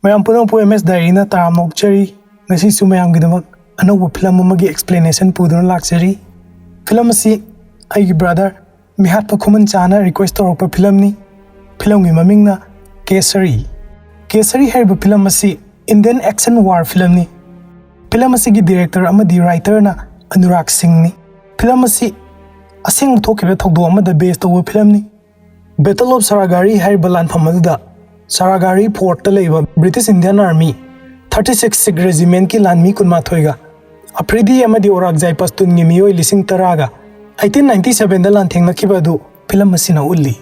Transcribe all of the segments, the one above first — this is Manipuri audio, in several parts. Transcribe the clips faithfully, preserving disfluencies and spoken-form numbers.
ꯃꯌꯥꯝ ꯄꯨꯝꯅꯃꯛꯄꯨ ꯑꯦꯝ ꯑꯦꯁ ꯗꯥꯏꯔꯤꯅ ꯇꯔꯥꯝꯅ ꯑꯣꯛꯆꯔꯤ꯫ ꯉꯁꯤꯁꯨ ꯃꯌꯥꯝꯒꯤꯗꯃꯛ ꯑꯅꯧꯕ ꯐꯤꯂꯝ ꯑꯃꯒꯤ explanation ꯄꯨꯗꯨꯅ ꯂꯥꯛꯆꯔꯤ꯫ ꯐꯤꯂꯝ ꯑꯁꯤ ꯑꯩꯒꯤ brother ꯃꯤꯍꯥꯠꯄ ꯈꯨꯃꯟꯆꯥꯅ request ꯇꯧꯔꯛꯄ ꯐꯤꯂꯝꯅꯤ꯫ ꯐꯤꯂꯝꯒꯤ ꯃꯃꯤꯡꯅ ꯀꯦꯁꯔꯤ꯫ ꯀꯦꯁꯔꯤ ꯍꯥꯏꯔꯤꯕ ꯐꯤꯂꯝ ꯑꯁꯤ Indian action war ꯐꯤꯂꯝꯅꯤ꯫ ꯐꯤꯂꯝ ꯑꯁꯤꯒꯤ director ꯑꯃꯗꯤ writerꯅ ꯑꯅꯨꯔꯥꯒ ꯁꯤꯡꯅꯤ꯫ ꯐꯤꯂꯝ ꯑꯁꯤ ꯑꯁꯦꯡꯕ ꯊꯣꯛꯈꯤꯕ ꯊꯧꯗꯣꯛ ꯑꯃꯗ base ꯇꯧꯕ ꯐꯤꯂꯝꯅꯤ꯫ Battle of Saragari ꯍꯥꯏꯔꯤꯕ ꯂꯥꯟꯐꯝ ꯑꯗꯨꯗ ꯁꯥꯔꯥꯒꯥꯔꯤ ꯐꯣꯔꯠꯇ ꯂꯩꯕ British Indian Army thirty six Sikh Regimentꯀꯤ ꯂꯥꯟꯃꯤ ꯀꯨꯟꯃꯥꯊꯣꯏꯒ ꯑꯐ꯭ꯔꯤꯗꯤ ꯑꯃꯗꯤ ꯑꯣꯔꯥꯛꯖꯥꯏ ꯄꯁꯇꯨꯟꯒꯤ ꯃꯤꯑꯣꯏ ꯂꯤꯁꯤꯡ ꯇꯔꯥꯒ eighteen ninety sevenꯗ ꯂꯥꯟꯊꯦꯡꯅꯈꯤꯕ ꯑꯗꯨ ꯐꯤꯂꯝ ꯑꯁꯤꯅ ꯎꯠꯂꯤ꯫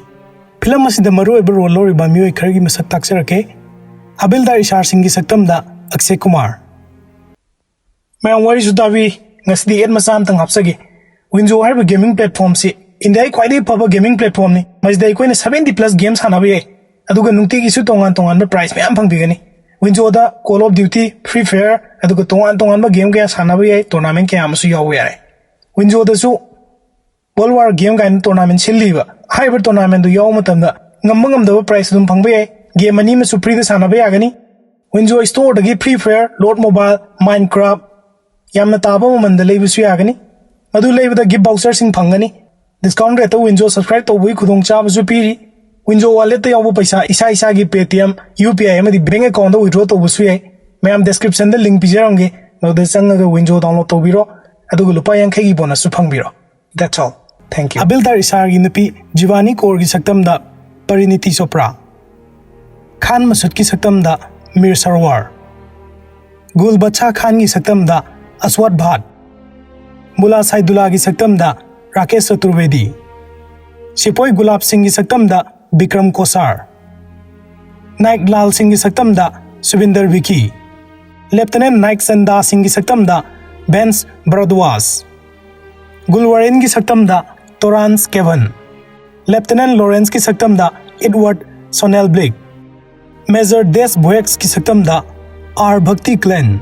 ꯐꯤꯂꯝ ꯑꯁꯤꯗ ꯃꯔꯨꯑꯣꯏꯕ role ꯂꯧꯔꯤꯕ ꯃꯤꯑꯣꯏ ꯈꯔꯒꯤ ꯃꯁꯛ ꯇꯥꯛꯆꯔꯛꯀꯦ꯫ ꯍꯥꯕꯤꯜꯗꯥꯔ ꯏꯁꯥꯔ ꯁꯤꯡꯒꯤ ꯁꯛꯇꯝꯗ ꯑꯛꯁꯦ ꯀꯨꯃꯥꯔ꯫ ꯃꯌꯥꯝ ꯋꯥꯔꯤꯁꯨ ꯇꯥꯕꯤ꯫ ꯉꯁꯤꯗꯤ ad ꯃꯆꯥ ꯑꯃꯇꯪ ꯍꯥꯞꯆꯒꯦ꯫ Winzo ꯍꯥꯏꯔꯤꯕ gaming platformꯁꯤ ꯏꯟꯗꯤꯌꯥꯒꯤ ꯈ꯭ꯋꯥꯏꯗꯒꯤ ꯐꯕ gaming platformꯅꯤ꯫ ꯃꯁꯤꯗ ꯑꯩꯈꯣꯏꯅ seventy plus game ꯁꯥꯟꯅꯕ ꯌꯥꯏ, ꯑꯗꯨꯒ ꯅꯨꯡꯇꯤꯒꯤꯁꯨ ꯇꯣꯉꯥꯟ ꯇꯣꯉꯥꯟꯕ prize ꯃꯌꯥꯝ ꯐꯪꯕꯤꯒꯅꯤ꯫ Winzoꯗ Call of Duty, Free Fire, ꯑꯗꯨꯒ ꯇꯣꯉꯥꯟ ꯇꯣꯉꯥꯟꯕ game ꯀꯌꯥ ꯁꯥꯟꯅꯕ ꯌꯥꯏ, tournament ꯀꯌꯥ ꯑꯃꯁꯨ ꯌꯥꯎꯕ ꯌꯥꯔꯦ꯫ Winzoꯗꯁꯨ World War Game ꯀꯥꯏꯅ tournament ꯁꯤꯜꯂꯤꯕ꯫ ꯍꯥꯏꯔꯤꯕ tournamentꯗꯨ ꯌꯥꯎꯕ ꯃꯇꯝꯗ ꯉꯝꯕ ꯉꯝꯗꯕ prize ꯑꯗꯨꯝ ꯐꯪꯕ ꯌꯥꯏ꯫ Game ꯑꯅꯤ ꯑꯃꯁꯨ freeꯗ ꯁꯥꯟꯅꯕ ꯌꯥꯒꯅꯤ꯫ Winzo Storeꯗꯒꯤ Free Fire, Lord Mobile, Minecraft ꯌꯥꯝꯅ ꯇꯥꯕ ꯃꯃꯜꯗ ꯂꯩꯕꯁꯨ ꯌꯥꯒꯅꯤ꯫ ꯃꯗꯨ ꯂꯩꯕꯗ gift voucherꯁꯤꯡ ꯐꯪꯒꯅꯤ꯫ Discount rateꯇ Winzo subscribe ꯇꯧꯕꯒꯤ ꯈꯨꯗꯣꯡꯆꯥꯕꯁꯨ ꯄꯤꯔꯤ꯫ Winzo walletꯇ ꯌꯥꯎꯕ ꯄꯩꯁꯥ ꯏꯁꯥ ꯏꯁꯥꯒꯤ Paytm, UPI ꯑꯃꯗꯤ bank accountꯇ withdraw ꯇꯧꯕꯁꯨ ꯌꯥꯏ꯫ ꯃꯌꯥꯝ descriptionꯗ link ꯄꯤꯖꯔꯝꯒꯦ, ꯃꯗꯨꯗ ꯆꯪꯉꯒ Winzo download ꯇꯧꯕꯤꯔꯣ, ꯑꯗꯨꯒ ꯂꯨꯄꯥ ꯌꯥꯡꯈꯩꯒꯤ bonusꯁꯨ ꯐꯪꯕꯤꯔꯣ꯫ That's all. Thank you. ꯍꯥꯕꯤꯜꯗꯥꯔ ꯏꯁꯥꯔꯒꯤ ꯅꯨꯄꯤ ꯖꯤꯕꯥꯅꯤ ꯀꯣꯔꯒꯤ ꯁꯛꯇꯝꯗ ꯄꯔꯤꯅꯤꯇꯤ ꯆꯣꯄ꯭ꯔꯥ, ꯈꯥꯟ ꯃꯁꯨꯗꯀꯤ ꯁꯛꯇꯝꯗ ꯃꯤꯔ ꯁꯔꯋꯥꯔ, ꯒꯨꯜ ꯕꯠꯁꯥ ꯈꯥꯟꯒꯤ ꯁꯛꯇꯝꯗ ꯑꯁꯋꯥꯗ ꯚꯥꯠ, ꯃꯨꯂꯥ ꯁꯥꯏꯗꯨꯂꯥꯒꯤ ꯁꯛꯇꯝꯗ ꯔꯥꯀꯦꯁ ꯆꯇꯨꯔꯕꯦꯗꯤ, ꯁꯤꯄꯣꯏ ꯒꯨꯂꯥꯕ ꯁꯤꯡꯒꯤ ꯁꯛꯇꯝꯗ ꯕꯤꯀ꯭ꯔꯝ ꯀꯣꯁꯥꯔ, ꯅꯥꯏꯛ ꯂꯥꯜ ꯁꯤꯡꯒꯤ ꯁꯛꯇꯝꯗ ꯁꯨꯕꯤꯟꯗꯔ ꯚꯤꯀꯤ, Lieutenant ꯅꯥꯏꯛ ꯆꯟꯗꯥ ꯁꯤꯡꯒꯤ ꯁꯛꯇꯝꯗ ꯕꯦꯟꯁ ꯚꯔꯗ꯭ꯋꯥꯖ, ꯒꯨꯜꯋꯥꯔꯦꯟꯒꯤ ꯁꯛꯇꯝꯗ ꯇꯣꯔꯥꯟꯁ ꯀꯦꯚꯟ, Lieutenant ꯂꯣꯔꯦꯟꯁꯀꯤ ꯁꯛꯇꯝꯗ Edward Sonnenblick, Major Des ꯚꯣꯌꯦꯛꯁꯀꯤ ꯁꯛꯇꯝꯗ R Bhakti Klein,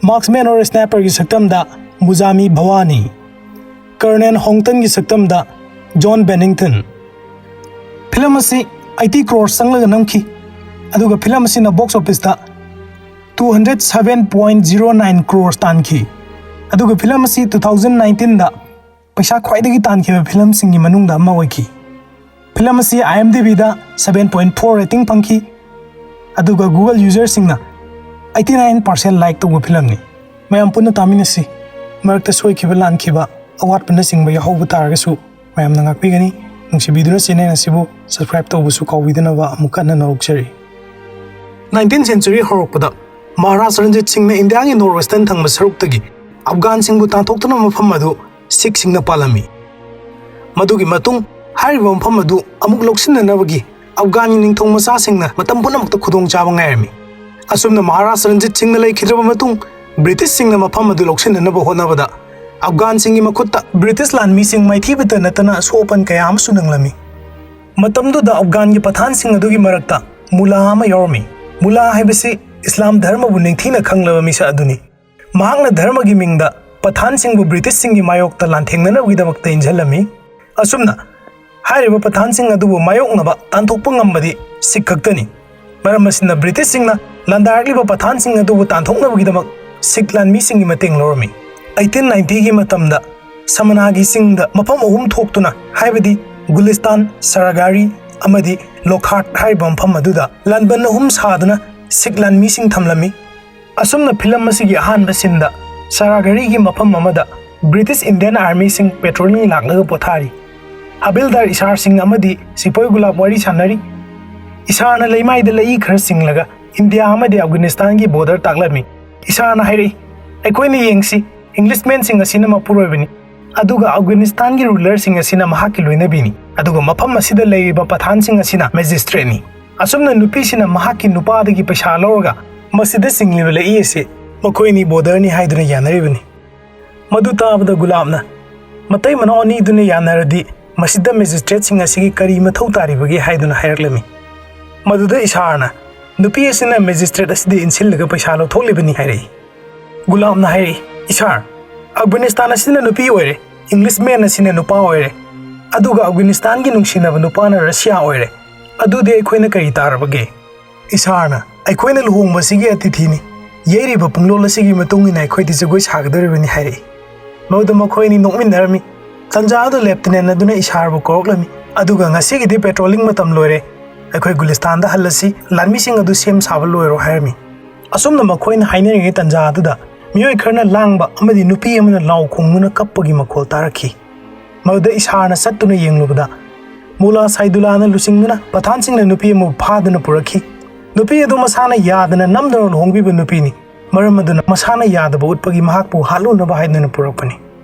Marksman or Sniperꯒꯤ ꯁꯛꯇꯝꯗ ꯃꯨꯖꯥꯃꯤ ꯚꯋꯥꯅꯤ, Colonel ꯍꯣꯡꯇꯟꯒꯤ ꯁꯛꯇꯝꯗ ꯖꯣꯟ ꯕꯦꯅꯤꯡꯇꯟ꯫ ꯐꯤꯂꯝ ꯑꯁꯤ eighty crores ꯆꯪꯂꯒ ꯅꯝꯈꯤ꯫ ꯑꯗꯨꯒ ꯐꯤꯂꯝ ꯑꯁꯤꯅ ꯕꯣꯛꯁ ꯑꯣꯐꯤꯁꯇ two hundred seven point zero nine crore ꯇꯥꯟꯈꯤ꯫ ꯑꯗꯨꯒ ꯐꯤꯂꯝ ꯑꯁꯤ ꯇꯨ ꯊꯥꯎꯖꯟ ꯅꯥꯏꯟꯇꯤꯟꯗ ꯄꯩꯁꯥ ꯈ꯭ꯋꯥꯏꯗꯒꯤ ꯇꯥꯟꯈꯤꯕ ꯐꯤꯂꯝꯁꯤꯡꯒꯤ ꯃꯅꯨꯡꯗ ꯑꯃ ꯑꯣꯏꯈꯤ꯫ ꯐꯤꯂꯝ ꯑꯁꯤ IMDbꯗ ꯁꯚꯦꯟ ꯄꯣꯏꯟ ꯐꯣꯔ ꯔꯦꯇꯤꯡ ꯐꯪꯈꯤ꯫ ꯑꯗꯨꯒ ꯒꯨꯒꯜ ꯌꯨꯖꯔꯁꯤꯡꯅ ꯑꯩꯠꯇꯤ ꯅꯥꯏꯟ ꯄꯥꯔꯁꯦꯟ ꯂꯥꯏꯛ ꯇꯧꯕ ꯐꯤꯂꯝꯅꯤ꯫ ꯃꯌꯥꯝ ꯄꯨꯟꯅ ꯇꯥꯃꯤꯟꯅꯁꯤ꯫ ꯃꯔꯛꯇ ꯁꯣꯏꯈꯤꯕ, ꯂꯥꯟꯈꯤꯕ, ꯑꯋꯥꯠꯄꯅꯆꯤꯡꯕ ꯌꯥꯎꯍꯧꯕ ꯇꯥꯔꯒꯁꯨ ꯃꯌꯥꯝꯅ ꯉꯥꯛꯄꯤꯒꯅꯤ꯫ ꯅꯨꯡꯁꯤꯕꯤꯗꯨꯅ ꯆꯦꯅꯦꯜ ꯑꯁꯤꯕꯨ ꯁꯕꯁꯀ꯭ꯔꯥꯏꯕ ꯇꯧꯕꯁꯨ ꯀꯥꯎꯕꯤꯗꯅꯕ ꯑꯃꯨꯛ ꯍꯟꯅ ꯅꯧꯔꯛꯆꯔꯤ꯫ ꯅꯥꯏꯟꯇꯤꯟ ꯁꯦꯟꯆꯨꯔꯤ ꯍꯧꯔꯛꯄꯗ ꯃꯍꯥꯔꯥꯖ ꯔꯟꯖꯤꯠ ꯁꯤꯡꯅ ꯏꯟꯗꯤꯌꯥꯒꯤ ꯅꯣꯔꯊ ꯋꯦꯁꯇꯔꯟ ꯊꯪꯕ ꯁꯔꯨꯛꯇꯒꯤ ꯑꯐꯒꯥꯟꯁꯤꯡꯕꯨ ꯇꯥꯟꯊꯣꯛꯇꯨꯅ ꯃꯐꯝ ꯑꯗꯨ ꯁꯤꯈꯁꯤꯡꯅ ꯄꯥꯜꯂꯝꯃꯤ꯫ ꯃꯗꯨꯒꯤ ꯃꯇꯨꯡ ꯍꯥꯏꯔꯤꯕ ꯃꯐꯝ ꯑꯗꯨ ꯑꯃꯨꯛ ꯂꯧꯁꯤꯟꯅꯅꯕꯒꯤ ꯑꯐꯒꯥꯟꯒꯤ ꯅꯤꯡꯊꯧ ꯃꯆꯥꯁꯤꯡꯅ ꯃꯇꯝ ꯄꯨꯝꯅꯃꯛꯇ ꯈꯨꯗꯣꯡꯆꯥꯕ ꯉꯥꯏꯔꯝꯃꯤ꯫ ꯑꯁꯨꯝꯅ ꯃꯍꯥꯔꯥꯖ ꯔꯟꯖꯤꯠ ꯁꯤꯡꯅ ꯂꯩꯈꯤꯗ꯭ꯔꯕ ꯃꯇꯨꯡ, ꯕ꯭ꯔꯤꯇꯤꯁꯁꯤꯡꯅ ꯃꯐꯝ ꯑꯗꯨ ꯂꯧꯁꯤꯟꯅꯅꯕ ꯍꯣꯠꯅꯕꯗ ꯑꯐꯒꯥꯟꯁꯤꯡꯒꯤ ꯃꯈꯨꯠꯇ ꯕ꯭ꯔꯤꯇꯤꯁ ꯂꯥꯟꯃꯤꯁꯤꯡ ꯃꯥꯏꯊꯤꯕꯇ ꯅꯠꯇꯅ ꯑꯁꯣꯛ ꯑꯄꯟ ꯀꯌꯥ ꯑꯃꯁꯨ ꯅꯪꯂꯝꯃꯤ꯫ ꯃꯇꯝꯗꯨꯗ ꯑꯐꯒꯥꯟꯒꯤ ꯄꯊꯥꯟꯁꯤꯡ ꯑꯗꯨꯒꯤ ꯃꯔꯛꯇ ꯃꯨꯂꯥ ꯑꯃ ꯌꯥꯎꯔꯝꯃꯤ꯫ ꯃꯨꯂꯥ ꯍꯥꯏꯕꯁꯤ ꯏꯁꯂꯥꯝ ꯙꯔꯃꯕꯨ ꯅꯤꯡꯊꯤꯅ ꯈꯪꯂꯕ ꯃꯤꯁꯛ ꯑꯗꯨꯅꯤ꯫ ꯃꯍꯥꯛꯅ ꯙꯔꯃꯒꯤ ꯃꯤꯡꯗ ꯄꯊꯥꯟꯁꯤꯡꯕꯨ ꯕ꯭ꯔꯤꯇꯤꯁꯁꯤꯡꯒꯤ ꯃꯥꯌꯣꯛꯇ ꯂꯥꯟꯊꯦꯡꯅꯅꯕꯒꯤꯗꯃꯛꯇ ꯏꯟꯁꯤꯜꯂꯝꯃꯤ꯫ ꯑꯁꯨꯝꯅ ꯍꯥꯏꯔꯤꯕ ꯄꯊꯥꯟꯁꯤꯡ ꯑꯗꯨꯕꯨ ꯃꯥꯌꯣꯛꯅꯕ ꯇꯥꯟꯊꯣꯛꯄ ꯉꯝꯕꯗꯤ ꯁꯤꯈ ꯈꯛꯇꯅꯤ꯫ ꯃꯔꯝ ꯑꯁꯤꯅ ꯕ꯭ꯔꯤꯇꯤꯁꯁꯤꯡꯅ ꯂꯥꯟꯗꯥꯔꯛꯂꯤꯕ ꯄꯊꯥꯟꯁꯤꯡ ꯑꯗꯨꯕꯨ ꯇꯥꯟꯊꯣꯛꯅꯕꯒꯤꯗꯃꯛ ꯁꯤꯈ ꯂꯥꯟꯃꯤꯁꯤꯡꯒꯤ ꯃꯇꯦꯡ ꯂꯧꯔꯝꯃꯤ꯫ ꯑꯩꯠꯇꯤꯟ ꯅꯥꯏꯟꯇꯤꯒꯤ ꯃꯇꯝꯗ ꯁꯃꯅꯥꯒꯤ ꯆꯤꯡꯗ ꯃꯐꯝ ꯑꯍꯨꯝ ꯊꯣꯛꯇꯨꯅ, ꯍꯥꯏꯕꯗꯤ ꯒꯨꯂꯤꯁꯇꯥꯟ, ꯁꯔꯥꯒꯥꯔꯤ ꯑꯃꯗꯤ ꯂꯣꯈꯥꯠ ꯍꯥꯏꯔꯤꯕ ꯃꯐꯝ ꯑꯗꯨꯗ ꯂꯥꯟꯕꯟ ꯑꯍꯨꯝ ꯁꯥꯗꯨꯅ ꯁꯤꯈ ꯂꯥꯟꯃꯤꯁꯤꯡ ꯊꯝꯂꯝꯃꯤ꯫ ꯑꯁꯨꯝꯅ ꯐꯤꯂꯝ ꯑꯁꯤꯒꯤ ꯑꯍꯥꯟꯕ ꯁꯤꯟꯗ ꯁꯔꯥꯒꯔꯤꯒꯤ ꯃꯐꯝ ꯑꯃꯗ ꯕ꯭ꯔꯤꯇꯤꯁ ꯏꯟꯗꯤꯌꯟ ꯑꯥꯔꯃꯤꯁꯤꯡ ꯄꯦꯇ꯭ꯔꯣꯂꯤꯡ ꯂꯥꯛꯂꯒ ꯄꯣꯊꯥꯔꯤ꯫ ꯍꯕꯤꯜꯗꯥꯔ ꯏꯁꯥꯔ ꯁꯤꯡ ꯑꯃꯗꯤ ꯁꯤꯄꯣꯏ ꯒꯨꯂꯥꯞ ꯋꯥꯔꯤ ꯁꯥꯟꯅꯔꯤ꯫ ꯏꯁꯥꯔꯅ ꯂꯩꯃꯥꯏꯗ ꯂꯩꯏ ꯈꯔ ꯆꯤꯡꯂꯒ ꯏꯟꯗꯤꯌꯥ ꯑꯃꯗꯤ ꯑꯐꯒꯥꯅꯤꯁꯇꯥꯟꯒꯤ ꯕꯣꯔꯗꯔ ꯇꯥꯛꯂꯝꯃꯤ꯫ ꯏꯁꯥꯔꯅ ꯍꯥꯏꯔꯛꯏ, "ꯑꯩꯈꯣꯏꯅ ꯌꯦꯡꯁꯤ, ꯏꯪꯂꯤꯁꯃꯦꯟꯁꯤꯡ ꯑꯁꯤꯅ ꯃꯄꯨꯔꯣꯏꯕꯅꯤ, ꯑꯗꯨꯒ ꯑꯐꯒꯥꯅꯤꯁꯇꯥꯟꯒꯤ ꯔꯨꯂꯔꯁꯤꯡ ꯑꯁꯤꯅ ꯃꯍꯥꯛꯀꯤ ꯂꯣꯏꯅꯕꯤꯅꯤ, ꯑꯗꯨꯒ ꯃꯐꯝ ꯑꯁꯤꯗ ꯂꯩꯔꯤꯕ ꯄꯊꯥꯟꯁꯤꯡ ꯑꯁꯤꯅ ꯃꯦꯖꯤꯁꯇ꯭ꯔꯦꯠꯅꯤ꯫" ꯑꯁꯨꯝꯅ ꯅꯨꯄꯤꯁꯤꯅ ꯃꯍꯥꯛꯀꯤ ꯅꯨꯄꯥꯗꯒꯤ ꯄꯩꯁꯥ ꯂꯧꯔꯒ ꯃꯁꯤꯗ ꯆꯤꯡꯂꯤꯕ ꯂꯩꯏ ꯑꯁꯤ ꯃꯈꯣꯏꯅꯤ ꯕꯣꯔꯗꯔꯅꯤ ꯍꯥꯏꯗꯨꯅ ꯌꯥꯅꯔꯤꯕꯅꯤ꯫ ꯃꯗꯨ ꯇꯥꯕꯗ ꯒꯨꯂꯥꯞꯅ, "ꯃꯇꯩ ꯃꯅꯥꯎ ꯑꯅꯤꯗꯨꯅ ꯌꯥꯅꯔꯗꯤ ꯃꯁꯤꯗ ꯃꯦꯖꯤꯁꯇ꯭ꯔꯦꯠꯁꯤꯡ ꯑꯁꯤꯒꯤ ꯀꯔꯤ ꯃꯊꯧ ꯇꯥꯔꯤꯕꯒꯦ?" ꯍꯥꯏꯗꯨꯅ ꯍꯥꯏꯔꯛꯂꯝꯃꯤ꯫ ꯃꯗꯨꯗ ꯏꯁꯥꯔꯅ, "ꯅꯨꯄꯤ ꯑꯁꯤꯅ ꯃꯦꯖꯤꯁꯇ꯭ꯔꯦꯠ ꯑꯁꯤꯗ ꯏꯟꯁꯤꯜꯂꯒ ꯄꯩꯁꯥ ꯂꯧꯊꯣꯛꯂꯤꯕꯅꯤ" ꯍꯥꯏꯔꯛꯏ꯫ ꯒꯨꯂꯥꯞꯅ ꯍꯥꯏꯔꯛꯏ, "ꯏꯁꯥꯔ, ꯑꯐꯒꯥꯅꯤꯁꯇꯥꯟ ꯑꯁꯤꯅ ꯅꯨꯄꯤ ꯑꯣꯏꯔꯦ, ꯏꯪꯂꯤꯁꯃꯦꯟ ꯑꯁꯤꯅ ꯅꯨꯄꯥ ꯑꯣꯏꯔꯦ, ꯑꯗꯨꯒ ꯑꯐꯒꯥꯅꯤꯁꯇꯥꯟꯒꯤ ꯅꯨꯡꯁꯤꯅꯕ ꯅꯨꯄꯥꯅ ꯔꯁꯤꯌꯥ ꯑꯣꯏꯔꯦ꯫ ꯑꯗꯨꯗꯤ ꯑꯩꯈꯣꯏꯅ ꯀꯔꯤ ꯇꯥꯔꯕꯒꯦ?" "ꯏꯁꯥꯔꯅ ꯑꯩꯈꯣꯏꯅ ꯂꯨꯍꯣꯡꯕꯁꯤꯒꯤ ꯑꯇꯤꯊꯤꯅꯤ, ꯌꯩꯔꯤꯕ ꯄꯨꯡꯂꯣꯜ ꯑꯁꯤꯒꯤ ꯃꯇꯨꯡ ꯏꯟꯅ ꯑꯩꯈꯣꯏꯗꯤ ꯖꯒꯣꯏ ꯁꯥꯒꯗꯧꯔꯤꯕꯅꯤ" ꯍꯥꯏꯔꯛꯏ꯫ ꯃꯗꯨꯗ ꯃꯈꯣꯏ ꯑꯅꯤ ꯅꯣꯛꯃꯤꯟꯅꯔꯝꯃꯤ꯫ ꯇꯟꯖꯥ ꯑꯗꯨ ꯂꯦꯞꯇꯤꯅꯦꯟ ꯑꯗꯨꯅ ꯏꯁꯥꯔꯕꯨ ꯀꯧꯔꯛꯂꯝꯃꯤ, ꯑꯗꯨꯒ "ꯉꯁꯤꯒꯤꯗꯤ ꯄꯦꯇ꯭ꯔꯣꯂꯤꯡ ꯃꯇꯝ ꯂꯣꯏꯔꯦ, ꯑꯩꯈꯣꯏ ꯒꯨꯂꯤꯁꯇꯥꯟꯗ ꯍꯜꯂꯁꯤ, ꯂꯥꯟꯃꯤꯁꯤꯡ ꯑꯗꯨ ꯁꯦꯝ ꯁꯥꯕ ꯂꯣꯏꯔꯣ" ꯍꯥꯏꯔꯝꯃꯤ꯫ ꯑꯁꯨꯝꯅ ꯃꯈꯣꯏꯅ ꯍꯥꯏꯅꯔꯤꯉꯩ ꯇꯟꯖꯥ ꯑꯗꯨꯗ ꯃꯤꯑꯣꯏ ꯈꯔꯅ ꯂꯥꯡꯕ ꯑꯃꯗꯤ ꯅꯨꯄꯤ ꯑꯃꯅ ꯂꯥꯎ ꯈꯣꯡꯗꯨꯅ ꯀꯞꯄꯒꯤ ꯃꯈꯣꯜ ꯇꯥꯔꯛꯈꯤ꯫ ꯃꯗꯨꯗ ꯏꯁꯥꯔꯅ ꯆꯠꯇꯨꯅ ꯌꯦꯡꯂꯨꯕꯗ, ꯃꯨꯂꯥ ꯁꯥꯏꯗꯨꯂꯥꯅ ꯂꯨꯆꯤꯡꯗꯨꯅ ꯄꯊꯥꯟꯁꯤꯡꯅ ꯅꯨꯄꯤ ꯑꯃꯕꯨ ꯐꯥꯗꯨꯅ ꯄꯨꯔꯛꯈꯤ꯫ ꯅꯨꯄꯤ ꯑꯗꯨ ꯃꯁꯥꯅ ꯌꯥꯗꯅ ꯅꯝꯗꯨꯅ ꯂꯨꯍꯣꯡꯕꯤꯕ ꯅꯨꯄꯤꯅꯤ꯫ ꯃꯔꯝ ꯑꯗꯨꯅ ꯃꯁꯥꯅ ꯌꯥꯗꯕ ꯎꯠꯄꯒꯤ ꯃꯍꯥꯛꯄꯨ ꯍꯥꯠꯂꯨꯅꯕ ꯍꯥꯏꯗꯨꯅ ꯄꯨꯔꯛꯄꯅꯤ꯫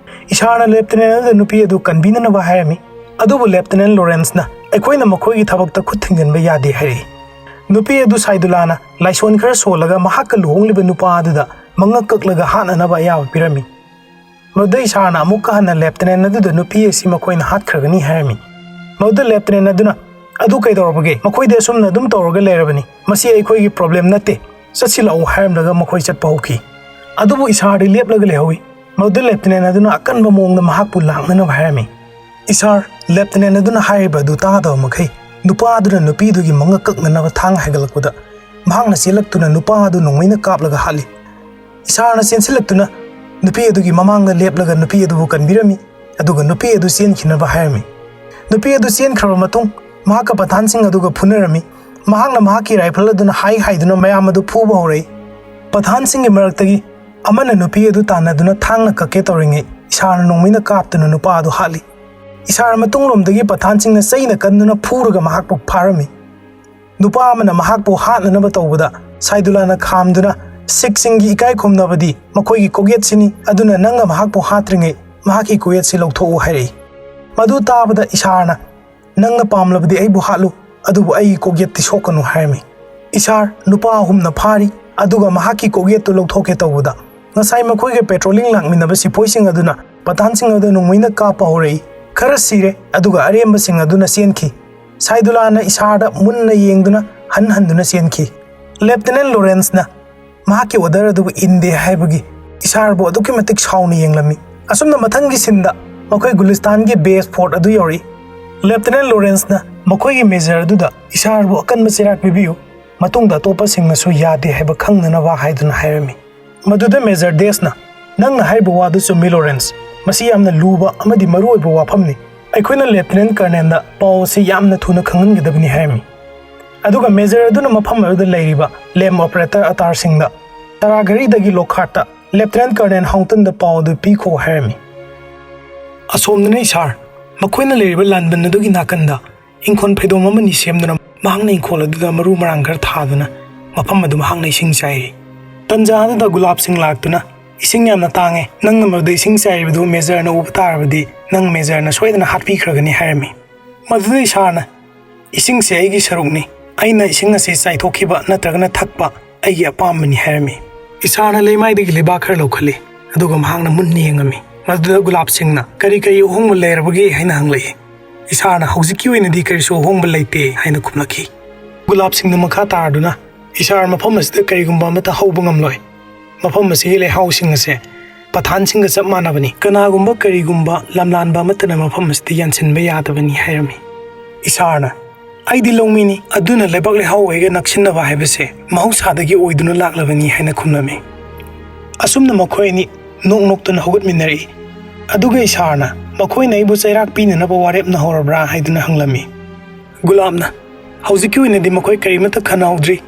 ꯏꯁꯥꯔꯅ ꯂꯦꯞꯇꯤꯅꯦꯟ ꯑꯗꯨꯗ ꯅꯨꯄꯤ ꯑꯗꯨ ꯀꯟꯕꯤꯅꯅꯕ ꯍꯥꯏꯔꯝꯃꯤ꯫ ꯑꯗꯨꯕꯨ ꯂꯦꯞꯇꯤꯅꯦꯟ ꯂꯣꯔꯦꯟꯁꯅ "ꯑꯩꯈꯣꯏꯅ ꯃꯈꯣꯏꯒꯤ ꯊꯕꯛꯇ ꯈꯨꯠ ꯊꯤꯡꯖꯤꯟꯕ ꯌꯥꯗꯦ" ꯍꯥꯏꯔꯛꯏ꯫ ꯅꯨꯄꯤ ꯑꯗꯨ ꯁꯥꯏꯗꯨꯂꯥꯅ ꯂꯥꯏꯁꯣꯟ ꯈꯔ ꯁꯣꯜꯂꯒ ꯃꯍꯥꯛꯀ ꯂꯨꯍꯣꯡꯂꯤꯕ ꯅꯨꯄꯥ ꯑꯗꯨꯗ ꯃꯉꯛ ꯀꯛꯂꯒ ꯍꯥꯠꯅꯅꯕ ꯑꯌꯥꯕ ꯄꯤꯔꯝꯃꯤ꯫ ꯃꯗꯨꯗ ꯏꯁꯥꯔꯅ ꯑꯃꯨꯛꯀ ꯍꯟꯅ ꯂꯦꯞꯇꯤꯅꯦꯟ ꯑꯗꯨꯗ ꯅꯨꯄꯤ ꯑꯁꯤ ꯃꯈꯣꯏꯅ ꯍꯥꯠꯈ꯭ꯔꯒꯅꯤ ꯍꯥꯏꯔꯝꯃꯤ꯫ ꯃꯗꯨꯗ ꯂꯦꯞꯇꯤꯅꯦꯟ ꯑꯗꯨꯅ, "ꯑꯗꯨ ꯀꯩꯗꯧꯔꯕꯒꯦ? ꯃꯈꯣꯏꯗꯤ ꯑꯁꯨꯝꯅ ꯑꯗꯨꯝ ꯇꯧꯔꯒ ꯂꯩꯔꯕꯅꯤ꯫ ꯃꯁꯤ ꯑꯩꯈꯣꯏꯒꯤ ꯄ꯭ꯔꯣꯕ꯭ꯂꯦꯝ ꯅꯠꯇꯦ꯫ ꯆꯠꯁꯤꯜꯂꯛꯎ" ꯍꯥꯏꯔꯝꯂꯒ ꯃꯈꯣꯏ ꯆꯠꯄ ꯍꯧꯈꯤ꯫ ꯑꯗꯨꯕꯨ ꯏꯁꯥꯔꯗꯤ ꯂꯦꯞꯂꯒ ꯂꯩꯍꯧꯏ꯫ ꯃꯗꯨꯗ ꯂꯦꯞꯇꯤꯅꯦꯟ ꯑꯗꯨꯅ ꯑꯀꯟꯕ ꯃꯑꯣꯡꯗ ꯃꯍꯥꯛꯄꯨ ꯂꯥꯛꯅꯅꯕ ꯍꯥꯏꯔꯝꯃꯤ꯫ ꯏꯁꯥꯔ, ꯂꯦꯞꯇꯤꯅꯦꯟ ꯑꯗꯨꯅ ꯍꯥꯏꯔꯤꯕ ꯑꯗꯨ ꯇꯥꯗꯕ ꯃꯈꯩ, ꯅꯨꯄꯥ ꯑꯗꯨꯅ ꯅꯨꯄꯤꯗꯨꯒꯤ ꯃꯉꯛ ꯀꯛꯅꯅꯕ ꯊꯥꯡ ꯍꯥꯏꯒꯠꯂꯛꯄꯗ, ꯃꯍꯥꯛꯅ ꯆꯦꯜꯂꯛꯇꯨꯅ ꯅꯨꯄꯥ ꯑꯗꯨ ꯅꯣꯡꯃꯩꯅ ꯀꯥꯞꯂꯒ ꯍꯥꯠꯂꯤ꯫ ꯏꯁꯥꯔꯅ ꯆꯦꯟꯁꯤꯜꯂꯛꯇꯨꯅ ꯅꯨꯄꯤ ꯑꯗꯨꯒꯤ ꯃꯃꯥꯡꯗ ꯂꯦꯞꯂꯒ ꯅꯨꯄꯤ ꯑꯗꯨꯕꯨ ꯀꯟꯕꯤꯔꯝꯃꯤ, ꯑꯗꯨꯒ ꯅꯨꯄꯤ ꯑꯗꯨ ꯆꯦꯟꯈꯤꯅꯕ ꯍꯥꯏꯔꯝꯃꯤ꯫ ꯅꯨꯄꯤ ꯑꯗꯨ ꯆꯦꯟꯈ꯭ꯔꯕ ꯃꯇꯨꯡ, ꯃꯍꯥꯛꯀ ꯄꯊꯥꯟꯁꯤꯡ ꯑꯗꯨꯒ ꯐꯨꯅꯔꯝꯃꯤ꯫ ꯃꯍꯥꯛꯅ ꯃꯍꯥꯛꯀꯤ ꯔꯥꯏꯐꯜ ꯑꯗꯨꯅ ꯍꯥꯏ ꯍꯥꯏꯗꯨꯅ ꯃꯌꯥꯝ ꯑꯗꯨ ꯐꯨꯕ ꯍꯧꯔꯛꯏ꯫ ꯄꯊꯥꯟꯁꯤꯡꯒꯤ ꯃꯔꯛꯇꯒꯤ ꯑꯃꯅ ꯅꯨꯄꯤ ꯑꯗꯨ ꯇꯥꯟꯅꯗꯨꯅ ꯊꯥꯡꯅ ꯀꯛꯀꯦ ꯇꯧꯔꯤꯉꯩ, ꯏꯁꯥꯔꯅ ꯅꯣꯡꯃꯩꯅ ꯀꯥꯞꯇꯨꯅ ꯅꯨꯄꯥ ꯑꯗꯨ ꯍꯥꯠꯂꯤ꯫ ꯏꯁꯥꯔ ꯃꯇꯨꯡꯂꯣꯝꯗꯒꯤ ꯄꯊꯥꯟꯁꯤꯡꯅ ꯆꯩꯅ ꯀꯟꯗꯨꯅ ꯐꯨꯔꯒ ꯃꯍꯥꯛꯄꯨ ꯐꯥꯔꯝꯃꯤ꯫ ꯅꯨꯄꯥ ꯑꯃꯅ ꯃꯍꯥꯛꯄꯨ ꯍꯥꯠꯅꯅꯕ ꯇꯧꯕꯗ, ꯁꯥꯏꯗꯨꯂꯥꯅ ꯈꯥꯝꯗꯨꯅ, "ꯁꯤꯈꯁꯤꯡꯒꯤ ꯏꯀꯥꯏ ꯈꯨꯝꯅꯕꯗꯤ ꯃꯈꯣꯏꯒꯤ ꯀꯣꯛꯌꯦꯠꯁꯤꯅꯤ, ꯑꯗꯨꯅ ꯅꯪꯅ ꯃꯍꯥꯛꯄꯨ ꯍꯥꯠꯇ꯭ꯔꯤꯉꯩ ꯃꯍꯥꯛꯀꯤ ꯀꯣꯛꯌꯦꯠꯁꯤ ꯂꯧꯊꯣꯛꯎ" ꯍꯥꯏꯔꯛꯏ꯫ ꯃꯗꯨ ꯇꯥꯕꯗ ꯏꯁꯥꯔꯅ, "ꯅꯪꯅ ꯄꯥꯝꯂꯕꯗꯤ ꯑꯩꯕꯨ ꯍꯥꯠꯂꯨ, ꯑꯗꯨꯕꯨ ꯑꯩꯒꯤ ꯀꯣꯛꯌꯦꯠꯇꯤ ꯁꯣꯛꯀꯅꯨ" ꯍꯥꯏꯔꯝꯃꯤ꯫ ꯏꯁꯥꯔ ꯅꯨꯄꯥ ꯑꯍꯨꯝꯅ ꯐꯥꯔꯤ, ꯑꯗꯨꯒ ꯃꯍꯥꯛꯀꯤ ꯀꯣꯛꯌꯦꯠꯇꯨ ꯂꯧꯊꯣꯛꯀꯦ ꯇꯧꯕꯗ, ꯉꯁꯥꯏ ꯃꯈꯣꯏꯒ ꯄꯦꯇ꯭ꯔꯣꯂꯤꯡ ꯂꯥꯛꯃꯤꯟꯅꯕ ꯁꯤꯄꯣꯏꯁꯤꯡ ꯑꯗꯨꯅ ꯄꯊꯥꯟꯁꯤꯡ ꯑꯗꯨ ꯅꯣꯡꯃꯩꯅ ꯀꯥꯞꯄ ꯍꯧꯔꯛꯏ꯫ ꯈꯔ ꯁꯤꯔꯦ, ꯑꯗꯨꯒ ꯑꯔꯦꯝꯕꯁꯤꯡ ꯑꯗꯨꯅ ꯆꯦꯟꯈꯤ꯫ ꯁꯥꯏꯗꯨꯂꯥꯅ ꯏꯁꯥꯔꯗ ꯃꯨꯟꯅ ꯌꯦꯡꯗꯨꯅ ꯍꯟ ꯍꯟꯗꯨꯅ ꯆꯦꯟꯈꯤ꯫ ꯂꯦꯞꯇꯤꯅꯦꯟ ꯂꯣꯔꯦꯟꯁꯅ ꯃꯍꯥꯛꯀꯤ ꯑꯣꯔꯗꯔ ꯑꯗꯨꯕꯨ ꯏꯟꯗꯦ ꯍꯥꯏꯕꯒꯤ ꯏꯁꯥꯔꯕꯨ ꯑꯗꯨꯛꯀꯤ ꯃꯇꯤꯛ ꯁꯥꯎꯅ ꯌꯦꯡꯂꯝꯃꯤ꯫ ꯑꯁꯨꯝꯅ ꯃꯊꯪꯒꯤ ꯁꯤꯟꯗ ꯃꯈꯣꯏ ꯒꯨꯂꯤꯁꯇꯥꯟꯒꯤ ꯕꯦꯁ ꯐꯣꯔꯠ ꯑꯗꯨ ꯌꯧꯔꯛꯏ꯫ ꯂꯦꯞꯇꯤꯅꯦꯟ ꯂꯣꯔꯦꯟꯁꯅ ꯃꯈꯣꯏꯒꯤ ꯃꯦꯖꯔ ꯑꯗꯨꯗ ꯏꯁꯥꯔꯕꯨ ꯑꯀꯟꯕ ꯆꯩꯔꯥꯛ ꯄꯤꯕꯤꯌꯨ, ꯃꯇꯨꯡꯗ ꯑꯇꯣꯞꯄꯁꯤꯡꯅꯁꯨ ꯌꯥꯗꯦ ꯍꯥꯏꯕ ꯈꯪꯅꯅꯕ ꯍꯥꯏꯗꯨꯅ ꯍꯥꯏꯔꯝꯃꯤ꯫ ꯃꯗꯨꯗ ꯃꯦꯖꯔ ꯗꯦꯁꯅ, "ꯅꯪꯅ ꯍꯥꯏꯔꯤꯕ ꯋꯥꯗꯨ ꯆꯨꯝꯃꯤ, ꯂꯣꯔꯦꯟꯁ꯫ ꯃꯁꯤ ꯌꯥꯝꯅ ꯂꯨꯕ ꯑꯃꯗꯤ ꯃꯔꯨꯑꯣꯏꯕ ꯋꯥꯐꯝꯅꯤ꯫ ꯑꯩꯈꯣꯏꯅ ꯂꯦꯐꯇꯤꯅꯦꯟ ꯀꯔꯅꯦꯜꯗ ꯄꯥꯎ ꯑꯁꯤ ꯌꯥꯝꯅ ꯊꯨꯅ ꯈꯪꯍꯟꯒꯗꯕꯅꯤ" ꯍꯥꯏꯔꯝꯃꯤ꯫ ꯑꯗꯨꯒ ꯃꯦꯖꯔ ꯑꯗꯨꯅ ꯃꯐꯝ ꯑꯗꯨꯗ ꯂꯩꯔꯤꯕ ꯂꯦꯝꯞ ꯑꯣꯄꯔꯦꯇꯔ ꯑꯇꯥꯔꯁꯤꯡꯗ, "ꯇꯔꯥꯒꯔꯤꯗꯒꯤ ꯂꯣꯛꯈꯥꯔꯠꯇ ꯂꯦꯐꯇꯤꯅꯦꯟ ꯀꯔꯅꯦꯜ ꯍꯥꯎꯟꯇꯟꯗ ꯄꯥꯎ ꯑꯗꯨ ꯄꯤꯈꯣ" ꯍꯥꯏꯔꯝꯃꯤ꯫ ꯑꯁꯣꯝꯗꯅ ꯏꯁꯥꯔ, ꯃꯈꯣꯏꯅ ꯂꯩꯔꯤꯕ ꯂꯥꯟꯕꯟ ꯑꯗꯨꯒꯤ ꯅꯥꯀꯟꯗ ꯏꯪꯈꯣꯜ ꯐꯩꯗꯣꯝ ꯑꯃꯅꯤ ꯁꯦꯝꯗꯨꯅ, ꯃꯍꯥꯛꯅ ꯏꯪꯈꯣꯜ ꯑꯗꯨꯗ ꯃꯔꯨ ꯃꯔꯥꯡ ꯈꯔ ꯊꯥꯗꯨꯅ, ꯃꯐꯝ ꯑꯗꯨ ꯃꯍꯥꯛꯅ ꯏꯁꯤꯡ ꯆꯥꯏꯔꯤ꯫ ꯇꯟꯖꯥ ꯑꯗꯨꯗ ꯒꯨꯂꯥꯞꯁꯤꯡ ꯂꯥꯛꯇꯨꯅ, "ꯏꯁꯤꯡ ꯌꯥꯝꯅ ꯇꯥꯡꯉꯦ, ꯅꯪꯅ ꯃꯗꯨꯗ ꯏꯁꯤꯡ ꯆꯥꯏꯔꯤꯕꯗꯨ ꯃꯦꯖꯔꯅ ꯎꯕ ꯇꯥꯔꯕꯗꯤ, ꯅꯪ ꯃꯦꯖꯔꯅ ꯁꯣꯏꯗꯅ ꯍꯥꯠꯄꯤꯈ꯭ꯔꯒꯅꯤ" ꯍꯥꯏꯔꯝꯃꯤ꯫ ꯃꯗꯨꯗ ꯏꯁꯥꯔꯅ, "ꯏꯁꯤꯡꯁꯦ ꯑꯩꯒꯤ ꯁꯔꯨꯛꯅꯤ, ꯑꯩꯅ ꯏꯁꯤꯡ ꯑꯁꯤ ꯆꯥꯏꯊꯣꯛꯈꯤꯕ ꯅꯠꯇ꯭ꯔꯒꯅ ꯊꯛꯄ ꯑꯩꯒꯤ ꯑꯄꯥꯝꯕꯅꯤ" ꯍꯥꯏꯔꯝꯃꯤ꯫ ꯏꯁꯥꯔꯅ ꯂꯩꯃꯥꯏꯗꯒꯤ ꯂꯩꯕꯥꯛ ꯈꯔ ꯂꯧꯈꯠꯂꯤ, ꯑꯗꯨꯒ ꯃꯍꯥꯛꯅ ꯃꯨꯟꯅ ꯌꯦꯡꯉꯝꯃꯤ꯫ ꯃꯗꯨꯗ ꯒꯨꯂꯥꯞꯁꯤꯡꯅ, "ꯀꯔꯤ ꯀꯔꯤ ꯑꯍꯣꯡꯕ ꯂꯩꯔꯕꯒꯦ?" ꯍꯥꯏꯅ ꯍꯪꯂꯛꯏ꯫ ꯏꯁꯥꯔꯅ, "ꯍꯧꯖꯤꯛꯀꯤ ꯑꯣꯏꯅꯗꯤ ꯀꯔꯤꯁꯨ ꯑꯍꯣꯡꯕ ꯂꯩꯇꯦ" ꯍꯥꯏꯅ ꯈꯨꯝꯂꯛꯈꯤ꯫ ꯒꯨꯂꯥꯞꯁꯤꯡꯅ ꯃꯈꯥ ꯇꯥꯔꯗꯨꯅ, "ꯏꯁꯥꯔ, ꯃꯐꯝ ꯑꯁꯤꯗ ꯀꯔꯤꯒꯨꯝꯕ ꯑꯃꯠꯇ ꯍꯧꯕ ꯉꯝꯂꯣꯏ꯫ ꯃꯐꯝ ꯑꯁꯤꯒꯤ ꯂꯩꯍꯥꯎꯁꯤꯡ ꯑꯁꯦ ꯄꯊꯥꯟꯁꯤꯡꯒ ꯆꯞ ꯃꯥꯟꯅꯕꯅꯤ꯫ ꯀꯅꯥꯒꯨꯝꯕ ꯀꯔꯤꯒꯨꯝꯕ ꯂꯝꯂꯥꯟꯕ ꯑꯃꯠꯇꯅ ꯃꯐꯝ ꯑꯁꯤꯗ ꯌꯥꯟꯁꯤꯟꯕ ꯌꯥꯗꯕꯅꯤ" ꯍꯥꯏꯔꯝꯃꯤ꯫ ꯏꯁꯥꯔꯅ, "ꯑꯩꯗꯤ ꯂꯧꯃꯤꯅꯤ, ꯑꯗꯨꯅ ꯂꯩꯕꯥꯛ ꯂꯩꯍꯥꯎ ꯑꯩꯒ ꯅꯛꯁꯤꯟꯅꯕ ꯍꯥꯏꯕꯁꯦ ꯃꯍꯧꯁꯥꯗꯒꯤ ꯑꯣꯏꯗꯨꯅ ꯂꯥꯛꯂꯕꯅꯤ" ꯍꯥꯏꯅ ꯈꯨꯝꯂꯝꯃꯤ꯫ ꯑꯁꯨꯝꯅ ꯃꯈꯣꯏ ꯑꯅꯤ ꯅꯣꯛ ꯅꯣꯛꯇꯨꯅ ꯍꯧꯒꯠꯃꯤꯟꯅꯔꯛꯏ꯫ ꯑꯗꯨꯒ ꯏꯁꯥꯔꯅ, "ꯃꯈꯣꯏꯅ ꯑꯩꯕꯨ ꯆꯩꯔꯥꯛ ꯄꯤꯅꯅꯕ ꯋꯥꯔꯦꯞꯅ ꯍꯧꯔꯕ꯭ꯔꯥ?" ꯍꯥꯏꯗꯨꯅ ꯍꯪꯂꯝꯃꯤ꯫ ꯒꯨꯂꯥꯞꯅ, "ꯍꯧꯖꯤꯛꯀꯤ ꯑꯣꯏꯅꯗꯤ ꯃꯈꯣꯏ ꯀꯔꯤꯃꯠꯇ ꯈꯟꯅꯍꯧꯗ꯭ꯔꯤ,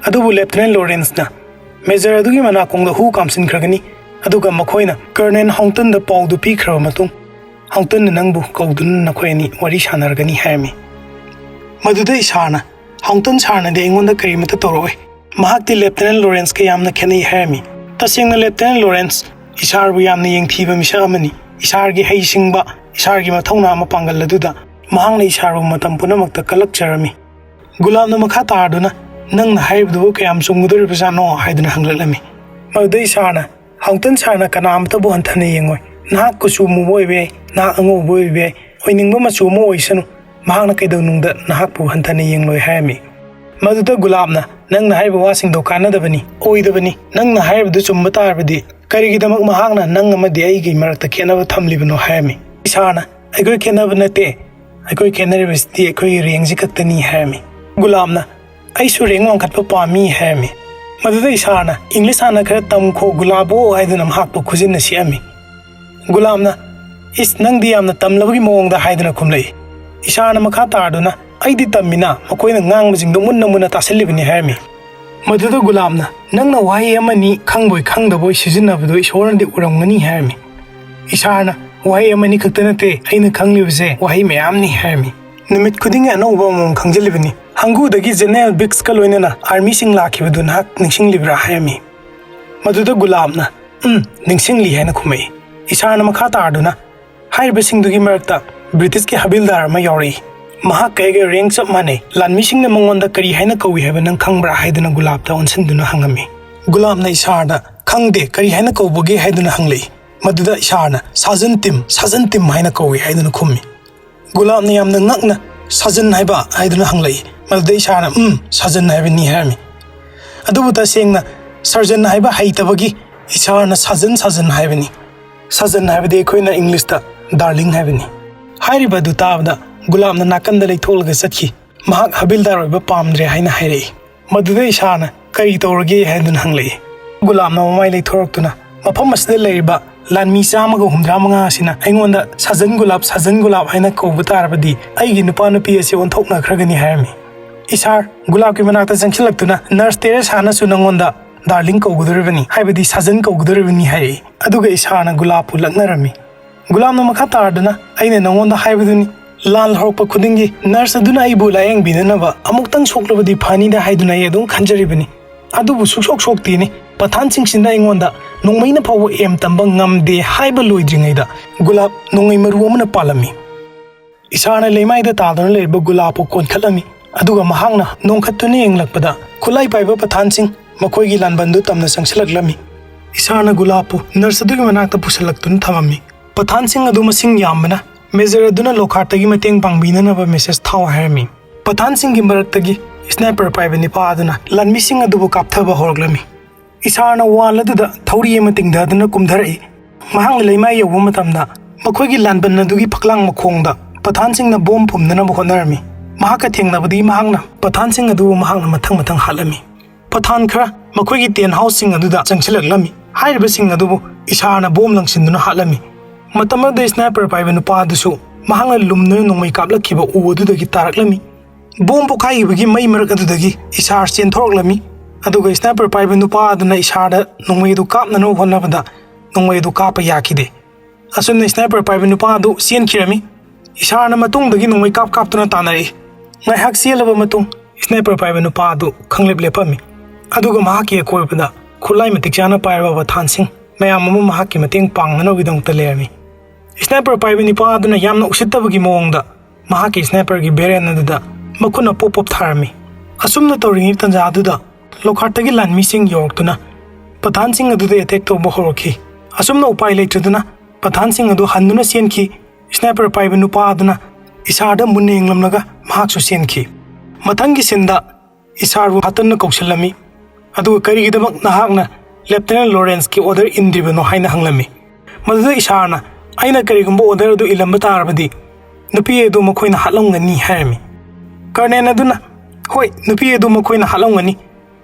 ꯑꯗꯨꯕꯨ ꯂꯦꯐꯇꯤꯅꯦꯟ ꯂꯣꯔꯦꯟꯁꯅ ꯃꯦꯖꯔ ꯑꯗꯨꯒꯤ ꯃꯅꯥꯀꯣꯡꯗ ꯍꯨ ꯀꯥꯝꯁꯤꯟꯈ꯭ꯔꯒꯅꯤ, ꯑꯗꯨꯒ ꯃꯈꯣꯏꯅ ꯀꯔꯅꯦꯜ ꯍꯥꯎꯟꯇꯟꯗ ꯄꯥꯎꯗꯨ ꯄꯤꯈ꯭ꯔꯕ ꯃꯇꯨꯡ, ꯍꯥꯎꯟꯇꯟꯅ ꯅꯪꯕꯨ ꯀꯧꯗꯨꯅ ꯅꯈꯣꯏ ꯑꯅꯤ ꯋꯥꯔꯤ ꯁꯥꯟꯅꯔꯒꯅꯤ" ꯍꯥꯏꯔꯝꯃꯤ꯫ ꯃꯗꯨꯗ ꯏꯁꯥꯔꯅ, "ꯍꯥꯎꯟꯇꯟ ꯁꯥꯔꯅꯗꯤ ꯑꯩꯉꯣꯟꯗ ꯀꯔꯤꯃꯠꯇ ꯇꯧꯔꯛꯑꯣꯏ꯫ ꯃꯍꯥꯛꯇꯤ ꯂꯦꯐꯇꯤꯅꯦꯟ ꯂꯣꯔꯦꯟꯁꯀ ꯌꯥꯝꯅ ꯈꯦꯠꯅꯩ" ꯍꯥꯏꯔꯝꯃꯤ꯫ ꯇꯁꯦꯡꯅ ꯂꯦꯐꯇꯤꯅꯦꯟ ꯂꯣꯔꯦꯟꯁ ꯏꯁꯥꯔꯕꯨ ꯌꯥꯝꯅ ꯌꯦꯡꯊꯤꯕ ꯃꯤꯁꯛ ꯑꯃꯅꯤ꯫ ꯏꯁꯥꯔꯒꯤ ꯍꯩꯁꯤꯡꯕ, ꯏꯁꯥꯔꯒꯤ ꯃꯊꯧꯅꯥ ꯃꯄꯥꯡꯒꯜ ꯑꯗꯨꯗ ꯃꯍꯥꯛꯅ ꯏꯁꯥꯔꯕꯨ ꯃꯇꯝ ꯄꯨꯝꯅꯃꯛꯇ ꯀꯜꯂꯛꯆꯔꯝꯃꯤ꯫ ꯒꯨꯂꯥꯞꯅ ꯃꯈꯥ ꯇꯥꯔꯗꯨꯅ, "ꯅꯪꯅ ꯍꯥꯏꯔꯤꯕꯗꯨꯕꯨ ꯀꯌꯥꯝ ꯆꯨꯝꯒꯗꯧꯔꯤꯕꯖꯥꯠꯅꯣ?" ꯍꯥꯏꯗꯨꯅ ꯍꯪꯂꯛꯂꯝꯃꯤ꯫ ꯃꯗꯨꯗ ꯏꯁꯥꯔꯅ, "ꯍꯥꯎꯟꯇꯟ ꯁꯥꯔꯅ ꯀꯅꯥ ꯑꯃꯠꯇꯕꯨ ꯍꯟꯊꯅ ꯌꯦꯡꯉꯣꯏ꯫ ꯅꯍꯥꯛ ꯀꯨꯆꯨ ꯃꯨꯕ ꯑꯣꯏꯕ ꯌꯥꯏ, ꯅꯍꯥꯛ ꯑꯉꯧꯕ ꯑꯣꯏꯕ ꯌꯥꯏ, ꯑꯣꯏꯅꯤꯡꯕ ꯃꯆꯨ ꯑꯃ ꯑꯣꯏꯁꯅꯨ, ꯃꯍꯥꯛꯅ ꯀꯩꯗꯧꯅꯨꯡꯗ ꯅꯍꯥꯛꯄꯨ ꯍꯟꯊꯅ ꯌꯦꯡꯂꯣꯏ" ꯍꯥꯏꯔꯝꯃꯤ꯫ ꯃꯗꯨꯗ ꯒꯨꯂꯥꯞꯅ, "ꯅꯪꯅ ꯍꯥꯏꯔꯤꯕ ꯋꯥꯁꯤꯡꯗꯣ ꯀꯥꯟꯅꯗꯕꯅꯤ, ꯑꯣꯏꯗꯕꯅꯤ꯫ ꯅꯪꯅ ꯍꯥꯏꯔꯤꯕꯗꯨ ꯆꯨꯝꯕ ꯇꯥꯔꯕꯗꯤ ꯀꯔꯤꯒꯤꯗꯃꯛ ꯃꯍꯥꯛꯅ ꯅꯪ ꯑꯃꯗꯤ ꯑꯩꯒꯤ ꯃꯔꯛꯇ ꯈꯦꯠꯅꯕ ꯊꯝꯂꯤꯕꯅꯣ?" ꯍꯥꯏꯔꯝꯃꯤ꯫ ꯏꯁꯥꯔꯅ, "ꯑꯩꯈꯣꯏ ꯈꯦꯠꯅꯕ ꯅꯠꯇꯦ, ꯑꯩꯈꯣꯏ ꯈꯦꯠꯅꯔꯤꯕꯁꯤꯗꯤ ꯑꯩꯈꯣꯏꯒꯤ ꯔꯦꯡꯁꯤ ꯈꯛꯇꯅꯤ" ꯍꯥꯏꯔꯝꯃꯤ꯫ ꯒꯨꯂꯥꯞꯅ, "ꯑꯩꯁꯨ ꯔꯦꯡ ꯋꯥꯡꯈꯠꯄ ꯄꯥꯝꯃꯤ" ꯍꯥꯏꯔꯝꯃꯤ꯫ ꯃꯗꯨꯗ ꯏꯁꯥꯔꯅ "ꯏꯪꯂꯤꯁ ꯍꯥꯟꯅ ꯈꯔ ꯇꯝꯈꯣ ꯒꯨꯂꯥꯕꯣ" ꯍꯥꯏꯗꯨꯅ ꯃꯍꯥꯛꯄꯨ ꯈꯨꯖꯤꯟꯅ ꯁꯤꯛꯑꯝꯃꯤ꯫ ꯒꯨꯂꯥꯞꯅ, "ꯏꯁ, ꯅꯪꯗꯤ ꯌꯥꯝꯅ ꯇꯝꯂꯕꯒꯤ ꯃꯑꯣꯡꯗ" ꯍꯥꯏꯗꯨꯅ ꯈꯨꯝꯂꯛꯏ꯫ ꯏꯁꯥꯔꯅ ꯃꯈꯥ ꯇꯥꯔꯗꯨꯅ, "ꯑꯩꯗꯤ ꯇꯝꯃꯤꯅ, ꯃꯈꯣꯏꯅ ꯉꯥꯡꯕꯁꯤꯡꯗꯣ ꯃꯨꯟꯅ ꯃꯨꯟꯅ ꯇꯥꯁꯤꯜꯂꯤꯕꯅꯤ" ꯍꯥꯏꯔꯝꯃꯤ꯫ ꯃꯗꯨꯗ ꯒꯨꯂꯥꯞꯅ, "ꯅꯪꯅ ꯋꯥꯍꯩ ꯑꯃꯅꯤ ꯈꯪꯕꯣꯏ ꯈꯪꯗꯕꯣꯏ ꯁꯤꯖꯤꯟꯅꯕꯗꯣ ꯏꯁꯣꯔꯅꯗꯤ ꯎꯔꯝꯒꯅꯤ" ꯍꯥꯏꯔꯝꯃꯤ꯫ ꯏꯁꯥꯔꯅ, "ꯋꯥꯍꯩ ꯑꯃꯅꯤ ꯈꯛꯇ ꯅꯠꯇꯦ, ꯑꯩꯅ ꯈꯪꯂꯤꯕꯁꯦ ꯋꯥꯍꯩ ꯃꯌꯥꯝꯅꯤ" ꯍꯥꯏꯔꯝꯃꯤ꯫ ꯅꯨꯃꯤꯠ ꯈꯨꯗꯤꯡꯒꯤ ꯑꯅꯧꯕ ꯑꯃꯃꯝ ꯈꯪꯖꯤꯜꯂꯤꯕꯅꯤ꯫ ꯍꯪꯒꯨꯗꯒꯤ ꯖꯦꯅꯦꯔꯦꯜ ꯕꯤꯛꯁꯀ ꯂꯣꯏꯅꯅ ꯑꯥꯔꯃꯤꯁꯤꯡ ꯂꯥꯛꯈꯤꯕꯗꯨ ꯅꯍꯥꯛ ꯅꯤꯡꯁꯤꯡꯂꯤꯕ꯭ꯔꯥ ꯍꯥꯏꯔꯝꯃꯤ꯫ ꯃꯗꯨꯗ ꯒꯨꯂꯥꯞꯅ, "ꯎꯝ, ꯅꯤꯡꯁꯤꯡꯂꯤ" ꯍꯥꯏꯅ ꯈꯨꯝꯃꯛꯏ꯫ ꯏꯁꯥꯔꯅ ꯃꯈꯥ ꯇꯥꯔꯗꯨꯅ, "ꯍꯥꯏꯔꯤꯕꯁꯤꯡꯗꯨꯒꯤ ꯃꯔꯛꯇ ꯕ꯭ꯔꯤꯇꯤꯁꯀꯤ ꯍꯕꯤꯜꯗꯥꯔ ꯑꯃ ꯌꯥꯎꯔꯛꯏ꯫ ꯃꯍꯥꯛꯀ ꯑꯩꯒ ꯔꯦꯡ ꯆꯞ ꯃꯥꯟꯅꯩ꯫ ꯂꯥꯟꯃꯤꯁꯤꯡꯅ ꯃꯉꯣꯟꯗ ꯀꯔꯤ ꯍꯥꯏꯅ ꯀꯧꯏ ꯍꯥꯏꯕ ꯅꯪ ꯈꯪꯕ꯭ꯔꯥ?" ꯍꯥꯏꯗꯨꯅ ꯒꯨꯂꯥꯞꯇ ꯑꯣꯟꯁꯤꯟꯗꯨꯅ ꯍꯪꯉꯝꯃꯤ꯫ ꯒꯨꯂꯥꯞꯅ ꯏꯁꯥꯔꯗ, "ꯈꯪꯗꯦ, ꯀꯔꯤ ꯍꯥꯏꯅ ꯀꯧꯕꯒꯦ?" ꯍꯥꯏꯗꯨꯅ ꯍꯪꯂꯛꯏ꯫ ꯃꯗꯨꯗ ꯏꯁꯥꯔꯅ, "ꯁꯥꯖꯟ ꯇꯤꯝ, ꯁꯥꯖꯟ ꯇꯤꯝ ꯍꯥꯏꯅ ꯀꯧꯏ" ꯍꯥꯏꯗꯨꯅ ꯈꯨꯝꯃꯤ꯫ ꯒꯨꯂꯥꯞꯅ ꯌꯥꯝꯅ ꯉꯛꯅ, "ꯁꯥꯖꯟ ꯍꯥꯏꯕ?" ꯍꯥꯏꯗꯨꯅ ꯍꯪꯂꯛꯏ꯫ ꯃꯗꯨꯗ ꯏꯁꯥꯔꯅ, "ꯎꯝ, ꯁꯥꯖꯟ ꯍꯥꯏꯕꯅꯤ" ꯍꯥꯏꯔꯝꯃꯤ꯫ ꯑꯗꯨꯕꯨ ꯇꯁꯦꯡꯅ ꯁꯔꯖꯟ ꯍꯥꯏꯕ ꯍꯩꯇꯕꯒꯤ ꯏꯁꯥꯔꯅ "ꯁꯥꯖꯟ, ꯁꯥꯖꯟ" ꯍꯥꯏꯕꯅꯤ꯫ ꯁꯥꯖꯟ ꯍꯥꯏꯕꯗꯤ ꯑꯩꯈꯣꯏꯅ ꯏꯪꯂꯤꯁꯇ ꯗꯥꯔꯂꯤꯡ ꯍꯥꯏꯕꯅꯤ꯫ ꯍꯥꯏꯔꯤꯕ ꯑꯗꯨ ꯇꯥꯕꯗ ꯒꯨꯂꯥꯞꯅ ꯅꯥꯀꯟꯗ ꯂꯩꯊꯣꯛꯂꯒ ꯆꯠꯈꯤ꯫ ꯃꯍꯥꯛ ꯍꯕꯤꯜꯗꯥꯔ ꯑꯣꯏꯕ ꯄꯥꯝꯗ꯭ꯔꯦ ꯍꯥꯏꯅ ꯍꯥꯏꯔꯛꯏ꯫ ꯃꯗꯨꯗ ꯏꯁꯥꯔꯅ, "ꯀꯔꯤ ꯇꯧꯔꯒꯦ?" ꯍꯥꯏꯗꯨꯅ ꯍꯪꯂꯛꯏ꯫ ꯒꯨꯂꯥꯞꯅ ꯃꯃꯥꯏ ꯂꯩꯊꯣꯔꯛꯇꯨꯅ, "ꯃꯐꯝ ꯑꯁꯤꯗ ꯂꯩꯔꯤꯕ ꯂꯥꯟꯃꯤ ꯆꯥꯝꯃꯒ ꯍꯨꯝꯗ꯭ꯔꯥ ꯃꯉꯥ ꯑꯁꯤꯅ ꯑꯩꯉꯣꯟꯗ ꯁꯥꯖꯟ ꯒꯨꯂꯥꯞ, ꯁꯥꯖꯟ ꯒꯨꯂꯥꯞ ꯍꯥꯏꯅ ꯀꯧꯕ ꯇꯥꯔꯕꯗꯤ ꯑꯩꯒꯤ ꯅꯨꯄꯥ ꯅꯨꯄꯤ ꯑꯁꯤ ꯑꯣꯟꯊꯣꯛꯅꯈ꯭ꯔꯒꯅꯤ" ꯍꯥꯏꯔꯝꯃꯤ꯫ "ꯏꯁꯥꯔ, ꯒꯨꯂꯥꯞꯀꯤ ꯃꯅꯥꯛꯇ ꯆꯪꯁꯤꯜꯂꯛꯇꯨꯅ ꯅꯔꯁ ꯇꯦꯔꯦꯁꯥꯅꯁꯨ ꯅꯉꯣꯟꯗ ꯗꯥꯔꯂꯤꯡ ꯀꯧꯒꯗꯧꯔꯤꯕꯅꯤ, ꯍꯥꯏꯕꯗꯤ ꯁꯥꯖꯟ ꯀꯧꯒꯗꯧꯔꯤꯕꯅꯤ" ꯍꯥꯏꯔꯛꯏ꯫ ꯑꯗꯨꯒ ꯏꯁꯥꯔꯅ ꯒꯨꯂꯥꯞꯄꯨ ꯂꯛꯅꯔꯝꯃꯤ꯫ ꯒꯨꯂꯥꯞꯅ ꯃꯈꯥ ꯇꯥꯔꯗꯨꯅ, "ꯑꯩꯅ ꯅꯉꯣꯟꯗ ꯍꯥꯏꯕꯗꯨꯅꯤ, ꯂꯥꯟ ꯍꯧꯔꯛꯄ ꯈꯨꯗꯤꯡꯒꯤ ꯅꯔꯁ ꯑꯗꯨꯅ ꯑꯩꯕꯨ ꯂꯥꯌꯦꯡꯕꯤꯅꯅꯕ ꯑꯃꯨꯛꯇꯪ ꯁꯣꯛꯂꯕꯗꯤ ꯐꯅꯤꯗ ꯍꯥꯏꯗꯨꯅ ꯑꯩ ꯑꯗꯨꯝ ꯈꯟꯖꯔꯤꯕꯅꯤ꯫ ꯑꯗꯨꯕꯨ ꯁꯨꯛꯁꯣꯛ ꯁꯣꯛꯇꯦꯅꯦ꯫ ꯄꯊꯥꯟꯁꯤꯡꯁꯤꯅ ꯑꯩꯉꯣꯟꯗ ꯅꯣꯡꯃꯩꯅ ꯐꯥꯎꯕ ꯑꯦꯝ ꯇꯝꯕ ꯉꯝꯗꯦ" ꯍꯥꯏꯕ ꯂꯣꯏꯗ꯭ꯔꯤꯉꯩꯗ ꯒꯨꯂꯥꯞ ꯅꯣꯡꯃꯩ ꯃꯔꯨ ꯑꯃꯅ ꯄꯥꯜꯂꯝꯃꯤ꯫ ꯏꯁꯥꯔꯅ ꯂꯩꯃꯥꯏꯗ ꯇꯥꯗꯨꯅ ꯂꯩꯔꯤꯕ ꯒꯨꯂꯥꯞꯄꯨ ꯀꯣꯟꯈꯠꯂꯝꯃꯤ, ꯑꯗꯨꯒ ꯃꯍꯥꯛꯅ ꯅꯣꯡꯈꯠꯇꯨꯅ ꯌꯦꯡꯂꯛꯄꯗ ꯈꯨꯠꯂꯥꯏ ꯄꯥꯏꯕ ꯄꯊꯥꯟꯁꯤꯡ ꯃꯈꯣꯏꯒꯤ ꯂꯥꯟꯕꯟꯗꯨ ꯇꯝꯅ ꯆꯪꯁꯤꯜꯂꯛꯂꯝꯃꯤ꯫ ꯏꯁꯥꯔꯅ ꯒꯨꯂꯥꯞꯄꯨ ꯅꯔꯁ ꯑꯗꯨꯒꯤ ꯃꯅꯥꯛꯇ ꯄꯨꯁꯤꯜꯂꯛꯇꯨꯅ ꯊꯝꯃꯝꯃꯤ꯫ ꯄꯊꯥꯟꯁꯤꯡ ꯑꯗꯨ ꯃꯁꯤꯡ ꯌꯥꯝꯕꯅ ꯃꯦꯖꯔ ꯑꯗꯨꯅ ꯂꯣꯈꯥꯔꯠꯇꯒꯤ ꯃꯇꯦꯡ ꯄꯥꯡꯕꯤꯅꯅꯕ ꯃꯦꯁꯦꯖ ꯊꯥꯎ ꯍꯥꯏꯔꯝꯃꯤ꯫ ꯄꯊꯥꯟꯁꯤꯡꯒꯤ ꯃꯔꯛꯇꯒꯤ ꯁ꯭ꯅꯥꯏꯄꯔ ꯄꯥꯏꯕ ꯅꯤꯄꯥ ꯑꯗꯨꯅ ꯂꯥꯟꯃꯤꯁꯤꯡ ꯑꯗꯨꯕꯨ ꯀꯥꯞꯊꯕ ꯍꯧꯔꯛꯂꯝꯃꯤ꯫ ꯏꯁꯥꯔꯅ ꯋꯥꯜ ꯑꯗꯨꯗ ꯊꯧꯔꯤ ꯑꯃ ꯇꯤꯡꯊꯗꯨꯅ ꯀꯨꯝꯊꯔꯛꯏ꯫ ꯃꯍꯥꯛꯅ ꯂꯩꯃꯥꯏ ꯌꯧꯕ ꯃꯇꯝꯗ ꯃꯈꯣꯏꯒꯤ ꯂꯥꯟꯕꯟ ꯑꯗꯨꯒꯤ ꯐꯛꯂꯥꯡ ꯃꯈꯣꯡꯗ ꯄꯊꯥꯟꯁꯤꯡꯅ ꯕꯣꯝ ꯐꯨꯝꯅꯅꯕ ꯍꯣꯠꯅꯔꯝꯃꯤ꯫ ꯃꯍꯥꯛꯀ ꯊꯦꯡꯅꯕꯗꯒꯤ ꯃꯍꯥꯛꯅ ꯄꯊꯥꯟꯁꯤꯡ ꯑꯗꯨꯕꯨ ꯃꯍꯥꯛꯅ ꯃꯊꯪ ꯃꯊꯪ ꯍꯥꯠꯂꯝꯃꯤ꯫ ꯄꯊꯥꯟ ꯈꯔ ꯃꯈꯣꯏꯒꯤ tent houseꯁꯤꯡ ꯑꯗꯨꯗ ꯆꯪꯁꯤꯜꯂꯛꯂꯝꯃꯤ꯫ ꯍꯥꯏꯔꯤꯕꯁꯤꯡ ꯑꯗꯨꯕꯨ ꯏꯁꯥꯔꯅ ꯕꯣꯝ ꯂꯪꯁꯤꯟꯗꯨꯅ ꯍꯥꯠꯂꯝꯃꯤ꯫ ꯃꯇꯝ ꯑꯗꯨꯗ sniper ꯄꯥꯏꯕ ꯅꯨꯄꯥ ꯑꯗꯨꯁꯨ ꯃꯍꯥꯛꯅ ꯂꯨꯝꯗꯨꯅ ꯅꯣꯡꯃꯩ ꯀꯥꯞꯂꯛꯈꯤꯕ ꯎ ꯑꯗꯨꯗꯒꯤ ꯇꯥꯔꯛꯂꯝꯃꯤ꯫ ꯕꯣꯝ ꯄꯣꯈꯥꯏꯈꯤꯕꯒꯤ ꯃꯩ ꯃꯔꯛ ꯑꯗꯨꯗꯒꯤ ꯏꯁꯥꯔ ꯆꯦꯟꯊꯣꯔꯛꯂꯝꯃꯤ꯫ ꯑꯗꯨꯒ sniper ꯄꯥꯏꯕ ꯅꯨꯄꯥ ꯑꯗꯨꯅ ꯏꯁꯥꯔꯗ ꯅꯣꯡꯃꯩ ꯑꯗꯨ ꯀꯥꯞꯅꯅꯕ ꯍꯣꯠꯅꯕꯗ ꯅꯣꯡꯃꯩ ꯑꯗꯨ ꯀꯥꯞꯄ ꯌꯥꯈꯤꯗꯦ꯫ ꯑꯁꯨꯝꯅ sniper ꯄꯥꯏꯕ ꯅꯨꯄꯥ ꯑꯗꯨ ꯆꯦꯟꯈꯤꯔꯝꯃꯤ꯫ ꯏꯁꯥꯔꯅ ꯃꯇꯨꯡꯗꯒꯤ ꯅꯣꯡꯃꯩ ꯀꯥꯞ ꯀꯥꯞꯇꯨꯅ ꯇꯥꯟꯅꯔꯛꯏ꯫ ꯉꯥꯏꯍꯥꯛ ꯆꯦꯜꯂꯕ ꯃꯇꯨꯡ sniper ꯄꯥꯏꯕ ꯅꯨꯄꯥ ꯑꯗꯨ ꯈꯪꯂꯦꯞ ꯂꯦꯞꯄꯝꯃꯤ꯫ ꯑꯗꯨꯒ ꯃꯍꯥꯛꯀꯤ ꯑꯀꯣꯏꯕꯗ ꯈꯨꯠꯂꯥꯏ ꯃꯇꯤꯛ ꯆꯥꯅ ꯄꯥꯏꯔꯕ ꯄꯊꯥꯟꯁꯤꯡ ꯃꯌꯥꯝ ꯑꯃ ꯃꯍꯥꯛꯀꯤ ꯃꯇꯦꯡ ꯄꯥꯡꯅꯅꯕꯒꯤꯗꯃꯛꯇ ꯂꯩꯔꯝꯃꯤ꯫ Sniper ꯄꯥꯏꯕ ꯅꯨꯄꯥ ꯑꯗꯨꯅ ꯌꯥꯝꯅ ꯎꯁꯤꯠꯇꯕꯒꯤ ꯃꯑꯣꯡꯗ ꯃꯍꯥꯛꯀꯤ sniperꯒꯤ barrel ꯑꯗꯨꯗ ꯃꯈꯨꯠꯅ ꯄꯣꯞ ꯄꯣꯞ ꯊꯥꯔꯝꯃꯤ꯫ ꯑꯁꯨꯝꯅ ꯇꯧꯔꯤꯉꯩ ꯇꯥꯟꯖꯥ ꯑꯗꯨꯗ ꯂꯣꯈꯥꯔꯠꯇꯒꯤ ꯂꯥꯟꯃꯤꯁꯤꯡ ꯌꯧꯔꯛꯇꯨꯅ ꯄꯊꯥꯟꯁꯤꯡ ꯑꯗꯨꯗ attack ꯇꯧꯕ ꯍꯧꯔꯛꯈꯤ꯫ ꯑꯁꯨꯝꯅ ꯎꯄꯥꯏ ꯂꯩꯇꯗꯨꯅ ꯄꯊꯥꯟꯁꯤꯡ ꯑꯗꯨ ꯍꯟꯗꯨꯅ ꯆꯦꯟꯈꯤ꯫ Sniper ꯄꯥꯏꯕ ꯅꯨꯄꯥ ꯑꯗꯨꯅ ꯏꯁꯥꯔꯗ ꯃꯨꯟꯅ ꯌꯦꯡꯂꯝꯂꯒ ꯃꯍꯥꯛꯁꯨ ꯆꯦꯟꯈꯤ꯫ ꯃꯊꯪꯒꯤ sceneꯗ ꯏꯁꯥꯔꯕꯨ ꯍꯥꯇꯟꯅ ꯀꯧꯁꯤꯜꯂꯝꯃꯤ꯫ ꯑꯗꯨꯒ "ꯀꯔꯤꯒꯤꯗꯃꯛ ꯅꯍꯥꯛꯅ Lieutenant Lawrenceꯀꯤ order ꯏꯟꯗ꯭ꯔꯤꯕꯅꯣ?" ꯍꯥꯏꯅ ꯍꯪꯂꯝꯃꯤ꯫ ꯃꯗꯨꯗ ꯏꯁꯥꯔꯅ, "ꯑꯩꯅ ꯀꯔꯤꯒꯨꯝꯕ order ꯑꯗꯨ ꯏꯜꯂꯝꯕ ꯇꯥꯔꯕꯗꯤ ꯅꯨꯄꯤ ꯑꯗꯨ ꯃꯈꯣꯏꯅ ꯍꯥꯠꯂꯝꯒꯅꯤ" ꯍꯥꯏꯔꯝꯃꯤ꯫ Colonel ꯑꯗꯨꯅ, "ꯍꯣꯏ, ꯅꯨꯄꯤ ꯑꯗꯨ ꯃꯈꯣꯏꯅ ꯍꯥꯠꯂꯝꯒꯅꯤ,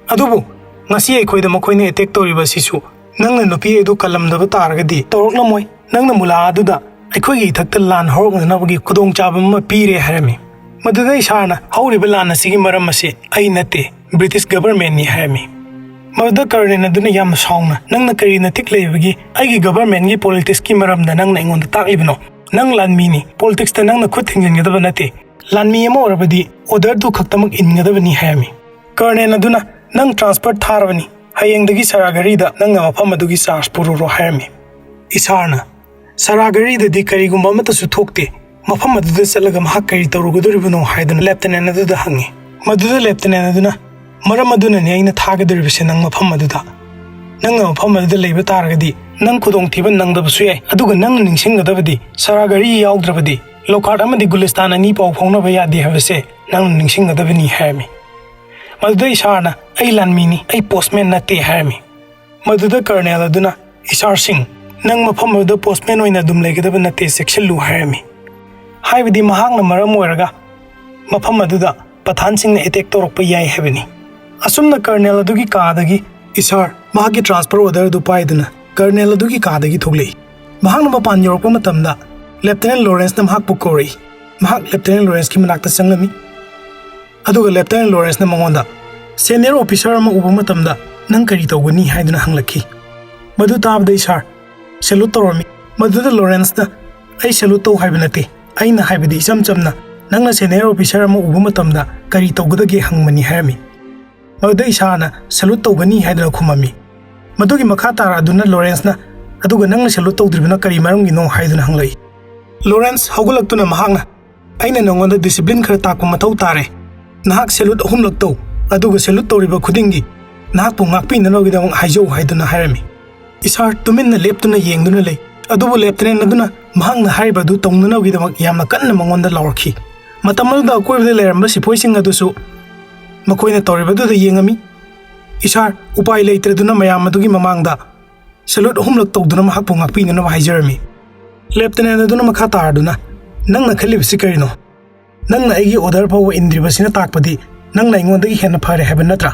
ꯑꯗꯨꯕꯨ ꯉꯁꯤ ꯑꯩꯈꯣꯏꯗ ꯃꯈꯣꯏꯅ attack ꯇꯧꯔꯤꯕ ꯑꯁꯤꯁꯨ ꯅꯪꯅ ꯅꯨꯄꯤ ꯑꯗꯨ ꯀꯜꯂꯝꯗꯕ ꯇꯥꯔꯒꯗꯤ ꯇꯧꯔꯛꯂꯝꯃꯣꯏ꯫ ꯅꯪꯅ ꯃꯨꯂꯥ ꯑꯗꯨꯗ ꯑꯩꯈꯣꯏꯒꯤ ꯏꯊꯛꯇ ꯂꯥꯟ ꯍꯧꯔꯛꯅꯅꯕꯒꯤ ꯈꯨꯗꯣꯡꯆꯥꯕ ꯑꯃ ꯄꯤꯔꯦ" ꯍꯥꯏꯔꯝꯃꯤ꯫ ꯃꯗꯨꯗ ꯏꯁꯥꯔꯅ, "ꯍꯧꯔꯤꯕ ꯂꯥꯟ ꯑꯁꯤꯒꯤ ꯃꯔꯝ ꯑꯁꯤ ꯑꯩ ꯅꯠꯇꯦ, British governmentꯅꯤ" ꯍꯥꯏꯔꯝꯃꯤ꯫ ꯃꯗꯨꯗ Colonel ꯑꯗꯨꯅ ꯌꯥꯝꯅ ꯁꯥꯎꯅ, "ꯅꯪꯅ ꯀꯔꯤ ꯅꯇꯤꯛ ꯂꯩꯕꯒꯤ ꯑꯩꯒꯤ governmentꯒꯤ politicsꯀꯤ ꯃꯔꯝꯗ ꯅꯪꯅ ꯑꯩꯉꯣꯟꯗ ꯇꯥꯛꯂꯤꯕꯅꯣ? ꯅꯪ ꯂꯥꯟꯃꯤꯅꯤ, politicsꯇ ꯅꯪꯅ ꯈꯨꯠ ꯊꯤꯡꯖꯤꯟꯒꯗꯕ ꯅꯠꯇꯦ꯫ ꯂꯥꯟꯃꯤ ꯑꯃ ꯑꯣꯏꯔꯕꯗꯤ order ꯑꯗꯨ ꯈꯛꯇꯃꯛ ꯏꯟꯒꯗꯕꯅꯤ" ꯍꯥꯏꯔꯝꯃꯤ꯫ Colonel ꯑꯗꯨꯅ, "ꯅꯪ transfer ꯊꯥꯔꯕꯅꯤ, ꯍꯌꯦꯡꯗꯒꯤ ꯁꯔꯥꯒꯔꯤꯗ ꯅꯪꯅ ꯃꯐꯝ ꯑꯗꯨꯒꯤ charge ꯄꯨꯔꯨꯔꯣ" ꯍꯥꯏꯔꯝꯃꯤ꯫ ꯏꯁꯥꯔꯅ, "ꯁꯔꯥꯒꯔꯤꯗꯗꯤ ꯀꯔꯤꯒꯨꯝꯕ ꯑꯃꯠꯇꯁꯨ ꯊꯣꯛꯇꯦ, ꯃꯐꯝ ꯑꯗꯨꯗ ꯆꯠꯂꯒ ꯃꯍꯥꯛ ꯀꯔꯤ ꯇꯧꯔꯨꯒꯗꯧꯔꯤꯕꯅꯣ?" ꯍꯥꯏꯗꯨꯅ Lieutenant ꯑꯗꯨꯗ ꯍꯪꯉꯤ꯫ ꯃꯗꯨꯗ Lieutenant ꯑꯗꯨꯅ, "ꯃꯔꯝ ꯑꯗꯨꯅꯅꯤ ꯑꯩꯅ ꯊꯥꯒꯗꯧꯔꯤꯕꯁꯦ ꯅꯪ ꯃꯐꯝ ꯑꯗꯨꯗ꯫ ꯅꯪꯅ ꯃꯐꯝ ꯑꯗꯨꯗ ꯂꯩꯕ ꯇꯥꯔꯒꯗꯤ ꯅꯪ ꯈꯨꯗꯣꯡꯊꯤꯕ ꯅꯪꯗꯕꯁꯨ ꯌꯥꯏ, ꯑꯗꯨꯒ ꯅꯪꯅ ꯅꯤꯡꯁꯤꯡꯒꯗꯕꯗꯤ ꯁꯔꯥꯒꯔꯤ ꯌꯥꯎꯗ꯭ꯔꯕꯗꯤ ꯂꯣꯈꯥꯔꯠ ꯑꯃꯗꯤ ꯒꯨꯂꯤꯁꯇꯥꯟ ꯑꯅꯤ ꯄꯥꯎ ꯐꯥꯎꯅꯕ ꯌꯥꯗꯦ ꯍꯥꯏꯕꯁꯦ ꯅꯪꯅ ꯅꯤꯡꯁꯤꯡꯒꯗꯕꯅꯤ" ꯍꯥꯏꯔꯝꯃꯤ꯫ ꯃꯗꯨꯗ ꯏꯁꯥꯔꯅ, "ꯑꯩ ꯂꯥꯟꯃꯤꯅꯤ, ꯑꯩ postman ꯅꯠꯇꯦ" ꯍꯥꯏꯔꯝꯃꯤ꯫ ꯃꯗꯨꯗ Colonel ꯑꯗꯨꯅ, "ꯏꯁꯥꯔꯁꯤꯡ, ꯅꯪ ꯃꯐꯝ ꯑꯗꯨꯗ postman ꯑꯣꯏꯅ ꯑꯗꯨꯝ ꯂꯩꯒꯗꯕ ꯅꯠꯇꯦ, ꯆꯦꯛꯁꯤꯜꯂꯨ" ꯍꯥꯏꯔꯝꯃꯤ꯫ ꯍꯥꯏꯕꯗꯤ ꯃꯍꯥꯛꯅ ꯃꯔꯝ ꯑꯣꯏꯔꯒ ꯃꯐꯝ ꯑꯗꯨꯗ ꯄꯊꯥꯟꯁꯤꯡꯅ ꯑꯦꯇꯦꯛ ꯇꯧꯔꯛꯄ ꯌꯥꯏ ꯍꯥꯏꯕꯅꯤ꯫ ꯑꯁꯨꯝꯅ ꯀꯔꯅꯦꯜ ꯑꯗꯨꯒꯤ ꯀꯥꯗꯒꯤ ꯏꯁꯥꯔ ꯃꯍꯥꯛꯀꯤ ꯇ꯭ꯔꯥꯟꯁꯐꯔ ꯑꯣꯔꯗꯔ ꯑꯗꯨ ꯄꯥꯏꯗꯨꯅ ꯀꯔꯅꯦꯜ ꯑꯗꯨꯒꯤ ꯀꯥꯗꯒꯤ ꯊꯣꯛꯂꯛꯏ꯫ ꯃꯍꯥꯛꯅ ꯃꯄꯥꯟ ꯌꯧꯔꯛꯄ ꯃꯇꯝꯗ ꯂꯦꯐꯇꯤꯅꯦꯟ ꯂꯣꯔꯦꯟꯁꯅ ꯃꯍꯥꯛꯄꯨ ꯀꯧꯔꯛꯏ꯫ ꯃꯍꯥꯛ ꯂꯦꯐꯇꯤꯅꯦꯟ ꯂꯣꯔꯦꯟꯁꯀꯤ ꯃꯅꯥꯛꯇ ꯆꯪꯂꯝꯃꯤ꯫ ꯑꯗꯨꯒ ꯂꯦꯐꯇꯤꯅꯦꯟ ꯂꯣꯔꯦꯟꯁꯅ ꯃꯉꯣꯟꯗ, "ꯁꯦꯅꯤꯌꯔ ꯑꯣꯐꯤꯁꯥꯔ ꯑꯃ ꯎꯕ ꯃꯇꯝꯗ ꯅꯪ ꯀꯔꯤ ꯇꯧꯒꯅꯤ?" ꯍꯥꯏꯗꯨꯅ ꯍꯪꯂꯛꯈꯤ꯫ ꯃꯗꯨ ꯇꯥꯕꯗ ꯏꯁꯥꯔ ꯁꯦꯂꯨꯠ ꯇꯧꯔꯝꯃꯤ꯫ ꯃꯗꯨꯗ ꯂꯣꯔꯦꯟꯁꯅ, "ꯑꯩ ꯁꯦꯂꯨꯠ ꯇꯧ ꯍꯥꯏꯕ ꯅꯠꯇꯦ, ꯑꯩꯅ ꯍꯥꯏꯕꯗꯤ ꯏꯆꯝ ꯆꯝꯅ ꯅꯪꯅ ꯁꯦꯅꯤꯌꯔ ꯑꯣꯐꯤꯁꯥꯔ ꯑꯃ ꯎꯕ ꯃꯇꯝꯗ ꯀꯔꯤ ꯇꯧꯒꯗꯒꯦ ꯍꯪꯕꯅꯤ" ꯍꯥꯏꯔꯝꯃꯤ꯫ ꯃꯗꯨꯗ ꯏꯁꯥꯔꯅ ꯁꯦꯂꯨꯠ ꯇꯧꯒꯅꯤ ꯍꯥꯏꯗꯨꯅ ꯈꯨꯝꯃꯝꯃꯤ꯫ ꯃꯗꯨꯒꯤ ꯃꯈꯥ ꯇꯥꯔꯛꯑꯗꯨꯅ ꯂꯣꯔꯦꯟꯁꯅ, "ꯑꯗꯨꯒ ꯅꯪꯅ ꯁꯦꯂꯨꯠ ꯇꯧꯗ꯭ꯔꯤꯕꯅ ꯀꯔꯤ ꯃꯔꯝꯒꯤꯅꯣ?" ꯍꯥꯏꯗꯨꯅ ꯍꯪꯂꯛꯏ꯫ ꯂꯣꯔꯦꯟꯁ ꯍꯧꯒꯠꯂꯛꯇꯨꯅ ꯃꯍꯥꯛꯅ, "ꯑꯩꯅ ꯅꯉꯣꯟꯗ ꯗꯤꯁꯤꯄ꯭ꯂꯤꯟ ꯈꯔ ꯇꯥꯛꯄ ꯃꯊꯧ ꯇꯥꯔꯦ꯫ ꯅꯍꯥꯛ ꯁꯦꯂꯨꯠ ꯑꯍꯨꯝꯂꯛ ꯇꯧ, ꯑꯗꯨꯒ ꯁꯦꯂꯨꯠ ꯇꯧꯔꯤꯕ ꯈꯨꯗꯤꯡꯒꯤ ꯅꯍꯥꯛꯄꯨ ꯉꯥꯛꯄꯤꯅꯅꯕꯒꯤꯗꯃꯛ ꯍꯥꯏꯖꯧ" ꯍꯥꯏꯗꯨꯅ ꯍꯥꯏꯔꯝꯃꯤ꯫ ꯏꯁꯥꯔ ꯇꯨꯃꯤꯟꯅ ꯂꯦꯞꯇꯨꯅ ꯌꯦꯡꯗꯨꯅ ꯂꯩ, ꯑꯗꯨꯕꯨ ꯂꯦꯐꯇꯤꯅꯦꯟ ꯑꯗꯨꯅ ꯃꯍꯥꯛꯅ ꯍꯥꯏꯔꯤꯕ ꯑꯗꯨ ꯇꯧꯅꯅꯕꯒꯤꯗꯃꯛ ꯌꯥꯝꯅ ꯀꯟꯅ ꯃꯉꯣꯟꯗ ꯂꯥꯎꯔꯛꯈꯤ꯫ ꯃꯇꯝ ꯑꯗꯨꯗ ꯑꯀꯣꯏꯕꯗ ꯂꯩꯔꯝꯕ ꯁꯤꯐꯣꯏꯁꯤꯡ ꯑꯗꯨꯁꯨ ꯃꯈꯣꯏꯅ ꯇꯧꯔꯤꯕꯗꯨꯗ ꯌꯦꯡꯉꯝꯃꯤ꯫ ꯏꯁꯥꯔ ꯎꯄꯥꯏ ꯂꯩꯇ꯭ꯔꯗꯨꯅ ꯃꯌꯥꯝ ꯑꯗꯨꯒꯤ ꯃꯃꯥꯡꯗ ꯁꯦꯂꯨꯠ ꯑꯍꯨꯝꯂꯛ ꯇꯧꯗꯨꯅ ꯃꯍꯥꯛꯄꯨ ꯉꯥꯛꯄꯤꯅꯅꯕ ꯍꯥꯏꯖꯔꯝꯃꯤ꯫ ꯂꯦꯐꯇꯤꯅꯦꯟ ꯑꯗꯨꯅ ꯃꯈꯥ ꯇꯥꯔꯗꯨꯅ, "ꯅꯪꯅ ꯈꯜꯂꯤꯕꯁꯤ ꯀꯔꯤꯅꯣ? ꯅꯪꯅ ꯑꯩꯒꯤ ꯑꯣꯔꯗꯔ ꯐꯥꯎꯕ ꯏꯟꯗ꯭ꯔꯤꯕꯁꯤꯅ ꯇꯥꯛꯄꯗꯤ ꯅꯪꯅ ꯑꯩꯉꯣꯟꯗꯒꯤ ꯍꯦꯟꯅ ꯐꯔꯦ ꯍꯥꯏꯕ ꯅꯠꯇ꯭ꯔꯥ?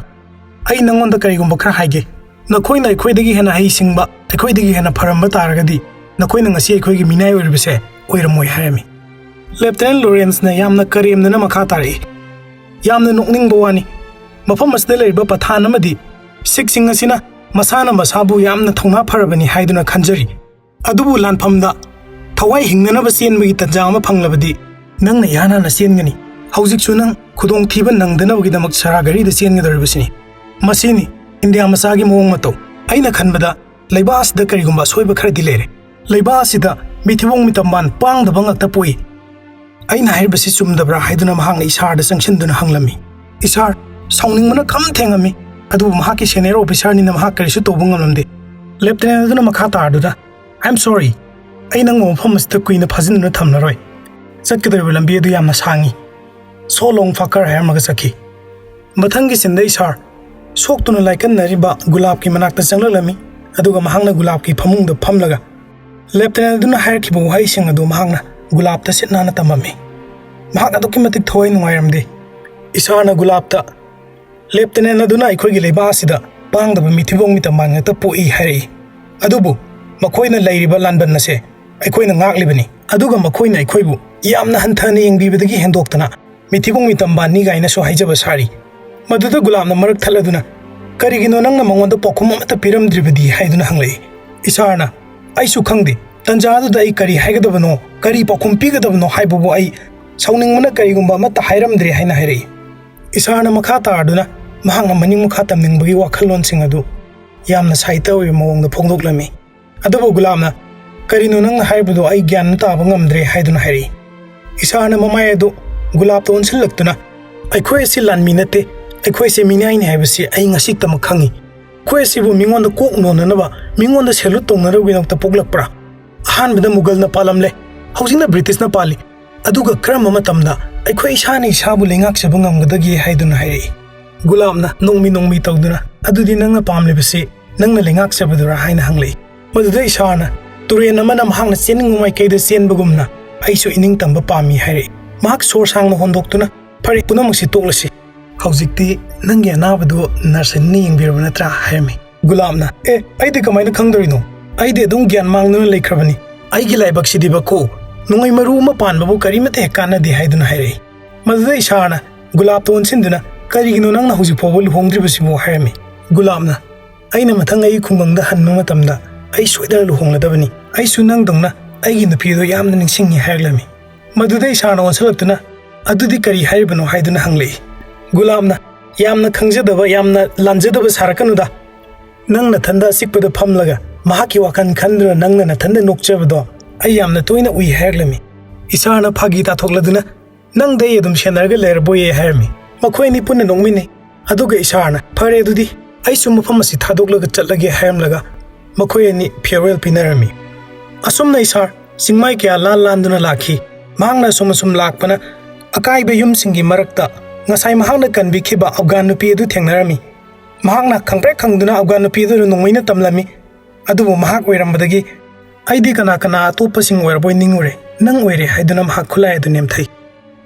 ꯑꯩ ꯅꯪꯉꯣꯟꯗ ꯀꯔꯤꯒꯨꯝꯕ ꯈꯔ ꯍꯥꯏꯒꯦ꯫ ꯅꯈꯣꯏꯅ ꯑꯩꯈꯣꯏꯗꯒꯤ ꯍꯦꯟꯅ ꯍꯩꯁꯤꯡꯕ, ꯑꯩꯈꯣꯏꯗꯒꯤ ꯍꯦꯟꯅ ꯐꯔꯝꯕ ꯇꯥꯔꯒꯗꯤ ꯅꯈꯣꯏꯅ ꯉꯁꯤ ꯑꯩꯈꯣꯏꯒꯤ ꯃꯤꯅꯥꯏ ꯑꯣꯏꯔꯤꯕꯁꯦ ꯑꯣꯏꯔꯝꯃꯣꯏ" ꯍꯥꯏꯔꯝꯃꯤ꯫ ꯂꯦꯐꯇꯤꯅꯦꯟ ꯂꯣꯔꯦꯟꯁꯅ ꯌꯥꯝꯅ ꯀꯔꯦꯝꯅꯅ ꯃꯈꯥ ꯇꯥꯔꯛꯏ, "ꯌꯥꯝꯅ ꯅꯣꯛꯅꯤꯡꯕ ꯋꯥꯅꯤ꯫ ꯃꯐꯝ ꯑꯁꯤꯗ ꯂꯩꯔꯤꯕ ꯄꯊꯥꯟ ꯑꯃꯗꯤ ꯁꯤꯈꯁꯤꯡ ꯑꯁꯤꯅ ꯃꯁꯥꯅ ꯃꯁꯥꯕꯨ ꯌꯥꯝꯅ ꯊꯧꯅꯥ ꯐꯔꯕꯅꯤ ꯍꯥꯏꯗꯨꯅ ꯈꯟꯖꯔꯤ꯫ ꯑꯗꯨꯕꯨ ꯂꯥꯟꯐꯝꯗ ꯊꯋꯥꯏ ꯍꯤꯡꯅꯅꯕ ꯆꯦꯟꯕꯒꯤ ꯇꯟꯖꯥ ꯑꯃ ꯐꯪꯂꯕꯗꯤ ꯅꯪꯅ ꯏꯍꯥꯟ ꯍꯥꯟꯅ ꯆꯦꯟꯒꯅꯤ꯫ ꯍꯧꯖꯤꯛꯁꯨ ꯅꯪ ꯈꯨꯗꯣꯡꯊꯤꯕ ꯅꯪꯗꯅꯕꯒꯤꯗꯃꯛ ꯁꯔꯥꯒꯔꯤꯗ ꯆꯦꯟꯒꯗꯧꯔꯤꯕꯁꯤꯅꯤ꯫ ꯃꯁꯤꯅꯤ ꯏꯟꯗꯤꯌꯥ ꯃꯆꯥꯒꯤ ꯃꯑꯣꯡ ꯃꯇꯧ꯫ ꯑꯩꯅ ꯈꯟꯕꯗ ꯂꯩꯕꯥꯛ ꯑꯁꯤꯗ ꯀꯔꯤꯒꯨꯝꯕ ꯑꯁꯣꯏꯕ ꯈꯔꯗꯤ ꯂꯩꯔꯦ꯫ ꯂꯩꯕꯥꯛ ꯑꯁꯤꯗ ꯃꯤꯊꯤꯕꯣꯡ ꯃꯤꯇꯝꯕꯥꯟ ꯄꯥꯡꯗꯕ ꯉꯥꯛꯇ ꯄꯣꯛꯏ꯫ ꯑꯩꯅ ꯍꯥꯏꯔꯤꯕꯁꯤ ꯆꯨꯝꯗꯕ꯭ꯔꯥ?" ꯍꯥꯏꯗꯨꯅ ꯃꯍꯥꯛꯅ ꯏꯁꯥꯔꯗ ꯆꯪꯁꯤꯟꯗꯨꯅ ꯍꯪꯂꯝꯃꯤ꯫ ꯏꯁꯥꯔ ꯁꯥꯎꯅꯤꯡꯕꯅ ꯈꯝ ꯊꯦꯡꯉꯝꯃꯤ, ꯑꯗꯨꯕꯨ ꯃꯍꯥꯛꯀꯤ ꯁꯦꯅꯤꯌꯔ ꯑꯣꯐꯤꯁꯥꯔꯅꯤꯅ ꯃꯍꯥꯛ ꯀꯔꯤꯁꯨ ꯇꯧꯕ ꯉꯝꯂꯝꯗꯦ꯫ ꯂꯦꯐꯇꯤꯅꯦꯟ ꯑꯗꯨꯅ ꯃꯈꯥ ꯇꯥꯔꯗꯨꯅ, "I am sorry, ꯑꯩ ꯅꯪꯕꯨ ꯃꯐꯝ ꯑꯁꯤꯗ ꯀꯨꯏꯅ ꯐꯥꯖꯤꯟꯗꯨꯅ ꯊꯝꯂꯔꯣꯏ꯫ ꯆꯠꯀꯗꯧꯔꯤꯕ ꯂꯝꯕꯤ ꯑꯗꯨ ꯌꯥꯝꯅ ꯁꯥꯡꯉꯤ꯫ So long fucker" ꯍꯥꯏꯔꯝꯃꯒ ꯆꯠꯈꯤ꯫ ꯃꯊꯪꯒꯤ ꯁꯤꯟꯗ ꯏꯁꯥꯔ ꯁꯣꯛꯇꯨꯅ ꯂꯥꯏꯀꯠꯅꯔꯤꯕ ꯒꯨꯂꯥꯞꯀꯤ ꯃꯅꯥꯛꯇ ꯆꯪꯂꯛꯂꯝꯃꯤ, ꯑꯗꯨꯒ ꯃꯍꯥꯛꯅ ꯒꯨꯂꯥꯞꯀꯤ ꯐꯃꯨꯡꯗ ꯐꯝꯂꯒ ꯂꯦꯐꯇꯤꯅꯦꯟ ꯑꯗꯨꯅ ꯍꯥꯏꯔꯛꯈꯤꯕ ꯋꯥꯍꯩꯁꯤꯡ ꯑꯗꯨ ꯃꯍꯥꯛꯅ ꯒꯨꯂꯥꯞꯇ ꯁꯤꯠ ꯅꯥꯟꯅ ꯇꯝꯃꯝꯃꯤ꯫ ꯃꯍꯥꯛ ꯑꯗꯨꯛꯀꯤ ꯃꯇꯤꯛ ꯊꯋꯥꯏ ꯅꯨꯡꯉꯥꯏꯔꯝꯗꯦ꯫ ꯏꯁꯥꯔꯅ ꯒꯨꯂꯥꯞꯇ, "ꯂꯦꯞꯇꯅꯦꯟ ꯑꯗꯨꯅ ꯑꯩꯈꯣꯏꯒꯤ ꯂꯩꯕꯥꯛ ꯑꯁꯤꯗ ꯄꯥꯡꯗꯕ ꯃꯤꯊꯤꯕꯣꯡ ꯃꯤꯇꯝꯕꯥꯟ ꯉꯥꯛꯇ ꯄꯣꯛꯏ ꯍꯥꯏꯔꯛꯏ꯫ ꯑꯗꯨꯕꯨ ꯃꯈꯣꯏꯅ ꯂꯩꯔꯤꯕ ꯂꯥꯟꯕꯟ ꯑꯁꯦ ꯑꯩꯈꯣꯏꯅ ꯉꯥꯛꯂꯤꯕꯅꯤ꯫ ꯑꯗꯨꯒ ꯃꯈꯣꯏꯅ ꯑꯩꯈꯣꯏꯕꯨ ꯌꯥꯝꯅ ꯍꯟꯊꯅ ꯌꯦꯡꯕꯤꯕꯗꯒꯤ ꯍꯦꯟꯗꯣꯛꯇꯅ ꯃꯤꯊꯤꯕꯣꯡ ꯃꯤꯇꯝꯕꯥꯟꯅꯤ ꯀꯥꯏꯅꯁꯨ ꯍꯥꯏꯖꯕ ꯁꯥꯔꯤ꯫" ꯃꯗꯨꯗ ꯒꯨꯂꯥꯞꯅ ꯃꯔꯛ ꯊꯠꯂꯗꯨꯅ, "ꯀꯔꯤꯒꯤꯅꯣ ꯅꯪꯅ ꯃꯉꯣꯟꯗ ꯄꯥꯎꯈꯨꯝ ꯑꯃꯠꯇ ꯄꯤꯔꯝꯗ꯭ꯔꯤꯕꯗꯤ?" ꯍꯥꯏꯗꯨꯅ ꯍꯪꯂꯛꯏ꯫ ꯏꯁꯥꯔꯅ, "ꯑꯩꯁꯨ ꯈꯪꯗꯦ, ꯇꯟꯖꯥ ꯑꯗꯨꯗ ꯑꯩ ꯀꯔꯤ ꯍꯥꯏꯒꯗꯕꯅꯣ, ꯀꯔꯤ ꯄꯥꯎꯈꯨꯝ ꯄꯤꯒꯗꯕꯅꯣ ꯍꯥꯏꯕꯕꯨ ꯑꯩ ꯁꯥꯎꯅꯤꯡꯕꯅ ꯀꯔꯤꯒꯨꯝꯕ ꯑꯃꯠꯇ ꯍꯥꯏꯔꯝꯗ꯭ꯔꯦ" ꯍꯥꯏꯅ ꯍꯥꯏꯔꯛꯏ꯫ ꯏꯁꯥꯔꯅ ꯃꯈꯥ ꯇꯥꯔꯗꯨꯅ ꯃꯍꯥꯛꯅ ꯃꯅꯤꯡ ꯃꯈꯥ ꯇꯝꯅꯤꯡꯕꯒꯤ ꯋꯥꯈꯜꯂꯣꯟꯁꯤꯡ ꯑꯗꯨ ꯌꯥꯝꯅ ꯁꯥꯏꯠꯇ ꯑꯣꯏꯕ ꯃꯑꯣꯡꯗ ꯐꯣꯡꯗꯣꯛꯂꯝꯃꯤ꯫ ꯑꯗꯨꯕꯨ ꯒꯨꯂꯥꯞꯅ, "ꯀꯔꯤꯅꯣ ꯅꯪꯅ ꯍꯥꯏꯕꯗꯣ? ꯑꯩ ꯒ꯭ꯌꯥꯟ ꯇꯥꯕ ꯉꯝꯗ꯭ꯔꯦ" ꯍꯥꯏꯗꯨꯅ ꯍꯥꯏꯔꯛꯏ꯫ ꯏꯁꯥꯔꯅ ꯃꯃꯥꯏ ꯑꯗꯨ ꯒꯨꯂꯥꯞꯇ ꯑꯣꯟꯁꯤꯜꯂꯛꯇꯨꯅ, "ꯑꯩꯈꯣꯏ ꯑꯁꯤ ꯂꯥꯟꯃꯤ ꯅꯠꯇꯦ, ꯑꯩꯈꯣꯏꯁꯦ ꯃꯤꯅꯥꯏꯅꯤ ꯍꯥꯏꯕꯁꯤ ꯑꯩ ꯉꯁꯤꯇꯃꯛ ꯈꯪꯉꯤ꯫ ꯑꯩꯈꯣꯏ ꯑꯁꯤꯕꯨ ꯃꯤꯉꯣꯟꯗ ꯀꯣꯛ ꯅꯣꯟꯅꯅꯕ, ꯃꯤꯉꯣꯟꯗ ꯁꯦꯂꯨꯠ ꯇꯧꯅꯅꯕꯒꯤꯗꯃꯛꯇ ꯄꯣꯛꯂꯛꯄ꯭ꯔꯥ? ꯑꯍꯥꯟꯕꯗ ꯃꯨꯒꯜꯅ ꯄꯥꯜꯂꯝꯂꯦ, ꯍꯧꯖꯤꯛꯅ ꯕ꯭ꯔꯤꯇꯤꯁꯅ ꯄꯥꯜꯂꯤ꯫ ꯑꯗꯨꯒ ꯀꯔꯝꯕ ꯃꯇꯝꯗ ꯑꯩꯈꯣꯏ ꯏꯁꯥꯅ ꯏꯁꯥꯕꯨ ꯂꯩꯉꯥꯛꯆꯕ ꯉꯝꯒꯗꯒꯦ?" ꯍꯥꯏꯗꯨꯅ ꯍꯥꯏꯔꯛꯏ꯫ ꯒꯨꯂꯥꯞꯅ ꯅꯣꯡꯃꯤ ꯅꯣꯡꯃꯤ ꯇꯧꯗꯨꯅ, "ꯑꯗꯨꯗꯤ ꯅꯪꯅ ꯄꯥꯝꯂꯤꯕꯁꯤ ꯅꯪꯅ ꯂꯩꯉꯥꯛꯆꯕꯗꯨꯔꯥ?" ꯍꯥꯏꯅ ꯍꯪꯂꯛꯏ꯫ ꯃꯗꯨꯗ ꯏꯁꯥꯔꯅ, "ꯇꯨꯔꯦꯟ ꯑꯃꯅ ꯃꯍꯥꯛꯅ ꯆꯦꯟꯅꯤꯡꯕ ꯃꯥꯏꯀꯩꯗ ꯆꯦꯟꯕꯒꯨꯝꯅ ꯑꯩꯁꯨ ꯏꯅꯤꯡꯇꯝꯕ ꯄꯥꯝꯃꯤ" ꯍꯥꯏꯔꯛꯏ꯫ ꯃꯍꯥꯛ ꯁꯣꯔ ꯁꯥꯡꯅ ꯍꯣꯟꯗꯣꯛꯇꯨꯅ, "ꯐꯔꯦ, ꯄꯨꯝꯅꯃꯛꯁꯤ ꯇꯣꯛꯂꯁꯤ꯫ ꯍꯧꯖꯤꯛꯇꯤ ꯅꯪꯒꯤ ꯑꯅꯥꯕꯗꯨ ꯅꯔꯁ ꯑꯅꯤꯅ ꯌꯦꯡꯕꯤꯔꯕ ꯅꯠꯇ꯭ꯔꯥ?" ꯍꯥꯏꯔꯝꯃꯤ꯫ ꯒꯨꯂꯥꯞꯅ, "ꯑꯦ, ꯑꯩꯗꯤ ꯀꯃꯥꯏꯅ ꯈꯪꯗꯣꯔꯤꯅꯣ? ꯑꯩꯗꯤ ꯑꯗꯨꯝ ꯒ꯭ꯌꯥꯟ ꯃꯥꯡꯗꯨꯅ ꯂꯩꯈ꯭ꯔꯕꯅꯤ꯫ ꯑꯩꯒꯤ ꯂꯥꯏꯕꯛꯁꯤꯗꯤꯕꯀꯣ, ꯅꯣꯡꯃꯩ ꯃꯔꯨ ꯑꯃ ꯄꯥꯟꯕꯕꯨ ꯀꯔꯤꯃꯠꯇ ꯍꯦꯛ ꯀꯥꯟꯅꯗꯦ" ꯍꯥꯏꯗꯨꯅ ꯍꯥꯏꯔꯛꯏ꯫ ꯃꯗꯨꯗ ꯏꯁꯥꯔꯅ ꯒꯨꯂꯥꯞꯇ ꯑꯣꯟꯁꯤꯟꯗꯨꯅ, "ꯀꯔꯤꯒꯤꯅꯣ ꯅꯪꯅ ꯍꯧꯖꯤꯛ ꯐꯥꯎꯕ ꯂꯨꯍꯣꯡꯗ꯭ꯔꯤꯕꯁꯤꯕꯨ?" ꯍꯥꯏꯔꯝꯃꯤ꯫ ꯒꯨꯂꯥꯞꯅ, "ꯑꯩꯅ ꯃꯊꯪ ꯑꯩꯒꯤ ꯈꯨꯡꯒꯪꯗ ꯍꯟꯕ ꯃꯇꯝꯗ ꯑꯩ ꯁꯣꯏꯗꯅ ꯂꯨꯍꯣꯡꯂꯗꯕꯅꯤ꯫ ꯑꯩꯁꯨ ꯅꯪꯗꯧꯅ ꯑꯩꯒꯤ ꯅꯨꯄꯤ ꯑꯗꯨ ꯌꯥꯝꯅ ꯅꯤꯡꯁꯤꯡꯉꯤ" ꯍꯥꯏꯔꯛꯂꯝꯃꯤ꯫ ꯃꯗꯨꯗ ꯏꯁꯥꯔꯅ ꯑꯣꯟꯁꯤꯜꯂꯛꯇꯨꯅ, "ꯑꯗꯨꯗꯤ ꯀꯔꯤ ꯍꯥꯏꯔꯤꯕꯅꯣ?" ꯍꯥꯏꯗꯨꯅ ꯍꯪꯂꯛꯏ꯫ ꯒꯨꯂꯥꯞꯅ, "ꯌꯥꯝꯅ ꯈꯪꯖꯗꯕ, ꯌꯥꯝꯅ ꯂꯥꯟꯖꯗꯕ ꯁꯥꯔꯛꯀꯅꯨꯗ꯫ ꯅꯪ ꯅꯊꯟꯗ ꯑꯆꯤꯛꯄꯗ ꯐꯝꯂꯒ ꯃꯍꯥꯛꯀꯤ ꯋꯥꯈꯜ ꯈꯟꯗꯨꯅ ꯅꯪꯅ ꯅꯊꯟꯗ ꯅꯣꯛꯆꯕꯗꯣ ꯑꯩ ꯌꯥꯝꯅ ꯇꯣꯏꯅ ꯎꯏ" ꯍꯥꯏꯔꯛꯂꯝꯃꯤ꯫ ꯏꯁꯥꯔꯅ ꯐꯥꯒꯤ ꯇꯥꯊꯣꯛꯂꯗꯨꯅ, "ꯅꯪꯗꯤ ꯑꯩ ꯑꯗꯨꯝ ꯁꯦꯟꯅꯔꯒ ꯂꯩꯔꯕꯣꯏꯌꯦ" ꯍꯥꯏꯔꯝꯃꯤ꯫ ꯃꯈꯣꯏ ꯑꯅꯤ ꯄꯨꯟꯅ ꯅꯣꯛꯃꯤꯟꯅꯩ꯫ ꯑꯗꯨꯒ ꯏꯁꯥꯔꯅ, "ꯐꯔꯦ, ꯑꯗꯨꯗꯤ ꯑꯩꯁꯨ ꯃꯐꯝ ꯑꯁꯤ ꯊꯥꯗꯣꯛꯂꯒ ꯆꯠꯂꯒꯦ" ꯍꯥꯏꯔꯝꯂꯒ ꯃꯈꯣꯏ ꯑꯅꯤ farewell ꯄꯤꯅꯔꯝꯃꯤ꯫ ꯑꯁꯨꯝꯅ ꯏꯁꯥꯔ ꯆꯤꯡꯃꯥꯏ ꯀꯌꯥ ꯂꯥꯟ ꯂꯥꯟꯗꯨꯅ ꯂꯥꯛꯈꯤ꯫ ꯃꯍꯥꯛꯅ ꯑꯁꯨꯝ ꯑꯁꯨꯝ ꯂꯥꯛꯄꯅ ꯑꯀꯥꯏꯕ ꯌꯨꯝꯁꯤꯡꯒꯤ ꯃꯔꯛꯇ ꯉꯁꯥꯏ ꯃꯍꯥꯛꯅ ꯀꯟꯕꯤꯈꯤꯕ ꯑꯐꯒꯥꯟ ꯅꯨꯄꯤ ꯑꯗꯨ ꯊꯦꯡꯅꯔꯝꯃꯤ꯫ ꯃꯍꯥꯛꯅ ꯈꯪꯄ꯭ꯔꯦꯛ ꯈꯪꯗꯨꯅ ꯑꯐꯒꯥꯟ ꯅꯨꯄꯤ ꯑꯗꯨꯗ ꯅꯣꯡꯃꯩꯅ ꯇꯝꯂꯝꯃꯤ꯫ ꯑꯗꯨꯕꯨ ꯃꯍꯥꯛ ꯑꯣꯏꯔꯝꯕꯗꯒꯤ, "ꯑꯩꯗꯤ ꯀꯅꯥ ꯀꯅꯥ ꯑꯇꯣꯞꯄꯁꯤꯡ ꯑꯣꯏꯔꯕꯣꯏ ꯅꯤꯡꯉꯨꯔꯦ, ꯅꯪ ꯑꯣꯏꯔꯦ" ꯍꯥꯏꯗꯨꯅ ꯃꯍꯥꯛ ꯈꯨꯠꯂꯥꯏ ꯑꯗꯨ ꯅꯦꯝꯊꯩ꯫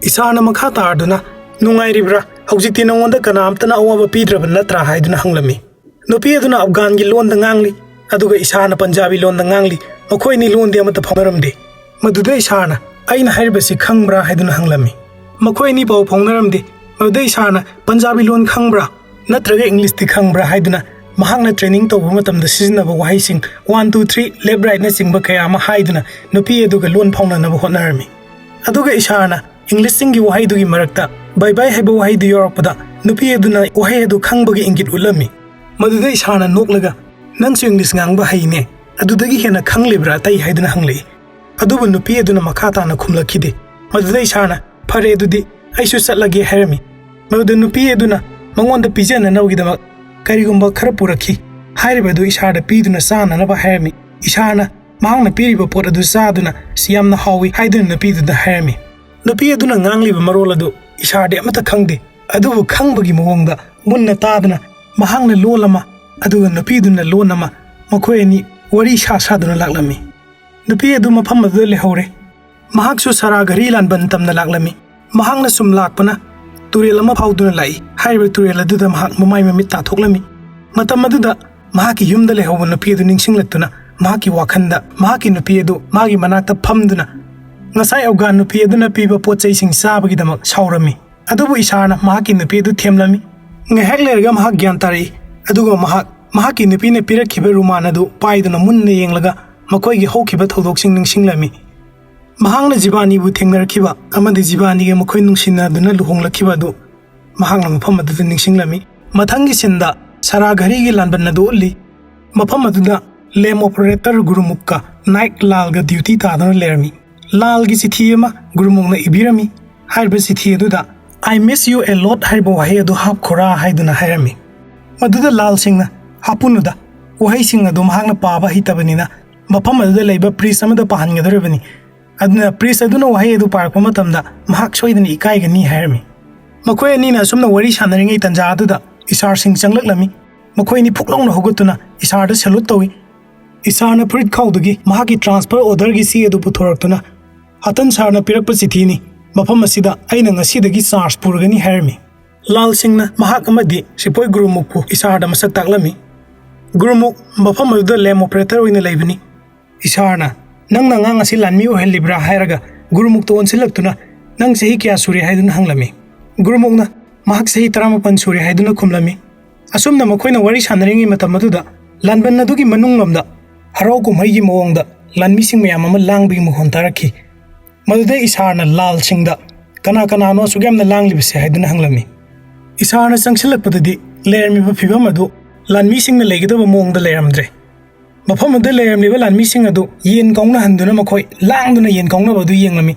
ꯏꯁꯥꯔꯅ ꯃꯈꯥ ꯇꯥꯔꯗꯨꯅ, "ꯅꯨꯡꯉꯥꯏꯔꯤꯕ꯭ꯔꯥ? ꯍꯧꯖꯤꯛꯇꯤ ꯅꯉꯣꯟꯗ ꯀꯅꯥꯝꯇꯅ ꯑꯋꯥꯕ ꯄꯤꯗ꯭ꯔꯕ ꯅꯠꯇ꯭ꯔꯥ?" ꯍꯥꯏꯗꯨꯅ ꯍꯪꯂꯝꯃꯤ꯫ ꯅꯨꯄꯤ ꯑꯗꯨꯅ ꯑꯐꯒꯥꯟꯒꯤ ꯂꯣꯟꯗ ꯉꯥꯡꯂꯤ, ꯑꯗꯨꯒ ꯏꯁꯥꯔꯅ ꯄꯟꯖꯥꯕꯤ ꯂꯣꯟꯗ ꯉꯥꯡꯂꯤ꯫ ꯃꯈꯣꯏ ꯑꯅꯤ ꯂꯣꯟꯗꯤ ꯑꯃꯠꯇ ꯐꯥꯎꯅꯔꯝꯗꯦ꯫ ꯃꯗꯨꯗ ꯏꯁꯥꯔꯅ, "ꯑꯩꯅ ꯍꯥꯏꯔꯤꯕꯁꯤ ꯈꯪꯕ꯭ꯔꯥ?" ꯍꯥꯏꯗꯨꯅ ꯍꯪꯂꯝꯃꯤ꯫ ꯃꯈꯣꯏ ꯑꯅꯤ ꯄꯥꯎ ꯐꯥꯎꯅꯔꯝꯗꯦ꯫ ꯃꯗꯨꯗ ꯏꯁꯥꯔꯅ, "ꯄꯟꯖꯥꯕꯤ ꯂꯣꯟ ꯈꯪꯕ꯭ꯔꯥ? ꯅꯠꯇ꯭ꯔꯒ ꯏꯪꯂꯤꯁꯇꯤ ꯈꯪꯕ꯭ꯔꯥ?" ꯍꯥꯏꯗꯨꯅ ꯃꯍꯥꯛꯅ training ꯇꯧꯕ ꯃꯇꯝꯗ ꯁꯤꯖꯤꯟꯅꯕ ꯋꯥꯍꯩꯁꯤꯡ one, two, three, left, rightꯅꯆꯤꯡꯕ ꯀꯌꯥ ꯑꯃ ꯍꯥꯏꯗꯨꯅ ꯅꯨꯄꯤ ꯑꯗꯨꯒ ꯂꯣꯟ ꯐꯥꯎꯅꯅꯕ ꯍꯣꯠꯅꯔꯝꯃꯤ꯫ ꯑꯗꯨꯒ ꯏꯁꯥꯔꯅ ꯏꯪꯂꯤꯁꯁꯤꯡꯒꯤ ꯋꯥꯍꯩꯗꯨꯒꯤ ꯃꯔꯛꯇ "bye bye" ꯍꯥꯏꯕ ꯋꯥꯍꯩꯗꯨ ꯌꯥꯎꯔꯛꯄꯗ ꯅꯨꯄꯤ ꯑꯗꯨꯅ ꯋꯥꯍꯩ ꯑꯗꯨ ꯈꯪꯕꯒꯤ ꯏꯪꯒꯤꯠ ꯎꯠꯂꯝꯃꯤ꯫ ꯃꯗꯨꯗ ꯏꯁꯥꯔꯅ ꯅꯣꯛꯂꯒ, "ꯅꯪꯁꯨ ꯏꯪꯂꯤꯁ ꯉꯥꯡꯕ ꯍꯩꯅꯦ, ꯑꯗꯨꯗꯒꯤ ꯍꯦꯟꯅ ꯈꯪꯂꯤꯕ꯭ꯔꯥ ꯑꯇꯩ?" ꯍꯥꯏꯗꯨꯅ ꯍꯪꯂꯛꯏ꯫ ꯑꯗꯨꯕꯨ ꯅꯨꯄꯤ ꯑꯗꯨꯅ ꯃꯈꯥ ꯇꯥꯅ ꯈꯨꯝꯂꯛꯈꯤꯗꯦ꯫ ꯃꯗꯨꯗ ꯏꯁꯥꯔꯅ, "ꯐꯔꯦ, ꯑꯗꯨꯗꯤ ꯑꯩꯁꯨ ꯆꯠꯂꯒꯦ" ꯍꯥꯏꯔꯝꯃꯤ꯫ ꯃꯗꯨꯗ ꯅꯨꯄꯤ ꯑꯗꯨꯅ ꯃꯉꯣꯟꯗ ꯄꯤꯖꯅꯅꯕꯒꯤꯗꯃꯛ ꯀꯔꯤꯒꯨꯝꯕ ꯈꯔ ꯄꯨꯔꯛꯈꯤ꯫ ꯍꯥꯏꯔꯤꯕ ꯑꯗꯨ ꯏꯁꯥꯔꯗ ꯄꯤꯗꯨꯅ ꯆꯥꯅꯅꯕ ꯍꯥꯏꯔꯝꯃꯤ꯫ ꯏꯁꯥꯔꯅ ꯃꯍꯥꯛꯅ ꯄꯤꯔꯤꯕ ꯄꯣꯠ ꯑꯗꯨ ꯆꯥꯗꯨꯅ, "ꯁꯤ ꯌꯥꯝꯅ ꯍꯥꯎꯏ" ꯍꯥꯏꯗꯨꯅ ꯅꯨꯄꯤꯗꯨꯗ ꯍꯥꯏꯔꯝꯃꯤ꯫ ꯅꯨꯄꯤ ꯑꯗꯨꯅ ꯉꯥꯡꯂꯤꯕ ꯃꯔꯣꯜ ꯑꯗꯨ ꯏꯁꯥꯔꯗꯤ ꯑꯃꯠꯇ ꯈꯪꯗꯦ, ꯑꯗꯨꯕꯨ ꯈꯪꯕꯒꯤ ꯃꯑꯣꯡꯗ ꯃꯨꯟꯅ ꯇꯥꯗꯨꯅ, ꯃꯍꯥꯛꯅ ꯂꯣꯜ ꯑꯃ ꯑꯗꯨꯒ ꯅꯨꯄꯤꯗꯨꯅ ꯂꯣꯟ ꯑꯃ, ꯃꯈꯣꯏ ꯑꯅꯤ ꯋꯥꯔꯤ ꯁꯥ ꯁꯥꯗꯨꯅ ꯂꯥꯛꯂꯝꯃꯤ꯫ ꯅꯨꯄꯤ ꯑꯗꯨ ꯃꯐꯝ ꯑꯗꯨꯗ ꯂꯩꯍꯧꯔꯦ꯫ ꯃꯍꯥꯛꯁꯨ ꯁꯔꯥꯒꯔꯤ ꯂꯥꯟꯕꯟ ꯇꯝꯅ ꯂꯥꯛꯂꯝꯃꯤ꯫ ꯃꯍꯥꯛꯅ ꯁꯨꯝ ꯂꯥꯛꯄꯅ ꯇꯨꯔꯦꯜ ꯑꯃ ꯐꯥꯎꯗꯨꯅ ꯂꯥꯛꯏ꯫ ꯍꯥꯏꯔꯤꯕ ꯇꯨꯔꯦꯜ ꯑꯗꯨꯗ ꯃꯍꯥꯛ ꯃꯃꯥꯏ ꯃꯃꯤꯠ ꯇꯥꯊꯣꯛꯂꯝꯃꯤ꯫ ꯃꯇꯝ ꯑꯗꯨꯗ ꯃꯍꯥꯛꯀꯤ ꯌꯨꯝꯗ ꯂꯩꯍꯧꯕ ꯅꯨꯄꯤ ꯑꯗꯨ ꯅꯤꯡꯁꯤꯡꯂꯛꯇꯨꯅ, ꯃꯍꯥꯛꯀꯤ ꯋꯥꯈꯜꯗ ꯃꯍꯥꯛꯀꯤ ꯅꯨꯄꯤ ꯑꯗꯨ ꯃꯥꯒꯤ ꯃꯅꯥꯛꯇ ꯐꯝꯗꯨꯅ ꯉꯁꯥꯏ ꯑꯐꯒꯥꯟ ꯅꯨꯄꯤ ꯑꯗꯨꯅ ꯄꯤꯕ ꯄꯣꯠ ꯆꯩꯁꯤꯡ ꯆꯥꯕꯒꯤꯗꯃꯛ ꯁꯥꯎꯔꯝꯃꯤ꯫ ꯑꯗꯨꯕꯨ ꯏꯁꯥꯔꯅ ꯃꯍꯥꯛꯀꯤ ꯅꯨꯄꯤ ꯑꯗꯨ ꯊꯦꯝꯂꯝꯃꯤ꯫ ꯉꯥꯏꯍꯥꯛ ꯂꯩꯔꯒ ꯃꯍꯥꯛ ꯒ꯭ꯌꯥꯟ ꯇꯥꯔꯛꯏ, ꯑꯗꯨꯒ ꯃꯍꯥꯛ ꯃꯍꯥꯛꯀꯤ ꯅꯨꯄꯤꯅ ꯄꯤꯔꯛꯈꯤꯕ ꯔꯨꯃꯥꯟ ꯑꯗꯨ ꯄꯥꯏꯗꯨꯅ ꯃꯨꯟꯅ ꯌꯦꯡꯂꯒ ꯃꯈꯣꯏꯒꯤ ꯍꯧꯈꯤꯕ ꯊꯧꯗꯣꯛꯁꯤꯡ ꯅꯤꯡꯁꯤꯡꯂꯝꯃꯤ꯫ ꯃꯍꯥꯛꯅ ꯖꯤꯕꯥꯅꯤꯕꯨ ꯊꯦꯡꯅꯔꯛꯈꯤꯕ ꯑꯃꯗꯤ ꯖꯤꯕꯥꯅꯤꯒ ꯃꯈꯣꯏ ꯅꯨꯡꯁꯤꯅꯗꯨꯅ ꯂꯨꯍꯣꯡꯂꯛꯈꯤꯕ ꯑꯗꯨ ꯃꯍꯥꯛꯅ ꯃꯐꯝ ꯑꯗꯨꯗ ꯅꯤꯡꯁꯤꯡꯂꯝꯃꯤ꯫ ꯃꯊꯪꯒꯤ ꯁꯤꯟꯗ ꯁꯔꯥꯒꯔꯤꯒꯤ ꯂꯥꯟꯕꯟ ꯑꯗꯨ ꯎꯠꯂꯤ꯫ ꯃꯐꯝ ꯑꯗꯨꯗ ꯂꯦꯝ ꯑꯣꯄꯔꯦꯇꯔ ꯒꯨꯔꯨꯃꯨꯛꯀ ꯅꯥꯏꯛ ꯂꯥꯜꯒ ꯗ꯭ꯌꯨꯇꯤ ꯇꯥꯗꯨꯅ ꯂꯩꯔꯝꯃꯤ꯫ ꯂꯥꯜꯒꯤ ꯆꯤꯊꯤ ꯑꯃ ꯒꯨꯔꯨꯃꯨꯛꯅ ꯏꯕꯤꯔꯝꯃꯤ꯫ ꯍꯥꯏꯔꯤꯕ ꯆꯤꯊꯤ ꯑꯗꯨꯗ "I miss you a lot" ꯍꯥꯏꯔꯤꯕ ꯋꯥꯍꯩ ꯑꯗꯨ ꯍꯥꯞꯈꯣꯔꯥ ꯍꯥꯏꯗꯨꯅ ꯍꯥꯏꯔꯝꯃꯤ꯫ ꯃꯗꯨꯗ ꯂꯥꯜꯁꯤꯡꯅ "ꯍꯥꯞꯄꯨꯅꯨꯗ, ꯋꯥꯍꯩꯁꯤꯡ ꯑꯗꯨ ꯃꯍꯥꯛꯅ ꯄꯥꯕ ꯍꯩꯇꯕꯅꯤꯅ ꯃꯐꯝ ꯑꯗꯨꯗ ꯂꯩꯕ ꯄ꯭ꯔꯤꯁ ꯑꯃꯗ ꯄꯥꯍꯟꯒꯗꯧꯔꯤꯕꯅꯤ꯫ ꯑꯗꯨꯅ ꯄ꯭ꯔꯤꯁ ꯑꯗꯨꯅ ꯋꯥꯍꯩ ꯑꯗꯨ ꯄꯥꯔꯛꯄ ꯃꯇꯝꯗ ꯃꯍꯥꯛ ꯁꯣꯏꯗꯅ ꯏꯀꯥꯏꯒꯅꯤ" ꯍꯥꯏꯔꯝꯃꯤ꯫ ꯃꯈꯣꯏ ꯑꯅꯤꯅ ꯑꯁꯨꯝꯅ ꯋꯥꯔꯤ ꯁꯥꯟꯅꯔꯤꯉꯩ ꯇꯥꯟꯖꯥ ꯑꯗꯨꯗ ꯏꯁꯥꯔꯁꯤꯡ ꯆꯪꯂꯛꯂꯝꯃꯤ꯫ ꯃꯈꯣꯏ ꯑꯅꯤ ꯐꯨꯛ ꯂꯥꯎꯅ ꯍꯧꯒꯠꯇꯨꯅ ꯏꯁꯥꯔꯗ salute ꯇꯧꯏ꯫ ꯏꯁꯥꯔꯅ ꯐꯨꯔꯤꯠ ꯈꯥꯎꯗꯒꯤ ꯃꯍꯥꯛꯀꯤ transfer orderꯒꯤ ꯆꯦ ꯑꯗꯨ ꯄꯨꯊꯣꯔꯛꯇꯨꯅ, "ꯍꯇꯟ ꯁꯥꯔꯅ ꯄꯤꯔꯛꯄ ꯆꯤꯊꯤꯅꯤ, "ꯃꯐꯝ ꯑꯁꯤꯗ ꯑꯩꯅ ꯉꯁꯤꯗꯒꯤ ꯆꯥꯔꯖ ꯄꯨꯔꯒꯅꯤ" ꯍꯥꯏꯔꯝꯃꯤ꯫ ꯂꯥꯜ ꯁꯤꯡꯅ ꯃꯍꯥꯛ ꯑꯃꯗꯤ ꯁꯤꯄꯣꯏ ꯒꯨꯔꯨꯃꯨꯈꯄꯨ ꯏꯁꯥꯔꯗ ꯃꯁꯛ ꯇꯥꯛꯂꯝꯃꯤ꯫ ꯒꯨꯔꯨꯃꯨꯈ ꯃꯐꯝ ꯑꯗꯨꯗ ꯂꯦꯝ ꯑꯣꯄꯔꯦꯇꯔ ꯑꯣꯏꯅ ꯂꯩꯕꯅꯤ꯫ ꯏꯁꯥꯔꯅ, "ꯅꯪꯅ ꯑꯉꯥꯡ ꯑꯁꯤ ꯂꯥꯟꯃꯤ ꯑꯣꯏꯍꯜꯂꯤꯕ꯭ꯔꯥ?" ꯍꯥꯏꯔꯒ ꯒꯨꯔꯨꯃꯨꯈꯇ ꯑꯣꯟꯁꯤꯜꯂꯛꯇꯨꯅ, "ꯅꯪ ꯆꯍꯤ ꯀꯌꯥ ꯁꯨꯔꯦ?" ꯍꯥꯏꯗꯨꯅ ꯍꯪꯂꯝꯃꯤ꯫ ꯒꯨꯔꯨꯃꯨꯈꯅ, "ꯃꯍꯥꯛ ꯆꯍꯤ ꯇꯔꯥꯃꯥꯄꯟ ꯁꯨꯔꯦ" ꯍꯥꯏꯗꯨꯅ ꯈꯨꯝꯂꯝꯃꯤ꯫ ꯑꯁꯨꯝꯅ ꯃꯈꯣꯏꯅ ꯋꯥꯔꯤ ꯁꯥꯟꯅꯔꯤꯉꯩ ꯃꯇꯝ ꯑꯗꯨꯗ ꯂꯥꯟꯕꯟ ꯑꯗꯨꯒꯤ ꯃꯅꯨꯡ ꯂꯣꯝꯗ ꯍꯔꯥꯎ ꯀꯨꯝꯍꯩꯒꯤ ꯃꯑꯣꯡꯗ ꯂꯥꯟꯃꯤꯁꯤꯡ ꯃꯌꯥꯝ ꯑꯃ ꯂꯥꯡꯕꯒꯤ ꯃꯈꯣꯟ ꯇꯥꯔꯛꯈꯤ꯫ ꯃꯗꯨꯗ ꯏꯁꯥꯔꯅ ꯂꯥꯜ ꯁꯤꯡꯗ, "ꯀꯅꯥ ꯀꯅꯥꯅꯣ ꯑꯁꯨꯛ ꯌꯥꯝꯅ ꯂꯥꯡꯂꯤꯕꯁꯦ?" ꯍꯥꯏꯗꯨꯅ ꯍꯪꯂꯝꯃꯤ꯫ ꯏꯁꯥꯔꯅ ꯆꯪꯁꯤꯜꯂꯛꯄꯗꯗꯤ ꯂꯩꯔꯝꯃꯤꯕ ꯐꯤꯕꯝ ꯑꯗꯨ ꯂꯥꯟꯃꯤꯁꯤꯡꯅ ꯂꯩꯒꯗꯕ ꯃꯑꯣꯡꯗ ꯂꯩꯔꯝꯗ꯭ꯔꯦ꯫ ꯃꯐꯝ ꯑꯗꯨꯗ ꯂꯩꯔꯝꯂꯤꯕ ꯂꯥꯟꯃꯤꯁꯤꯡ ꯑꯗꯨ ꯌꯦꯟ ꯀꯥꯎꯅꯍꯟꯗꯨꯅ ꯃꯈꯣꯏ ꯂꯥꯡꯗꯨꯅ ꯌꯦꯟ ꯀꯥꯎꯅꯕ ꯑꯗꯨ ꯌꯦꯡꯂꯝꯃꯤ꯫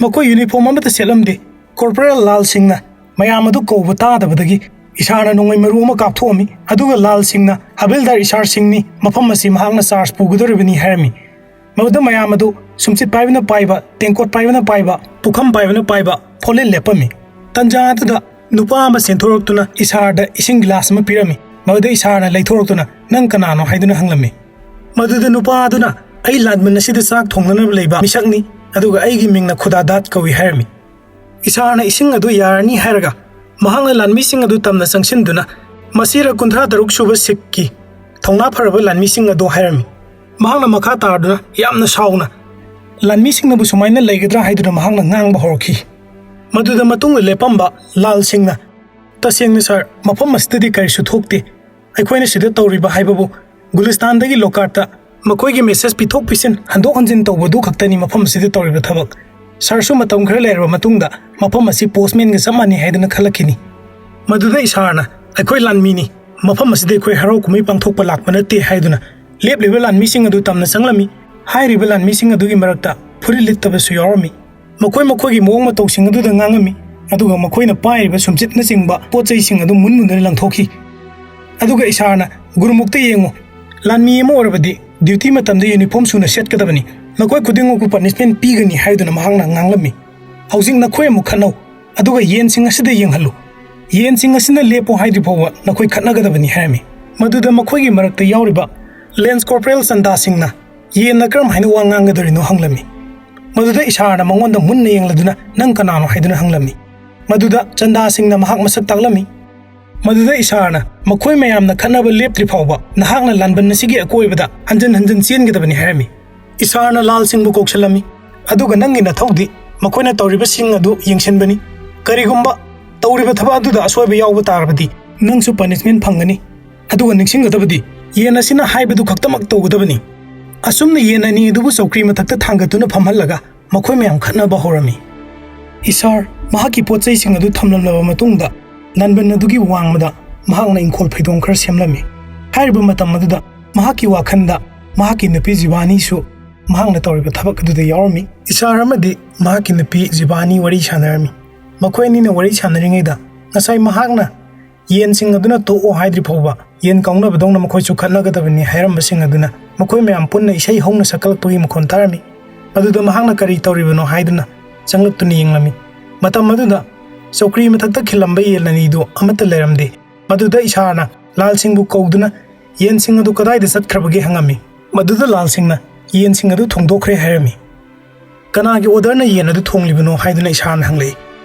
ꯃꯈꯣꯏ ꯌꯨꯅꯤꯐꯣꯔꯝ ꯑꯃꯠꯇ ꯁꯦꯠꯂꯝꯗꯦ꯫ ꯀꯣꯔꯄꯣꯔꯦꯜ ꯂꯥꯜ ꯁꯤꯡꯅ ꯃꯌꯥꯝ ꯑꯗꯨ ꯀꯧꯕ ꯇꯥꯗꯕꯗꯒꯤ ꯏꯁꯥꯔꯅ ꯅꯣꯡꯃꯩ ꯃꯔꯨ ꯑꯃ ꯀꯥꯞꯊꯣꯛꯑꯝꯃꯤ꯫ ꯑꯗꯨꯒ ꯂꯥꯜ ꯁꯤꯡꯅ, "ꯍꯕꯤꯜꯗꯥꯔ ꯏꯁꯥꯔ ꯁꯤꯡꯅꯤ, ꯃꯐꯝ ꯑꯁꯤ ꯃꯍꯥꯛꯅ ꯆꯥꯔꯖ ꯄꯨꯒꯗꯧꯔꯤꯕꯅꯤ" ꯍꯥꯏꯔꯝꯃꯤ꯫ ꯃꯗꯨꯗ ꯃꯌꯥꯝ ꯑꯗꯨ ꯁꯨꯝꯆꯤꯠ ꯄꯥꯏꯕꯅ ꯄꯥꯏꯕ, ꯇꯦꯡꯀꯣꯠ ꯄꯥꯏꯕꯅ ꯄꯥꯏꯕ, ꯄꯨꯈꯝ ꯄꯥꯏꯕꯅ ꯄꯥꯏꯕ ꯐꯣꯂꯦꯟ ꯂꯦꯞꯄꯝꯃꯤ꯫ ꯇꯟꯖꯥ ꯑꯗꯨꯗ ꯅꯨꯄꯥ ꯑꯃ ꯆꯦꯟꯊꯣꯔꯛꯇꯨꯅ ꯏꯁꯥꯔꯗ ꯏꯁꯤꯡ ꯒꯤꯂꯥꯁ ꯑꯃ ꯄꯤꯔꯝꯃꯤ꯫ ꯃꯗꯨꯗ ꯏꯁꯥꯔꯅ ꯂꯩꯊꯣꯔꯛꯇꯨꯅ, "ꯅꯪ ꯀꯅꯥꯅꯣ?" ꯍꯥꯏꯗꯨꯅ ꯍꯪꯂꯝꯃꯤ꯫ ꯃꯗꯨꯗ ꯅꯨꯄꯥ ꯑꯗꯨꯅ, "ꯑꯩ ꯂꯥꯟꯕꯟ ꯑꯁꯤꯗ ꯆꯥꯛ ꯊꯣꯡꯅꯅꯕ ꯂꯩꯕ ꯃꯤꯁꯛꯅꯤ, ꯑꯗꯨꯒ ꯑꯩꯒꯤ ꯃꯤꯡꯅ ꯈꯨꯗꯥꯗꯥꯠ ꯀꯧꯏ" ꯍꯥꯏꯔꯝꯃꯤ꯫ ꯏꯁꯥꯔꯅ ꯏꯁꯤꯡ ꯑꯗꯨ ꯌꯥꯔꯅꯤ ꯍꯥꯏꯔꯒ ꯃꯍꯥꯛꯅ ꯂꯥꯟꯃꯤꯁꯤꯡ ꯑꯗꯨ ꯇꯝꯅ ꯆꯪꯁꯤꯟꯗꯨꯅ, "ꯃꯁꯤꯔ ꯀꯨꯟꯊ꯭ꯔꯥ ꯇꯔꯨꯛ ꯁꯨꯕ ꯁꯤꯈꯀꯤ ꯊꯧꯅꯥ ꯐꯔꯕ ꯂꯥꯟꯃꯤꯁꯤꯡ ꯑꯗꯣ?" ꯍꯥꯏꯔꯝꯃꯤ꯫ ꯃꯍꯥꯛꯅ ꯃꯈꯥ ꯇꯥꯗꯨꯅ ꯌꯥꯝꯅ ꯁꯥꯎꯅ, "ꯂꯥꯟꯃꯤꯁꯤꯡꯅꯕꯨ ꯁꯨꯃꯥꯏꯅ ꯂꯩꯒꯗ꯭ꯔꯥ?" ꯍꯥꯏꯗꯨꯅ ꯃꯍꯥꯛꯅ ꯉꯥꯡꯕ ꯍꯧꯔꯛꯈꯤ꯫ ꯃꯗꯨꯗ ꯃꯇꯨꯡꯗ ꯂꯦꯞꯄꯝꯕ ꯂꯥꯜ ꯁꯤꯡꯅ, "ꯇꯁꯦꯡꯅ ꯁꯥꯔ, ꯃꯐꯝ ꯑꯁꯤꯗꯗꯤ ꯀꯔꯤꯁꯨ ꯊꯣꯛꯇꯦ꯫ ꯑꯩꯈꯣꯏꯅ ꯁꯤꯗ ꯇꯧꯔꯤꯕ ꯍꯥꯏꯕꯕꯨ ꯒꯨꯂꯤꯁꯇꯥꯟꯗꯒꯤ ꯂꯣꯀꯥꯠꯇ ꯃꯈꯣꯏꯒꯤ ꯃꯦꯁꯦꯖ ꯄꯤꯊꯣꯛ ꯄꯤꯁꯤꯟ, ꯍꯟꯗꯣꯛ ꯍꯟꯖꯤꯟ ꯇꯧꯕꯗꯨ ꯈꯛꯇꯅꯤ ꯃꯐꯝ ꯑꯁꯤꯗ ꯇꯧꯔꯤꯕ ꯊꯕꯛ꯫ ꯁꯥꯔꯁꯨ ꯃꯇꯝ ꯈꯔ ꯂꯩꯔꯕ ꯃꯇꯨꯡꯗ ꯃꯐꯝ ꯑꯁꯤ ꯄꯣꯁꯃꯦꯟꯒ ꯆꯞ ꯃꯥꯟꯅꯩ" ꯍꯥꯏꯗꯨꯅ ꯈꯜꯂꯛꯈꯤꯅꯤ꯫ ꯃꯗꯨꯗ ꯏꯁꯥꯔꯅ, "ꯑꯩꯈꯣꯏ ꯂꯥꯟꯃꯤꯅꯤ, ꯃꯐꯝ ꯑꯁꯤꯗ ꯑꯩꯈꯣꯏ ꯍꯔꯥꯎ ꯀꯨꯝꯍꯩ ꯄꯥꯡꯊꯣꯛꯄ ꯂꯥꯛꯄ ꯅꯠꯇꯦ" ꯍꯥꯏꯗꯨꯅ ꯂꯦꯞꯂꯤꯕ ꯂꯥꯟꯃꯤꯁꯤꯡ ꯑꯗꯨ ꯇꯝꯅ ꯆꯪꯂꯝꯃꯤ꯫ ꯍꯥꯏꯔꯤꯕ ꯂꯥꯟꯃꯤꯁꯤꯡ ꯑꯗꯨꯒꯤ ꯃꯔꯛꯇ ꯐꯨꯔꯤꯠ ꯂꯤꯠꯇꯕꯁꯨ ꯌꯥꯎꯔꯝꯃꯤ꯫ ꯃꯈꯣꯏ ꯃꯈꯣꯏꯒꯤ ꯃꯑꯣꯡ ꯃꯇꯧꯁꯤꯡ ꯑꯗꯨꯗ ꯉꯥꯡꯉꯝꯃꯤ, ꯑꯗꯨꯒ ꯃꯈꯣꯏꯅ ꯄꯥꯏꯔꯤꯕ ꯁꯨꯝꯆꯤꯠꯅꯆꯤꯡꯕ ꯄꯣꯠ ꯆꯩꯁꯤꯡ ꯑꯗꯨ ꯃꯨꯟ ꯃꯨꯟꯗꯨꯅ ꯂꯪꯊꯣꯛꯈꯤ꯫ ꯑꯗꯨꯒ ꯏꯁꯥꯔꯅ, "ꯒꯨꯔꯨꯃꯨꯈꯇ ꯌꯦꯡꯉꯨ, ꯂꯥꯟꯃꯤ ꯑꯃ ꯑꯣꯏꯔꯕꯗꯤ ꯗ꯭ꯌꯨꯇꯤ ꯃꯇꯝꯗ ꯌꯨꯅꯤꯐꯣꯔꯝ ꯁꯨꯅ ꯁꯦꯠꯀꯗꯕꯅꯤ, ꯅꯈꯣꯏ ꯈꯨꯗꯤꯡꯃꯛꯄꯨ ꯄꯅꯤꯁꯃꯦꯟ ꯄꯤꯒꯅꯤ" ꯍꯥꯏꯗꯨꯅ ꯃꯍꯥꯛꯅ ꯉꯥꯡꯂꯝꯃꯤ꯫ "ꯍꯧꯖꯤꯛ ꯅꯈꯣꯏ ꯑꯃꯨꯛ ꯈꯠꯅꯧ, ꯑꯗꯨꯒ ꯌꯦꯟꯁꯤꯡ ꯑꯁꯤꯗ ꯌꯦꯡꯍꯜꯂꯨ꯫ ꯌꯦꯟꯁꯤꯡ ꯑꯁꯤꯅ ꯂꯦꯞꯄꯣ ꯍꯥꯏꯗ꯭ꯔꯤ ꯐꯥꯎꯕ ꯅꯈꯣꯏ ꯈꯠꯅꯒꯗꯕꯅꯤ" ꯍꯥꯏꯔꯝꯃꯤ꯫ ꯃꯗꯨꯗ ꯃꯈꯣꯏꯒꯤ ꯃꯔꯛꯇ ꯌꯥꯎꯔꯤꯕ ꯂꯦꯟꯁ ꯀꯣꯔꯄꯣꯔꯦꯜ ꯆꯟꯗꯥ ꯁꯤꯡꯅ, "ꯌꯦꯟꯅ ꯀꯔꯝ ꯍꯥꯏꯅ ꯋꯥ ꯉꯥꯡꯒꯗꯧꯔꯤꯅꯣ?" ꯍꯪꯂꯝꯃꯤ꯫ ꯃꯗꯨꯗ ꯏꯁꯥꯔꯅ ꯃꯉꯣꯟꯗ ꯃꯨꯟꯅ ꯌꯦꯡꯂꯗꯨꯅ, "ꯅꯪ ꯀꯅꯥꯅꯣ?" ꯍꯥꯏꯗꯨꯅ ꯍꯪꯂꯝꯃꯤ꯫ ꯃꯗꯨꯗ ꯆꯟꯗꯥ ꯁꯤꯡꯅ ꯃꯍꯥꯛ ꯃꯁꯛ ꯇꯥꯛꯂꯝꯃꯤ꯫ ꯃꯗꯨꯗ ꯏꯁꯥꯔꯅ, "ꯃꯈꯣꯏ ꯃꯌꯥꯝꯅ ꯈꯠꯅꯕ ꯂꯦꯞꯇ꯭ꯔꯤ ꯐꯥꯎꯕ ꯅꯍꯥꯛꯅ ꯂꯥꯟꯕꯟ ꯑꯁꯤꯒꯤ ꯑꯀꯣꯏꯕꯗ ꯍꯟꯖꯤꯟ ꯍꯟꯖꯤꯟ ꯆꯦꯟꯒꯗꯕꯅꯤ" ꯍꯥꯏꯔꯝꯃꯤ꯫ ꯏꯁꯥꯔꯅ ꯂꯥꯜ ꯁꯤꯡꯕꯨ ꯀꯧꯁꯤꯜꯂꯝꯃꯤ꯫ "ꯑꯗꯨꯒ ꯅꯪꯒꯤ ꯅꯊꯧꯗꯤ ꯃꯈꯣꯏꯅ ꯇꯧꯔꯤꯕꯁꯤꯡ ꯑꯗꯨ ꯌꯦꯡꯁꯤꯟꯕꯅꯤ꯫ ꯀꯔꯤꯒꯨꯝꯕ ꯇꯧꯔꯤꯕ ꯊꯕꯛ ꯑꯗꯨꯗ ꯑꯁꯣꯏꯕ ꯌꯥꯎꯕ ꯇꯥꯔꯕꯗꯤ ꯅꯪꯁꯨ ꯄꯅꯤꯁꯃꯦꯟ ꯐꯪꯒꯅꯤ꯫ ꯑꯗꯨꯒ ꯅꯤꯡꯁꯤꯡꯒꯗꯕꯗꯤ, ꯌꯦꯟ ꯑꯁꯤꯅ ꯍꯥꯏꯕꯗꯨ ꯈꯛꯇꯃꯛ ꯇꯧꯒꯗꯕꯅꯤ"꯫ ꯑꯁꯨꯝꯅ ꯌꯦꯟ ꯑꯅꯤ ꯑꯗꯨꯕꯨ ꯆꯧꯀ꯭ꯔꯤ ꯃꯊꯛꯇ ꯊꯥꯡꯒꯠꯇꯨꯅ ꯐꯝꯍꯜꯂꯒ ꯃꯈꯣꯏ ꯃꯌꯥꯝ ꯈꯠꯅꯕ ꯍꯧꯔꯝꯃꯤ꯫ ꯏꯁꯥꯔ ꯃꯍꯥꯛꯀꯤ ꯄꯣꯠ ꯆꯩꯁꯤꯡ ꯑꯗꯨ ꯊꯝꯂꯝꯂꯕ ꯃꯇꯨꯡꯗ, ꯂꯥꯟꯕꯟ ꯑꯗꯨꯒꯤ ꯋꯥꯡꯃꯗ ꯃꯍꯥꯛꯅ ꯏꯪꯈꯣꯜ ꯐꯩꯗꯣꯝ ꯈꯔ ꯁꯦꯝꯂꯝꯃꯤ꯫ ꯍꯥꯏꯔꯤꯕ ꯃꯇꯝ ꯑꯗꯨꯗ ꯃꯍꯥꯛꯀꯤ ꯋꯥꯈꯜꯗ ꯃꯍꯥꯛꯀꯤ ꯅꯨꯄꯤ ꯖꯤꯕꯥꯅꯤꯁꯨ ꯃꯍꯥꯛꯅ ꯇꯧꯔꯤꯕ ꯊꯕꯛ ꯑꯗꯨꯗ ꯌꯥꯎꯔꯝꯃꯤ꯫ ꯏꯁꯥꯔ ꯑꯃꯗꯤ ꯃꯍꯥꯛꯀꯤ ꯅꯨꯄꯤ ꯖꯤꯕꯥꯅꯤ ꯋꯥꯔꯤ ꯁꯥꯟꯅꯔꯝꯃꯤ꯫ ꯃꯈꯣꯏ ꯑꯅꯤꯅ ꯋꯥꯔꯤ ꯁꯥꯟꯅꯔꯤꯉꯩꯗ, ꯉꯁꯥꯏ ꯃꯍꯥꯛꯅ ꯌꯦꯟꯁꯤꯡ ꯑꯗꯨꯅ ꯇꯣꯛꯑꯣ ꯍꯥꯏꯗ꯭ꯔꯤ ꯐꯥꯎꯕ ꯌꯦꯟ ꯀꯥꯎꯅꯕꯗꯧꯅ ꯃꯈꯣꯏꯁꯨ ꯈꯠꯅꯒꯗꯕꯅꯤ ꯍꯥꯏꯔꯝꯕꯁꯤꯡ ꯑꯗꯨꯅ ꯃꯈꯣꯏ ꯃꯌꯥꯝ ꯄꯨꯟꯅ ꯏꯁꯩ ꯍꯧꯅ ꯁꯛꯀꯠꯂꯛꯄꯒꯤ ꯃꯈꯣꯟ ꯇꯥꯔꯝꯃꯤ꯫ ꯃꯗꯨꯗ ꯃꯍꯥꯛꯅ ꯀꯔꯤ ꯇꯧꯔꯤꯕꯅꯣ ꯍꯥꯏꯗꯨꯅ ꯆꯪꯂꯛꯇꯨꯅ ꯌꯦꯡꯂꯝꯃꯤ꯫ ꯃꯇꯝ ꯑꯗꯨꯗ ꯆꯧꯀ꯭ꯔꯤ ꯃꯊꯛꯇ ꯈꯤꯜꯂꯝꯕ ꯌꯦꯟ ꯑꯅꯤꯗꯨ ꯑꯃꯠꯇ ꯂꯩꯔꯝꯗꯦ꯫ ꯃꯗꯨꯗ ꯏꯁꯥꯔꯅ ꯂꯥꯜꯁꯤꯡꯕꯨ ꯀꯧꯗꯨꯅ, "ꯌꯦꯟꯁꯤꯡ ꯑꯗꯨ ꯀꯗꯥꯏꯗ ꯆꯠꯈ꯭ꯔꯕꯒꯦ?" ꯍꯪꯉꯝꯃꯤ꯫ ꯃꯗꯨꯗ ꯂꯥꯜꯁꯤꯡꯅ, "ꯌꯦꯟꯁꯤꯡ ꯑꯗꯨ ꯊꯣꯡꯗꯣꯛꯈ꯭ꯔꯦ" ꯍꯥꯏꯔꯝꯃꯤ꯫ "ꯀꯅꯥꯒꯤ ꯑꯣꯔꯗꯔꯅ ꯌꯦꯟ ꯑꯗꯨ ꯊꯣꯡꯂꯤꯕꯅꯣ?" ꯍꯥꯏꯗꯨꯅ ꯏꯁꯥꯔꯅ ꯍꯪꯂꯛꯏ꯫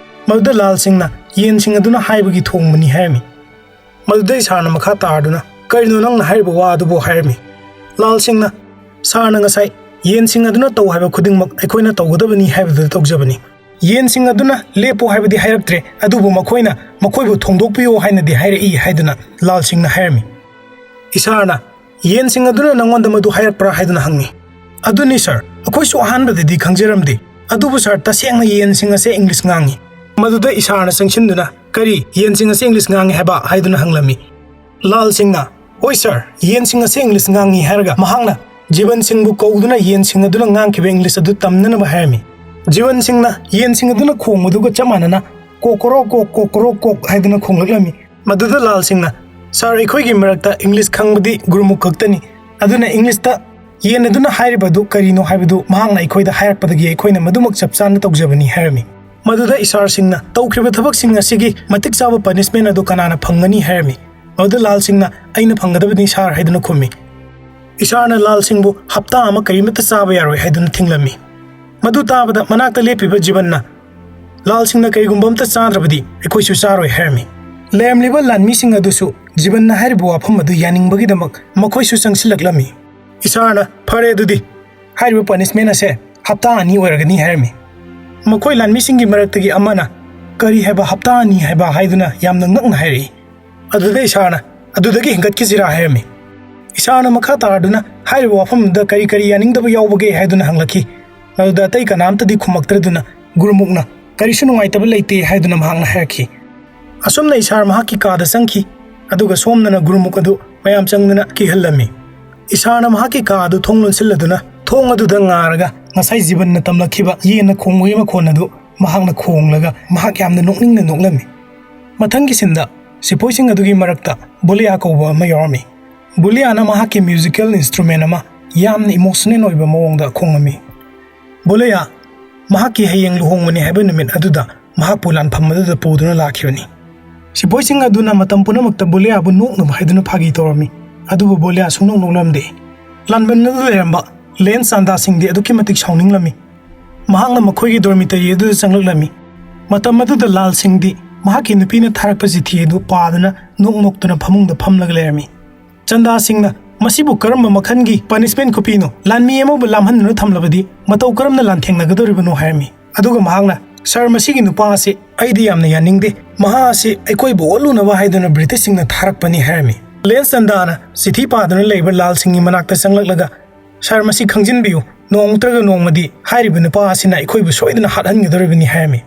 ꯃꯗꯨꯗ ꯂꯥꯜꯁꯤꯡꯅ ꯌꯦꯟꯁꯤꯡ ꯑꯗꯨꯅ ꯍꯥꯏꯕꯒꯤ ꯊꯣꯡꯕꯅꯤ ꯍꯥꯏꯔꯝꯃꯤ꯫ ꯃꯗꯨꯗ ꯏꯁꯥꯔꯅ ꯃꯈꯥ ꯇꯥꯔꯗꯨꯅ, "ꯀꯔꯤꯅꯣ ꯅꯪꯅ ꯍꯥꯏꯔꯤꯕ ꯋꯥ ꯑꯗꯨꯕꯨ?" ꯍꯥꯏꯔꯝꯃꯤ꯫ ꯂꯥꯜꯁꯤꯡꯅ, "ꯁꯥꯔꯅ ꯉꯁꯥꯏ ꯌꯦꯟꯁꯤꯡ ꯑꯗꯨꯅ ꯇꯧ ꯍꯥꯏꯕ ꯈꯨꯗꯤꯡꯃꯛ ꯑꯩꯈꯣꯏꯅ ꯇꯧꯒꯗꯕꯅꯤ ꯍꯥꯏꯕꯗꯨ ꯇꯧꯖꯕꯅꯤ꯫ ꯌꯦꯟꯁꯤꯡ ꯑꯗꯨꯅ ꯂꯦꯞꯄꯨ ꯍꯥꯏꯕꯗꯤ ꯍꯥꯏꯔꯛꯇ꯭ꯔꯦ, ꯑꯗꯨꯕꯨ ꯃꯈꯣꯏꯅ ꯃꯈꯣꯏꯕꯨ ꯊꯣꯡꯗꯣꯛꯄꯤꯌꯨ ꯍꯥꯏꯅꯗꯤ ꯍꯥꯏꯔꯛꯏ" ꯍꯥꯏꯗꯨꯅ ꯂꯥꯜꯁꯤꯡꯅ ꯍꯥꯏꯔꯝꯃꯤ꯫ ꯏꯁꯥꯔꯅ, "ꯌꯦꯟꯁꯤꯡ ꯑꯗꯨꯅ ꯅꯪꯉꯣꯟꯗ ꯃꯗꯨ ꯍꯥꯏꯔꯛꯄ꯭ꯔꯥ?" ꯍꯥꯏꯗꯨꯅ ꯍꯪꯉꯤ꯫ "ꯑꯗꯨꯅꯤ ꯁꯥꯔ, ꯑꯩꯈꯣꯏꯁꯨ ꯑꯍꯥꯟꯕꯗꯗꯤ ꯈꯪꯖꯔꯝꯗꯦ, ꯑꯗꯨꯕꯨ ꯁꯥꯔ, ꯇꯁꯦꯡꯅ ꯌꯦꯟꯁꯤꯡ ꯑꯁꯦ ꯏꯪꯂꯤꯁ ꯉꯥꯡꯉꯤ"꯫ ꯃꯗꯨꯗ ꯏꯁꯥꯔꯅ ꯆꯪꯁꯤꯟꯗꯨꯅ, "ꯀꯔꯤ, ꯌꯦꯟꯁꯤꯡ ꯑꯁꯦ ꯏꯪꯂꯤꯁ ꯉꯥꯡꯉꯤ ꯍꯥꯏꯕ?" ꯍꯥꯏꯗꯨꯅ ꯍꯪꯂꯝꯃꯤ꯫ ꯂꯥꯜꯁꯤꯡꯅ, "ꯍꯣꯏ ꯁꯥꯔ, ꯌꯦꯟꯁꯤꯡ ꯑꯁꯦ ꯏꯪꯂꯤꯁ ꯉꯥꯡꯉꯤ" ꯍꯥꯏꯔꯒ ꯃꯍꯥꯛꯅ ꯖꯤꯕꯟ ꯁꯤꯡꯕꯨ ꯀꯧꯗꯨꯅ ꯌꯦꯟꯁꯤꯡ ꯑꯗꯨꯅ ꯉꯥꯡꯈꯤꯕ ꯏꯪꯂꯤꯁ ꯑꯗꯨ ꯇꯝꯅꯅꯕ ꯍꯥꯏꯔꯝꯃꯤ꯫ ꯖꯤꯕꯟ ꯁꯤꯡꯅ ꯌꯦꯟꯁꯤꯡ ꯑꯗꯨꯅ ꯈꯣꯡꯕꯗꯨꯒ ꯆꯞ ꯃꯥꯟꯅꯅ "ꯀꯣꯀꯣꯔꯣ ꯀꯣꯛ, ꯀꯣꯀꯣꯔꯣ ꯀꯣꯛ" ꯍꯥꯏꯗꯨꯅ ꯈꯣꯡꯂꯛꯂꯝꯃꯤ꯫ ꯃꯗꯨꯗ ꯂꯥꯜꯁꯤꯡꯅ, "ꯁꯥꯔ, ꯑꯩꯈꯣꯏꯒꯤ ꯃꯔꯛꯇ ꯏꯪꯂꯤꯁ ꯈꯪꯕꯗꯤ ꯒꯨꯔꯨꯃꯨꯛ ꯈꯛꯇꯅꯤ, ꯑꯗꯨꯅ ꯏꯪꯂꯤꯁꯇ ꯌꯦꯟ ꯑꯗꯨꯅ ꯍꯥꯏꯔꯤꯕ ꯑꯗꯨ ꯀꯔꯤꯅꯣ ꯍꯥꯏꯕꯗꯨ ꯃꯍꯥꯛꯅ ꯑꯩꯈꯣꯏꯗ ꯍꯥꯏꯔꯛꯄꯗꯒꯤ ꯑꯩꯈꯣꯏꯅ ꯃꯗꯨꯃꯛ ꯆꯞ ꯆꯥꯅ ꯇꯧꯖꯕꯅꯤ" ꯍꯥꯏꯔꯝꯃꯤ꯫ ꯃꯗꯨꯗ ꯏꯁꯥꯔꯁꯤꯡꯅ, "ꯇꯧꯈ꯭ꯔꯤꯕ ꯊꯕꯛꯁꯤꯡ ꯑꯁꯤꯒꯤ ꯃꯇꯤꯛ ꯆꯥꯕ ꯄꯅꯤꯁꯃꯦꯟ ꯑꯗꯨ ꯀꯅꯥꯅ ꯐꯪꯒꯅꯤ?" ꯍꯥꯏꯔꯝꯃꯤ꯫ ꯃꯗꯨꯗ ꯂꯥꯜꯁꯤꯡꯅ, "ꯑꯩꯅ ꯐꯪꯒꯗꯕꯅꯤ ꯁꯥꯔ" ꯍꯥꯏꯗꯨꯅ ꯈꯨꯝꯃꯤ꯫ ꯏꯁꯥꯔꯅ ꯂꯥꯜꯁꯤꯡꯕꯨ ꯍꯞꯇꯥ ꯑꯃ ꯀꯔꯤꯃꯠꯇ ꯆꯥꯕ ꯌꯥꯔꯣꯏ ꯍꯥꯏꯗꯨꯅ ꯊꯤꯡꯂꯝꯃꯤ꯫ ꯃꯗꯨ ꯇꯥꯕꯗ ꯃꯅꯥꯛꯇ ꯂꯦꯞꯄꯤꯕ ꯖꯤꯕꯟꯅ, "ꯂꯥꯜ ꯁꯤꯡꯅ ꯀꯔꯤꯒꯨꯝꯕ ꯑꯝꯇ ꯆꯥꯗ꯭ꯔꯕꯗꯤ ꯑꯩꯈꯣꯏꯁꯨ ꯆꯥꯔꯣꯏ" ꯍꯥꯏꯔꯝꯃꯤ꯫ ꯂꯩꯔꯝꯂꯤꯕ ꯂꯥꯟꯃꯤꯁꯤꯡ ꯑꯗꯨꯁꯨ ꯖꯤꯕꯟꯅ ꯍꯥꯏꯔꯤꯕ ꯋꯥꯐꯝ ꯑꯗꯨ ꯌꯥꯅꯤꯡꯕꯒꯤꯗꯃꯛ ꯃꯈꯣꯏꯁꯨ ꯆꯪꯁꯤꯜꯂꯛꯂꯝꯃꯤ꯫ ꯏꯁꯥꯔꯅ, "ꯐꯔꯦ ꯑꯗꯨꯗꯤ, ꯍꯥꯏꯔꯤꯕ ꯄꯅꯤꯁꯃꯦꯟ ꯑꯁꯦ ꯍꯞꯇꯥ ꯑꯅꯤ ꯑꯣꯏꯔꯒꯅꯤ" ꯍꯥꯏꯔꯝꯃꯤ꯫ ꯃꯈꯣꯏ ꯂꯥꯟꯃꯤꯁꯤꯡꯒꯤ ꯃꯔꯛꯇꯒꯤ ꯑꯃꯅ, "ꯀꯔꯤ ꯍꯥꯏꯕ ꯍꯞꯇꯥ ꯑꯅꯤ ꯍꯥꯏꯕ?" ꯍꯥꯏꯗꯨꯅ ꯌꯥꯝꯅ ꯉꯛꯅ ꯍꯥꯏꯔꯛꯏ꯫ ꯑꯗꯨꯗ ꯏꯁꯥꯔꯅ, "ꯑꯗꯨꯗꯒꯤ ꯍꯦꯟꯒꯠꯈꯤꯁꯤꯔꯥ?" ꯍꯥꯏꯔꯝꯃꯤ꯫ ꯏꯁꯥꯔꯅ ꯃꯈꯥ ꯇꯥꯔꯗꯨꯅ ꯍꯥꯏꯔꯤꯕ ꯋꯥꯐꯝꯗꯨꯗ ꯀꯔꯤ ꯀꯔꯤ ꯌꯥꯅꯤꯡꯗꯕ ꯌꯥꯎꯕꯒꯦ ꯍꯥꯏꯗꯨꯅ ꯍꯪꯂꯛꯈꯤ꯫ ꯃꯗꯨꯗ ꯑꯇꯩ ꯀꯅꯥꯝꯇꯗꯤ ꯈꯨꯝꯃꯛꯇ꯭ꯔꯗꯨꯅ ꯒꯨꯔꯨꯃꯨꯛꯅ, "ꯀꯔꯤꯁꯨ ꯅꯨꯡꯉꯥꯏꯇꯕ ꯂꯩꯇꯦ" ꯍꯥꯏꯗꯨꯅ ꯃꯍꯥꯛꯅ ꯍꯥꯏꯔꯛꯈꯤ꯫ ꯑꯁꯨꯝꯅ ꯏꯁꯥꯔ ꯃꯍꯥꯛꯀꯤ ꯀꯥꯗ ꯆꯪꯈꯤ, ꯑꯗꯨꯒ ꯁꯣꯝꯗꯅ ꯒꯨꯔꯨꯃꯨꯛ ꯑꯗꯨ ꯃꯌꯥꯝ ꯆꯪꯗꯨꯅ ꯀꯤꯍꯜꯂꯝꯃꯤ꯫ ꯏꯁꯥꯔꯅ ꯃꯍꯥꯛꯀꯤ ꯀꯥ ꯑꯗꯨ ꯊꯣꯡ ꯂꯣꯟꯁꯤꯜꯂꯗꯨꯅ ꯊꯣꯡ ꯑꯗꯨꯗ ꯉꯥꯔꯒ ꯉꯁꯥꯏ ꯖꯤꯕꯟꯅ ꯇꯝꯂꯛꯈꯤꯕ ꯌꯦꯟꯅ ꯈꯣꯡꯕꯒꯤ ꯃꯈꯣꯟ ꯑꯗꯨ ꯃꯍꯥꯛꯅ ꯈꯣꯡꯂꯒ ꯃꯍꯥꯛ ꯌꯥꯝꯅ ꯅꯣꯛꯅꯤꯡꯅ ꯅꯣꯛꯂꯝꯃꯤ꯫ ꯃꯊꯪꯒꯤ ꯁꯤꯟꯗ ꯁꯤꯄꯣꯏꯁꯤꯡ ꯑꯗꯨꯒꯤ ꯃꯔꯛꯇ ꯕꯣꯂꯤꯌꯥ ꯀꯧꯕ ꯑꯃ ꯌꯥꯎꯔꯝꯃꯤ꯫ ꯕꯣꯂꯤꯌꯥꯅ ꯃꯍꯥꯛꯀꯤ ꯃ꯭ꯌꯨꯖꯤꯀꯦꯜ ꯏꯟꯁꯇ꯭ꯔꯨꯃꯦꯟ ꯑꯃ ꯌꯥꯝꯅ ꯏꯃꯣꯁꯅꯦꯜ ꯑꯣꯏꯕ ꯃꯑꯣꯡꯗ ꯈꯣꯡꯉꯝꯃꯤ꯫ ꯕꯣꯂꯤꯌꯥ ꯃꯍꯥꯛꯀꯤ ꯍꯌꯦꯡ ꯂꯨꯍꯣꯡꯕꯅꯤ ꯍꯥꯏꯕ ꯅꯨꯃꯤꯠ ꯑꯗꯨꯗ ꯃꯍꯥꯛꯄꯨ ꯂꯥꯟꯐꯝ ꯑꯗꯨꯗ ꯄꯨꯗꯨꯅ ꯂꯥꯛꯈꯤꯕꯅꯤ꯫ ꯁꯤꯄꯣꯏꯁꯤꯡ ꯑꯗꯨꯅ ꯃꯇꯝ ꯄꯨꯝꯅꯃꯛꯇ ꯕꯣꯂꯤꯌꯥꯕꯨ ꯅꯣꯛꯅꯕ ꯍꯥꯏꯗꯨꯅ ꯐꯥꯒꯤ ꯇꯧꯔꯝꯃꯤ, ꯑꯗꯨꯕꯨ ꯕꯣꯂꯤꯌꯥ ꯁꯨꯡꯅꯣꯛ ꯅꯣꯛꯂꯝꯗꯦ꯫ ꯂꯥꯟꯕꯟ ꯑꯗꯨꯗ ꯂꯩꯔꯝꯕ ꯂꯦꯟ ꯆꯥꯟꯗꯥꯁꯤꯡꯗꯤ ꯑꯗꯨꯛꯀꯤ ꯃꯇꯤꯛ ꯁꯥꯎꯅꯤꯡꯂꯝꯃꯤ꯫ ꯃꯍꯥꯛꯅ ꯃꯈꯣꯏꯒꯤ ꯗꯣꯔꯃꯤꯇꯔꯤ ꯑꯗꯨꯗ ꯆꯪꯂꯛꯂꯝꯃꯤ꯫ ꯃꯇꯝ ꯑꯗꯨꯗ ꯂꯥꯜꯁꯤꯡꯗꯤ ꯃꯍꯥꯛꯀꯤ ꯅꯨꯄꯤꯅ ꯊꯥꯔꯛꯄ ꯆꯤꯊꯤ ꯑꯗꯨ ꯄꯥꯗꯨꯅ ꯅꯣꯛ ꯅꯣꯛꯇꯨꯅ ꯐꯃꯨꯡꯗ ꯐꯝꯂꯒ ꯂꯩꯔꯝꯃꯤ꯫ ꯆꯟꯗꯥꯁꯤꯡꯅ, "ꯃꯁꯤꯕꯨ ꯀꯔꯝꯕ ꯃꯈꯜꯒꯤ ꯄꯅꯤꯁꯃꯦꯟ ꯈꯨꯄꯤꯅꯣ? ꯂꯥꯟꯃꯤ ꯑꯃꯕꯨ ꯂꯥꯝꯍꯟꯗꯨꯅ ꯊꯝꯂꯕꯗꯤ ꯃꯇꯧ ꯀꯔꯝꯅ ꯂꯥꯟꯊꯦꯡꯅꯒꯗꯧꯔꯤꯕꯅꯣ?" ꯍꯥꯏꯔꯝꯃꯤ꯫ ꯑꯗꯨꯒ ꯃꯍꯥꯛꯅ, "ꯁꯥꯔ, ꯃꯁꯤꯒꯤ ꯅꯨꯄꯥ ꯑꯁꯤ ꯑꯩꯗꯤ ꯌꯥꯝꯅ ꯌꯥꯅꯤꯡꯗꯦ꯫ ꯃꯍꯥꯛ ꯑꯁꯤ ꯑꯩꯈꯣꯏꯕꯨ ꯑꯣꯠꯂꯨꯅꯕ ꯍꯥꯏꯗꯨꯅ ꯕ꯭ꯔꯤꯇꯤꯁꯁꯤꯡꯅ ꯊꯥꯔꯛꯄꯅꯤ" ꯍꯥꯏꯔꯝꯃꯤ꯫ ꯂꯦꯟ ꯆꯟꯗꯥꯅ ꯆꯤꯊꯤ ꯄꯥꯗꯨꯅ ꯂꯩꯕ ꯂꯥꯜꯁꯤꯡꯒꯤ ꯃꯅꯥꯛꯇ ꯆꯪꯂꯛꯂꯒ, "ꯁꯥꯔ, ꯃꯁꯤ ꯈꯪꯖꯤꯟꯕꯤꯌꯨ, ꯅꯣꯡꯃ ꯅꯠꯇ꯭ꯔꯒ ꯅꯣꯡꯃꯗꯤ ꯍꯥꯏꯔꯤꯕ ꯅꯨꯄꯥ ꯑꯁꯤꯅ ꯑꯩꯈꯣꯏꯕꯨ ꯁꯣꯏꯗꯅ ꯍꯥꯠꯍꯟꯒꯗꯧꯔꯤꯕꯅꯤ" ꯍꯥꯏꯔꯝꯃꯤ꯫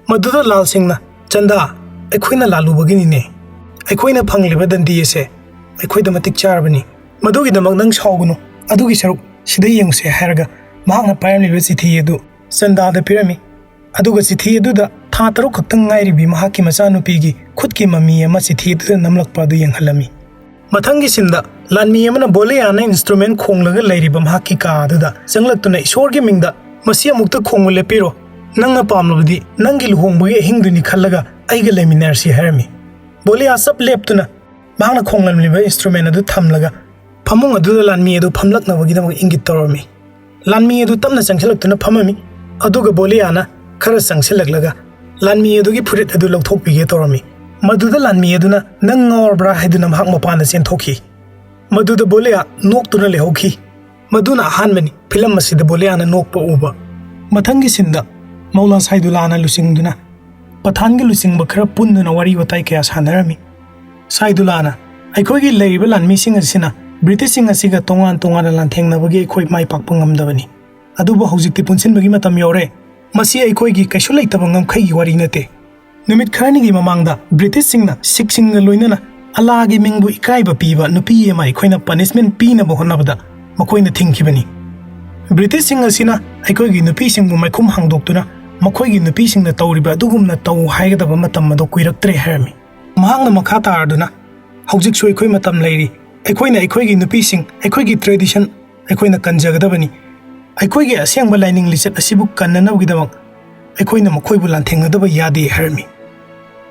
ꯃꯗꯨꯗ ꯂꯥꯜꯁꯤꯡꯅ, "ꯆꯟꯗꯥ, ꯑꯩꯈꯣꯏꯅ ꯂꯥꯜꯂꯨꯕꯒꯤꯅꯤꯅꯦ꯫ ꯑꯩꯈꯣꯏꯅ ꯐꯪꯂꯤꯕ ꯗꯟꯗꯤ ꯑꯁꯦ ꯑꯩꯈꯣꯏꯗ ꯃꯇꯤꯛ ꯆꯥꯔꯕꯅꯤ꯫ ꯃꯗꯨꯒꯤꯗꯃꯛ ꯅꯪ ꯁꯥꯎꯒꯅꯨ꯫ ꯑꯗꯨꯒꯤ ꯁꯔꯨꯛ ꯁꯤꯗ ꯌꯦꯡꯉꯨꯁꯦ" ꯍꯥꯏꯔꯒ ꯃꯍꯥꯛꯅ ꯄꯥꯏꯔꯝꯂꯤꯕ ꯆꯤꯊꯤ ꯑꯗꯨ ꯆꯟꯗꯥꯗ ꯄꯤꯔꯝꯃꯤ꯫ ꯑꯗꯨꯒ ꯆꯤꯊꯤ ꯑꯗꯨꯗ ꯊꯥ ꯇꯔꯨꯛ ꯈꯛꯇꯪ ꯉꯥꯏꯔꯤꯕꯤ ꯃꯍꯥꯛꯀꯤ ꯃꯆꯥꯅꯨꯄꯤꯒꯤ ꯈꯨꯠꯀꯤ ꯃꯃꯤ ꯑꯃ ꯆꯤꯊꯤ ꯑꯗꯨꯗ ꯅꯝꯂꯛꯄ ꯑꯗꯨ ꯌꯦꯡꯍꯜꯂꯝꯃꯤ꯫ ꯃꯊꯪꯒꯤ ꯁꯤꯟꯗ ꯂꯥꯟꯃꯤ ꯑꯃꯅ ꯕꯣꯂꯤꯌꯥꯅ ꯏꯟꯁꯇ꯭ꯔꯨꯃꯦꯟ ꯈꯣꯡꯂꯒ ꯂꯩꯔꯤꯕ ꯃꯍꯥꯛꯀꯤ ꯀꯥ ꯑꯗꯨꯗ ꯆꯪꯂꯛꯇꯨꯅ, "ꯏꯁꯣꯔꯒꯤ ꯃꯤꯡꯗ ꯃꯁꯤ ꯑꯃꯨꯛꯇ ꯈꯣꯡꯕ ꯂꯦꯞꯄꯤꯔꯣ꯫ ꯅꯪꯅ ꯄꯥꯝꯂꯕꯗꯤ ꯅꯪꯒꯤ ꯂꯨꯍꯣꯡꯕꯒꯤ ꯑꯍꯤꯡꯗꯨꯅꯤ ꯈꯜꯂꯒ ꯑꯩꯒ ꯂꯩꯃꯤꯟꯅꯔꯁꯤ" ꯍꯥꯏꯔꯝꯃꯤ꯫ ꯕꯣꯂꯤꯌꯥ ꯆꯞ ꯂꯦꯞꯇꯨꯅ ꯃꯍꯥꯛꯅ ꯈꯣꯡꯂꯝꯂꯤꯕ ꯏꯟꯁꯇ꯭ꯔꯨꯃꯦꯟ ꯑꯗꯨ ꯊꯝꯂꯒ ꯐꯃꯨꯡ ꯑꯗꯨꯗ ꯂꯥꯟꯃꯤ ꯑꯗꯨ ꯐꯝꯂꯛꯅꯕꯒꯤꯗꯃꯛ ꯏꯪꯒꯤꯠ ꯇꯧꯔꯝꯃꯤ꯫ ꯂꯥꯟꯃꯤ ꯑꯗꯨ ꯇꯞꯅ ꯆꯪꯁꯤꯜꯂꯛꯇꯨꯅ ꯐꯝꯃꯝꯃꯤ꯫ ꯑꯗꯨꯒ ꯕꯣꯂꯤꯌꯥꯅ ꯈꯔ ꯆꯪꯁꯤꯜꯂꯛꯂꯒ ꯂꯥꯟꯃꯤ ꯑꯗꯨꯒꯤ ꯐꯨꯔꯤꯠ ꯑꯗꯨ ꯂꯧꯊꯣꯛꯄꯤꯒꯦ ꯇꯧꯔꯝꯃꯤ꯫ ꯃꯗꯨꯗ ꯂꯥꯟꯃꯤ ꯑꯗꯨꯅ "ꯅꯪ ꯉꯥꯎꯔꯕ꯭ꯔꯥ?" ꯍꯥꯏꯗꯨꯅ ꯃꯍꯥꯛ ꯃꯄꯥꯟꯗ ꯆꯦꯟꯊꯣꯛꯈꯤ꯫ ꯃꯗꯨꯗ ꯕꯣꯂꯤꯌꯥ ꯅꯣꯛꯇꯨꯅ ꯂꯩꯍꯧꯈꯤ꯫ ꯃꯗꯨꯅ ꯑꯍꯥꯟꯕꯅꯤ ꯐꯤꯂꯝ ꯑꯁꯤꯗ ꯕꯣꯂꯤꯌꯥꯅ ꯅꯣꯛꯄ ꯎꯕ꯫ ꯃꯊꯪꯒꯤ ꯁꯤꯟꯗ ꯃꯧꯂꯥ ꯁꯥꯏꯗꯨꯂꯥꯅ ꯂꯨꯆꯤꯡꯗꯨꯅ ꯄꯊꯥꯟꯒꯤ ꯂꯨꯆꯤꯡꯕ ꯈꯔ ꯄꯨꯟꯗꯨꯅ ꯋꯥꯔꯤ ꯋꯥꯇꯥꯏ ꯀꯌꯥ ꯁꯥꯟꯅꯔꯝꯃꯤ꯫ ꯁꯥꯏꯗꯨꯂꯥꯅ, "ꯑꯩꯈꯣꯏꯒꯤ ꯂꯩꯔꯤꯕ ꯂꯥꯟꯃꯤꯁꯤꯡ ꯑꯁꯤꯅ ꯕ꯭ꯔꯤꯇꯤꯁꯁꯤꯡ ꯑꯁꯤꯒ ꯇꯣꯉꯥꯟ ꯇꯣꯉꯥꯟꯅ ꯂꯥꯟꯊꯦꯡꯅꯕꯒꯤ ꯑꯩꯈꯣꯏ ꯃꯥꯏ ꯄꯥꯛꯄ ꯉꯝꯗꯕꯅꯤ꯫ ꯑꯗꯨꯕꯨ ꯍꯧꯖꯤꯛꯇꯤ ꯄꯨꯟꯁꯤꯟꯕꯒꯤ ꯃꯇꯝ ꯌꯧꯔꯦ꯫ ꯃꯁꯤ ꯑꯩꯈꯣꯏꯒꯤ ꯀꯩꯁꯨ ꯂꯩꯇꯕ ꯉꯝꯈꯩꯒꯤ ꯋꯥꯔꯤ ꯅꯠꯇꯦ꯫ ꯅꯨꯃꯤꯠ ꯈꯔꯅꯤꯒꯤ ꯃꯃꯥꯡꯗ ꯕ꯭ꯔꯤꯇꯤꯁꯁꯤꯡꯅ ꯁꯤꯈꯁꯤꯡꯒ ꯂꯣꯏꯅꯅ ꯑꯜꯂꯥꯒꯤ ꯃꯤꯡꯕꯨ ꯏꯀꯥꯏꯕ ꯄꯤꯕ ꯅꯨꯄꯤ ꯑꯃ ꯑꯩꯈꯣꯏꯅ ꯄꯅꯤꯁꯃꯦꯟ ꯄꯤꯅꯕ ꯍꯣꯠꯅꯕꯗ ꯃꯈꯣꯏꯅ ꯊꯤꯡꯈꯤꯕꯅꯤ꯫ ꯕ꯭ꯔꯤꯇꯤꯁꯁꯤꯡ ꯑꯁꯤꯅ ꯑꯩꯈꯣꯏꯒꯤ ꯅꯨꯄꯤꯁꯤꯡꯕꯨ ꯃꯥꯏꯈꯨꯝ ꯍꯥꯡꯗꯣꯛꯇꯨꯅ ꯃꯈꯣꯏꯒꯤ ꯅꯨꯄꯤꯁꯤꯡꯅ ꯇꯧꯔꯤꯕ ꯑꯗꯨꯒꯨꯝꯅ ꯇꯧ ꯍꯥꯏꯒꯗꯕ ꯃꯇꯝ ꯑꯗꯨ ꯀꯨꯏꯔꯛꯇ꯭ꯔꯦ" ꯍꯥꯏꯔꯝꯃꯤ꯫ ꯃꯍꯥꯛꯅ ꯃꯈꯥ ꯇꯥꯔꯗꯨꯅ, "ꯍꯧꯖꯤꯛꯁꯨ ꯑꯩꯈꯣꯏ ꯃꯇꯝ ꯂꯩꯔꯤ꯫ ꯑꯩꯈꯣꯏꯅ ꯑꯩꯈꯣꯏꯒꯤ ꯅꯨꯄꯤꯁꯤꯡ, ꯑꯩꯈꯣꯏꯒꯤ ꯇ꯭ꯔꯦꯗꯤꯁꯟ ꯑꯩꯈꯣꯏꯅ ꯀꯟꯖꯒꯗꯕꯅꯤ꯫ ꯑꯩꯈꯣꯏꯒꯤ ꯑꯁꯦꯡꯕ ꯂꯥꯏꯅꯤꯡ ꯂꯤꯆꯠ ꯑꯁꯤꯕꯨ ꯀꯟꯅꯅꯕꯒꯤꯗꯃꯛ ꯑꯩꯈꯣꯏꯅ ꯃꯈꯣꯏꯕꯨ ꯂꯥꯟꯊꯦꯡꯅꯗꯕ ꯌꯥꯗꯦ" ꯍꯥꯏꯔꯝꯃꯤ꯫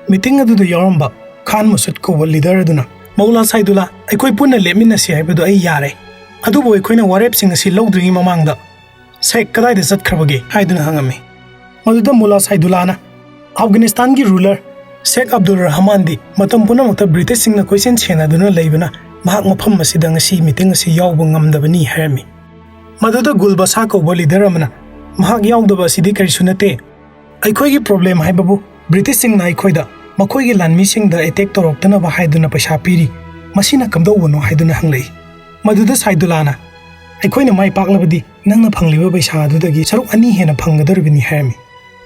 ꯃꯤꯇꯤꯡ ꯑꯗꯨꯗ ꯌꯥꯎꯔꯝꯕ ꯈꯥꯟ ꯃꯁꯨꯗ ꯀꯧꯕ ꯂꯤꯗꯔ ꯑꯗꯨꯅ, "ꯃꯧꯂꯥ ꯁꯥꯏꯗꯨꯂꯥ, ꯑꯩꯈꯣꯏ ꯄꯨꯟꯅ ꯂꯦꯞꯃꯤꯟꯅꯁꯤ ꯍꯥꯏꯕꯗꯨ ꯑꯩ ꯌꯥꯔꯦ, ꯑꯗꯨꯕꯨ ꯑꯩꯈꯣꯏꯅ ꯋꯥꯔꯦꯞꯁꯤꯡ ꯑꯁꯤ ꯂꯧꯗ꯭ꯔꯤꯉꯩ ꯃꯃꯥꯡꯗ ꯁꯦꯈ ꯀꯗꯥꯏꯗ ꯆꯠꯈ꯭ꯔꯕꯒꯦ?" ꯍꯥꯏꯗꯨꯅ ꯍꯪꯉꯝꯃꯤ꯫ ꯃꯗꯨꯗ ꯃꯨꯂꯥ ꯁꯥꯏꯗꯨꯂꯥꯅ, "ꯑꯐꯒꯥꯅꯤꯁꯇꯥꯟꯒꯤ ꯔꯨꯂꯔ ꯁꯦꯈ ꯑꯕꯗꯨꯜ ꯔꯍꯃꯥꯟꯗꯤ ꯃꯇꯝ ꯄꯨꯝꯅꯃꯛꯇ ꯕ꯭ꯔꯤꯇꯤꯁꯁꯤꯡꯅ ꯀꯣꯏꯁꯦꯟ ꯁꯦꯟꯅꯗꯨꯅ ꯂꯩꯕꯅ ꯃꯍꯥꯛ ꯃꯐꯝ ꯑꯁꯤꯗ ꯉꯁꯤ ꯃꯤꯇꯤꯡ ꯑꯁꯤ ꯌꯥꯎꯕ ꯉꯝꯗꯕꯅꯤ" ꯍꯥꯏꯔꯝꯃꯤ꯫ ꯃꯗꯨꯗ ꯒꯨꯜ ꯕꯁꯥ ꯀꯧꯕ ꯂꯤꯗꯔ ꯑꯃꯅ, "ꯃꯍꯥꯛ ꯌꯥꯎꯗꯕ ꯑꯁꯤꯗꯤ ꯀꯔꯤꯁꯨ ꯅꯠꯇꯦ꯫ ꯑꯩꯈꯣꯏꯒꯤ ꯄ꯭ꯔꯣꯕ꯭ꯂꯦꯝ ꯍꯥꯏꯕꯕꯨ ꯕ꯭ꯔꯤꯇꯤꯁꯁꯤꯡꯅ ꯑꯩꯈꯣꯏꯗ ꯃꯈꯣꯏꯒꯤ ꯂꯥꯟꯃꯤꯁꯤꯡꯗ ꯑꯦꯇꯦꯛ ꯇꯧꯔꯛꯇꯅꯕ ꯍꯥꯏꯗꯨꯅ ꯄꯩꯁꯥ ꯄꯤꯔꯤ꯫ ꯃꯁꯤꯅ ꯀꯝꯗꯧꯕꯅꯣ?" ꯍꯥꯏꯗꯨꯅ ꯍꯪꯂꯛꯏ꯫ ꯃꯗꯨꯗ ꯁꯥꯏꯗꯨꯂꯥꯅ, "ꯑꯩꯈꯣꯏꯅ ꯃꯥꯏ ꯄꯥꯛꯂꯕꯗꯤ ꯅꯪꯅ ꯐꯪꯂꯤꯕ ꯄꯩꯁꯥ ꯑꯗꯨꯗꯒꯤ ꯁꯔꯨꯛ ꯑꯅꯤ ꯍꯦꯟꯅ ꯐꯪꯒꯗꯧꯔꯤꯕꯅꯤ" ꯍꯥꯏꯔꯝꯃꯤ꯫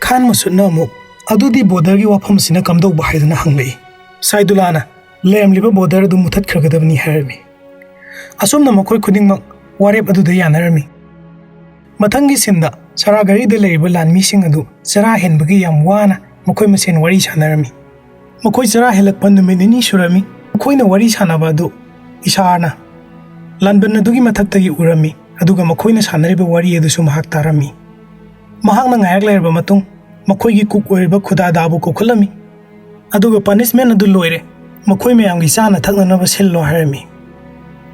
ꯈꯥꯟ ꯃꯁꯨꯗꯅ ꯑꯃꯨꯛ, "ꯑꯗꯨꯗꯤ ꯕꯣꯔꯗꯔꯒꯤ ꯋꯥꯐꯝ ꯑꯁꯤꯅ ꯀꯝꯗꯧꯕ?" ꯍꯥꯏꯗꯨꯅ ꯍꯪꯂꯛꯏ꯫ ꯁꯥꯏꯗꯨꯂꯥꯅ, "ꯂꯩꯔꯝꯂꯤꯕ ꯕꯣꯔꯗꯔ ꯑꯗꯨ ꯃꯨꯊꯠꯈ꯭ꯔꯒꯗꯕꯅꯤ" ꯍꯥꯏꯔꯝꯃꯤ꯫ ꯑꯁꯨꯝꯅ ꯃꯈꯣꯏ ꯈꯨꯗꯤꯡꯃꯛ ꯋꯥꯔꯦꯞ ꯑꯗꯨꯗ ꯌꯥꯅꯔꯝꯃꯤ꯫ ꯃꯊꯪꯒꯤ ꯁꯤꯟꯗ ꯁꯔꯥꯒꯔꯤꯗ ꯂꯩꯔꯤꯕ ꯂꯥꯟꯃꯤꯁꯤꯡ ꯑꯗꯨ ꯆꯔꯥ ꯍꯦꯟꯕꯒꯤ ꯌꯥꯝ ꯋꯥꯅ ꯃꯈꯣꯏ ꯃꯁꯦꯟ ꯋꯥꯔꯤ ꯁꯥꯟꯅꯔꯝꯃꯤ꯫ ꯃꯈꯣꯏ ꯆꯔꯥ ꯍꯦꯜꯂꯛꯄ ꯅꯨꯃꯤꯠ ꯅꯤꯅꯤ ꯁꯨꯔꯝꯃꯤ꯫ ꯃꯈꯣꯏꯅ ꯋꯥꯔꯤ ꯁꯥꯟꯅꯕ ꯑꯗꯨ ꯏꯁꯥꯔꯅ ꯂꯥꯟꯕꯟ ꯑꯗꯨꯒꯤ ꯃꯊꯛꯇꯒꯤ ꯎꯔꯝꯃꯤ, ꯑꯗꯨꯒ ꯃꯈꯣꯏꯅ ꯁꯥꯟꯅꯔꯤꯕ ꯋꯥꯔꯤ ꯑꯗꯨꯁꯨ ꯃꯍꯥꯛ ꯇꯥꯔꯝꯃꯤ꯫ ꯃꯍꯥꯛꯅ ꯉꯥꯏꯍꯥꯛ ꯂꯩꯔꯕ ꯃꯇꯨꯡ ꯃꯈꯣꯏꯒꯤ ꯀꯨꯛ ꯑꯣꯏꯔꯤꯕ ꯈꯨꯗꯥꯗꯥꯕꯨ ꯀꯧꯈꯠꯂꯝꯃꯤ, ꯑꯗꯨꯒ "ꯄꯅꯤꯁꯃꯦꯟ ꯑꯗꯨ ꯂꯣꯏꯔꯦ, ꯃꯈꯣꯏ ꯃꯌꯥꯝꯒꯤ ꯆꯥꯅ ꯊꯛꯅꯅꯕ ꯁꯤꯜꯂꯣ" ꯍꯥꯏꯔꯝꯃꯤ꯫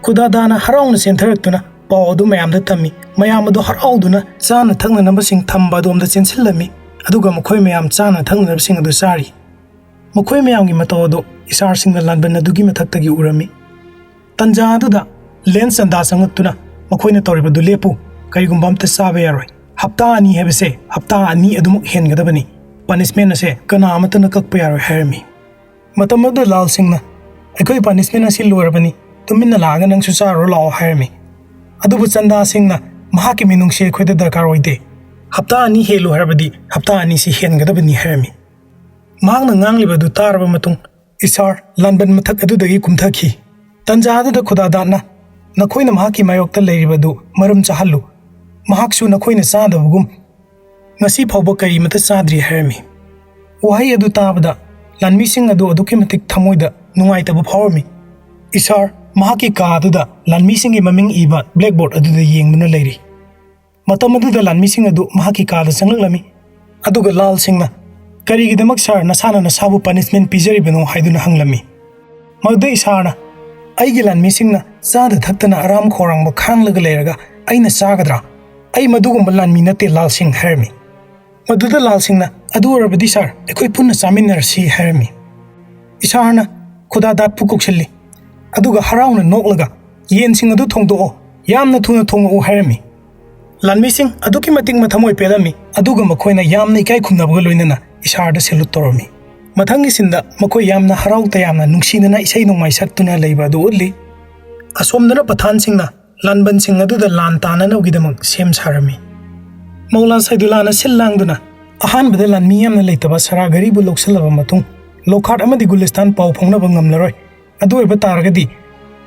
ꯈꯨꯗꯥꯗꯥꯅ ꯍꯔꯥꯎꯅ ꯆꯦꯟꯊꯔꯛꯇꯨꯅ ꯄꯥꯎ ꯑꯗꯨ ꯃꯌꯥꯝꯗ ꯇꯝꯃꯤ꯫ ꯃꯌꯥꯝ ꯑꯗꯨ ꯍꯔꯥꯎꯗꯨꯅ ꯆꯥꯅ ꯊꯛꯅꯅꯕꯁꯤꯡ ꯊꯝꯕ ꯑꯗꯣꯝꯗ ꯆꯦꯟꯁꯤꯜꯂꯝꯃꯤ, ꯑꯗꯨꯒ ꯃꯈꯣꯏ ꯃꯌꯥꯝ ꯆꯥꯅ ꯊꯛꯅꯅꯕꯁꯤꯡ ꯑꯗꯨ ꯆꯥꯔꯤ꯫ ꯃꯈꯣꯏ ꯃꯌꯥꯝꯒꯤ ꯃꯇꯧ ꯑꯗꯨ ꯏꯁꯥꯔꯁꯤꯡꯅ ꯂꯥꯟꯕꯟ ꯑꯗꯨꯒꯤ ꯃꯊꯛꯇꯒꯤ ꯎꯔꯝꯃꯤ꯫ ꯇꯟꯖꯥ ꯑꯗꯨꯗ ꯂꯦꯟ ꯆꯟꯗꯥ ꯆꯪꯂꯛꯇꯨꯅ ꯃꯈꯣꯏꯅ ꯇꯧꯔꯤꯕꯗꯨ ꯂꯦꯞꯄꯨ, ꯀꯔꯤꯒꯨꯝꯕ ꯑꯝꯇ ꯆꯥꯕ ꯌꯥꯔꯣꯏ꯫ ꯍꯞꯇꯥ ꯑꯅꯤ ꯍꯥꯏꯕꯁꯦ ꯍꯞꯇꯥ ꯑꯅꯤ ꯑꯗꯨꯃꯛ ꯍꯦꯟꯒꯗꯕꯅꯤ꯫ ꯄꯅꯤꯁꯃꯦꯟ ꯑꯁꯦ ꯀꯅꯥ ꯑꯃꯠꯇꯅ ꯀꯛꯄ ꯌꯥꯔꯣꯏ ꯍꯥꯏꯔꯝꯃꯤ꯫ ꯃꯇꯝ ꯑꯗꯨꯗ ꯂꯥꯜꯁꯤꯡꯅ, "ꯑꯩꯈꯣꯏ ꯄꯅꯤꯁꯃꯦꯟ ꯑꯁꯤ ꯂꯣꯏꯔꯕꯅꯤ, ꯇꯨꯃꯤꯟꯅ ꯂꯥꯛꯑꯒ ꯅꯪꯁꯨ ꯆꯥꯔꯨꯔꯣ ꯂꯥꯛꯑꯣ" ꯍꯥꯏꯔꯝꯃꯤ꯫ ꯑꯗꯨꯕꯨ ꯆꯟꯗꯥꯁꯤꯡꯅ, "ꯃꯍꯥꯛꯀꯤ ꯃꯤꯅꯨꯡꯁꯤ ꯑꯩꯈꯣꯏꯗ ꯗꯔꯀꯥꯔ ꯑꯣꯏꯗꯦ꯫ ꯍꯞꯇꯥ ꯑꯅꯤ ꯍꯦꯜꯂꯨ ꯍꯥꯏꯔꯕꯗꯤ ꯍꯞꯇꯥ ꯑꯅꯤꯁꯤ ꯍꯦꯟꯒꯗꯕꯅꯤ" ꯍꯥꯏꯔꯝꯃꯤ꯫ ꯃꯍꯥꯛꯅ ꯉꯥꯡꯂꯤꯕ ꯑꯗꯨ ꯇꯥꯔꯕ ꯃꯇꯨꯡ ꯏꯁꯥꯔ ꯂꯥꯟꯕꯟ ꯃꯊꯛ ꯑꯗꯨꯗꯒꯤ ꯀꯨꯝꯊꯈꯤ꯫ ꯇꯟꯖꯥ ꯑꯗꯨꯗ ꯈꯨꯗꯥꯗꯥꯠꯅ, "ꯅꯈꯣꯏꯅ ꯃꯍꯥꯛꯀꯤ ꯃꯥꯌꯣꯛꯇ ꯂꯩꯔꯤꯕ ꯑꯗꯨ ꯃꯔꯝ ꯆꯥꯍꯜꯂꯨ꯫ ꯃꯍꯥꯛꯁꯨ ꯅꯈꯣꯏꯅ ꯆꯥꯗꯕꯒꯨꯝ ꯉꯁꯤ ꯐꯥꯎꯕ ꯀꯔꯤꯃꯇ ꯆꯥꯗ꯭ꯔꯤ" ꯍꯥꯏꯔꯝꯃꯤ꯫ ꯋꯥꯍꯩ ꯑꯗꯨ ꯇꯥꯕꯗ ꯂꯥꯟꯃꯤꯁꯤꯡ ꯑꯗꯨ ꯑꯗꯨꯛꯀꯤ ꯃꯇꯤꯛ ꯊꯃꯣꯏꯗ ꯅꯨꯡꯉꯥꯏꯇꯕ ꯐꯥꯎꯔꯝꯃꯤ꯫ ꯏꯁꯥꯔ ꯃꯍꯥꯛꯀꯤ ꯀꯥ ꯑꯗꯨꯗ ꯂꯥꯟꯃꯤꯁꯤꯡꯒꯤ ꯃꯃꯤꯡ ꯏꯕ ꯕ꯭ꯂꯦꯛꯕꯣꯔꯗ ꯑꯗꯨꯗ ꯌꯦꯡꯗꯨꯅ ꯂꯩꯔꯤ꯫ ꯃꯇꯝ ꯑꯗꯨꯗ ꯂꯥꯟꯃꯤꯁꯤꯡ ꯑꯗꯨ ꯃꯍꯥꯛꯀꯤ ꯀꯥꯗ ꯆꯪꯂꯛꯂꯝꯃꯤ, ꯑꯗꯨꯒ ꯂꯥꯜꯁꯤꯡꯅ, "ꯀꯔꯤꯒꯤꯗꯃꯛ ꯁꯥꯔ ꯅꯁꯥꯅ ꯅꯁꯥꯕꯨ ꯄꯅꯤꯁꯃꯦꯟ ꯄꯤꯖꯔꯤꯕꯅꯣ?" ꯍꯥꯏꯗꯨꯅ ꯍꯪꯂꯝꯃꯤ꯫ ꯃꯗꯨꯗ ꯏꯁꯥꯔꯅ, "ꯑꯩꯒꯤ ꯂꯥꯟꯃꯤꯁꯤꯡꯅ ꯆꯥꯗ ꯊꯛꯇꯅ ꯑꯔꯥꯝ ꯈꯧꯔꯥꯡꯕ ꯈꯥꯡꯂꯒ ꯂꯩꯔꯒ ꯑꯩꯅ ꯆꯥꯒꯗ꯭ꯔꯥ? ꯑꯩ ꯃꯗꯨꯒꯨꯝꯕ ꯂꯥꯟꯃꯤ ꯅꯠꯇꯦ, ꯂꯥꯜꯁꯤꯡ" ꯍꯥꯏꯔꯝꯃꯤ꯫ ꯃꯗꯨꯗ ꯂꯥꯜꯁꯤꯡꯅ, "ꯑꯗꯨ ꯑꯣꯏꯔꯕꯗꯤ ꯁꯥꯔ, ꯑꯩꯈꯣꯏ ꯄꯨꯟꯅ ꯆꯥꯃꯤꯟꯅꯔꯁꯤ" ꯍꯥꯏꯔꯝꯃꯤ꯫ ꯏꯁꯥꯔꯅ ꯈꯨꯗꯥꯗꯥꯠꯄꯨ ꯀꯧꯁꯤꯜꯂꯤ, ꯑꯗꯨꯒ ꯍꯔꯥꯎꯅ ꯅꯣꯛꯂꯒ, "ꯌꯦꯟꯁꯤꯡ ꯑꯗꯨ ꯊꯣꯡꯗꯣꯛꯑꯣ, ꯌꯥꯝꯅ ꯊꯨꯅ ꯊꯣꯡꯉꯛꯎ" ꯍꯥꯏꯔꯝꯃꯤ꯫ ꯂꯥꯟꯃꯤꯁꯤꯡ ꯑꯗꯨꯛꯀꯤ ꯃꯇꯤꯛ ꯃꯊꯃꯣꯏ ꯄꯦꯜꯂꯝꯃꯤ, ꯑꯗꯨꯒ ꯃꯈꯣꯏꯅ ꯌꯥꯝꯅ ꯏꯀꯥꯏ ꯈꯨꯝꯅꯕꯒ ꯂꯣꯏꯅꯅ ꯏꯁꯥꯔꯗ ꯁꯦꯂꯨꯠ ꯇꯧꯔꯝꯃꯤ꯫ ꯃꯊꯪꯒꯤ ꯁꯤꯟꯗ ꯃꯈꯣꯏ ꯌꯥꯝꯅ ꯍꯔꯥꯎ ꯇꯌꯥꯝꯅ ꯅꯨꯡꯁꯤꯅꯅ ꯏꯁꯩ ꯅꯣꯡꯃꯥꯏ ꯁꯛꯇꯨꯅ ꯂꯩꯕ ꯑꯗꯨ ꯎꯠꯂꯤ꯫ ꯑꯁꯣꯝꯗꯅ ꯄꯊꯥꯟꯁꯤꯡꯅ ꯂꯥꯟꯕꯟꯁꯤꯡ ꯑꯗꯨꯗ ꯂꯥꯟ ꯇꯥꯅꯅꯕꯒꯤꯗꯃꯛ ꯁꯦꯝ ꯁꯥꯔꯝꯃꯤ꯫ ꯃꯧꯂꯥ ꯁꯩꯗꯨꯂꯥꯅ ꯁꯤꯜ ꯂꯥꯡꯗꯨꯅ ꯑꯍꯥꯟꯕꯗ ꯂꯥꯟꯃꯤ ꯌꯥꯝꯅ ꯂꯩꯇꯕ ꯁꯔꯥꯒꯔꯤꯕꯨ ꯂꯧꯁꯤꯜꯂꯕ ꯃꯇꯨꯡ, ꯂꯣꯈꯥꯠ ꯑꯃꯗꯤ ꯒꯨꯂꯤꯁꯇꯥꯟ ꯄꯥꯎ ꯐꯥꯎꯅꯕ ꯉꯝꯂꯔꯣꯏ꯫ ꯑꯗꯨ ꯑꯣꯏꯕ ꯇꯥꯔꯒꯗꯤ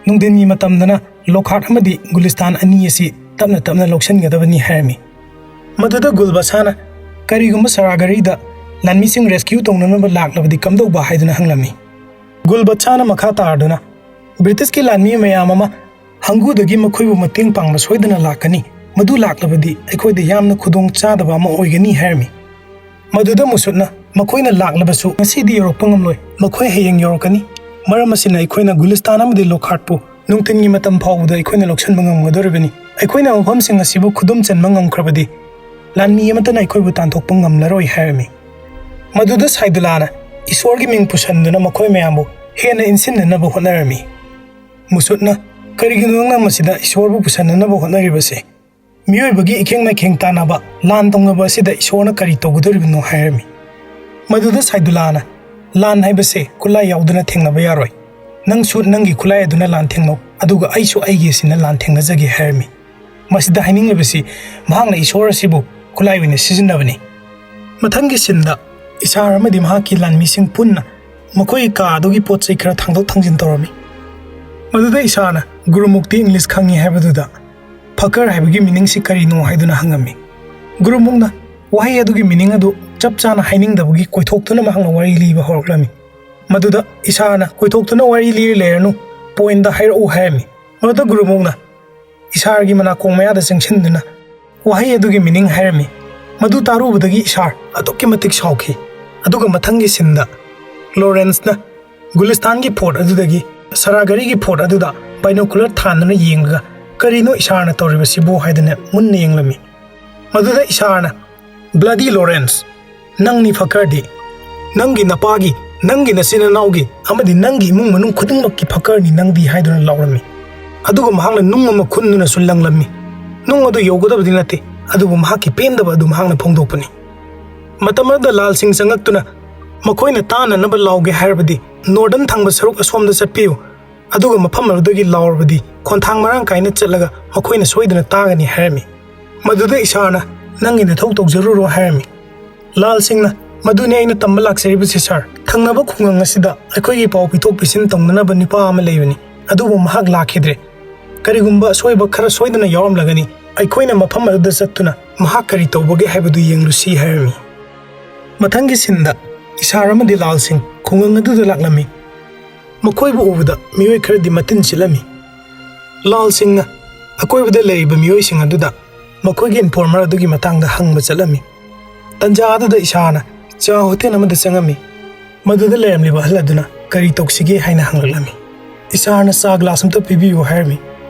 ꯅꯨꯡꯊꯤꯟꯒꯤ ꯃꯇꯝꯗꯅ ꯂꯣꯈꯥꯠ ꯑꯃꯗꯤ ꯒꯨꯂꯤꯁꯇꯥꯟ ꯑꯅꯤ ꯑꯁꯤ ꯇꯞꯅ ꯇꯞꯅ ꯂꯧꯁꯤꯟꯒꯗꯕꯅꯤ ꯍꯥꯏꯔꯝꯃꯤ꯫ ꯃꯗꯨꯗ ꯒꯨꯜꯕꯁꯥꯅ, "ꯀꯔꯤꯒꯨꯝꯕ ꯁꯔꯥꯒꯔꯤꯗ ꯂꯥꯟꯃꯤꯁꯤꯡ ꯔꯦꯁꯀ꯭ꯌꯨ ꯇꯧꯅꯅꯕ ꯂꯥꯛꯂꯕꯗꯤ ꯀꯝꯗꯧꯕ?" ꯍꯥꯏꯗꯨꯅ ꯍꯪꯂꯝꯃꯤ꯫ ꯒꯨꯜꯕꯠꯁꯥꯅ ꯃꯈꯥ ꯇꯥꯔꯗꯨꯅ, "ꯕ꯭ꯔꯤꯇꯤꯁꯀꯤ ꯂꯥꯟꯃꯤ ꯃꯌꯥꯝ ꯑꯃ ꯍꯪꯒꯨꯗꯒꯤ ꯃꯈꯣꯏꯕꯨ ꯃꯇꯦꯡ ꯄꯥꯡꯕ ꯁꯣꯏꯗꯅ ꯂꯥꯛꯀꯅꯤ꯫ ꯃꯗꯨ ꯂꯥꯛꯂꯕꯗꯤ ꯑꯩꯈꯣꯏꯗ ꯌꯥꯝꯅ ꯈꯨꯗꯣꯡ ꯆꯥꯗꯕ ꯑꯃ ꯑꯣꯏꯒꯅꯤ" ꯍꯥꯏꯔꯝꯃꯤ꯫ ꯃꯗꯨꯗ ꯃꯨꯁꯨꯠꯅ, "ꯃꯈꯣꯏꯅ ꯂꯥꯛꯂꯕꯁꯨ ꯉꯁꯤꯗꯤ ꯌꯧꯔꯛꯄ ꯉꯝꯂꯣꯏ꯫ ꯃꯈꯣꯏ ꯍꯌꯦꯡ ꯌꯧꯔꯛꯀꯅꯤ꯫ ꯃꯔꯝ ꯑꯁꯤꯅ ꯑꯩꯈꯣꯏꯅ ꯒꯨꯂꯤꯁꯇꯥꯟ ꯑꯃꯗꯤ ꯂꯣꯈꯥꯠꯄꯨ ꯅꯨꯡꯊꯤꯜꯒꯤ ꯃꯇꯝ ꯐꯥꯎꯕꯗ ꯑꯩꯈꯣꯏꯅ ꯂꯧꯁꯤꯟꯕ ꯉꯝꯒꯗꯧꯔꯤꯕꯅꯤ꯫ ꯑꯩꯈꯣꯏꯅ ꯃꯐꯝꯁꯤꯡ ꯑꯁꯤꯕꯨ ꯈꯨꯗꯨꯝ ꯆꯟꯕ ꯉꯝꯈ꯭ꯔꯕꯗꯤ ꯂꯥꯟꯃꯤ ꯑꯃꯠꯇꯅ ꯑꯩꯈꯣꯏꯕꯨ ꯇꯥꯟꯊꯣꯛꯄ ꯉꯝꯂꯔꯣꯏ" ꯍꯥꯏꯔꯝꯃꯤ꯫ ꯃꯗꯨꯗ ꯁꯥꯏꯗꯨꯂꯥꯅ ꯏꯁꯣꯔꯒꯤ ꯃꯤꯡ ꯄꯨꯁꯟꯗꯨꯅ ꯃꯈꯣꯏ ꯃꯌꯥꯝꯕꯨ ꯍꯦꯟꯅ ꯏꯟꯁꯤꯟꯅꯅꯕ ꯍꯣꯠꯅꯔꯝꯃꯤ꯫ ꯃꯨꯁꯨꯠꯅ, "ꯀꯔꯤꯒꯤꯅꯣ ꯅꯪꯅ ꯃꯁꯤꯗ ꯏꯁꯣꯔꯕꯨ ꯄꯨꯁꯟꯅꯅꯕ ꯍꯣꯠꯅꯔꯤꯕꯁꯦ? ꯃꯤꯑꯣꯏꯕꯒꯤ ꯏꯈꯦꯡ ꯃꯥꯏꯈꯦꯡ ꯇꯥꯟꯅꯕ, ꯂꯥꯟ ꯇꯧꯅꯕ ꯑꯁꯤꯗ ꯏꯁꯣꯔꯅ ꯀꯔꯤ ꯇꯧꯒꯗꯧꯔꯤꯕꯅꯣ?" ꯍꯥꯏꯔꯝꯃꯤ꯫ ꯃꯗꯨꯗ ꯁꯥꯏꯗꯨꯂꯥꯅ, "ꯂꯥꯟ ꯍꯥꯏꯕꯁꯦ ꯈꯨꯠꯂꯥꯏ ꯌꯥꯎꯗꯅ ꯊꯦꯡꯅꯕ ꯌꯥꯔꯣꯏ꯫ ꯅꯪꯁꯨ ꯅꯪꯒꯤ ꯈꯨꯠꯂꯥꯏ ꯑꯗꯨꯅ ꯂꯥꯟ ꯊꯦꯡꯅꯧ, ꯑꯗꯨꯒ ꯑꯩꯁꯨ ꯑꯩꯒꯤ ꯑꯁꯤꯅ ꯂꯥꯟ ꯊꯦꯡꯅꯖꯒꯦ" ꯍꯥꯏꯔꯝꯃꯤ꯫ ꯃꯁꯤꯗ ꯍꯥꯏꯅꯤꯡꯂꯤꯕꯁꯤ ꯃꯍꯥꯛꯅ ꯏꯁꯣꯔ ꯑꯁꯤꯕꯨ ꯈꯨꯠꯂꯥꯏ ꯑꯣꯏꯅ ꯁꯤꯖꯤꯟꯅꯕꯅꯤ꯫ ꯃꯊꯪꯒꯤ ꯁꯤꯟꯗ ꯏꯁꯥꯔ ꯑꯃꯗꯤ ꯃꯍꯥꯛꯀꯤ ꯂꯥꯟꯃꯤꯁꯤꯡ ꯄꯨꯟꯅ ꯃꯈꯣꯏꯒꯤ ꯀꯥ ꯑꯗꯨꯒꯤ ꯄꯣꯠ ꯆꯩ ꯈꯔ ꯊꯥꯡꯗꯣꯛ ꯊꯥꯡꯖꯤꯟ ꯇꯧꯔꯝꯃꯤ꯫ ꯃꯗꯨꯗ ꯏꯁꯥꯔꯅ ꯒꯨꯔꯨꯃꯨꯛꯇꯤ ꯏꯪꯂꯤꯁ ꯈꯪꯉꯤ ꯍꯥꯏꯕꯗꯨꯗ ꯐꯀꯔ ꯍꯥꯏꯕꯒꯤ ꯃꯤꯅꯤꯡꯁꯤ ꯀꯔꯤꯅꯣ ꯍꯥꯏꯗꯨꯅ ꯍꯪꯉꯝꯃꯤ꯫ ꯒꯨꯔꯨꯃꯨꯛꯅ ꯋꯥꯍꯩ ꯑꯗꯨꯒꯤ ꯃꯤꯅꯤꯡ ꯑꯗꯨ ꯆꯞ ꯆꯥꯅ ꯍꯥꯏꯅꯤꯡꯗꯕꯒꯤ ꯀꯣꯏꯊꯣꯛꯇꯨꯅ ꯃꯍꯥꯛꯅ ꯋꯥꯔꯤ ꯂꯤꯕ ꯍꯧꯔꯛꯂꯝꯃꯤ꯫ ꯃꯗꯨꯗ ꯏꯁꯥꯔꯅ, "ꯀꯣꯏꯊꯣꯛꯇꯨꯅ ꯋꯥꯔꯤ ꯂꯤꯔ ꯂꯩꯔꯅꯨ, ꯄꯣꯏꯟꯗ ꯍꯥꯏꯔꯛꯎ" ꯍꯥꯏꯔꯝꯃꯤ꯫ ꯃꯗꯨꯗ ꯒꯨꯔꯨꯃꯨꯛꯅ ꯏꯁꯥꯔꯒꯤ ꯃꯅꯥꯀꯣꯡ ꯃꯌꯥꯗ ꯆꯪꯁꯤꯟꯗꯨꯅ ꯋꯥꯍꯩ ꯑꯗꯨꯒꯤ ꯃꯤꯅꯤꯡ ꯍꯥꯏꯔꯝꯃꯤ꯫ ꯃꯗꯨ ꯇꯥꯔꯨꯕꯗꯒꯤ ꯏꯁꯥꯔ ꯑꯗꯨꯛꯀꯤ ꯃꯇꯤꯛ ꯁꯥꯎꯈꯤ꯫ ꯑꯗꯨꯒ ꯃꯊꯪꯒꯤ ꯁꯤꯟꯗ ꯂꯣꯔꯦꯟꯁꯅ ꯒꯨꯂꯤꯁꯇꯥꯟꯒꯤ ꯐꯣꯔꯠ ꯑꯗꯨꯗꯒꯤ ꯁꯔꯥꯒꯔꯤꯒꯤ ꯐꯣꯔꯠ ꯑꯗꯨꯗ ꯕꯥꯏꯅꯣꯀꯨꯂꯔ ꯊꯥꯟꯗꯨꯅ ꯌꯦꯡꯂꯒ, "ꯀꯔꯤꯅꯣ ꯏꯁꯥꯔꯅ ꯇꯧꯔꯤꯕꯁꯤꯕꯨ?" ꯍꯥꯏꯗꯨꯅ ꯃꯨꯟꯅ ꯌꯦꯡꯂꯝꯃꯤ꯫ ꯃꯗꯨꯗ ꯏꯁꯥꯔꯅ, "ꯕ꯭ꯂꯗꯤ ꯂꯣꯔꯦꯟꯁ, ꯅꯪꯅꯤ ꯐꯀꯔꯗꯤ꯫ ꯅꯪꯒꯤ ꯅꯄꯥꯒꯤ, ꯅꯪꯒꯤ ꯅꯆꯤꯟ ꯅꯅꯥꯎꯒꯤ ꯑꯃꯗꯤ ꯅꯪꯒꯤ ꯏꯃꯨꯡ ꯃꯅꯨꯡ ꯈꯨꯗꯤꯡꯃꯛꯀꯤ ꯐꯀꯔꯅꯤ ꯅꯪꯗꯤ" ꯍꯥꯏꯗꯨꯅ ꯂꯥꯎꯔꯝꯃꯤ꯫ ꯑꯗꯨꯒ ꯃꯍꯥꯛꯅ ꯅꯨꯡ ꯑꯃ ꯈꯨꯟꯗꯨꯅꯁꯨ ꯂꯪꯂꯝꯃꯤ꯫ ꯅꯨꯡ ꯑꯗꯨ ꯌꯧꯒꯗꯕꯗꯤ ꯅꯠꯇꯦ, ꯑꯗꯨꯕꯨ ꯃꯍꯥꯛꯀꯤ ꯄꯦꯟꯗꯕ ꯑꯗꯨ ꯃꯍꯥꯛꯅ ꯐꯣꯡꯗꯣꯛꯄꯅꯤ꯫ ꯃꯇꯝ ꯑꯗꯨꯗ ꯂꯥꯜꯁꯤꯡ ꯆꯪꯂꯛꯇꯨꯅ ꯃꯈꯣꯏꯅ ꯇꯥꯅꯅꯕ ꯂꯥꯎꯒꯦ ꯍꯥꯏꯔꯕꯗꯤ ꯅꯣꯔꯗꯔꯟ ꯊꯪꯕ ꯁꯔꯨꯛ ꯑꯁꯣꯝꯗ ꯆꯠꯄꯤꯌꯨ, ꯑꯗꯨꯒ ꯃꯐꯝ ꯑꯗꯨꯗꯒꯤ ꯂꯥꯎꯔꯕꯗꯤ ꯈꯣꯟꯊꯥꯡ ꯃꯔꯥꯡ ꯀꯥꯏꯅ ꯆꯠꯂꯒ ꯃꯈꯣꯏꯅ ꯁꯣꯏꯗꯅ ꯇꯥꯒꯅꯤ ꯍꯥꯏꯔꯝꯃꯤ꯫ ꯃꯗꯨꯗ ꯏꯁꯥꯔꯅ, "ꯅꯪꯒꯤ ꯅꯊꯧ ꯇꯧꯖꯔꯨꯔꯣ" ꯍꯥꯏꯔꯝꯃꯤ꯫ ꯂꯥꯜꯁꯤꯡꯅ, "ꯃꯗꯨꯅꯤ ꯑꯩꯅ ꯇꯝꯕ ꯂꯥꯛꯆꯔꯤꯕꯁꯤ ꯁꯥꯔ꯫ ꯊꯪꯅꯕ ꯈꯨꯡꯒꯪ ꯑꯁꯤꯗ ꯑꯩꯈꯣꯏꯒꯤ ꯄꯥꯎ ꯄꯤꯊꯣꯛ ꯄꯤꯁꯤꯟ ꯇꯧꯅꯅꯕ ꯅꯨꯄꯥ ꯑꯃ ꯂꯩꯕꯅꯤ, ꯑꯗꯨꯕꯨ ꯃꯍꯥꯛ ꯂꯥꯛꯈꯤꯗ꯭ꯔꯦ꯫ ꯀꯔꯤꯒꯨꯝꯕ ꯑꯁꯣꯏꯕ ꯈꯔ ꯁꯣꯏꯗꯅ ꯌꯥꯎꯔꯝꯂꯒꯅꯤ꯫ ꯑꯩꯈꯣꯏꯅ ꯃꯐꯝ ꯑꯗꯨꯗ ꯆꯠꯇꯨꯅ ꯃꯍꯥꯛ ꯀꯔꯤ ꯇꯧꯕꯒꯦ ꯍꯥꯏꯕꯗꯨ ꯌꯦꯡꯂꯨꯁꯤ" ꯍꯥꯏꯔꯝꯃꯤ꯫ ꯃꯊꯪꯒꯤ ꯁꯤꯟꯗ ꯏꯁꯥꯔ ꯑꯃꯗꯤ ꯂꯥꯜꯁꯤꯡ ꯈꯨꯡꯒꯪ ꯑꯗꯨꯗ ꯂꯥꯛꯂꯝꯃꯤ꯫ ꯃꯈꯣꯏꯕꯨ ꯎꯕꯗ ꯃꯤꯑꯣꯏ ꯈꯔꯗꯤ ꯃꯇꯤꯟ ꯁꯤꯠꯂꯝꯃꯤ꯫ ꯂꯥꯜꯁꯤꯡꯅ ꯑꯀꯣꯏꯕꯗ ꯂꯩꯔꯤꯕ ꯃꯤꯑꯣꯏꯁꯤꯡ ꯑꯗꯨꯗ ꯃꯈꯣꯏꯒꯤ ꯏꯟꯐꯣꯔꯃꯔ ꯑꯗꯨꯒꯤ ꯃꯇꯥꯡꯗ ꯍꯪꯕ ꯆꯠꯂꯝꯃꯤ꯫ ꯇꯟꯖꯥ ꯑꯗꯨꯗ ꯏꯁꯥꯔꯅ ꯆꯥ ꯍꯣꯇꯦꯜ ꯑꯃꯗ ꯆꯪꯉꯝꯃꯤ꯫ ꯃꯗꯨꯗ ꯂꯩꯔꯝꯂꯤꯕ ꯑꯍꯜ ꯑꯗꯨꯅ ꯀꯔꯤ ꯇꯧꯁꯤꯒꯦ ꯍꯥꯏꯅ ꯍꯪꯂꯛꯂꯝꯃꯤ꯫ "ꯏꯁꯥꯔꯅ ꯆꯥ ꯒ꯭ꯂꯥꯁ ꯑꯝꯇ ꯄꯤꯕꯤꯌꯨ" ꯍꯥꯏꯔꯝꯃꯤ꯫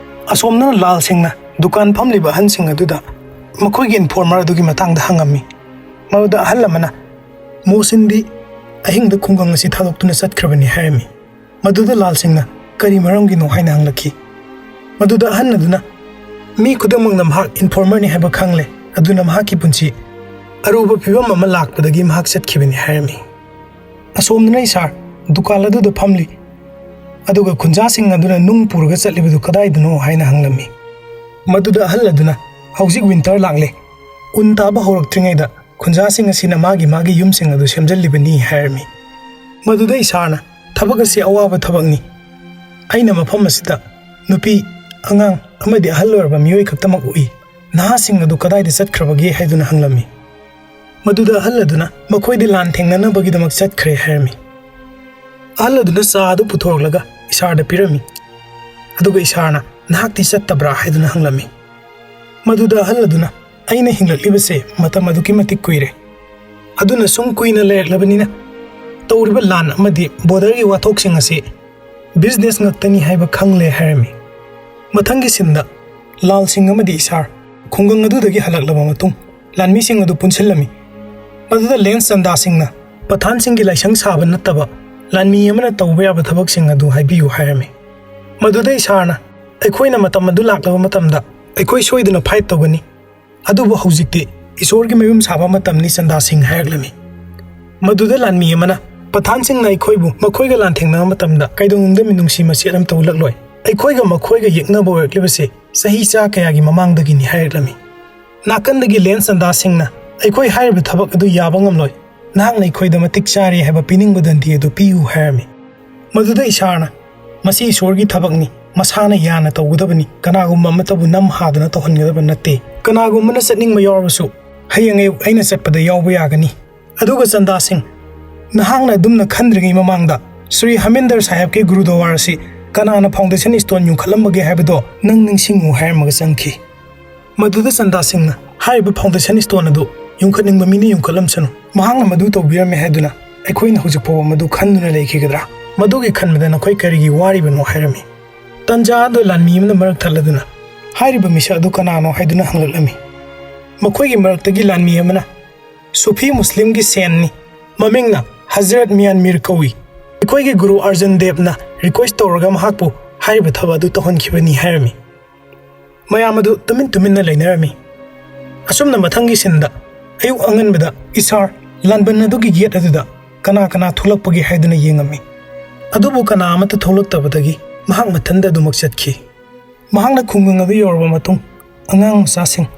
ꯑꯁꯣꯝꯗꯅ ꯂꯥꯜ ꯁꯤꯡꯅ ꯗꯨꯀꯥꯟ ꯐꯝꯂꯤꯕ ꯑꯍꯟꯁꯤꯡ ꯑꯗꯨꯗ ꯃꯈꯣꯏꯒꯤ ꯏꯟꯐꯣꯔꯃꯔ ꯑꯗꯨꯒꯤ ꯃꯇꯥꯡꯗ ꯍꯪꯉꯝꯃꯤ꯫ ꯃꯗꯨꯗ ꯑꯍꯜ ꯑꯃꯅ, "ꯃꯣꯁꯤꯟꯗꯤ ꯑꯍꯤꯡꯗ ꯈꯨꯡꯒꯪ ꯑꯁꯤ ꯊꯥꯗꯣꯛꯇꯨꯅ ꯆꯠꯈ꯭ꯔꯕꯅꯤ" ꯍꯥꯏꯔꯝꯃꯤ꯫ ꯃꯗꯨꯗ ꯂꯥꯜ ꯁꯤꯡꯅ "ꯀꯔꯤ ꯃꯔꯝꯒꯤꯅꯣ?" ꯍꯥꯏꯅ ꯍꯪꯂꯛꯈꯤ꯫ ꯃꯗꯨꯗ ꯑꯍꯟ ꯑꯗꯨꯅ, "ꯃꯤ ꯈꯨꯗꯤꯡꯃꯛꯅ ꯃꯍꯥꯛ ꯏꯟꯐꯣꯔꯃꯔꯅꯤ ꯍꯥꯏꯕ ꯈꯪꯂꯦ, ꯑꯗꯨꯅ ꯃꯍꯥꯛꯀꯤ ꯄꯨꯟꯁꯤ ꯑꯔꯨꯕ ꯐꯤꯕꯝ ꯑꯃ ꯂꯥꯛꯄꯗꯒꯤ ꯃꯍꯥꯛ ꯆꯠꯈꯤꯕꯅꯤ" ꯍꯥꯏꯔꯝꯃꯤ꯫ ꯑꯁꯣꯝꯗꯅ ꯏꯁꯥꯔ ꯗꯨꯀꯥꯟ ꯑꯗꯨꯗ ꯐꯝꯂꯤ, ꯑꯗꯨꯒ ꯈꯨꯟꯖꯥꯁꯤꯡ ꯑꯗꯨꯅ ꯅꯨꯡ ꯄꯨꯔꯒ ꯆꯠꯂꯤꯕꯗꯨ ꯀꯗꯥꯏꯗꯅꯣ ꯍꯥꯏꯅ ꯍꯪꯂꯝꯃꯤ꯫ ꯃꯗꯨꯗ ꯑꯍꯜ ꯑꯗꯨꯅ, "ꯍꯧꯖꯤꯛ ꯋꯤꯟꯇꯔ ꯂꯥꯛꯂꯦ, ꯎꯟ ꯇꯥꯕ ꯍꯧꯔꯛꯇ꯭ꯔꯤꯉꯩꯗ ꯈꯨꯟꯖꯥꯁꯤꯡ ꯑꯁꯤꯅ ꯃꯥꯒꯤ ꯃꯥꯒꯤ ꯌꯨꯝꯁꯤꯡ ꯑꯗꯨ ꯁꯦꯝꯖꯤꯜꯂꯤꯕꯅꯤ" ꯍꯥꯏꯔꯝꯃꯤ꯫ ꯃꯗꯨꯗ ꯏꯁꯥꯔꯅ, "ꯊꯕꯛ ꯑꯁꯤ ꯑꯋꯥꯕ ꯊꯕꯛꯅꯤ꯫ ꯑꯩꯅ ꯃꯐꯝ ꯑꯁꯤꯗ ꯅꯨꯄꯤ, ꯑꯉꯥꯡ ꯑꯃꯗꯤ ꯑꯍꯜ ꯑꯣꯏꯔꯕ ꯃꯤꯑꯣꯏ ꯈꯛꯇꯃꯛ ꯎꯏ꯫ ꯅꯍꯥꯁꯤꯡ ꯑꯗꯨ ꯀꯗꯥꯏꯗ ꯆꯠꯈ꯭ꯔꯕꯒꯦ?" ꯍꯥꯏꯗꯨꯅ ꯍꯪꯂꯝꯃꯤ꯫ ꯃꯗꯨꯗ ꯑꯍꯜ ꯑꯗꯨꯅ, "ꯃꯈꯣꯏꯗꯤ ꯂꯥꯟ ꯊꯦꯡꯅꯅꯕꯒꯤꯗꯃꯛ ꯆꯠꯈ꯭ꯔꯦ" ꯍꯥꯏꯔꯝꯃꯤ꯫ ꯑꯍꯜ ꯑꯗꯨꯅ ꯆꯥ ꯑꯗꯨ ꯄꯨꯊꯣꯔꯛꯂꯒ ꯏꯁꯥꯔꯗ ꯄꯤꯔꯝꯃꯤ꯫ ꯑꯗꯨꯒ ꯏꯁꯥꯔꯅ, "ꯅꯍꯥꯛꯇꯤ ꯆꯠꯇꯕ꯭ꯔꯥ?" ꯍꯥꯏꯗꯨꯅ ꯍꯪꯂꯝꯃꯤ꯫ ꯃꯗꯨꯗ ꯑꯍꯜ ꯑꯗꯨꯅ, "ꯑꯩꯅ ꯍꯤꯡꯂꯛꯂꯤꯕꯁꯦ ꯃꯇꯝ ꯑꯗꯨꯛꯀꯤ ꯃꯇꯤꯛ ꯀꯨꯏꯔꯦ, ꯑꯗꯨꯅ ꯁꯨꯝ ꯀꯨꯏꯅ ꯂꯩꯔꯛꯂꯕꯅꯤꯅ ꯇꯧꯔꯤꯕ ꯂꯥꯟ ꯑꯃꯗꯤ ꯕꯣꯔꯗꯔꯒꯤ ꯋꯥꯊꯣꯛꯁꯤꯡ ꯑꯁꯤ ꯕꯤꯖꯤꯅꯦꯁ ꯉꯥꯛꯇꯅꯤ ꯍꯥꯏꯕ ꯈꯪꯂꯦ" ꯍꯥꯏꯔꯝꯃꯤ꯫ ꯃꯊꯪꯒꯤ ꯁꯤꯟꯗ ꯂꯥꯜ ꯁꯤꯡ ꯑꯃꯗꯤ ꯏꯁꯥꯔ ꯈꯨꯡꯒꯪ ꯑꯗꯨꯗꯒꯤ ꯍꯜꯂꯛꯂꯕ ꯃꯇꯨꯡ, ꯂꯥꯟꯃꯤꯁꯤꯡ ꯑꯗꯨ ꯄꯨꯟꯁꯤꯜꯂꯝꯃꯤ꯫ ꯃꯗꯨꯗ ꯂꯦꯟꯁ ꯆꯟꯗꯥ ꯁꯤꯡꯅ ꯄꯊꯥꯟꯁꯤꯡꯒꯤ ꯂꯥꯏꯁꯪ ꯁꯥꯕ ꯅꯠꯇꯕ ꯂꯥꯟꯃꯤ ꯑꯃꯅ ꯇꯧꯕ ꯌꯥꯕ ꯊꯕꯛꯁꯤꯡ ꯑꯗꯨ ꯍꯥꯏꯕꯤꯌꯨ ꯍꯥꯏꯔꯝꯃꯤ꯫ ꯃꯗꯨꯗ ꯏꯁꯥꯔꯅ, "ꯑꯩꯈꯣꯏꯅ ꯃꯇꯝ ꯑꯗꯨ ꯂꯥꯛꯂꯕ ꯃꯇꯝꯗ ꯑꯩꯈꯣꯏ ꯁꯣꯏꯗꯅ ꯐꯥꯏꯠ ꯇꯧꯒꯅꯤ, ꯑꯗꯨꯕꯨ ꯍꯧꯖꯤꯛꯇꯤ ꯏꯁꯣꯔꯒꯤ ꯃꯌꯨꯝ ꯁꯥꯕ ꯃꯇꯝꯅꯤ" ꯆꯟꯗꯥ ꯁꯤꯡ ꯍꯥꯏꯔꯛꯂꯝꯃꯤ꯫ ꯃꯗꯨꯗ ꯂꯥꯟꯃꯤ ꯑꯃꯅ, "ꯄꯊꯥꯟꯁꯤꯡꯅ ꯑꯩꯈꯣꯏꯕꯨ ꯃꯈꯣꯏꯒ ꯂꯥꯟꯊꯦꯡꯅꯕ ꯃꯇꯝꯗ ꯀꯩꯗꯧꯅꯨꯡꯗ ꯃꯤꯅꯨꯡꯁꯤ ꯃꯆꯦꯠ ꯑꯃꯠꯇ ꯎꯠꯂꯛꯂꯣꯏ꯫ ꯑꯩꯈꯣꯏꯒ ꯃꯈꯣꯏꯒ ꯌꯦꯛꯅꯕ ꯑꯣꯏꯔꯛꯂꯤꯕꯁꯤ ꯆꯍꯤ ꯆꯥ ꯀꯌꯥꯒꯤ ꯃꯃꯥꯡꯗꯒꯤꯅꯤ" ꯍꯥꯏꯔꯛꯂꯝꯃꯤ꯫ ꯅꯥꯀꯟꯗꯒꯤ ꯂꯦꯟꯁ ꯆꯟꯗꯥ ꯁꯤꯡꯅ, "ꯑꯩꯈꯣꯏ ꯍꯥꯏꯔꯤꯕ ꯊꯕꯛ ꯑꯗꯨ ꯌꯥꯕ ꯉꯝꯂꯣꯏ꯫ ꯅꯍꯥꯛꯅ ꯑꯩꯈꯣꯏꯗ ꯃꯇꯤꯛ ꯆꯥꯔꯦ ꯍꯥꯏꯕ ꯄꯤꯅꯤꯡꯕ ꯗꯟꯗꯤ ꯑꯗꯨ ꯄꯤꯌꯨ" ꯍꯥꯏꯔꯝꯃꯤ꯫ ꯃꯗꯨꯗ ꯏꯁꯥꯔꯅ, "ꯃꯁꯤ ꯏꯁꯣꯔꯒꯤ ꯊꯕꯛꯅꯤ, ꯃꯁꯥꯅ ꯌꯥꯅ ꯇꯧꯒꯗꯕꯅꯤ, ꯀꯅꯥꯒꯨꯝꯕ ꯑꯃꯠꯇꯕꯨ ꯅꯝ ꯍꯥꯗꯅ ꯇꯧꯍꯟꯒꯗꯕ ꯅꯠꯇꯦ꯫ ꯀꯅꯥꯒꯨꯝꯕꯅ ꯆꯠꯅꯤꯡꯕ ꯌꯥꯎꯔꯕꯁꯨ ꯍꯌꯦꯡ ꯑꯌꯨꯛ ꯑꯩꯅ ꯆꯠꯄꯗ ꯌꯥꯎꯕ ꯌꯥꯒꯅꯤ"꯫ ꯑꯗꯨꯒ ꯆꯟꯗꯥ ꯁꯤꯡ, "ꯅꯍꯥꯛꯅ ꯑꯗꯨꯝꯅ ꯈꯟꯗ꯭ꯔꯤꯉꯩ ꯃꯃꯥꯡꯗ ꯁ꯭ꯔꯤ ꯍꯔꯃꯤꯟꯗꯔ ꯁꯥꯍꯦꯕꯀꯤ ꯒꯨꯔꯨꯗ꯭ꯋꯥꯔꯥ ꯑꯁꯤ ꯀꯅꯥꯅ ꯐꯥꯎꯟꯗꯦꯁꯟ ꯁ꯭ꯇꯣꯟ ꯌꯨꯡꯈꯠꯂꯝꯕꯒꯦ ꯍꯥꯏꯕꯗꯣ ꯅꯪ ꯅꯤꯡꯁꯤꯡꯉꯨ" ꯍꯥꯏꯔꯝꯃꯒ ꯆꯪꯈꯤ꯫ ꯃꯗꯨꯗ ꯆꯟꯗꯥ ꯁꯤꯡꯅ, "ꯍꯥꯏꯔꯤꯕ ꯐꯥꯎꯟꯗꯦꯁꯟ ꯁ꯭ꯇꯣꯟ ꯑꯗꯨ ꯌꯨꯡꯈꯠꯅꯤꯡꯕ ꯃꯤꯅ ꯌꯨꯡꯈꯠꯂꯝꯁꯅꯨ, ꯃꯍꯥꯛꯅ ꯃꯗꯨ ꯇꯧꯕꯤꯔꯝꯃꯦ ꯍꯥꯏꯗꯨꯅ ꯑꯩꯈꯣꯏꯅ ꯍꯧꯖꯤꯛ ꯐꯥꯎꯕ ꯃꯗꯨ ꯈꯟꯗꯨꯅ ꯂꯩꯈꯤꯒꯗ꯭ꯔꯥ?" "ꯃꯗꯨꯒꯤ ꯈꯟꯕꯗ ꯅꯈꯣꯏ ꯀꯔꯤꯒꯤ ꯋꯥꯔꯤꯕꯅꯣ?" ꯍꯥꯏꯔꯝꯃꯤ꯫ ꯇꯟꯖꯥ ꯑꯗꯨ ꯂꯥꯟꯃꯤ ꯑꯃꯅ ꯃꯔꯛ ꯊꯠꯂꯗꯨꯅ, "ꯍꯥꯏꯔꯤꯕ ꯃꯤꯁꯛ ꯑꯗꯨ ꯀꯅꯥꯅꯣ?" ꯍꯥꯏꯗꯨꯅ ꯍꯪꯂꯛꯂꯝꯃꯤ꯫ ꯃꯈꯣꯏꯒꯤ ꯃꯔꯛꯇꯒꯤ ꯂꯥꯟꯃꯤ ꯑꯃꯅ, "ꯁꯨꯐꯤ ꯃꯨꯁꯂꯤꯝꯒꯤ ꯁꯦꯟꯅꯤ, ꯃꯃꯤꯡꯅ ꯍꯖꯔꯠ ꯃꯤꯌꯥꯟ ꯃꯤꯔ ꯀꯧꯏ꯫ ꯑꯩꯈꯣꯏꯒꯤ ꯒꯨꯔꯨ ꯑꯔꯖꯟ ꯗꯦꯕꯅ ꯔꯤꯀ꯭ꯋꯦꯁ ꯇꯧꯔꯒ ꯃꯍꯥꯛꯄꯨ ꯍꯥꯏꯔꯤꯕ ꯊꯕꯛ ꯑꯗꯨ ꯇꯧꯍꯟꯈꯤꯕꯅꯤ" ꯍꯥꯏꯔꯝꯃꯤ꯫ ꯃꯌꯥꯝ ꯑꯗꯨ ꯇꯨꯃꯤꯟ ꯇꯨꯃꯤꯟꯅ ꯂꯩꯅꯔꯝꯃꯤ꯫ ꯑꯁꯨꯝꯅ ꯃꯊꯪꯒꯤ ꯁꯤꯟꯗ ꯑꯌꯨꯛ ꯑꯉꯟꯕꯗ ꯏꯁꯥꯔ ꯂꯥꯟꯕꯟ ꯑꯗꯨꯒꯤ ꯒꯦꯠ ꯑꯗꯨꯗ ꯀꯅꯥ ꯀꯅꯥ ꯊꯣꯛꯂꯛꯄꯒꯦ ꯍꯥꯏꯗꯨꯅ ꯌꯦꯡꯉꯝꯃꯤ꯫ ꯑꯗꯨꯕꯨ ꯀꯅꯥ ꯑꯃꯠꯇ ꯊꯣꯛꯂꯛꯇꯕꯗꯒꯤ ꯃꯍꯥꯛ ꯃꯊꯟꯗ ꯑꯗꯨꯃꯛ ꯆꯠꯈꯤ꯫ ꯃꯍꯥꯛꯅ ꯈꯨꯡꯒꯪ ꯑꯗꯨ ꯌꯧꯔꯕ ꯃꯇꯨꯡ, ꯑꯉꯥꯡ ꯃꯆꯥꯁꯤꯡ,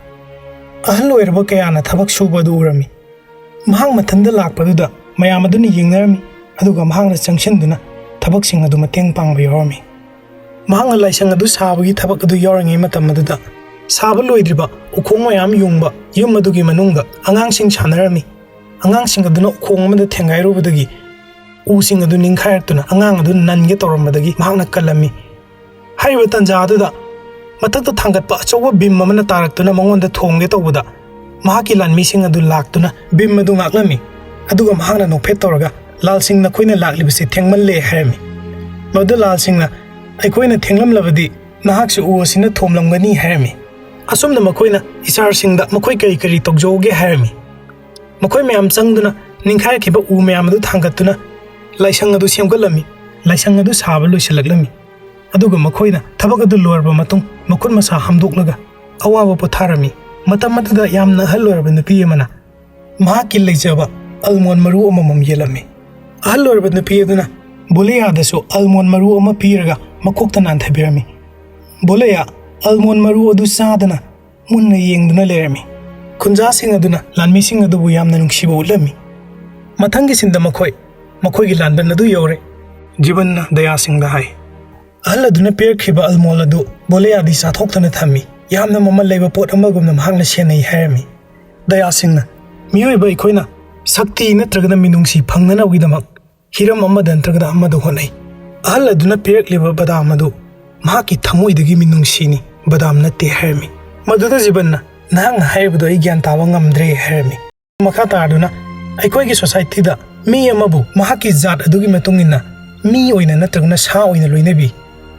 ꯑꯍꯜ ꯑꯣꯏꯔꯕ ꯀꯌꯥꯅ ꯊꯕꯛ ꯁꯨꯕ ꯑꯗꯨ ꯎꯔꯝꯃꯤ꯫ ꯃꯍꯥꯛ ꯃꯊꯟꯗ ꯂꯥꯛꯄꯗꯨꯗ ꯃꯌꯥꯝ ꯑꯗꯨꯅ ꯌꯦꯡꯅꯔꯝꯃꯤ, ꯑꯗꯨꯒ ꯃꯍꯥꯛꯅ ꯆꯪꯁꯤꯟꯗꯨꯅ ꯊꯕꯛꯁꯤꯡ ꯑꯗꯨ ꯃꯇꯦꯡ ꯄꯥꯡꯕ ꯌꯥꯎꯔꯝꯃꯤ꯫ ꯃꯍꯥꯛꯅ ꯂꯥꯏꯁꯪ ꯑꯗꯨ ꯁꯥꯕꯒꯤ ꯊꯕꯛ ꯑꯗꯨ ꯌꯥꯎꯔꯤꯉꯩ ꯃꯇꯝ ꯑꯗꯨꯗ, ꯁꯥꯕ ꯂꯣꯏꯗ꯭ꯔꯤꯕ ꯎꯈꯣꯡ ꯃꯌꯥꯝ ꯌꯨꯡꯕ ꯌꯨꯝ ꯑꯗꯨꯒꯤ ꯃꯅꯨꯡꯗ ꯑꯉꯥꯡꯁꯤꯡ ꯁꯥꯟꯅꯔꯝꯃꯤ꯫ ꯑꯉꯥꯡꯁꯤꯡ ꯑꯗꯨꯅ ꯎꯈꯣꯡ ꯑꯃꯗ ꯊꯦꯡꯒꯥꯏꯔꯨꯕꯗꯒꯤ ꯎꯁꯤꯡ ꯑꯗꯨ ꯅꯤꯡꯈꯥꯏꯔꯛꯇꯨꯅ ꯑꯉꯥꯡ ꯑꯗꯨ ꯅꯟꯒꯦ ꯇꯧꯔꯝꯕꯗꯒꯤ ꯃꯍꯥꯛꯅ ꯀꯜꯂꯝꯃꯤ꯫ ꯍꯥꯏꯔꯤꯕ ꯇꯟꯖꯥ ꯑꯗꯨꯗ ꯃꯊꯛꯇ ꯊꯥꯡꯒꯠꯄ ꯑꯆꯧꯕ ꯕꯤꯝ ꯑꯃꯅ ꯇꯥꯔꯛꯇꯨꯅ ꯃꯉꯣꯟꯗ ꯊꯣꯝꯒꯦ ꯇꯧꯕꯗ, ꯃꯍꯥꯛꯀꯤ ꯂꯥꯟꯃꯤꯁꯤꯡ ꯑꯗꯨ ꯂꯥꯛꯇꯨꯅ ꯕꯤꯝ ꯑꯗꯨ ꯉꯥꯛꯂꯝꯃꯤ꯫ ꯑꯗꯨꯒ ꯃꯍꯥꯛꯅ ꯅꯣꯛꯐꯦꯠ ꯇꯧꯔꯒ, "ꯂꯥꯜꯁꯤꯡ, ꯅꯈꯣꯏꯅ ꯂꯥꯛꯂꯤꯕꯁꯤ ꯊꯦꯡꯃꯜꯂꯦ" ꯍꯥꯏꯔꯝꯃꯤ꯫ ꯃꯗꯨ ꯂꯥꯜꯁꯤꯡꯅ, "ꯑꯩꯈꯣꯏꯅ ꯊꯦꯡꯂꯝꯂꯕꯗꯤ ꯅꯍꯥꯛꯁꯨ ꯎ ꯑꯁꯤꯅ ꯊꯣꯝꯂꯝꯒꯅꯤ" ꯍꯥꯏꯔꯝꯃꯤ꯫ ꯑꯁꯨꯝꯅ ꯃꯈꯣꯏꯅ ꯏꯁꯥꯔꯁꯤꯡꯗ ꯃꯈꯣꯏ ꯀꯔꯤ ꯀꯔꯤ ꯇꯧꯖꯧꯒꯦ ꯍꯥꯏꯔꯝꯃꯤ꯫ ꯃꯈꯣꯏ ꯃꯌꯥꯝ ꯆꯪꯗꯨꯅ ꯅꯤꯡꯈꯥꯏꯔꯛꯈꯤꯕ ꯎ ꯃꯌꯥꯝ ꯑꯗꯨ ꯊꯥꯡꯒꯠꯇꯨꯅ ꯂꯥꯏꯁꯪ ꯑꯗꯨ ꯁꯦꯝꯒꯠꯂꯝꯃꯤ꯫ ꯂꯥꯏꯁꯪ ꯑꯗꯨ ꯁꯥꯕ ꯂꯣꯏꯁꯤꯜꯂꯛꯂꯝꯃꯤ꯫ ꯑꯗꯨꯒ ꯃꯈꯣꯏꯅ ꯊꯕꯛ ꯑꯗꯨ ꯂꯣꯏꯔꯕ ꯃꯇꯨꯡ ꯃꯈꯨꯠ ꯃꯁꯥ ꯍꯥꯝꯗꯣꯛꯂꯒ ꯑꯋꯥꯕ ꯄꯣꯊꯥꯔꯝꯃꯤ꯫ ꯃꯇꯝ ꯑꯗꯨꯗ ꯌꯥꯝꯅ ꯑꯍꯜ ꯑꯣꯏꯔꯕ ꯅꯨꯄꯤ ꯑꯃꯅ ꯃꯍꯥꯛꯀꯤ ꯂꯩꯖꯕ ꯑꯜꯃꯣꯟ ꯃꯔꯨ ꯑꯃꯃꯝ ꯌꯦꯜꯂꯝꯃꯤ꯫ ꯑꯍꯜ ꯑꯣꯏꯔꯕ ꯅꯨꯄꯤ ꯑꯗꯨꯅ ꯕꯣꯂꯦꯌꯥꯗꯁꯨ ꯑꯜꯃꯣꯟ ꯃꯔꯨ ꯑꯃ ꯄꯤꯔꯒ ꯃꯀꯣꯛꯇ ꯅꯥꯟꯊꯕꯤꯔꯝꯃꯤ꯫ ꯕꯣꯂꯦꯌꯥ, ꯑꯜꯃꯣꯟ ꯃꯔꯨ ꯑꯗꯨ ꯆꯥꯗꯅ ꯃꯨꯟꯅ ꯌꯦꯡꯗꯨꯅ ꯂꯩꯔꯝꯃꯤ꯫ ꯈꯨꯟꯖꯥꯁꯤꯡ ꯑꯗꯨꯅ ꯂꯥꯟꯃꯤꯁꯤꯡ ꯑꯗꯨꯕꯨ ꯌꯥꯝꯅ ꯅꯨꯡꯁꯤꯕ ꯎꯠꯂꯝꯃꯤ꯫ ꯃꯊꯪꯒꯤ ꯁꯤꯟꯗ ꯃꯈꯣꯏ ꯃꯈꯣꯏꯒꯤ ꯂꯥꯟꯕꯟ ꯑꯗꯨ ꯌꯧꯔꯦ꯫ ꯖꯤꯕꯟꯅ ꯗꯌꯥꯁꯤꯡꯗ ꯍꯥꯏ, "ꯑꯍꯜ ꯑꯗꯨꯅ ꯄꯤꯔꯛꯈꯤꯕ ꯑꯜꯃꯣꯟ ꯑꯗꯨ ꯕꯣꯂꯦꯌꯥꯗꯤ ꯆꯥꯊꯣꯛꯇꯅ ꯊꯝꯃꯤ꯫ ꯌꯥꯝꯅ ꯃꯃꯜ ꯂꯩꯕ ꯄꯣꯠ ꯑꯃꯒꯨꯝꯅ ꯃꯍꯥꯛꯅ ꯁꯦꯟꯅꯩ" ꯍꯥꯏꯔꯝꯃꯤ꯫ ꯗꯌꯥꯁꯤꯡꯅ, "ꯃꯤꯑꯣꯏꯕ ꯑꯩꯈꯣꯏꯅ ꯁꯛꯇꯤ ꯅꯠꯇ꯭ꯔꯒꯅ ꯃꯤꯅꯨꯡꯁꯤ ꯐꯪꯅꯅꯕꯒꯤꯗꯃꯛ ꯍꯤꯔꯝ ꯑꯃꯗ ꯅꯠꯇ꯭ꯔꯒꯅ ꯑꯃꯗ ꯍꯣꯠꯅꯩ꯫ ꯑꯍꯜ ꯑꯗꯨꯅ ꯄꯤꯔꯛꯂꯤꯕ ꯕꯗꯥꯝ ꯑꯗꯨ ꯃꯍꯥꯛꯀꯤ ꯊꯃꯣꯏꯗꯒꯤ ꯃꯤꯅꯨꯡꯁꯤꯅꯤ, ꯕꯗꯥꯝ ꯅꯠꯇꯦ" ꯍꯥꯏꯔꯝꯃꯤ꯫ ꯃꯗꯨꯗ ꯖꯤꯕꯟꯅ, "ꯅꯍꯥꯛꯅ ꯍꯥꯏꯔꯤꯕꯗꯨ ꯑꯩ ꯒ꯭ꯌꯥꯟ ꯇꯥꯕ ꯉꯝꯗ꯭ꯔꯦ" ꯍꯥꯏꯔꯝꯃꯤ꯫ ꯃꯈꯥ ꯇꯥꯗꯨꯅ, "ꯑꯩꯈꯣꯏꯒꯤ ꯁꯣꯁꯥꯏꯇꯤꯗ ꯃꯤ ꯑꯃꯕꯨ ꯃꯍꯥꯛꯀꯤ ꯖꯥꯠ ꯑꯗꯨꯒꯤ ꯃꯇꯨꯡ ꯏꯟꯅ ꯃꯤ ꯑꯣꯏꯅ ꯅꯠꯇ꯭ꯔꯒꯅ ꯁꯥ ꯑꯣꯏꯅ ꯂꯣꯏꯅꯕꯤ꯫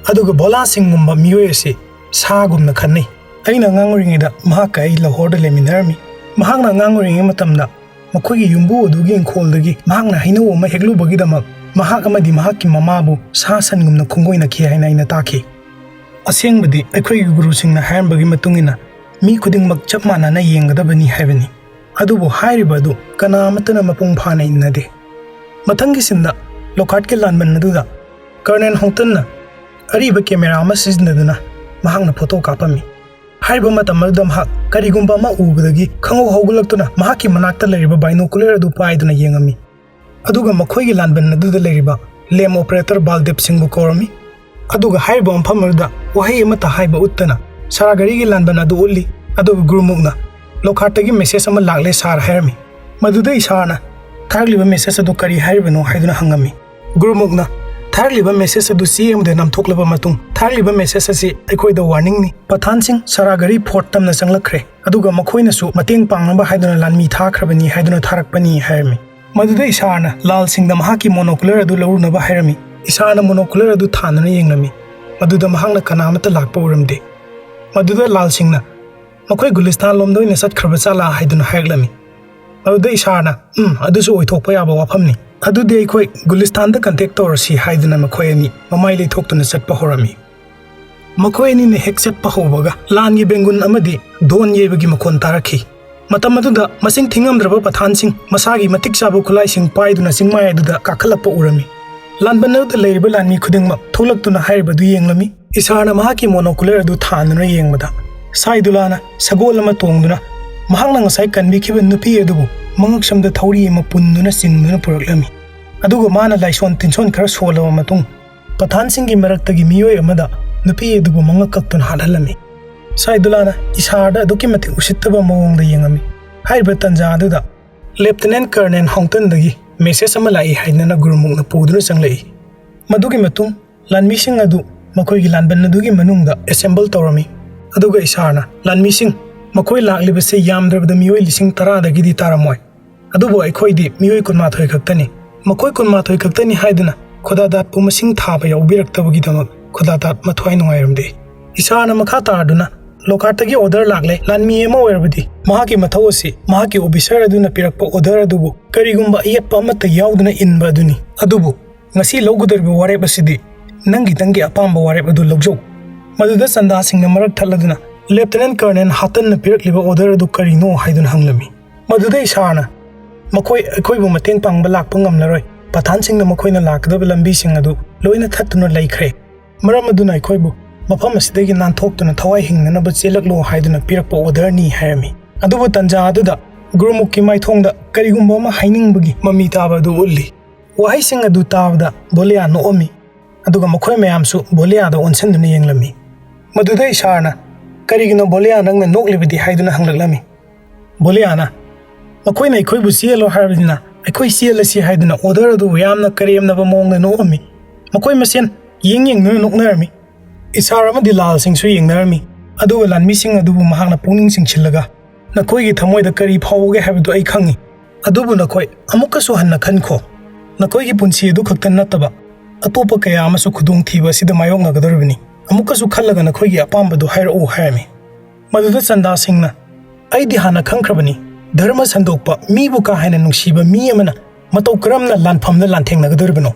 ꯑꯗꯨꯒ ꯚꯣꯂꯥ ꯁꯤꯡꯒꯨꯝꯕ ꯃꯤꯑꯣꯏ ꯑꯁꯤ ꯁꯥꯒꯨꯝꯅ ꯈꯟꯅꯩ꯫ ꯑꯩꯅ ꯑꯉꯥꯡ ꯑꯣꯏꯔꯤꯉꯩꯗ ꯃꯍꯥꯛꯀ ꯑꯩ ꯂꯥꯍꯣꯔꯗ ꯂꯩꯃꯤꯟꯅꯔꯝꯃꯤ꯫ ꯃꯍꯥꯛꯅ ꯑꯉꯥꯡ ꯑꯣꯏꯔꯤꯉꯩ ꯃꯇꯝꯗ ꯃꯈꯣꯏꯒꯤ ꯌꯨꯝꯕꯨ ꯑꯗꯨꯒꯤ ꯏꯪꯈꯣꯜꯗꯒꯤ ꯃꯍꯥꯛꯅ ꯍꯩꯅꯧ ꯑꯃ ꯍꯦꯛꯂꯨꯕꯒꯤꯗꯃꯛ ꯃꯍꯥꯛ ꯑꯃꯗꯤ ꯃꯍꯥꯛꯀꯤ ꯃꯃꯥꯕꯨ ꯁꯥ ꯁꯟꯒꯨꯝꯅ ꯈꯣꯡꯒꯣꯏꯅꯈꯤ ꯍꯥꯏꯅ ꯑꯩꯅ ꯇꯥꯈꯤ꯫ ꯑꯁꯦꯡꯕꯗꯤ ꯑꯩꯈꯣꯏꯒꯤ ꯒꯨꯔꯨꯁꯤꯡꯅ ꯍꯥꯏꯔꯝꯕꯒꯤ ꯃꯇꯨꯡ ꯏꯟꯅ ꯃꯤ ꯈꯨꯗꯤꯡꯃꯛ ꯆꯞ ꯃꯥꯟꯅꯅ ꯌꯦꯡꯒꯗꯕꯅꯤ ꯍꯥꯏꯕꯅꯤ꯫ ꯑꯗꯨꯕꯨ ꯍꯥꯏꯔꯤꯕ ꯑꯗꯨ ꯀꯅꯥ ꯑꯃꯠꯇꯅ ꯃꯄꯨꯡ ꯐꯥꯅ ꯏꯟꯅꯗꯦ꯫ ꯃꯊꯪꯒꯤ ꯁꯤꯟꯗ ꯂꯣꯈꯥꯠꯀꯤ ꯂꯥꯟꯕꯟ ꯑꯗꯨꯗ ꯀꯔꯅꯦꯜ ꯍꯣꯡꯇꯟꯅ ꯑꯔꯤꯕ ꯀꯦꯃꯦꯔꯥ ꯑꯃ ꯁꯤꯖꯤꯟꯅꯗꯨꯅ ꯃꯍꯥꯛꯅ ꯐꯣꯇꯣ ꯀꯥꯞꯄꯝꯃꯤ꯫ ꯍꯥꯏꯔꯤꯕ ꯃꯇꯝ ꯑꯗꯨꯗ ꯃꯍꯥꯛ ꯀꯔꯤꯒꯨꯝꯕ ꯑꯃ ꯎꯕꯗꯒꯤ ꯈꯪꯍꯧ ꯍꯧꯒꯠꯂꯛꯇꯨꯅ ꯃꯍꯥꯛꯀꯤ ꯃꯅꯥꯛꯇ ꯂꯩꯔꯤꯕ ꯕꯥꯏꯅꯣꯀꯨꯂꯔ ꯑꯗꯨ ꯄꯥꯏꯗꯨꯅ ꯌꯦꯡꯉꯝꯃꯤ꯫ ꯑꯗꯨꯒ ꯃꯈꯣꯏꯒꯤ ꯂꯥꯟꯕꯟ ꯑꯗꯨꯗ ꯂꯩꯔꯤꯕ ꯂꯦꯝ ꯑꯣꯄꯔꯦꯇꯔ ꯕꯥꯜꯗꯦꯕ ꯁꯤꯡꯕꯨ ꯀꯧꯔꯝꯃꯤ꯫ ꯑꯗꯨꯒ ꯍꯥꯏꯔꯤꯕ ꯃꯐꯝ ꯑꯗꯨꯗ ꯋꯥꯍꯩ ꯑꯃꯠꯇ ꯍꯥꯏꯕ ꯎꯠꯇꯅ ꯁꯥꯔꯥꯒꯔꯤꯒꯤ ꯂꯥꯟꯕꯟ ꯑꯗꯨ ꯎꯠꯂꯤ꯫ ꯑꯗꯨꯒ ꯒꯨꯔꯨꯃꯨꯛꯅ ꯂꯣꯈꯥꯠꯇꯒꯤ ꯃꯦꯁꯦꯖ ꯑꯃ ꯂꯥꯛꯂꯦ ꯁꯥꯔ ꯍꯥꯏꯔꯝꯃꯤ꯫ ꯃꯗꯨꯗ ꯏꯁꯥꯔꯅ ꯊꯥꯔꯛꯂꯤꯕ ꯃꯦꯁꯦꯖ ꯑꯗꯨ ꯀꯔꯤ ꯍꯥꯏꯔꯤꯕꯅꯣ ꯍꯥꯏꯗꯨꯅ ꯍꯪꯉꯝꯃꯤ꯫ ꯒꯨꯔꯨꯃꯨꯛꯅ ꯊꯥꯔꯛꯂꯤꯕ ꯃꯦꯁꯦꯖ ꯑꯗꯨ ꯆꯦ ꯑꯃꯗ ꯅꯝꯊꯣꯛꯂꯕ ꯃꯇꯨꯡ ꯊꯥꯔꯛꯂꯤꯕ ꯃꯦꯁꯦꯖ ꯑꯁꯤ ꯑꯩꯈꯣꯏꯗ ꯋꯥꯔꯅꯤꯡꯅꯤ꯫ ꯄꯊꯥꯟꯁꯤꯡ ꯁꯥꯔꯥꯒꯔꯤ ꯐꯣꯔꯠ ꯇꯝꯅ ꯆꯪꯂꯛꯈ꯭ꯔꯦ꯫ ꯑꯗꯨꯒ ꯃꯈꯣꯏꯅꯁꯨ ꯃꯇꯦꯡ ꯄꯥꯡꯅꯕ ꯍꯥꯏꯗꯨꯅ ꯂꯥꯟꯃꯤ ꯊꯥꯈ꯭ꯔꯕꯅꯤ ꯍꯥꯏꯗꯨꯅ ꯊꯥꯔꯛꯄꯅꯤ ꯍꯥꯏꯔꯝꯃꯤ꯫ ꯃꯗꯨꯗ ꯏꯁꯥꯔꯅ ꯂꯥꯜꯁꯤꯡꯗ ꯃꯍꯥꯛꯀꯤ ꯃꯣꯅꯣꯀꯨꯂꯔ ꯑꯗꯨ ꯂꯧꯔꯨꯅꯕ ꯍꯥꯏꯔꯝꯃꯤ꯫ ꯏꯁꯥꯔꯅ ꯃꯣꯅꯣꯀꯨꯂꯔ ꯑꯗꯨ ꯊꯥꯟꯗꯨꯅ ꯌꯦꯡꯂꯝꯃꯤ꯫ ꯃꯗꯨꯗ ꯃꯍꯥꯛꯅ ꯀꯅꯥ ꯑꯃꯠꯇ ꯂꯥꯛꯄ ꯎꯔꯝꯗꯦ꯫ ꯃꯗꯨꯗ ꯂꯥꯜꯁꯤꯡꯅ ꯃꯈꯣꯏ ꯒꯨꯂꯤꯁꯇꯥꯟ ꯂꯣꯝꯗ ꯑꯣꯏꯅ ꯆꯠꯈ꯭ꯔꯕ ꯆꯥꯂꯥ ꯍꯥꯏꯗꯨꯅ ꯍꯥꯏꯔꯛꯂꯝꯃꯤ꯫ ꯃꯗꯨꯗ ꯏꯁꯥꯔꯅ, "ꯎꯝ, ꯑꯗꯨꯁꯨ ꯑꯣꯏꯊꯣꯛꯄ ꯌꯥꯕ ꯋꯥꯐꯝꯅꯤ꯫ ꯑꯗꯨꯗꯤ ꯑꯩꯈꯣꯏ ꯒꯨꯂꯤꯁꯇꯥꯟꯗ ꯀꯟꯇꯦꯛ ꯇꯧꯔꯁꯤ" ꯍꯥꯏꯗꯨꯅ ꯃꯈꯣꯏ ꯑꯅꯤ ꯃꯃꯥꯏ ꯂꯩꯊꯣꯛꯇꯨꯅ ꯆꯠꯄ ꯍꯧꯔꯝꯃꯤ꯫ ꯃꯈꯣꯏ ꯑꯅꯤꯅ ꯍꯦꯛ ꯆꯠꯄ ꯍꯧꯕꯒ ꯂꯥꯟꯒꯤ ꯕꯦꯡꯒꯨꯟ ꯑꯃꯗꯤ ꯗꯣꯟ ꯌꯩꯕꯒꯤ ꯃꯈꯣꯟ ꯇꯥꯔꯛꯈꯤ꯫ ꯃꯇꯝ ꯑꯗꯨꯗ ꯃꯁꯤꯡ ꯊꯤꯉꯝꯗ꯭ꯔꯕ ꯄꯊꯥꯟꯁꯤꯡ ꯃꯁꯥꯒꯤ ꯃꯇꯤꯛ ꯆꯥꯕ ꯈꯨꯠꯂꯥꯏꯁꯤꯡ ꯄꯥꯏꯗꯨꯅ ꯆꯤꯡꯃꯥꯏ ꯑꯗꯨꯗ ꯀꯥꯈꯠꯂꯛꯄ ꯎꯔꯝꯃꯤ꯫ ꯂꯥꯟꯕꯟ ꯑꯗꯨꯗ ꯂꯩꯔꯤꯕ ꯂꯥꯟꯃꯤ ꯈꯨꯗꯤꯡꯃꯛ ꯊꯣꯛꯂꯛꯇꯨꯅ ꯍꯥꯏꯔꯤꯕꯗꯨ ꯌꯦꯡꯂꯝꯃꯤ꯫ ꯏꯁꯥꯔꯅ ꯃꯍꯥꯛꯀꯤ ꯃꯣꯅꯣꯀꯨꯂꯔ ꯑꯗꯨ ꯊꯥꯟꯗꯨꯅ ꯌꯦꯡꯕꯗ, ꯁꯥꯏꯗꯨꯂꯥꯅ ꯁꯒꯣꯜ ꯑꯃ ꯇꯣꯡꯗꯨꯅ ꯃꯍꯥꯛꯅ ꯉꯁꯥꯏ ꯀꯟꯕꯤꯈꯤꯕ ꯅꯨꯄꯤ ꯑꯗꯨꯕꯨ ꯃꯉꯛꯁꯝꯗ ꯊꯧꯔꯤ ꯑꯃ ꯄꯨꯟꯗꯨꯅ ꯆꯤꯡꯗꯨꯅ ꯄꯨꯔꯛꯂꯝꯃꯤ꯫ ꯑꯗꯨꯒ ꯃꯥꯅ ꯂꯥꯏꯁꯣꯟ ꯇꯤꯟꯁꯣꯟ ꯈꯔ ꯁꯣꯜꯂꯕ ꯃꯇꯨꯡ, ꯄꯊꯥꯟꯁꯤꯡꯒꯤ ꯃꯔꯛꯇꯒꯤ ꯃꯤꯑꯣꯏ ꯑꯃꯗ ꯅꯨꯄꯤ ꯑꯗꯨꯕꯨ ꯃꯉꯛ ꯀꯛꯇꯨꯅ ꯍꯥꯠꯍꯜꯂꯝꯃꯤ꯫ ꯁꯥꯏꯗꯨꯂꯥꯅ ꯏꯁꯥꯔꯗ ꯑꯗꯨꯛꯀꯤ ꯃꯇꯤꯛ ꯎꯁꯤꯠꯇꯕ ꯃꯑꯣꯡꯗ ꯌꯦꯡꯉꯝꯃꯤ꯫ ꯍꯥꯏꯔꯤꯕ ꯇꯟꯖꯥ ꯑꯗꯨꯗ ꯂꯦꯞꯇꯤꯅꯦꯟ ꯀꯔꯅꯦꯜ ꯍꯥꯎꯇꯟꯗꯒꯤ ꯃꯦꯁꯦꯖ ꯑꯃ ꯂꯥꯛꯏ ꯍꯥꯏꯗꯅ ꯒꯨꯔꯨꯃꯨꯛꯅ ꯄꯨꯗꯨꯅ ꯆꯪꯂꯛꯏ꯫ ꯃꯗꯨꯒꯤ ꯃꯇꯨꯡ ꯂꯥꯟꯃꯤꯁꯤꯡ ꯑꯗꯨ ꯃꯈꯣꯏꯒꯤ ꯂꯥꯟꯕꯟ ꯑꯗꯨꯒꯤ ꯃꯅꯨꯡꯗ ꯑꯦꯁꯦꯝꯕꯜ ꯇꯧꯔꯝꯃꯤ꯫ ꯑꯗꯨꯒ ꯏꯁꯥꯔꯅ, "ꯂꯥꯟꯃꯤꯁꯤꯡ, ꯃꯈꯣꯏ ꯂꯥꯛꯂꯤꯕꯁꯤ ꯌꯥꯝꯗ꯭ꯔꯕꯗ ꯃꯤꯑꯣꯏ ꯂꯤꯁꯤꯡ ꯇꯔꯥꯗꯒꯤꯗꯤ ꯇꯥꯔꯝꯃꯣꯏ꯫ ꯑꯗꯨꯕꯨ ꯑꯩꯈꯣꯏꯗꯤ ꯃꯤꯑꯣꯏ ꯀꯨꯟꯃꯥꯊꯣꯏ ꯈꯛꯇꯅꯤ꯫ ꯃꯈꯣꯏ ꯀꯨꯟꯃꯥꯊꯣꯏ ꯈꯛꯇꯅꯤ ꯍꯥꯏꯗꯨꯅ ꯈꯨꯗꯥꯗꯥꯠꯄꯨ ꯃꯁꯤꯡ ꯊꯥꯕ ꯌꯥꯎꯕꯤꯔꯛꯇꯕꯒꯤꯗꯃꯛ ꯈꯨꯗꯥꯗꯥꯠ ꯃꯊ꯭ꯋꯥꯏ ꯅꯨꯡꯉꯥꯏꯔꯝꯗꯦ꯫ ꯏꯁꯥꯔꯅ ꯃꯈꯥ ꯇꯥꯔꯗꯨꯅ, "ꯂꯣꯀꯥꯔꯠꯇꯒꯤ ꯑꯣꯔꯗꯔ ꯂꯥꯛꯂꯦ, ꯂꯥꯟꯃꯤ ꯑꯃ ꯑꯣꯏꯔꯕꯗꯤ ꯃꯍꯥꯛꯀꯤ ꯃꯊꯧ ꯑꯁꯤ ꯃꯍꯥꯛꯀꯤ ꯑꯣꯐꯤꯁꯔ ꯑꯗꯨꯅ ꯄꯤꯔꯛꯄ ꯑꯣꯔꯗꯔ ꯑꯗꯨꯕꯨ ꯀꯔꯤꯒꯨꯝꯕ ꯑꯌꯦꯠꯄ ꯑꯃꯠꯇ ꯌꯥꯎꯗꯅ ꯏꯟꯕ ꯑꯗꯨꯅꯤ꯫ ꯑꯗꯨꯕꯨ ꯉꯁꯤ ꯂꯧꯒꯗꯧꯔꯤꯕ ꯋꯥꯔꯦꯞ ꯑꯁꯤꯗꯤ ꯅꯪꯒꯤ ꯅꯪꯒꯤ ꯑꯄꯥꯝꯕ ꯋꯥꯔꯦꯞ ꯑꯗꯨ ꯂꯧꯖꯧ꯫" ꯃꯗꯨꯗ ꯆꯟꯗꯥ ꯁꯤꯡꯅ ꯃꯔꯛ ꯊꯠꯂꯗꯨꯅ ꯂꯦꯐꯇꯤꯅꯦꯟ ꯀꯔꯅꯦꯜ ꯍꯥꯇꯟꯅ ꯄꯤꯔꯛꯂꯤꯕ ꯑꯣꯔꯗꯔ ꯑꯗꯨ ꯀꯔꯤꯅꯣ ꯍꯥꯏꯗꯨꯅ ꯍꯪꯂꯝꯃꯤ꯫ ꯃꯗꯨꯗ ꯏꯁꯥꯔꯅ, "ꯃꯈꯣꯏ ꯑꯩꯈꯣꯏꯕꯨ ꯃꯇꯦꯡ ꯄꯥꯡꯕ ꯂꯥꯛꯄ ꯉꯝꯂꯔꯣꯏ, ꯄꯊꯥꯟꯁꯤꯡꯅ ꯃꯈꯣꯏꯅ ꯂꯥꯛꯀꯗꯕ ꯂꯝꯕꯤꯁꯤꯡ ꯑꯗꯨ ꯂꯣꯏꯅ ꯊꯠꯇꯨꯅ ꯂꯩꯈ꯭ꯔꯦ꯫ ꯃꯔꯝ ꯑꯗꯨꯅ ꯑꯩꯈꯣꯏꯕꯨ ꯃꯐꯝ ꯑꯁꯤꯗꯒꯤ ꯅꯥꯟꯊꯣꯛꯇꯨꯅ ꯊꯋꯥꯏ ꯍꯤꯡꯅꯅꯕ ꯆꯦꯜꯂꯛꯂꯣ ꯍꯥꯏꯗꯨꯅ ꯄꯤꯔꯛꯄ ꯑꯣꯔꯗꯔꯅꯤ" ꯍꯥꯏꯔꯝꯃꯤ꯫ ꯑꯗꯨꯕꯨ ꯇꯟꯖꯥ ꯑꯗꯨꯗ ꯒꯨꯔꯨꯃꯨꯈꯀꯤ ꯃꯥꯏꯊꯣꯡꯗ ꯀꯔꯤꯒꯨꯝꯕ ꯑꯃ ꯍꯥꯏꯅꯤꯡꯕꯒꯤ ꯃꯃꯤ ꯇꯥꯕ ꯑꯗꯨ ꯎꯠꯂꯤ꯫ ꯋꯥꯍꯩꯁꯤꯡ ꯑꯗꯨ ꯇꯥꯕꯗ ꯚꯣꯂꯤꯌꯥ ꯅꯣꯛꯑꯝꯃꯤ, ꯑꯗꯨꯒ ꯃꯈꯣꯏ ꯃꯌꯥꯝꯁꯨ ꯚꯣꯂꯤꯌꯥꯗ ꯑꯣꯟꯁꯤꯟꯗꯨꯅ ꯌꯦꯡꯂꯝꯃꯤ꯫ ꯃꯗꯨꯗ ꯏꯁꯥꯔꯅ, "ꯀꯔꯤꯒꯤꯅꯣ ꯚꯣꯂꯤꯌꯥ, ꯅꯪꯅ ꯅꯣꯛꯂꯤꯕꯗꯤ?" ꯍꯥꯏꯗꯨꯅ ꯍꯪꯂꯛꯂꯝꯃꯤ꯫ ꯚꯣꯂꯤꯌꯥꯅ, "ꯃꯈꯣꯏꯅ ꯑꯩꯈꯣꯏꯕꯨ ꯆꯦꯜꯂꯣ ꯍꯥꯏꯔꯕꯅꯤꯅ ꯑꯩꯈꯣꯏ ꯆꯦꯜꯂꯁꯤ" ꯍꯥꯏꯗꯨꯅ ꯑꯣꯔꯗꯔ ꯑꯗꯨꯕꯨ ꯌꯥꯝꯅ ꯀꯔꯦꯝꯅꯕ ꯃꯑꯣꯡꯗ ꯅꯣꯛꯑꯝꯃꯤ꯫ ꯃꯈꯣꯏ ꯃꯁꯦꯟ ꯌꯦꯡ ꯌꯦꯡꯗꯨꯅ ꯅꯣꯛꯅꯔꯝꯃꯤ꯫ ꯏꯁꯥꯔ ꯑꯃꯗꯤ ꯂꯥꯜꯁꯤꯡꯁꯨ ꯌꯦꯡꯅꯔꯝꯃꯤ, ꯑꯗꯨꯒ ꯂꯥꯟꯃꯤꯁꯤꯡ ꯑꯗꯨꯕꯨ ꯃꯍꯥꯛꯅ ꯄꯨꯛꯅꯤꯡ ꯆꯤꯡꯁꯤꯜꯂꯒ, "ꯅꯈꯣꯏꯒꯤ ꯊꯃꯣꯏꯗ ꯀꯔꯤ ꯐꯥꯎꯕꯒꯦ ꯍꯥꯏꯕꯗꯨ ꯑꯩ ꯈꯪꯏ꯫ ꯑꯗꯨꯕꯨ ꯅꯈꯣꯏ ꯑꯃꯨꯛꯀꯁꯨ ꯍꯟꯅ ꯈꯟꯈꯣ꯫ ꯅꯈꯣꯏꯒꯤ ꯄꯨꯟꯁꯤ ꯑꯗꯨ ꯈꯛꯇ ꯅꯠꯇꯕ ꯑꯇꯣꯞꯄ ꯀꯌꯥ ꯑꯃꯁꯨ ꯈꯨꯗꯣꯡꯊꯤꯕ ꯑꯁꯤꯗ ꯃꯥꯌꯣꯛꯅꯒꯗꯧꯔꯤꯕꯅꯤ꯫ ꯑꯃꯨꯛꯀꯁꯨ ꯈꯜꯂꯒ ꯅꯈꯣꯏꯒꯤ ꯑꯄꯥꯝꯕꯗꯨ ꯍꯥꯏꯔꯛꯎ" ꯍꯥꯏꯔꯝꯃꯤ꯫ ꯃꯗꯨꯗ ꯆꯟꯗꯥ ꯁꯤꯡꯅ, "ꯑꯩꯗꯤ ꯍꯥꯟꯅ ꯈꯪꯈ꯭ꯔꯕꯅꯤ, ꯙꯔꯃ ꯁꯟꯗꯣꯛꯄ, ꯃꯤꯕꯨ ꯀꯥ ꯍꯦꯟꯅ ꯅꯨꯡꯁꯤꯕ ꯃꯤ ꯑꯃꯅ ꯃꯇꯧ ꯀꯔꯝꯅ ꯂꯥꯟꯐꯝꯗ ꯂꯥꯟꯊꯦꯡꯅꯒꯗꯧꯔꯤꯕꯅꯣ?"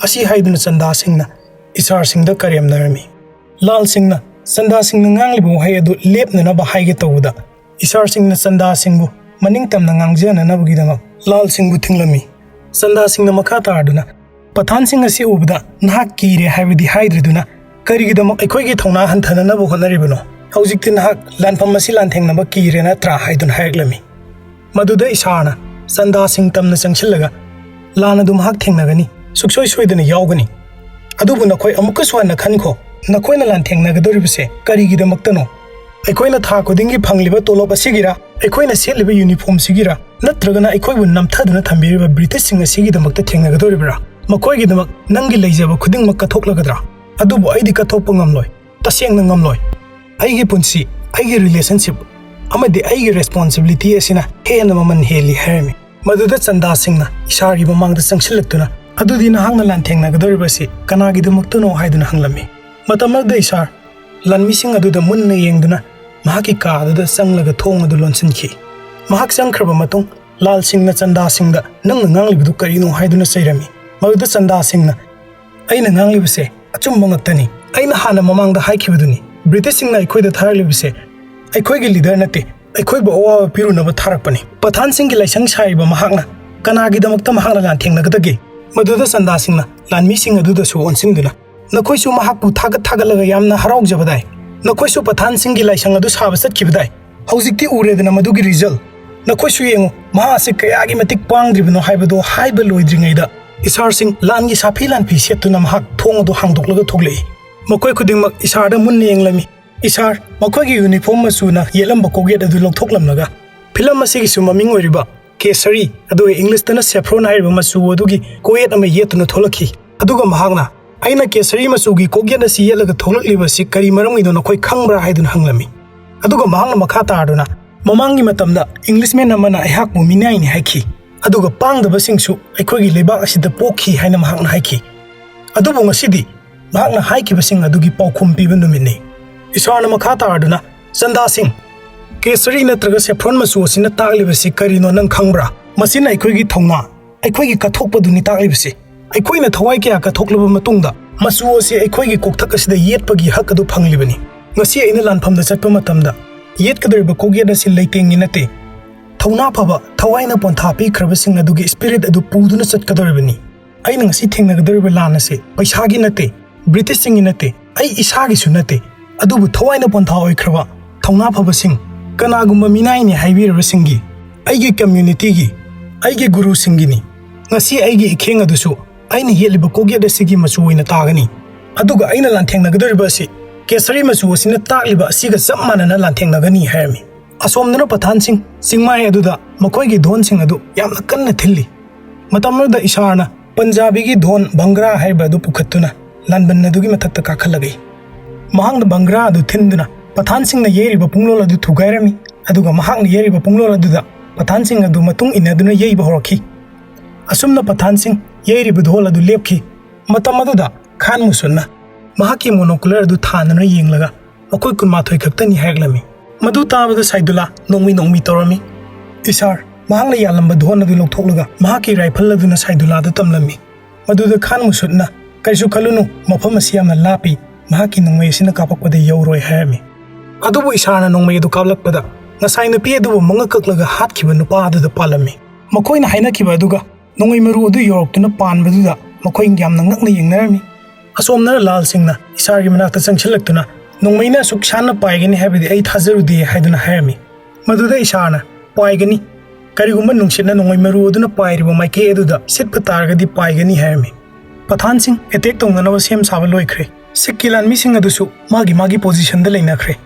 ꯑꯁꯤ ꯍꯥꯏꯗꯨꯅ ꯆꯟꯗꯥ ꯁꯤꯡꯅ ꯏꯁꯥꯔ ꯁꯤꯡꯗ ꯀꯔꯦꯝꯅꯔꯝꯃꯤ꯫ ꯂꯥꯜ ꯁꯤꯡꯅ ꯆꯟꯗꯥ ꯁꯤꯡꯅ ꯉꯥꯡꯂꯤꯕ ꯋꯥꯍꯩ ꯑꯗꯨ ꯂꯦꯞꯅꯅꯕ ꯍꯥꯏꯒꯦ ꯇꯧꯕꯗ, ꯏꯁꯥꯔ ꯁꯤꯡꯅ ꯆꯟꯗꯥ ꯁꯤꯡꯕꯨ ꯃꯅꯤꯡ ꯇꯝꯅ ꯉꯥꯡꯖꯅꯅꯕꯒꯤꯗꯃꯛ ꯂꯥꯜ ꯁꯤꯡꯕꯨ ꯊꯤꯡꯂꯝꯃꯤ꯫ ꯆꯟꯗꯥ ꯁꯤꯡꯅ ꯃꯈꯥ ꯇꯥꯔꯗꯨꯅ, "ꯄꯊꯥꯟꯁꯤꯡ ꯑꯁꯤ ꯎꯕꯗ ꯅꯍꯥꯛ ꯀꯤꯔꯦ ꯍꯥꯏꯕꯗꯤ ꯍꯥꯏꯗ꯭ꯔꯗꯨꯅ ꯀꯔꯤꯒꯤꯗꯃꯛ ꯑꯩꯈꯣꯏꯒꯤ ꯊꯧꯅꯥ ꯍꯟꯊꯅꯅꯕ ꯍꯣꯠꯅꯔꯤꯕꯅꯣ? ꯍꯧꯖꯤꯛꯇꯤ ꯅꯍꯥꯛ ꯂꯥꯟꯐꯝ ꯑꯁꯤ ꯂꯥꯟꯊꯦꯡꯅꯕ ꯀꯤꯔꯦ ꯅꯠꯇ꯭ꯔꯥ?" ꯍꯥꯏꯗꯨꯅ ꯍꯥꯏꯔꯛꯂꯝꯃꯤ꯫ ꯃꯗꯨꯗ ꯏꯁꯥꯔꯅ ꯆꯟꯗꯥ ꯁꯤꯡ ꯇꯝꯅ ꯆꯪꯁꯤꯜꯂꯒ, "ꯂꯥꯟ ꯑꯗꯨ ꯃꯍꯥꯛ ꯊꯦꯡꯅꯒꯅꯤ, ꯁꯨꯛꯁꯣꯏ ꯁꯣꯏꯗꯅ ꯌꯥꯎꯒꯅꯤ꯫ ꯑꯗꯨꯕꯨ ꯅꯈꯣꯏ ꯑꯃꯨꯛꯀꯁꯨ ꯍꯟꯅ ꯈꯟꯈꯣ, ꯅꯈꯣꯏꯅ ꯂꯥꯟꯊꯦꯡꯅꯒꯗꯧꯔꯤꯕꯁꯦ ꯀꯔꯤꯒꯤꯗꯃꯛꯇꯅꯣ? ꯑꯩꯈꯣꯏꯅ ꯊꯥ ꯈꯨꯗꯤꯡꯒꯤ ꯐꯪꯂꯤꯕ ꯇꯣꯂꯣꯞ ꯑꯁꯤꯒꯤꯔꯥ? ꯑꯩꯈꯣꯏꯅ ꯁꯦꯠꯂꯤꯕ ꯌꯨꯅꯤꯐꯣꯔꯝ ꯁꯤꯒꯤꯔꯥ? ꯅꯠꯇ꯭ꯔꯒꯅ ꯑꯩꯈꯣꯏꯕꯨ ꯅꯝꯊꯗꯨꯅ ꯊꯝꯕꯤꯔꯤꯕ ꯕ꯭ꯔꯤꯇꯤꯁꯁꯤꯡ ꯑꯁꯤꯒꯤꯗꯃꯛꯇ ꯊꯦꯡꯅꯒꯗꯧꯔꯤꯕ꯭ꯔꯥ? ꯃꯈꯣꯏꯒꯤꯗꯃꯛ ꯅꯪꯒꯤ ꯂꯩꯖꯕ ꯈꯨꯗꯤꯡꯃꯛ ꯀꯠꯊꯣꯛꯂꯒꯗ꯭ꯔꯥ? ꯑꯗꯨꯕꯨ ꯑꯩꯗꯤ ꯀꯠꯊꯣꯛꯄ ꯉꯝꯂꯣꯏ, ꯇꯁꯦꯡꯅ ꯉꯝꯂꯣꯏ꯫ ꯑꯩꯒꯤ ꯄꯨꯟꯁꯤ, ꯑꯩꯒꯤ ꯔꯤꯂꯦꯁꯟꯁꯤꯞ ꯑꯃꯗꯤ ꯑꯩꯒꯤ ꯔꯦꯁꯄꯣꯟꯁꯤꯕꯤꯂꯤꯇꯤ ꯑꯁꯤꯅ ꯍꯦꯟꯅ ꯃꯃꯜ ꯍꯦꯜꯂꯤ" ꯍꯥꯏꯔꯝꯃꯤ꯫ ꯃꯗꯨꯗ ꯆꯟꯗꯥ ꯁꯤꯡꯅ ꯏꯁꯥꯔꯒꯤ ꯃꯃꯥꯡꯗ ꯆꯪꯁꯤꯜꯂꯛꯇꯨꯅ, "ꯑꯗꯨꯗꯤ ꯅꯍꯥꯛꯅ ꯂꯥꯟꯊꯦꯡꯅꯒꯗꯧꯔꯤꯕꯁꯤ ꯀꯅꯥꯒꯤꯗꯃꯛꯇꯅꯣ?" ꯍꯥꯏꯗꯨꯅ ꯍꯪꯂꯝꯃꯤ꯫ ꯃꯇꯝ ꯑꯗꯨꯗ ꯏꯁꯥꯔ ꯂꯥꯟꯃꯤꯁꯤꯡ ꯑꯗꯨꯗ ꯃꯨꯟꯅ ꯌꯦꯡꯗꯨꯅ ꯃꯍꯥꯛꯀꯤ ꯀꯥ ꯑꯗꯨꯗ ꯆꯪꯂꯒ ꯊꯣꯡ ꯑꯗꯨ ꯂꯣꯟꯁꯤꯟꯈꯤ꯫ ꯃꯍꯥꯛ ꯆꯪꯈ꯭ꯔꯕ ꯃꯇꯨꯡ ꯂꯥꯜ ꯁꯤꯡꯅ ꯆꯟꯗꯥ ꯁꯤꯡꯗ, "ꯅꯪꯅ ꯉꯥꯡꯂꯤꯕꯗꯨ ꯀꯔꯤꯅꯣ?" ꯍꯥꯏꯗꯨꯅ ꯆꯩꯔꯝꯃꯤ꯫ ꯃꯗꯨꯗ ꯆꯟꯗꯥ ꯁꯤꯡꯅ, "ꯑꯩꯅ ꯉꯥꯡꯂꯤꯕꯁꯦ ꯑꯆꯨꯝꯕ ꯉꯥꯛꯇꯅꯤ꯫ ꯑꯩꯅ ꯍꯥꯟꯅ ꯃꯃꯥꯡꯗ ꯍꯥꯏꯈꯤꯕꯗꯨꯅꯤ, ꯕ꯭ꯔꯤꯇꯤꯁꯁꯤꯡꯅ ꯑꯩꯈꯣꯏꯗ ꯊꯥꯔꯛꯂꯤꯕꯁꯦ ꯑꯩꯈꯣꯏꯒꯤ ꯂꯤꯗꯔ ꯅꯠꯇꯦ, ꯑꯩꯈꯣꯏꯕꯨ ꯑꯋꯥꯕ ꯄꯤꯔꯨꯅꯕ ꯊꯥꯔꯛꯄꯅꯤ꯫ ꯄꯊꯥꯟꯁꯤꯡꯒꯤ ꯂꯥꯏꯁꯪ ꯁꯥꯔꯤꯕ ꯃꯍꯥꯛꯅ ꯀꯅꯥꯒꯤꯗꯃꯛꯇ ꯃꯍꯥꯛꯅ ꯂꯥꯟꯊꯦꯡꯅꯒꯗꯒꯦ?" ꯃꯗꯨꯗ ꯆꯟꯗꯥꯁꯤꯡꯅ ꯂꯥꯟꯃꯤꯁꯤꯡ ꯑꯗꯨꯗꯁꯨ ꯑꯣꯟꯁꯤꯟꯗꯨꯅ, "ꯅꯈꯣꯏꯁꯨ ꯃꯍꯥꯛꯄꯨ ꯊꯥꯒꯠ ꯊꯥꯒꯠꯂꯒ ꯌꯥꯝꯅ ꯍꯔꯥꯎꯖꯕꯗꯥꯏ꯫ ꯅꯈꯣꯏꯁꯨ ꯄꯊꯥꯟꯁꯤꯡꯒꯤ ꯂꯥꯏꯁꯪ ꯑꯗꯨ ꯁꯥꯕ ꯆꯠꯈꯤꯕꯗꯥꯏ꯫ ꯍꯧꯖꯤꯛꯇꯤ ꯎꯔꯦꯗꯅ ꯃꯗꯨꯒꯤ ꯔꯤꯖꯜ꯫ ꯅꯈꯣꯏꯁꯨ ꯌꯦꯡꯉꯨ, ꯃꯍꯥꯛ ꯑꯁꯤ ꯀꯌꯥꯒꯤ ꯃꯇꯤꯛ ꯄꯥꯡꯗ꯭ꯔꯤꯕꯅꯣ" ꯍꯥꯏꯕꯗꯨ ꯍꯥꯏꯕ ꯂꯣꯏꯗ꯭ꯔꯤꯉꯩꯗ ꯏꯁꯥꯔꯁꯤꯡ ꯂꯥꯟꯒꯤ ꯁꯥꯐꯤ ꯂꯥꯟꯐꯤ ꯁꯦꯠꯇꯨꯅ ꯃꯍꯥꯛ ꯊꯣꯡ ꯑꯗꯨ ꯍꯥꯡꯗꯣꯛꯂꯒ ꯊꯣꯛꯂꯛꯏ꯫ ꯃꯈꯣꯏ ꯈꯨꯗꯤꯡꯃꯛ ꯏꯁꯥꯔꯗ ꯃꯨꯟꯅ ꯌꯦꯡꯂꯝꯃꯤ꯫ ꯏꯁꯥꯔ ꯃꯈꯣꯏꯒꯤ ꯌꯨꯅꯤꯐꯣꯔꯝ ꯃꯆꯨꯅ ꯌꯦꯠꯂꯝꯕ ꯀꯣꯛꯌꯦꯠ ꯑꯗꯨ ꯂꯧꯊꯣꯛꯂꯝꯂꯒ, ꯐꯤꯂꯝ ꯑꯁꯤꯒꯤꯁꯨ ꯃꯃꯤꯡ ꯑꯣꯏꯔꯤꯕ ꯀꯦꯁꯔꯤ, ꯑꯗꯨꯒ ꯏꯪꯂꯤꯁꯇꯅ saffron ꯍꯥꯏꯔꯤꯕ ꯃꯆꯨ ꯑꯗꯨꯒꯤ ꯀꯣꯛꯌꯦꯠ ꯑꯃ ꯌꯦꯠꯇꯨꯅ ꯊꯣꯛꯂꯛꯈꯤ꯫ ꯑꯗꯨꯒ ꯃꯍꯥꯛꯅ, "ꯑꯩꯅ ꯀꯦꯁꯔꯤ ꯃꯆꯨꯒꯤ ꯀꯣꯛꯌꯦꯠ ꯑꯁꯤ ꯌꯦꯠꯂꯒ ꯊꯣꯛꯂꯛꯂꯤꯕ ꯑꯁꯤ ꯀꯔꯤ ꯃꯔꯝꯒꯤꯅꯣ ꯅꯈꯣꯏ ꯈꯪꯕ꯭ꯔꯥ?" ꯍꯥꯏꯗꯨꯅ ꯍꯪꯂꯝꯃꯤ꯫ ꯑꯗꯨꯒ ꯃꯍꯥꯛꯅ ꯃꯈꯥ ꯇꯥꯔꯗꯨꯅ, "ꯃꯃꯥꯡꯒꯤ ꯃꯇꯝꯗ ꯏꯪꯂꯤꯁꯃꯦꯟ ꯑꯃꯅ ꯑꯩꯍꯥꯛꯄꯨ ꯃꯤꯅꯥꯏꯅꯤ ꯍꯥꯏꯈꯤ, ꯑꯗꯨꯒ ꯄꯥꯡꯗꯕꯁꯤꯡꯁꯨ ꯑꯩꯈꯣꯏꯒꯤ ꯂꯩꯕꯥꯛ ꯑꯁꯤꯗ ꯄꯣꯛꯈꯤ" ꯍꯥꯏꯅ ꯃꯍꯥꯛꯅ ꯍꯥꯏꯈꯤ꯫ ꯑꯗꯨꯕꯨ ꯉꯁꯤꯗꯤ ꯃꯍꯥꯛꯅ ꯍꯥꯏꯈꯤꯕꯁꯤꯡ ꯑꯗꯨꯒꯤ ꯄꯥꯎꯈꯨꯝ ꯄꯤꯕ ꯅꯨꯃꯤꯠꯅꯤ꯫ ꯏꯁꯥꯔꯅ ꯃꯈꯥ ꯇꯥꯔꯗꯨꯅ, "ꯆꯟꯗꯥꯁꯤꯡ, ꯀꯦꯁꯔꯤ ꯅꯠꯇ꯭ꯔꯒ saffron ꯃꯆꯨ ꯑꯁꯤꯅ ꯇꯥꯛꯂꯤꯕꯁꯤ ꯀꯔꯤꯅꯣ ꯅꯪ ꯈꯪꯕ꯭ꯔꯥ? ꯃꯁꯤꯅ ꯑꯩꯈꯣꯏꯒꯤ ꯊꯧꯅꯥ, ꯑꯩꯈꯣꯏꯒꯤ ꯀꯠꯊꯣꯛꯄꯗꯨꯅꯤ ꯇꯥꯛꯂꯤꯕꯁꯤ꯫ ꯑꯩꯈꯣꯏꯅ ꯊꯋꯥꯏ ꯀꯌꯥ ꯀꯠꯊꯣꯛꯂꯕ ꯃꯇꯨꯡꯗ ꯃꯆꯨ ꯑꯁꯤ ꯑꯩꯈꯣꯏꯒꯤ ꯀꯣꯛꯊꯛ ꯑꯁꯤꯗ ꯌꯦꯠꯄꯒꯤ ꯍꯛ ꯑꯗꯨ ꯐꯪꯂꯤꯕꯅꯤ꯫ ꯉꯁꯤ ꯑꯩꯅ ꯂꯥꯟꯐꯝꯗ ꯆꯠꯄ ꯃꯇꯝꯗ ꯌꯦꯠꯀꯗꯧꯔꯤꯕ ꯀꯣꯛꯌꯦꯠ ꯑꯁꯤ ꯂꯩꯇꯦꯡꯒꯤ ꯅꯠꯇꯦ꯫ ꯊꯧꯅꯥ ꯐꯕ, ꯊꯋꯥꯏꯅ ꯄꯣꯟꯊꯥ ꯄꯤꯈ꯭ꯔꯕꯁꯤꯡ ꯑꯗꯨꯒꯤ spirit ꯑꯗꯨ ꯄꯨꯗꯨꯅ ꯆꯠꯀꯗꯧꯔꯤꯕꯅꯤ꯫ ꯑꯩꯅ ꯉꯁꯤ ꯊꯦꯡꯅꯒꯗꯧꯔꯤꯕ ꯂꯥꯟ ꯑꯁꯤ ꯄꯩꯁꯥꯒꯤ ꯅꯠꯇꯦ, ꯕ꯭ꯔꯤꯇꯤꯁꯁꯤꯡꯒꯤ ꯅꯠꯇꯦ, ꯑꯩ ꯏꯁꯥꯒꯤꯁꯨ ꯅꯠꯇꯦ, ꯑꯗꯨꯕꯨ ꯊꯋꯥꯏꯅ ꯄꯣꯟꯊꯥ ꯑꯣꯏꯈ꯭ꯔꯕ ꯊꯧꯅꯥ ꯐꯕꯁꯤꯡ, ꯀꯅꯥꯒꯨꯝꯕ ꯃꯤꯅꯥꯏꯅꯤ ꯍꯥꯏꯕꯤꯔꯕꯁꯤꯡꯒꯤ, ꯑꯩꯒꯤ communityꯒꯤ, ꯑꯩꯒꯤ ꯒꯨꯔꯨꯁꯤꯡꯒꯤꯅꯤ꯫ ꯉꯁꯤ ꯑꯩꯒꯤ ꯏꯈꯦꯡ ꯑꯗꯨꯁꯨ ꯑꯩꯅ ꯌꯦꯠꯂꯤꯕ ꯀꯣꯛꯌꯦꯠ ꯑꯁꯤꯒꯤ ꯃꯆꯨ ꯑꯣꯏꯅ ꯇꯥꯒꯅꯤ, ꯑꯗꯨꯒ ꯑꯩꯅ ꯂꯥꯟꯊꯦꯡꯅꯒꯗꯧꯔꯤꯕ ꯑꯁꯤ ꯀꯦꯁꯔꯤ ꯃꯆꯨ ꯑꯁꯤꯅ ꯇꯥꯛꯂꯤꯕ ꯑꯁꯤꯒ ꯆꯞ ꯃꯥꯟꯅꯅ ꯂꯥꯟꯊꯦꯡꯅꯒꯅꯤ" ꯍꯥꯏꯔꯝꯃꯤ꯫ ꯑꯁꯣꯝꯗꯅ ꯄꯊꯥꯟꯁꯤꯡ ꯆꯤꯡꯃꯥꯏ ꯑꯗꯨꯗ ꯃꯈꯣꯏꯒꯤ ꯙꯣꯟꯁꯤꯡ ꯑꯗꯨ ꯌꯥꯝꯅ ꯀꯟꯅ ꯊꯤꯜꯂꯤ꯫ ꯃꯇꯝ ꯑꯗꯨꯗ ꯏꯁꯥꯔꯅ ꯄꯟꯖꯥꯕꯤꯒꯤ ꯙꯣꯟ ꯚꯪꯒ꯭ꯔꯥ ꯍꯥꯏꯔꯤꯕ ꯑꯗꯨ ꯄꯨꯈꯠꯇꯨꯅ ꯂꯥꯟꯕꯟ ꯑꯗꯨꯒꯤ ꯃꯊꯛꯇ ꯀꯥꯈꯠꯂꯛꯏ꯫ ꯃꯍꯥꯛꯅ ꯚꯪꯒ꯭ꯔꯥ ꯑꯗꯨ ꯊꯤꯟꯗꯨꯅ ꯄꯊꯥꯟꯁꯤꯡꯅ ꯌꯩꯔꯤꯕ ꯄꯨꯡꯂꯣꯜ ꯑꯗꯨ ꯊꯨꯒꯥꯏꯔꯝꯃꯤ, ꯑꯗꯨꯒ ꯃꯍꯥꯛꯅ ꯌꯩꯔꯤꯕ ꯄꯨꯡꯂꯣꯜ ꯑꯗꯨꯗ ꯄꯊꯥꯟꯁꯤꯡ ꯑꯗꯨ ꯃꯇꯨꯡ ꯏꯟꯅꯗꯨꯅ ꯌꯩꯕ ꯍꯧꯔꯛꯈꯤ꯫ ꯑꯁꯨꯝꯅ ꯄꯊꯥꯟꯁꯤꯡ ꯌꯩꯔꯤꯕ ꯙꯣꯜ ꯑꯗꯨ ꯂꯦꯞꯈꯤ꯫ ꯃꯇꯝ ꯑꯗꯨꯗ ꯈꯥꯟ ꯃꯨꯁꯨꯠꯅ ꯃꯍꯥꯛꯀꯤ ꯃꯣꯅꯣꯀꯨꯂꯔ ꯑꯗꯨ ꯊꯥꯟꯗꯨꯅ ꯌꯦꯡꯂꯒ, "ꯃꯈꯣꯏ ꯀꯨꯟꯃꯥꯊꯣꯏ ꯈꯛꯇꯅꯤ" ꯍꯥꯏꯔꯛꯂꯝꯃꯤ꯫ ꯃꯗꯨ ꯇꯥꯕꯗ ꯁꯥꯏꯗꯨꯂꯥ ꯅꯣꯡꯃꯤ ꯅꯣꯡꯃꯤ ꯇꯧꯔꯝꯃꯤ꯫ ꯏꯁꯥꯔ ꯃꯍꯥꯛꯅ ꯌꯥꯜꯂꯝꯕ ꯙꯣꯟ ꯑꯗꯨ ꯂꯧꯊꯣꯛꯂꯒ ꯃꯍꯥꯛꯀꯤ ꯔꯥꯏꯐꯜ ꯑꯗꯨꯅ ꯁꯥꯏꯗꯨꯂꯥꯗ ꯇꯝꯂꯝꯃꯤ꯫ ꯃꯗꯨꯗ ꯈꯥꯟ ꯃꯨꯁꯨꯠꯅ, "ꯀꯔꯤꯁꯨ ꯈꯜꯂꯨꯅꯨ, ꯃꯐꯝ ꯑꯁꯤ ꯌꯥꯝꯅ ꯂꯥꯞꯄꯤ, ꯃꯍꯥꯛꯀꯤ ꯅꯣꯡꯃꯩ ꯑꯁꯤꯅ ꯀꯥꯞꯄꯛꯄꯗ ꯌꯧꯔꯣꯏ" ꯍꯥꯏꯔꯝꯃꯤ꯫ ꯑꯗꯨꯕꯨ ꯏꯁꯥꯔꯅ ꯅꯣꯡꯃꯩ ꯑꯗꯨ ꯀꯥꯞꯂꯛꯄꯗ, ꯉꯁꯥꯏ ꯅꯨꯄꯤ ꯑꯗꯨꯕꯨ ꯃꯉꯛ ꯀꯛꯂꯒ ꯍꯥꯠꯈꯤꯕ ꯅꯨꯄꯥ ꯑꯗꯨꯗ ꯄꯥꯜꯂꯝꯃꯤ꯫ ꯃꯈꯣꯏꯅ ꯍꯥꯏꯅꯈꯤꯕ ꯑꯗꯨꯒ ꯅꯣꯡꯃꯩ ꯃꯔꯨ ꯑꯗꯨ ꯌꯧꯔꯛꯇꯨꯅ ꯄꯥꯟꯕꯗꯨꯗ ꯃꯈꯣꯏ ꯌꯥꯝꯅ ꯉꯛꯅ ꯌꯦꯡꯅꯔꯝꯃꯤ꯫ ꯑꯁꯣꯝꯅ ꯂꯥꯜ ꯁꯤꯡꯅ ꯏꯁꯥꯔꯒꯤ ꯃꯅꯥꯛꯇ ꯆꯪꯁꯤꯜꯂꯛꯇꯨꯅ, "ꯅꯣꯡꯃꯩꯅ ꯑꯁꯨꯛ ꯁꯥꯟꯅ ꯄꯥꯏꯒꯅꯤ ꯍꯥꯏꯕꯗꯤ ꯑꯩ ꯊꯥꯖꯔꯨꯗꯦ" ꯍꯥꯏꯗꯨꯅ ꯍꯥꯏꯔꯝꯃꯤ꯫ ꯃꯗꯨꯗ ꯏꯁꯥꯔꯅ, "ꯄꯥꯏꯒꯅꯤ꯫ ꯀꯔꯤꯒꯨꯝꯕ ꯅꯨꯡꯁꯤꯠꯅ ꯅꯣꯡꯃꯩ ꯃꯔꯨ ꯑꯗꯨꯅ ꯄꯥꯏꯔꯤꯕ ꯃꯥꯏꯀꯩ ꯑꯗꯨꯗ ꯁꯤꯠꯄ ꯇꯥꯔꯒꯗꯤ ꯄꯥꯏꯒꯅꯤ" ꯍꯥꯏꯔꯝꯃꯤ꯫ ꯄꯊꯥꯟꯁꯤꯡ ꯑꯦꯇꯦꯛ ꯇꯧꯅꯅꯕ ꯁꯦꯝ ꯁꯥꯕ ꯂꯣꯏꯈ꯭ꯔꯦ꯫ ꯁꯤꯈꯀꯤ ꯂꯥꯟꯃꯤꯁꯤꯡ ꯑꯗꯨꯁꯨ ꯃꯥꯒꯤ ꯃꯥꯒꯤ ꯄꯣꯖꯤꯁꯟꯗ ꯂꯩꯅꯈ꯭ꯔꯦ꯫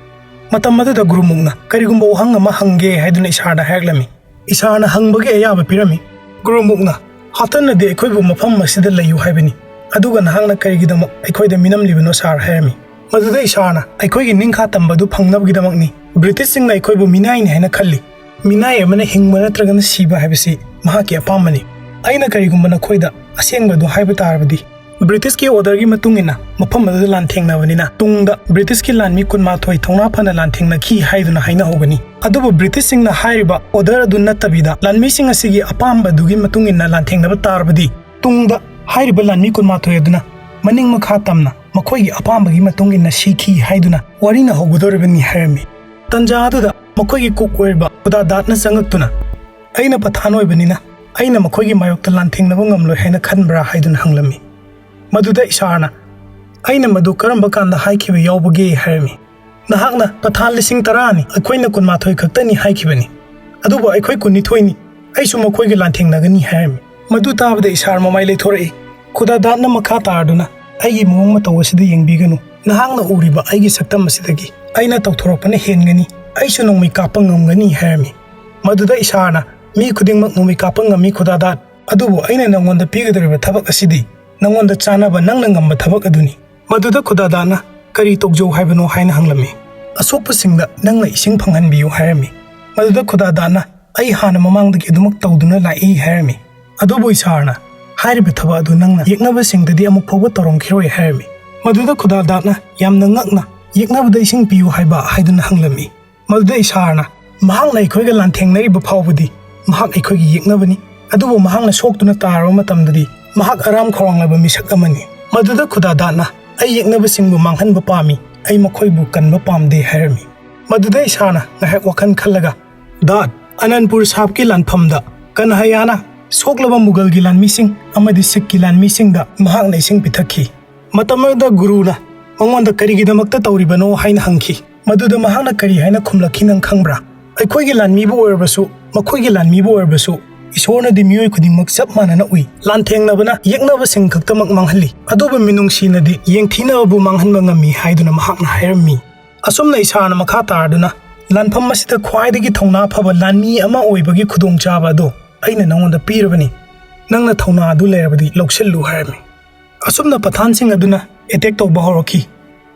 ꯃꯇꯝ ꯑꯗꯨꯗ ꯒꯨꯔꯨꯃꯨꯛꯅ ꯀꯔꯤꯒꯨꯝꯕ ꯋꯥꯍꯪ ꯑꯃ ꯍꯪꯒꯦ ꯍꯥꯏꯗꯨꯅ ꯏꯁꯥꯔꯗ ꯍꯥꯏꯔꯛꯂꯝꯃꯤ꯫ ꯏꯁꯥꯔꯅ ꯍꯪꯕꯒꯤ ꯑꯌꯥꯕ ꯄꯤꯔꯝꯃꯤ꯫ ꯒꯨꯔꯨꯃꯨꯛꯅ, "ꯍꯥꯇꯟꯅꯗꯤ ꯑꯩꯈꯣꯏꯕꯨ ꯃꯐꯝ ꯑꯁꯤꯗ ꯂꯩꯌꯨ ꯍꯥꯏꯕꯅꯤ, ꯑꯗꯨꯒ ꯅꯍꯥꯛꯅ ꯀꯔꯤꯒꯤꯗꯃꯛ ꯑꯩꯈꯣꯏꯗ ꯃꯤꯅꯝꯂꯤꯕꯅꯣ ꯁꯥꯔ?" ꯍꯥꯏꯔꯝꯃꯤ꯫ ꯃꯗꯨꯗ ꯏꯁꯥꯔꯅ, "ꯑꯩꯈꯣꯏꯒꯤ ꯅꯤꯡꯈꯥ ꯇꯝꯕ ꯑꯗꯨ ꯐꯪꯅꯕꯒꯤꯗꯃꯛꯅꯤ꯫ ꯕ꯭ꯔꯤꯇꯤꯁꯁꯤꯡꯅ ꯑꯩꯈꯣꯏꯕꯨ ꯃꯤꯅꯥꯏꯅꯤ ꯍꯥꯏꯅ ꯈꯜꯂꯤ꯫ ꯃꯤꯅꯥꯏ ꯑꯃꯅ ꯍꯤꯡꯕ ꯅꯠꯇ꯭ꯔꯒꯅ ꯁꯤꯕ ꯍꯥꯏꯕꯁꯤ ꯃꯍꯥꯛꯀꯤ ꯑꯄꯥꯝꯕꯅꯤ꯫ ꯑꯩꯅ ꯀꯔꯤꯒꯨꯝꯕ ꯅꯈꯣꯏꯗ ꯑꯁꯦꯡꯕ ꯑꯗꯨ ꯍꯥꯏꯕ ꯇꯥꯔꯕꯗꯤ, ꯕ꯭ꯔꯤꯇꯤꯁꯀꯤ ꯑꯣꯔꯗꯔꯒꯤ ꯃꯇꯨꯡ ꯏꯟꯅ ꯃꯐꯝ ꯑꯗꯨꯗ ꯂꯥꯟꯊꯦꯡꯅꯕꯅꯤꯅ ꯇꯨꯡꯗ ꯕ꯭ꯔꯤꯇꯤꯁꯀꯤ ꯂꯥꯟꯃꯤ ꯀꯨꯟꯃꯥꯊꯣꯏ ꯊꯧꯅꯥ ꯐꯅ ꯂꯥꯟꯊꯦꯡꯅꯈꯤ ꯍꯥꯏꯗꯨꯅ ꯍꯥꯏꯅꯍꯧꯒꯅꯤ꯫ ꯑꯗꯨꯕꯨ ꯕ꯭ꯔꯤꯇꯤꯁꯁꯤꯡꯅ ꯍꯥꯏꯔꯤꯕ ꯑꯣꯔꯗꯔ ꯑꯗꯨ ꯅꯠꯇꯕꯤꯗ ꯂꯥꯟꯃꯤꯁꯤꯡ ꯑꯁꯤꯒꯤ ꯑꯄꯥꯝꯕ ꯑꯗꯨꯒꯤ ꯃꯇꯨꯡ ꯏꯟꯅ ꯂꯥꯟꯊꯦꯡꯅꯕ ꯇꯥꯔꯕꯗꯤ, ꯇꯨꯡꯗ ꯍꯥꯏꯔꯤꯕ ꯂꯥꯟꯃꯤ ꯀꯨꯟꯃꯥꯊꯣꯏ ꯑꯗꯨꯅ ꯃꯅꯤꯡ ꯃꯈꯥ ꯇꯝꯅ ꯃꯈꯣꯏꯒꯤ ꯑꯄꯥꯝꯕꯒꯤ ꯃꯇꯨꯡ ꯏꯟꯅ ꯁꯤꯈꯤ ꯍꯥꯏꯗꯨꯅ ꯋꯥꯔꯤꯅ ꯍꯧꯒꯗꯧꯔꯤꯕꯅꯤ" ꯍꯥꯏꯔꯝꯃꯤ꯫ ꯇꯟꯖꯥ ꯑꯗꯨꯗ ꯃꯈꯣꯏꯒꯤ ꯀꯨꯛ ꯑꯣꯏꯔꯤꯕ ꯈꯨꯗꯥꯗꯥꯠꯅ ꯆꯪꯉꯛꯇꯨꯅ, "ꯑꯩꯅ ꯄꯊꯥꯟ ꯑꯣꯏꯕꯅꯤꯅ ꯑꯩꯅ ꯃꯈꯣꯏꯒꯤ ꯃꯥꯌꯣꯛꯇ ꯂꯥꯟꯊꯦꯡꯅꯕ ꯉꯝꯂꯣꯏ ꯍꯥꯏꯅ ꯈꯟꯕ꯭ꯔꯥ?" ꯍꯥꯏꯗꯨꯅ ꯍꯪꯂꯝꯃꯤ꯫ ꯃꯗꯨꯗ ꯏꯁꯥꯔꯅ, "ꯑꯩꯅ ꯃꯗꯨ ꯀꯔꯝꯕ ꯀꯥꯟꯗ ꯍꯥꯏꯈꯤꯕ ꯌꯥꯎꯕꯒꯦ?" ꯍꯥꯏꯔꯝꯃꯤ꯫ "ꯅꯍꯥꯛꯅ ꯄꯊꯥꯟ ꯂꯤꯁꯤꯡ ꯇꯔꯥꯅꯤ, ꯑꯩꯈꯣꯏꯅ ꯀꯨꯟꯃꯥꯊꯣꯏ ꯈꯛꯇꯅꯤ ꯍꯥꯏꯈꯤꯕꯅꯤ, ꯑꯗꯨꯕꯨ ꯑꯩꯈꯣꯏ ꯀꯨꯟꯅꯤꯊꯣꯏꯅꯤ, ꯑꯩꯁꯨ ꯃꯈꯣꯏꯒ ꯂꯥꯟꯊꯦꯡꯅꯒꯅꯤ" ꯍꯥꯏꯔꯝꯃꯤ꯫ ꯃꯗꯨ ꯇꯥꯕꯗ ꯏꯁꯥꯔ ꯃꯃꯥꯏ ꯂꯩꯊꯣꯔꯛꯏ꯫ ꯈꯨꯗꯥꯗꯥꯠꯅ ꯃꯈꯥ ꯇꯥꯔꯗꯨꯅ, "ꯑꯩꯒꯤ ꯃꯑꯣꯡ ꯃꯇꯧ ꯑꯁꯤꯗ ꯌꯦꯡꯕꯤꯒꯅꯨ, ꯅꯍꯥꯛꯅ ꯎꯔꯤꯕ ꯑꯩꯒꯤ ꯁꯛꯇꯝ ꯑꯁꯤꯗꯒꯤ ꯑꯩꯅ ꯇꯧꯊꯣꯔꯛꯄꯅ ꯍꯦꯟꯒꯅꯤ, ꯑꯩꯁꯨ ꯅꯣꯡꯃꯩ ꯀꯥꯞꯄ ꯉꯝꯒꯅꯤ" ꯍꯥꯏꯔꯝꯃꯤ꯫ ꯃꯗꯨꯗ ꯏꯁꯥꯔꯅ, "ꯃꯤ ꯈꯨꯗꯤꯡꯃꯛ ꯅꯣꯡꯃꯩ ꯀꯥꯞꯄ ꯉꯝꯃꯤ ꯈꯨꯗꯥꯗꯥꯠ, ꯑꯗꯨꯕꯨ ꯑꯩꯅ ꯅꯉꯣꯟꯗ ꯄꯤꯒꯗꯧꯔꯤꯕ ꯊꯕꯛ ꯑꯁꯤꯗꯤ ꯅꯉꯣꯟꯗ ꯆꯥꯅꯕ ꯅꯪꯅ ꯉꯝꯕ ꯊꯕꯛ ꯑꯗꯨꯅꯤ"꯫ ꯃꯗꯨꯗ ꯈꯨꯗꯥꯗꯥꯠꯅ, "ꯀꯔꯤ ꯇꯧꯖꯧ ꯍꯥꯏꯕꯅꯣ?" ꯍꯥꯏꯅ ꯍꯪꯂꯝꯃꯤ꯫ "ꯑꯁꯣꯛꯄꯁꯤꯡꯗ ꯅꯪꯅ ꯏꯁꯤꯡ ꯐꯪꯍꯟꯕꯤꯌꯨ" ꯍꯥꯏꯔꯝꯃꯤ꯫ ꯃꯗꯨꯗ ꯈꯨꯗꯥꯗꯥꯠꯅ, "ꯑꯩ ꯍꯥꯟꯅ ꯃꯃꯥꯡꯗꯒꯤ ꯑꯗꯨꯃꯛ ꯇꯧꯗꯨꯅ ꯂꯥꯛꯏ" ꯍꯥꯏꯔꯝꯃꯤ꯫ ꯑꯗꯨꯕꯨ ꯏꯁꯥꯔꯅ, ꯍꯥꯏꯔꯤꯕ ꯊꯕꯛ ꯑꯗꯨ ꯅꯪꯅ ꯌꯦꯛꯅꯕꯁꯤꯡꯗꯗꯤ ꯑꯃꯨꯛ ꯐꯥꯎꯕ ꯇꯧꯔꯝꯈꯤꯔꯣꯏ" ꯍꯥꯏꯔꯝꯃꯤ꯫ ꯃꯗꯨꯗ ꯈꯨꯗꯥꯗꯥꯠꯅ ꯌꯥꯝꯅ ꯉꯛꯅ, "ꯌꯦꯛꯅꯕꯗ ꯏꯁꯤꯡ ꯄꯤꯌꯨ ꯍꯥꯏꯕ?" ꯍꯥꯏꯗꯨꯅ ꯍꯪꯂꯝꯃꯤ꯫ ꯃꯗꯨꯗ ꯏꯁꯥꯔꯅ, "ꯃꯍꯥꯛꯅ ꯑꯩꯈꯣꯏꯒ ꯂꯥꯟꯊꯦꯡꯅꯔꯤꯕ ꯐꯥꯎꯕꯗꯤ ꯃꯍꯥꯛ ꯑꯩꯈꯣꯏꯒꯤ ꯌꯦꯛꯅꯕꯅꯤ, ꯑꯗꯨꯕꯨ ꯃꯍꯥꯛꯅ ꯁꯣꯛꯇꯨꯅ ꯇꯥꯔꯕ ꯃꯇꯝꯗꯗꯤ ꯃꯍꯥꯛ ꯑꯔꯥꯝ ꯈꯧꯔꯥꯡꯂꯕ ꯃꯤꯁꯛ ꯑꯃꯅꯤ"꯫ ꯃꯗꯨꯗ ꯈꯨꯗꯥꯗꯥꯠꯅ, "ꯑꯩ ꯌꯦꯛꯅꯕꯁꯤꯡꯕꯨ ꯃꯥꯡꯍꯟꯕ ꯄꯥꯝꯃꯤ, ꯑꯩ ꯃꯈꯣꯏꯕꯨ ꯀꯟꯕ ꯄꯥꯝꯗꯦ" ꯍꯥꯏꯔꯝꯃꯤ꯫ ꯃꯗꯨꯗ ꯏꯁꯥꯔꯅ ꯉꯥꯏꯍꯥꯛ ꯋꯥꯈꯜ ꯈꯜꯂꯒ, "ꯗꯥꯠ, ꯑꯅꯟꯄꯨꯔ ꯁꯥꯍꯕꯀꯤ ꯂꯥꯟꯐꯝꯗ ꯀꯟꯍꯌꯥꯅ ꯁꯣꯛꯂꯕ ꯃꯨꯒꯜꯒꯤ ꯂꯥꯟꯃꯤꯁꯤꯡ ꯑꯃꯗꯤ ꯁꯤꯈꯀꯤ ꯂꯥꯟꯃꯤꯁꯤꯡꯗ ꯃꯍꯥꯛꯅ ꯏꯁꯤꯡ ꯄꯤꯊꯛꯈꯤ꯫ ꯃꯇꯝ ꯑꯗꯨꯗ ꯒꯨꯔꯨꯅ ꯃꯉꯣꯟꯗ ꯀꯔꯤꯒꯤꯗꯃꯛꯇ ꯇꯧꯔꯤꯕꯅꯣ ꯍꯥꯏꯅ ꯍꯪꯈꯤ꯫ ꯃꯗꯨꯗ ꯃꯍꯥꯛꯅ ꯀꯔꯤ ꯍꯥꯏꯅ ꯈꯨꯝꯂꯛꯈꯤ ꯅꯪ ꯈꯪꯕ꯭ꯔꯥ? "ꯑꯩꯈꯣꯏꯒꯤ ꯂꯥꯟꯃꯤꯕꯨ ꯑꯣꯏꯔꯕꯁꯨ, ꯃꯈꯣꯏꯒꯤ ꯂꯥꯟꯃꯤꯕꯨ ꯑꯣꯏꯔꯕꯁꯨ, ꯏꯁꯣꯔꯅꯗꯤ ꯃꯤꯑꯣꯏ ꯈꯨꯗꯤꯡꯃꯛ ꯆꯞ ꯃꯥꯟꯅꯅ ꯎꯏ꯫ ꯂꯥꯟꯊꯦꯡꯅꯕꯅ ꯌꯦꯛꯅꯕꯁꯤꯡ ꯈꯛꯇꯃꯛ ꯃꯥꯡꯍꯜꯂꯤ, ꯑꯗꯨꯕꯨ ꯃꯤꯅꯨꯡꯁꯤꯅꯗꯤ ꯌꯦꯡꯊꯤꯅꯕꯕꯨ ꯃꯥꯡꯍꯟꯕ ꯉꯝꯃꯤ" ꯍꯥꯏꯗꯨꯅ ꯃꯍꯥꯛꯅ ꯍꯥꯏꯔꯝꯃꯤ꯫ ꯑꯁꯨꯝꯅ ꯏꯁꯥꯔꯅ ꯃꯈꯥ ꯇꯥꯔꯗꯨꯅ, "ꯂꯥꯟꯐꯝ ꯑꯁꯤꯗ ꯈ꯭ꯋꯥꯏꯗꯒꯤ ꯊꯧꯅꯥ ꯐꯕ ꯂꯥꯟꯃꯤ ꯑꯃ ꯑꯣꯏꯕꯒꯤ ꯈꯨꯗꯣꯡꯆꯥꯕ ꯑꯗꯨ ꯑꯩꯅ ꯅꯉꯣꯟꯗ ꯄꯤꯔꯕꯅꯤ꯫ ꯅꯪꯅ ꯊꯧꯅꯥ ꯑꯗꯨ ꯂꯩꯔꯕꯗꯤ ꯂꯧꯁꯤꯜꯂꯨ" ꯍꯥꯏꯔꯝꯃꯤ꯫ ꯑꯁꯨꯝꯅ ꯄꯊꯥꯟꯁꯤꯡ ꯑꯗꯨꯅ ꯑꯦꯇꯦꯛ ꯇꯧꯕ ꯍꯧꯔꯛꯈꯤ꯫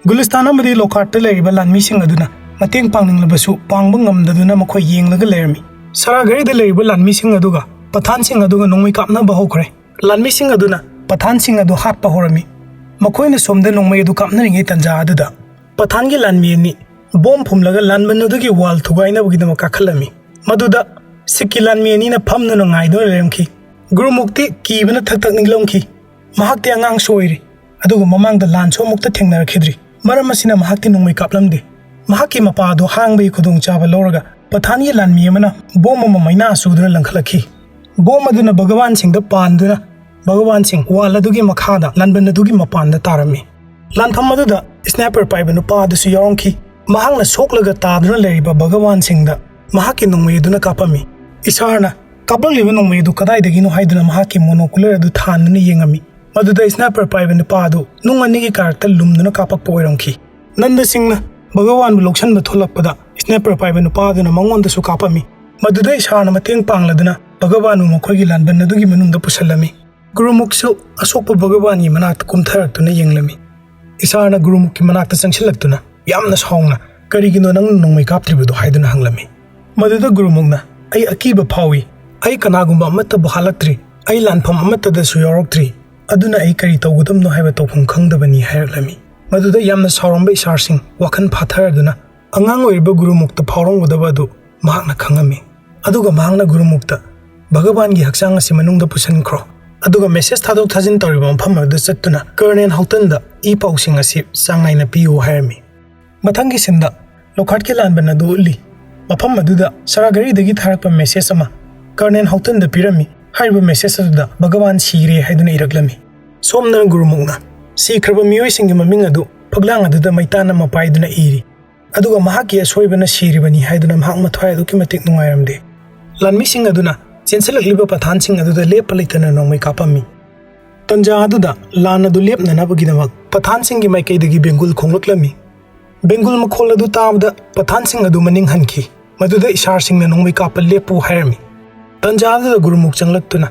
ꯒꯨꯂꯤꯁꯇꯥꯟ ꯑꯃꯗꯤ ꯂꯣꯀꯥꯔꯠꯇ ꯂꯩꯔꯤꯕ ꯂꯥꯟꯃꯤꯁꯤꯡ ꯑꯗꯨꯅ ꯃꯇꯦꯡ ꯄꯥꯡꯅꯤꯡꯂꯕꯁꯨ ꯄꯥꯡꯕ ꯉꯝꯗꯗꯨꯅ ꯃꯈꯣꯏ ꯌꯦꯡꯂꯒ ꯂꯩꯔꯝꯃꯤ꯫ ꯁꯔꯥꯒꯔꯤꯗ ꯂꯩꯔꯤꯕ ꯂꯥꯟꯃꯤꯁꯤꯡ ꯑꯗꯨꯒ ꯄꯊꯥꯟꯁꯤꯡ ꯑꯗꯨꯒ ꯅꯣꯡꯃꯩ ꯀꯥꯞꯅꯕ ꯍꯧꯈ꯭ꯔꯦ꯫ ꯂꯥꯟꯃꯤꯁꯤꯡ ꯑꯗꯨꯅ ꯄꯊꯥꯟꯁꯤꯡ ꯑꯗꯨ ꯍꯥꯠꯄ ꯍꯧꯔꯝꯃꯤ꯫ ꯃꯈꯣꯏꯅ ꯁꯣꯝꯗ ꯅꯣꯡꯃꯩ ꯑꯗꯨ ꯀꯥꯞꯅꯔꯤꯉꯩ ꯇꯥꯟꯖꯥ ꯑꯗꯨꯗ ꯄꯊꯥꯟꯒꯤ ꯂꯥꯟꯃꯤ ꯑꯅꯤ ꯕꯣꯝ ꯐꯨꯝꯂꯒ ꯂꯥꯟꯕꯟ ꯑꯗꯨꯒꯤ ꯋꯥꯜ ꯊꯨꯒꯥꯏꯅꯕꯒꯤꯗꯃꯛ ꯀꯥꯈꯠꯂꯝꯃꯤ꯫ ꯃꯗꯨꯗ ꯁꯤꯈꯀꯤ ꯂꯥꯟꯃꯤ ꯑꯅꯤꯅ ꯐꯝꯗꯨꯅ ꯉꯥꯏꯗꯨꯅ ꯂꯩꯔꯝꯈꯤ꯫ ꯒꯨꯔꯨꯃꯨꯈꯇꯤ ꯀꯤꯕꯅ ꯊꯛ ꯊꯛ ꯅꯤꯛꯂꯝꯈꯤ꯫ ꯃꯍꯥꯛꯇꯤ ꯑꯉꯥꯡꯁꯨ ꯑꯣꯏꯔꯤ, ꯑꯗꯨꯒ ꯃꯃꯥꯡꯗ ꯂꯥꯟꯁꯨ ꯑꯃꯨꯛꯇ ꯊꯦꯡꯅꯔꯛꯈꯤꯗ꯭ꯔꯤ꯫ ꯃꯔꯝ ꯑꯁꯤꯅ ꯃꯍꯥꯛꯇꯤ ꯅꯣꯡꯃꯩ ꯀꯥꯞꯂꯝꯗꯦ꯫ ꯃꯍꯥꯛꯀꯤ ꯃꯄꯥ ꯑꯗꯨ ꯍꯥꯡꯕꯒꯤ ꯈꯨꯗꯣꯡꯆꯥꯕ ꯂꯧꯔꯒ ꯄꯊꯥꯟꯒꯤ ꯂꯥꯟꯃꯤ ꯑꯃꯅ ꯕꯣꯝ ꯑꯃ ꯃꯩꯅꯥ ꯆꯨꯗꯨꯅ ꯂꯪꯈꯠꯂꯛꯈꯤ꯫ ꯕꯣꯝ ꯑꯗꯨꯅ ꯚꯒꯋꯥꯟꯁꯤꯡꯗ ꯄꯥꯟꯗꯨꯅ ꯚꯒꯋꯥꯟꯁꯤꯡ ꯋꯥꯜ ꯑꯗꯨꯒꯤ ꯃꯈꯥꯗ ꯂꯥꯟꯕꯟ ꯑꯗꯨꯒꯤ ꯃꯄꯥꯟꯗ ꯇꯥꯔꯝꯃꯤ꯫ ꯂꯥꯟꯐꯝ ꯑꯗꯨꯗ ꯁ꯭ꯅꯥꯏꯄꯔ ꯄꯥꯏꯕ ꯅꯨꯄꯥ ꯑꯗꯨꯁꯨ ꯌꯥꯎꯔꯝꯈꯤ꯫ ꯃꯍꯥꯛꯅ ꯁꯣꯛꯂꯒ ꯇꯥꯗꯨꯅ ꯂꯩꯔꯤꯕ ꯚꯒꯋꯥꯟꯁꯤꯡꯗ ꯃꯍꯥꯛꯀꯤ ꯅꯣꯡꯃꯩ ꯑꯗꯨꯅ ꯀꯥꯞꯄꯝꯃꯤ꯫ ꯏꯁꯥꯔꯅ ꯀꯥꯞꯂꯛꯂꯤꯕ ꯅꯣꯡꯃꯩ ꯑꯗꯨ ꯀꯗꯥꯏꯗꯒꯤꯅꯣ ꯍꯥꯏꯗꯨꯅ ꯃꯍꯥꯛꯀꯤ ꯃꯣꯅꯣꯀꯨꯂꯔ ꯑꯗꯨ ꯊꯥꯟꯗꯨꯅ ꯌꯦꯡꯉꯝꯃꯤ꯫ ꯃꯗꯨꯗ ꯁ꯭ꯅꯥꯏꯄꯔ ꯄꯥꯏꯕ ꯅꯨꯄꯥ ꯑꯗꯨ ꯅꯨꯡ ꯑꯅꯤꯒꯤ ꯀꯥꯔꯛꯇ ꯂꯨꯝꯗꯨꯅ ꯀꯥꯞꯄꯛꯄ ꯑꯣꯏꯔꯝꯈꯤ꯫ ꯅꯟꯗ ꯁꯤꯡꯅ ꯚꯒꯋꯥꯟꯕꯨ ꯂꯧꯁꯤꯟꯕ ꯊꯣꯛꯂꯛꯄꯗ ꯁ꯭ꯅꯥꯏꯄꯔ ꯄꯥꯏꯕ ꯅꯨꯄꯥ ꯑꯗꯨꯅ ꯃꯉꯣꯟꯗꯁꯨ ꯀꯥꯞꯄꯝꯃꯤ꯫ ꯃꯗꯨꯗ ꯏꯁꯥꯔꯅ ꯃꯇꯦꯡ ꯄꯥꯡꯂꯗꯨꯅ ꯚꯒꯋꯥꯟꯕꯨ ꯃꯈꯣꯏꯒꯤ ꯂꯥꯟꯕꯟ ꯑꯗꯨꯒꯤ ꯃꯅꯨꯡꯗ ꯄꯨꯁꯤꯜꯂꯝꯃꯤ꯫ ꯒꯨꯔꯨꯃꯨꯈꯁꯨ ꯑꯁꯣꯛꯄ ꯚꯒꯋꯥꯟꯒꯤ ꯃꯅꯥꯛꯇ ꯀꯨꯝꯊꯔꯛꯇꯨꯅ ꯌꯦꯡꯂꯝꯃꯤ꯫ ꯏꯁꯥꯔꯅ ꯒꯨꯔꯨꯃꯨꯈꯀꯤ ꯃꯅꯥꯛꯇ ꯆꯪꯁꯤꯜꯂꯛꯇꯨꯅ ꯌꯥꯝꯅ ꯁꯥꯎꯅ, "ꯀꯔꯤꯒꯤꯅꯣ ꯅꯪꯅ ꯅꯣꯡꯃꯩ ꯀꯥꯞꯇ꯭ꯔꯤꯕꯗꯨ?" ꯍꯥꯏꯗꯨꯅ ꯍꯪꯂꯝꯃꯤ꯫ ꯃꯗꯨꯗ ꯒꯨꯔꯨꯃꯨꯈꯅ, "ꯑꯩ ꯑꯀꯤꯕ ꯐꯥꯎꯏ꯫ ꯑꯩ ꯀꯅꯥꯒꯨꯝꯕ ꯑꯃꯠꯇꯕꯨ ꯍꯥꯠꯂꯛꯇ꯭ꯔꯤ꯫ "ꯑꯩ ꯂꯥꯟꯐꯝ ꯑꯃꯠꯇꯗꯁꯨ ꯌꯥꯎꯔꯛꯇ꯭ꯔꯤ, ꯑꯗꯨꯅ ꯑꯩ ꯀꯔꯤ ꯇꯧꯒꯗꯕꯅꯣ ꯍꯥꯏꯕ ꯇꯧꯐꯝ ꯈꯪꯗꯕꯅꯤ" ꯍꯥꯏꯔꯛꯂꯝꯃꯤ꯫ ꯃꯗꯨꯗ ꯌꯥꯝꯅ ꯁꯥꯎꯔꯝꯕ ꯏꯁꯥꯔ ꯁꯤꯡ ꯋꯥꯈꯜ ꯐꯥꯊꯔꯗꯨꯅ ꯑꯉꯥꯡ ꯑꯣꯏꯔꯤꯕ ꯒꯨꯔꯨꯃꯨꯈꯇ ꯐꯥꯎꯔꯝꯒꯗꯕ ꯑꯗꯨ ꯃꯍꯥꯛꯅ ꯈꯪꯉꯝꯃꯤ꯫ ꯑꯗꯨꯒ ꯃꯍꯥꯛꯅ ꯒꯨꯔꯨꯃꯨꯈꯇ "ꯚꯒꯕꯥꯟꯒꯤ ꯍꯛꯆꯥꯡ ꯑꯁꯤ ꯃꯅꯨꯡꯗ ꯄꯨꯁꯤꯟꯈ꯭ꯔꯣ, ꯑꯗꯨꯒ ꯃꯦꯁꯦꯖ ꯊꯥꯗꯣꯛ ꯊꯥꯖꯤꯟ ꯇꯧꯔꯤꯕ ꯃꯐꯝ ꯑꯗꯨꯗ ꯆꯠꯇꯨꯅ ꯀꯔꯅꯦꯜ ꯍꯧꯇꯟꯗ ꯏ ꯄꯥꯎꯁꯤꯡ ꯑꯁꯤ ꯆꯥꯡ ꯅꯥꯏꯅ ꯄꯤꯌꯨ" ꯍꯥꯏꯔꯝꯃꯤ꯫ ꯃꯊꯪꯒꯤ ꯁꯤꯟꯗ ꯂꯣꯈꯥꯠꯀꯤ ꯂꯥꯟꯕꯟ ꯑꯗꯨ ꯎꯠꯂꯤ꯫ ꯃꯐꯝ ꯑꯗꯨꯗ ꯁꯔꯥꯒꯔꯤꯗꯒꯤ ꯊꯥꯔꯛꯄ ꯃꯦꯁꯦꯖ ꯑꯃ ꯀꯔꯅꯦꯜ ꯍꯧꯇꯟꯗ ꯄꯤꯔꯝꯃꯤ꯫ ꯍꯥꯏꯔꯤꯕ ꯃꯦꯁꯦꯖ ꯑꯗꯨꯗ ꯚꯒꯕꯥꯟ ꯁꯤꯔꯦ ꯍꯥꯏꯗꯨꯅ ꯏꯔꯛꯂꯝꯃꯤ꯫ ꯁꯣꯝꯗꯅ ꯒꯨꯔꯨꯃꯨꯈꯅ ꯁꯤꯈ꯭ꯔꯕ ꯃꯤꯑꯣꯏꯁꯤꯡꯒꯤ ꯃꯃꯤꯡ ꯑꯗꯨ ꯐꯛꯂꯥꯡ ꯑꯗꯨꯗ ꯃꯩꯇꯥꯟ ꯑꯃ ꯄꯥꯏꯗꯨꯅ ꯏꯔꯤ꯫ ꯑꯗꯨꯒ ꯃꯍꯥꯛꯀꯤ ꯑꯁꯣꯏꯕꯅ ꯁꯤꯔꯤꯕꯅꯤ ꯍꯥꯏꯗꯨꯅ ꯃꯍꯥꯛ ꯃꯊ꯭ꯋꯥꯏ ꯑꯗꯨꯛꯀꯤ ꯃꯇꯤꯛ ꯅꯨꯡꯉꯥꯏꯔꯝꯗꯦ꯫ ꯂꯥꯟꯃꯤꯁꯤꯡ ꯑꯗꯨꯅ ꯆꯦꯟꯁꯤꯜꯂꯛꯂꯤꯕ ꯄꯊꯥꯟꯁꯤꯡ ꯑꯗꯨꯗ ꯂꯦꯞꯄ ꯂꯩꯇꯅ ꯅꯣꯡꯃꯩ ꯀꯥꯞꯄꯝꯃꯤ꯫ ꯇꯟꯖꯥ ꯑꯗꯨꯗ ꯂꯥꯟ ꯑꯗꯨ ꯂꯦꯞꯅꯅꯕꯒꯤꯗꯃꯛ ꯄꯊꯥꯟꯁꯤꯡꯒꯤ ꯃꯥꯏꯀꯩꯗꯒꯤ ꯕꯦꯡꯒꯨꯜ ꯈꯣꯡꯂꯛꯂꯝꯃꯤ꯫ ꯕꯦꯡꯒꯨꯜ ꯃꯈꯣꯜ ꯑꯗꯨ ꯇꯥꯕꯗ ꯄꯊꯥꯟꯁꯤꯡ ꯑꯗꯨ ꯃꯅꯤꯡ ꯍꯟꯈꯤ꯫ ꯃꯗꯨꯗ ꯏꯁꯥꯔꯁꯤꯡꯅ "ꯅꯣꯡꯃꯩ ꯀꯥꯞꯄ ꯂꯦꯞꯄꯨ" ꯍꯥꯏꯔꯝꯃꯤ꯫ ꯇꯟꯖꯥ ꯑꯗꯨꯗ ꯒꯨꯔꯨꯃꯨꯈ ꯆꯪꯂꯛꯇꯨꯅ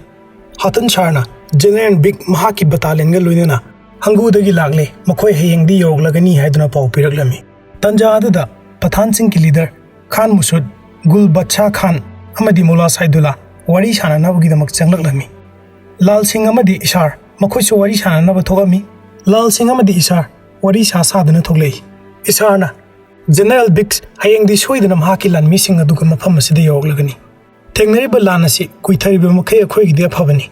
ꯍꯥꯇꯟ ꯁꯥꯔꯅ ꯖꯦꯅꯔꯦꯜ ꯕꯤꯛ ꯃꯍꯥꯛꯀꯤ ꯕꯇꯥꯂꯤꯌꯟꯒ ꯂꯣꯏꯅꯅ ꯍꯪꯒꯨꯗꯒꯤ ꯂꯥꯛꯂꯦ, ꯃꯈꯣꯏ ꯍꯌꯦꯡꯗꯤ ꯌꯧꯔꯛꯂꯒꯅꯤ ꯍꯥꯏꯗꯨꯅ ꯄꯥꯎ ꯄꯤꯔꯛꯂꯝꯃꯤ꯫ ꯇꯟꯖꯥ ꯑꯗꯨꯗ ꯄꯊꯥꯟꯁꯤꯡꯒꯤ ꯂꯤꯗꯔ ꯈꯥꯟ ꯃꯨꯁꯨꯗ, ꯒꯨꯜ ꯕꯠꯁꯥ ꯈꯥꯟ ꯑꯃꯗꯤ ꯃꯨꯂꯥ ꯁꯥꯏꯗꯨꯂꯥ ꯋꯥꯔꯤ ꯁꯥꯟꯅꯅꯕꯒꯤꯗꯃꯛ ꯆꯪꯂꯛꯂꯝꯃꯤ꯫ ꯂꯥꯜ ꯁꯤꯡ ꯑꯃꯗꯤ ꯏꯁꯥꯔ ꯃꯈꯣꯏꯁꯨ ꯋꯥꯔꯤ ꯁꯥꯟꯅꯅꯕ ꯊꯣꯛꯂꯝꯃꯤ꯫ ꯂꯥꯜ ꯁꯤꯡ ꯑꯃꯗꯤ ꯏꯁꯥꯔ ꯋꯥꯔꯤ ꯁꯥ ꯁꯥꯗꯨꯅ ꯊꯣꯛꯂꯛꯏ꯫ ꯏꯁꯥꯔꯅ "ꯖꯦꯅꯔꯦꯜ ꯕꯤꯛꯁ ꯍꯌꯦꯡꯗꯤ ꯁꯣꯏꯗꯅ ꯃꯍꯥꯛꯀꯤ ꯂꯥꯟꯃꯤꯁꯤꯡ ꯑꯗꯨꯒ ꯃꯐꯝ ꯑꯁꯤꯗ ꯌꯧꯔꯛꯂꯒꯅꯤ꯫ ꯊꯦꯡꯅꯔꯤꯕ ꯂꯥꯟ ꯑꯁꯤ ꯀꯨꯏꯊꯔꯤꯕ ꯃꯈꯩ ꯑꯩꯈꯣꯏꯒꯤꯗꯤ ꯑꯐꯕꯅꯤ꯫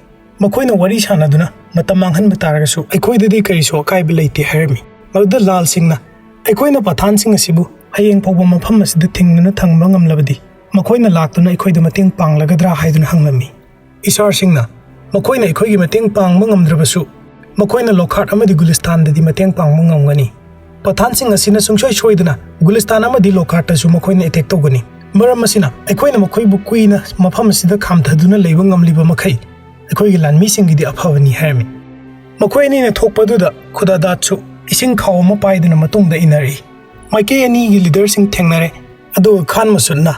ꯃꯈꯣꯏꯅ ꯋꯥꯔꯤ ꯁꯥꯟꯅꯗꯨꯅ ꯃꯇꯝ ꯃꯥꯡꯍꯟꯕ ꯇꯥꯔꯒꯁꯨ ꯑꯩꯈꯣꯏꯗꯗꯤ ꯀꯔꯤꯁꯨ ꯑꯀꯥꯏꯕ ꯂꯩꯇꯦ" ꯍꯥꯏꯔꯝꯃꯤ꯫ ꯃꯗꯨꯗ ꯂꯥꯜ ꯁꯤꯡꯅ "ꯑꯩꯈꯣꯏꯅ ꯄꯊꯥꯟꯁꯤꯡ ꯑꯁꯤꯕꯨ ꯍꯌꯦꯡ ꯐꯥꯎꯕ ꯃꯐꯝ ꯑꯁꯤꯗ ꯊꯤꯡꯗꯨꯅ ꯊꯝꯕ ꯉꯝꯂꯕꯗꯤ ꯃꯈꯣꯏꯅ ꯂꯥꯛꯇꯨꯅ ꯑꯩꯈꯣꯏꯗ ꯃꯇꯦꯡ ꯄꯥꯡꯂꯒꯗ꯭ꯔꯥ?" ꯍꯥꯏꯗꯨꯅ ꯍꯪꯂꯝꯃꯤ꯫ ꯏꯁꯥꯔꯁꯤꯡꯅ "ꯃꯈꯣꯏꯅ ꯑꯩꯈꯣꯏꯒꯤ ꯃꯇꯦꯡ ꯄꯥꯡꯕ ꯉꯝꯗ꯭ꯔꯕꯁꯨ ꯃꯈꯣꯏꯅ ꯂꯣꯈꯥꯠ ꯑꯃꯗꯤ ꯒꯨꯂꯤꯁꯇꯥꯟꯗꯗꯤ ꯃꯇꯦꯡ ꯄꯥꯡꯕ ꯉꯝꯒꯅꯤ꯫ ꯄꯊꯥꯟꯁꯤꯡ ꯑꯁꯤꯅ ꯁꯨꯡꯁꯣꯏ ꯁꯣꯏꯗꯅ ꯒꯨꯂꯤꯁꯇꯥꯟ ꯑꯃꯗꯤ ꯂꯣꯈꯥꯠꯇꯁꯨ ꯃꯈꯣꯏꯅ ꯑꯦꯇꯦꯛ ꯇꯧꯒꯅꯤ꯫ ꯃꯔꯝ ꯑꯁꯤꯅ ꯑꯩꯈꯣꯏꯅ ꯃꯈꯣꯏꯕꯨ ꯀꯨꯏꯅ ꯃꯐꯝ ꯑꯁꯤꯗ ꯈꯥꯝꯊꯗꯨꯅ ꯂꯩꯕ ꯉꯝꯂꯤꯕ ꯃꯈꯩ ꯑꯩꯈꯣꯏꯒꯤ ꯂꯥꯟꯃꯤꯁꯤꯡꯒꯤꯗꯤ ꯑꯐꯕꯅꯤ" ꯍꯥꯏꯔꯝꯃꯤ꯫ ꯃꯈꯣꯏ ꯑꯅꯤꯅ ꯊꯣꯛꯄꯗꯨꯗ ꯈꯨꯗꯥꯗꯥꯠꯁꯨ ꯏꯁꯤꯡ ꯈꯥꯎ ꯑꯃ ꯄꯥꯏꯗꯨꯅ ꯃꯇꯨꯡꯗ ꯏꯟꯅꯔꯛꯏ꯫ ꯃꯥꯏꯀꯩ ꯑꯅꯤꯒꯤ ꯂꯤꯗꯔꯁꯤꯡ ꯊꯦꯡꯅꯔꯦ, ꯑꯗꯨꯒ ꯈꯥꯟ ꯃꯁꯨꯗꯅ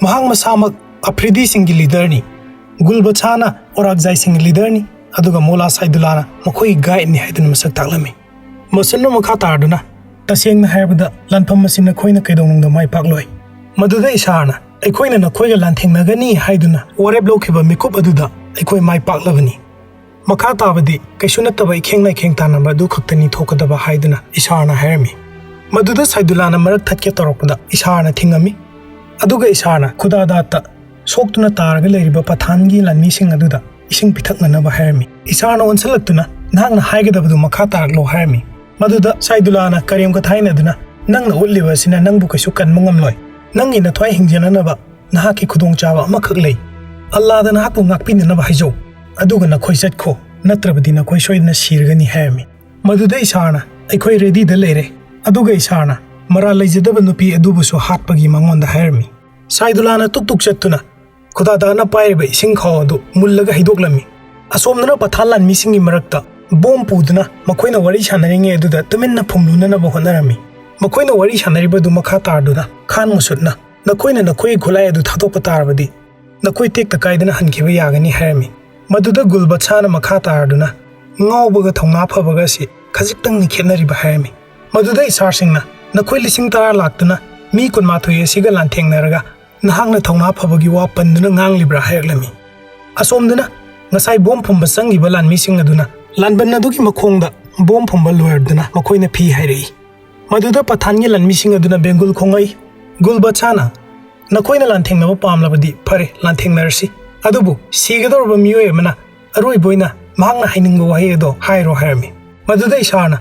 ꯃꯍꯥꯛ ꯃꯁꯥꯃꯛ ꯑꯐ꯭ꯔꯤꯗꯤꯁꯤꯡꯒꯤ ꯂꯤꯗꯔꯅꯤ, ꯒꯨꯜꯕꯠꯁꯥꯅ ꯑꯣꯔꯥꯛꯖꯥꯏꯁꯤꯡꯒꯤ ꯂꯤꯗꯔꯅꯤ, ꯑꯗꯨꯒ ꯃꯣꯂꯥ ꯁꯥꯏꯗꯨꯂꯥꯅ ꯃꯈꯣꯏꯒꯤ ꯒꯥꯏꯗꯅꯤ ꯍꯥꯏꯗꯨꯅ ꯃꯁꯛ ꯇꯥꯛꯂꯝꯃꯤ꯫ ꯃꯁꯨꯗꯅ ꯃꯈꯥ ꯇꯥꯔꯗꯨꯅ, "ꯇꯁꯦꯡꯅ ꯍꯥꯏꯔꯕꯗ ꯂꯥꯟꯐꯝ ꯑꯁꯤ ꯅꯈꯣꯏꯅ ꯀꯩꯗꯧꯅꯨꯡꯗ ꯃꯥꯏ ꯄꯥꯛꯂꯣꯏ꯫ ꯃꯗꯨꯗ ꯏꯁꯥꯔꯅ ꯑꯩꯈꯣꯏꯅ ꯅꯈꯣꯏꯒ ꯂꯥꯟꯊꯦꯡꯅꯒꯅꯤ ꯍꯥꯏꯗꯨꯅ ꯋꯥꯔꯦꯞ ꯂꯧꯈꯤꯕ ꯃꯤꯀꯨꯞ ꯑꯗꯨꯗ ꯑꯩꯈꯣꯏ ꯃꯥꯏ ꯄꯥꯛꯂꯕꯅꯤ꯫ ꯃꯈꯥ ꯇꯥꯕꯗꯤ ꯀꯩꯁꯨ ꯅꯠꯇꯕ ꯏꯈꯦꯡ ꯅꯥꯏꯈꯦꯡ ꯇꯥꯟꯅꯕ ꯑꯗꯨ ꯈꯛꯇꯅꯤ ꯊꯣꯛꯀꯗꯕ" ꯍꯥꯏꯗꯨꯅ ꯏꯁꯥꯔꯅ ꯍꯥꯏꯔꯝꯃꯤ꯫ ꯃꯗꯨꯗ ꯁꯥꯏꯗꯨꯂꯥꯅ ꯃꯔꯛ ꯊꯠꯀꯦ ꯇꯧꯔꯛꯄꯗ ꯏꯁꯥꯔꯅ ꯊꯤꯡꯉꯝꯃꯤ꯫ ꯑꯗꯨꯒ ꯏꯁꯥꯔꯅ ꯈꯨꯗꯥꯗꯥꯠꯇ ꯁꯣꯛꯇꯨꯅ ꯇꯥꯔꯒ ꯂꯩꯔꯤꯕ ꯄꯊꯥꯟꯒꯤ ꯂꯥꯟꯃꯤꯁꯤꯡ ꯑꯗꯨꯗ ꯏꯁꯤꯡ ꯄꯤꯊꯛꯅꯅꯕ ꯍꯥꯏꯔꯝꯃꯤ꯫ ꯏꯁꯥꯔꯅ ꯑꯣꯟꯁꯤꯜꯂꯛꯇꯨꯅ "ꯅꯍꯥꯛꯅ ꯍꯥꯏꯒꯗꯕꯗꯨ ꯃꯈꯥ ꯇꯥꯔꯛꯂꯣ" ꯍꯥꯏꯔꯝꯃꯤ꯫ ꯃꯗꯨꯗ ꯁꯥꯏꯗꯨꯂꯥꯅ ꯀꯔꯦꯝ ꯀꯊꯥꯏꯅꯗꯨꯅ "ꯅꯪꯅ ꯎꯠꯂꯤꯕ ꯑꯁꯤꯅ ꯅꯪꯕꯨ ꯀꯩꯁꯨ ꯀꯟꯕ ꯉꯝꯂꯣꯏ꯫ ꯅꯪꯒꯤ ꯅꯊ꯭ꯋꯥꯏ ꯍꯤꯡꯖꯅꯅꯕ ꯅꯍꯥꯛꯀꯤ ꯈꯨꯗꯣꯡꯆꯥꯕ ꯑꯃꯈꯛ ꯂꯩ꯫ ꯑꯜꯂꯥꯗ ꯅꯍꯥꯛꯄꯨ ꯉꯥꯛꯄꯤꯅꯅꯕ ꯍꯥꯏꯖꯧ꯫ ꯑꯗꯨꯒ ꯅꯈꯣꯏ ꯆꯠꯈꯣ, ꯅꯠꯇ꯭ꯔꯕꯗꯤ ꯅꯈꯣꯏ ꯁꯣꯏꯗꯅ ꯁꯤꯔꯒꯅꯤ" ꯍꯥꯏꯔꯝꯃꯤ꯫ ꯃꯗꯨꯗ ꯏꯁꯥꯔꯅ "ꯑꯩꯈꯣꯏ ꯔꯦꯗꯤꯗ ꯂꯩꯔꯦ"꯫ ꯑꯗꯨꯒ ꯏꯁꯥꯔꯅ ꯃꯔꯥꯜ ꯂꯩꯖꯗꯕ ꯅꯨꯄꯤ ꯑꯗꯨꯕꯨꯁꯨ ꯍꯥꯠꯄꯒꯤ ꯃꯉꯣꯟꯗ ꯍꯥꯏꯔꯝꯃꯤ꯫ ꯁꯥꯏꯗꯨꯂꯥꯅ ꯇꯨꯛ ꯇꯨꯛ ꯆꯠꯇꯨꯅ ꯈꯨꯗꯥꯗꯥꯠꯅ ꯄꯥꯏꯔꯤꯕ ꯏꯁꯤꯡ ꯈꯥꯎ ꯑꯗꯨ ꯃꯨꯜꯂꯒ ꯍꯩꯗꯣꯛꯂꯝꯃꯤ꯫ ꯑꯁꯣꯝꯗꯅ ꯄꯊꯥꯟ ꯂꯥꯟꯃꯤꯁꯤꯡꯒꯤ ꯃꯔꯛꯇ ꯕꯣꯝ ꯄꯨꯗꯨꯅ ꯃꯈꯣꯏꯅ ꯋꯥꯔꯤ ꯁꯥꯟꯅꯔꯤꯉꯩ ꯑꯗꯨꯗ ꯇꯨꯃꯤꯟꯅ ꯐꯨꯝꯂꯨꯅꯅꯕ ꯍꯣꯠꯅꯔꯝꯃꯤ꯫ ꯃꯈꯣꯏꯅ ꯋꯥꯔꯤ ꯁꯥꯟꯅꯔꯤꯕꯗꯨ ꯃꯈꯥ ꯇꯥꯔꯗꯨꯅ ꯈꯥꯟ ꯃꯨꯁꯨꯠꯅ "ꯅꯈꯣꯏꯅ ꯅꯈꯣꯏꯒꯤ ꯈꯨꯠꯂꯥꯏ ꯑꯗꯨ ꯊꯥꯗꯣꯛꯄ ꯇꯥꯔꯕꯗꯤ ꯅꯈꯣꯏ ꯇꯦꯛꯇ ꯀꯥꯏꯗꯅ ꯍꯟꯈꯤꯕ ꯌꯥꯒꯅꯤ" ꯍꯥꯏꯔꯝꯃꯤ꯫ ꯃꯗꯨꯗ ꯒꯨꯜꯕꯠꯁꯥꯅ ꯃꯈꯥ ꯇꯥꯔꯗꯨꯅ "ꯉꯥꯎꯕꯒ ꯊꯧꯅꯥ ꯐꯕꯒ ꯑꯁꯤ ꯈꯖꯤꯛꯇꯪꯅꯤ ꯈꯦꯠꯅꯔꯤꯕ" ꯍꯥꯏꯔꯝꯃꯤ꯫ ꯃꯗꯨꯗ ꯏꯁꯥꯔꯁꯤꯡꯅ "ꯅꯈꯣꯏ ꯂꯤꯁꯤꯡ ꯇꯔꯥ ꯂꯥꯛꯇꯨꯅ ꯃꯤ ꯀꯨꯟꯃꯥꯊꯣꯏ ꯑꯁꯤꯒ ꯂꯥꯟꯊꯦꯡꯅꯔꯒ ꯅꯍꯥꯛꯅ ꯊꯧꯅꯥ ꯐꯕꯒꯤ ꯋꯥ ꯄꯟꯗꯨꯅ ꯉꯥꯡꯂꯤꯕ꯭ꯔꯥ?" ꯍꯥꯏꯔꯛꯂꯝꯃꯤ꯫ ꯑꯁꯣꯝꯗꯅ ꯉꯁꯥꯏ ꯕꯣꯝ ꯐꯨꯝꯕ ꯆꯪꯈꯤꯕ ꯂꯥꯟꯃꯤꯁꯤꯡ ꯑꯗꯨꯅ ꯂꯥꯟꯕꯟ ꯑꯗꯨꯒꯤ ꯃꯈꯣꯡꯗ ꯕꯣꯝ ꯐꯨꯝꯕ ꯂꯣꯏꯔꯗꯨꯅ ꯃꯈꯣꯏꯅ ꯐꯤ ꯍꯥꯏꯔꯛꯏ꯫ ꯃꯗꯨꯗ ꯄꯊꯥꯟꯒꯤ ꯂꯥꯟꯃꯤꯁꯤꯡ ꯑꯗꯨꯅ ꯕꯦꯡꯒꯨꯜ ꯈꯣꯡꯉꯩ, "ꯒꯨꯜꯕꯠꯁꯥꯅ ꯅꯈꯣꯏꯅ ꯂꯥꯟꯊꯦꯡꯅꯕ ꯄꯥꯝꯂꯕꯗꯤ ꯐꯔꯦ, ꯂꯥꯟꯊꯦꯡꯅꯔꯁꯤ꯫ ꯑꯗꯨꯕꯨ ꯁꯤꯒꯗꯧꯔꯕ ꯃꯤꯑꯣꯏ ꯑꯃꯅ ꯑꯔꯣꯏꯕ ꯑꯣꯏꯅ ꯃꯍꯥꯛꯅ ꯍꯥꯏꯅꯤꯡꯕ ꯋꯥꯍꯩ ꯑꯗꯣ ꯍꯥꯏꯔꯣ" ꯍꯥꯏꯔꯝꯃꯤ꯫ ꯃꯗꯨꯗ ꯏꯁꯥꯔꯅ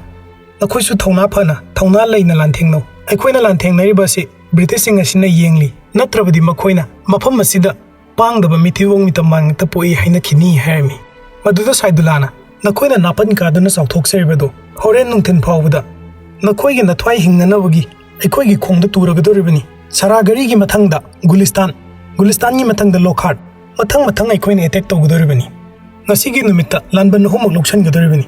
"ꯅꯈꯣꯏꯁꯨ ꯊꯧꯅꯥ ꯐꯅ, ꯊꯧꯅꯥ ꯂꯩꯅ ꯂꯥꯟꯊꯦꯡꯅꯧ꯫ ꯑꯩꯈꯣꯏꯅ ꯂꯥꯟꯊꯦꯡꯅꯔꯤꯕ ꯑꯁꯤ ꯕ꯭ꯔꯤꯇꯤꯁꯁꯤꯡ ꯑꯁꯤꯅ ꯌꯦꯡꯂꯤ, ꯅꯠꯇ꯭ꯔꯕꯗꯤ ꯃꯈꯣꯏꯅ ꯃꯐꯝ ꯑꯁꯤꯗ ꯄꯥꯡꯗꯕ ꯃꯤꯊꯤꯕꯣꯡ ꯃꯤꯇꯝꯕꯥꯟ ꯉꯥꯛꯇ ꯄꯣꯛꯏ" ꯍꯥꯏꯅꯈꯤꯅꯤ" ꯍꯥꯏꯔꯝꯃꯤ꯫ ꯃꯗꯨꯗ ꯁꯥꯏꯗꯨꯂꯥꯅ "ꯅꯈꯣꯏꯅ ꯅꯥꯄꯟ ꯀꯥꯗꯨꯅ ꯆꯥꯎꯊꯣꯛꯆꯔꯤꯕꯗꯨ ꯍꯣꯔꯦꯟ ꯅꯨꯡꯊꯤꯜ ꯐꯥꯎꯕꯗ ꯅꯈꯣꯏꯒꯤ ꯅꯊ꯭ꯋꯥꯏ ꯍꯤꯡꯅꯅꯕꯒꯤ ꯑꯩꯈꯣꯏꯒꯤ ꯈꯣꯡꯗ ꯇꯨꯔꯒꯗꯧꯔꯤꯕꯅꯤ꯫ ꯁꯔꯥꯒꯔꯤꯒꯤ ꯃꯊꯪꯗ ꯒꯨꯂꯤꯁꯇꯥꯟ, ꯒꯨꯂꯤꯁꯇꯥꯟꯒꯤ ꯃꯊꯪꯗ ꯂꯣꯈꯥꯔꯠ, ꯃꯊꯪ ꯃꯊꯪ ꯑꯩꯈꯣꯏꯅ ꯑꯦꯇꯦꯛ ꯇꯧꯒꯗꯧꯔꯤꯕꯅꯤ꯫ ꯉꯁꯤꯒꯤ ꯅꯨꯃꯤꯠꯇ ꯂꯥꯟꯕꯟ ꯑꯍꯨꯝꯃꯛ ꯂꯧꯁꯤꯟꯒꯗꯧꯔꯤꯕꯅꯤ꯫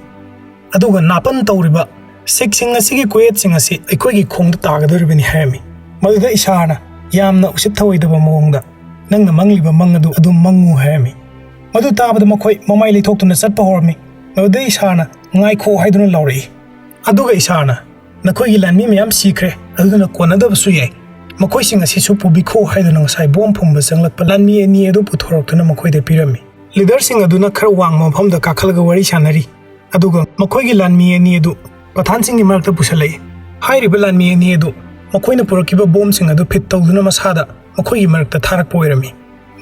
ꯑꯗꯨꯒ ꯅꯥꯄꯟ ꯇꯧꯔꯤꯕ ꯁꯤꯈꯁꯤꯡ ꯑꯁꯤꯒꯤ ꯀꯣꯌꯦꯠꯁꯤꯡ ꯑꯁꯤ ꯑꯩꯈꯣꯏꯒꯤ ꯈꯣꯡꯗ ꯇꯥꯒꯗꯧꯔꯤꯕꯅꯤ" ꯍꯥꯏꯔꯝꯃꯤ꯫ ꯃꯗꯨꯗ ꯏꯁꯥꯔꯅ ꯌꯥꯝꯅ ꯎꯁꯤꯠ ꯊꯑꯣꯏꯗꯕ ꯃꯑꯣꯡꯗ "ꯅꯪꯅ ꯃꯪꯂꯤꯕ ꯃꯪ ꯑꯗꯨ ꯑꯗꯨꯝ ꯃꯪꯉꯨ" ꯍꯥꯏꯔꯝꯃꯤ꯫ ꯃꯗꯨ ꯇꯥꯕꯗ ꯃꯈꯣꯏ ꯃꯃꯥꯏ ꯂꯩꯊꯣꯛꯇꯨꯅ ꯆꯠꯄ ꯍꯧꯔꯝꯃꯤ꯫ ꯃꯗꯨꯗ ꯏꯁꯥꯔꯅ "ꯉꯥꯏꯈꯣ" ꯍꯥꯏꯗꯨꯅ ꯂꯥꯎꯔꯛꯏ꯫ ꯑꯗꯨꯒ ꯏꯁꯥꯔꯅ "ꯅꯈꯣꯏꯒꯤ ꯂꯥꯟꯃꯤ ꯃꯌꯥꯝ ꯁꯤꯈ꯭ꯔꯦ, ꯑꯗꯨꯅ ꯀꯣꯟꯅꯗꯕꯁꯨ ꯌꯥꯏ꯫ ꯃꯈꯣꯏꯁꯤꯡ ꯑꯁꯤꯁꯨ ꯄꯨꯕꯤꯈꯣ" ꯍꯥꯏꯗꯨꯅ ꯉꯁꯥꯏ ꯕꯣꯝ ꯐꯨꯝꯕ ꯆꯪꯂꯛꯄ ꯂꯥꯟꯃꯤ ꯑꯅꯤ ꯑꯗꯨ ꯄꯨꯊꯣꯔꯛꯇꯨꯅ ꯃꯈꯣꯏꯗ ꯄꯤꯔꯝꯃꯤ꯫ ꯂꯤꯗꯔꯁꯤꯡ ꯑꯗꯨꯅ ꯈꯔ ꯋꯥꯡꯕ ꯃꯐꯝꯗ ꯀꯥꯈꯠꯂꯒ ꯋꯥꯔꯤ ꯁꯥꯅꯔꯤ꯫ ꯑꯗꯨꯒ ꯃꯈꯣꯏꯒꯤ ꯂꯥꯟꯃꯤ ꯑꯅꯤ ꯑꯗꯨ ꯄꯊꯥꯟꯁꯤꯡꯒꯤ ꯃꯔꯛꯇ ꯄꯨꯁꯜꯂꯛꯏ꯫ ꯍꯥꯏꯔꯤꯕ ꯂꯥꯟꯃꯤ ꯑꯅꯤ ꯑꯗꯨ ꯃꯈꯣꯏꯅ ꯄꯨꯔꯛꯈꯤꯕ ꯕꯣꯝꯁꯤꯡ ꯑꯗꯨ ꯐꯤꯠ ꯇꯧꯗꯨꯅ ꯃꯁꯥꯗ ꯃꯈꯣꯏꯒꯤ ꯃꯔꯛꯇ ꯊꯥꯔꯛꯄ ꯑꯣꯏꯔꯝꯃꯤ꯫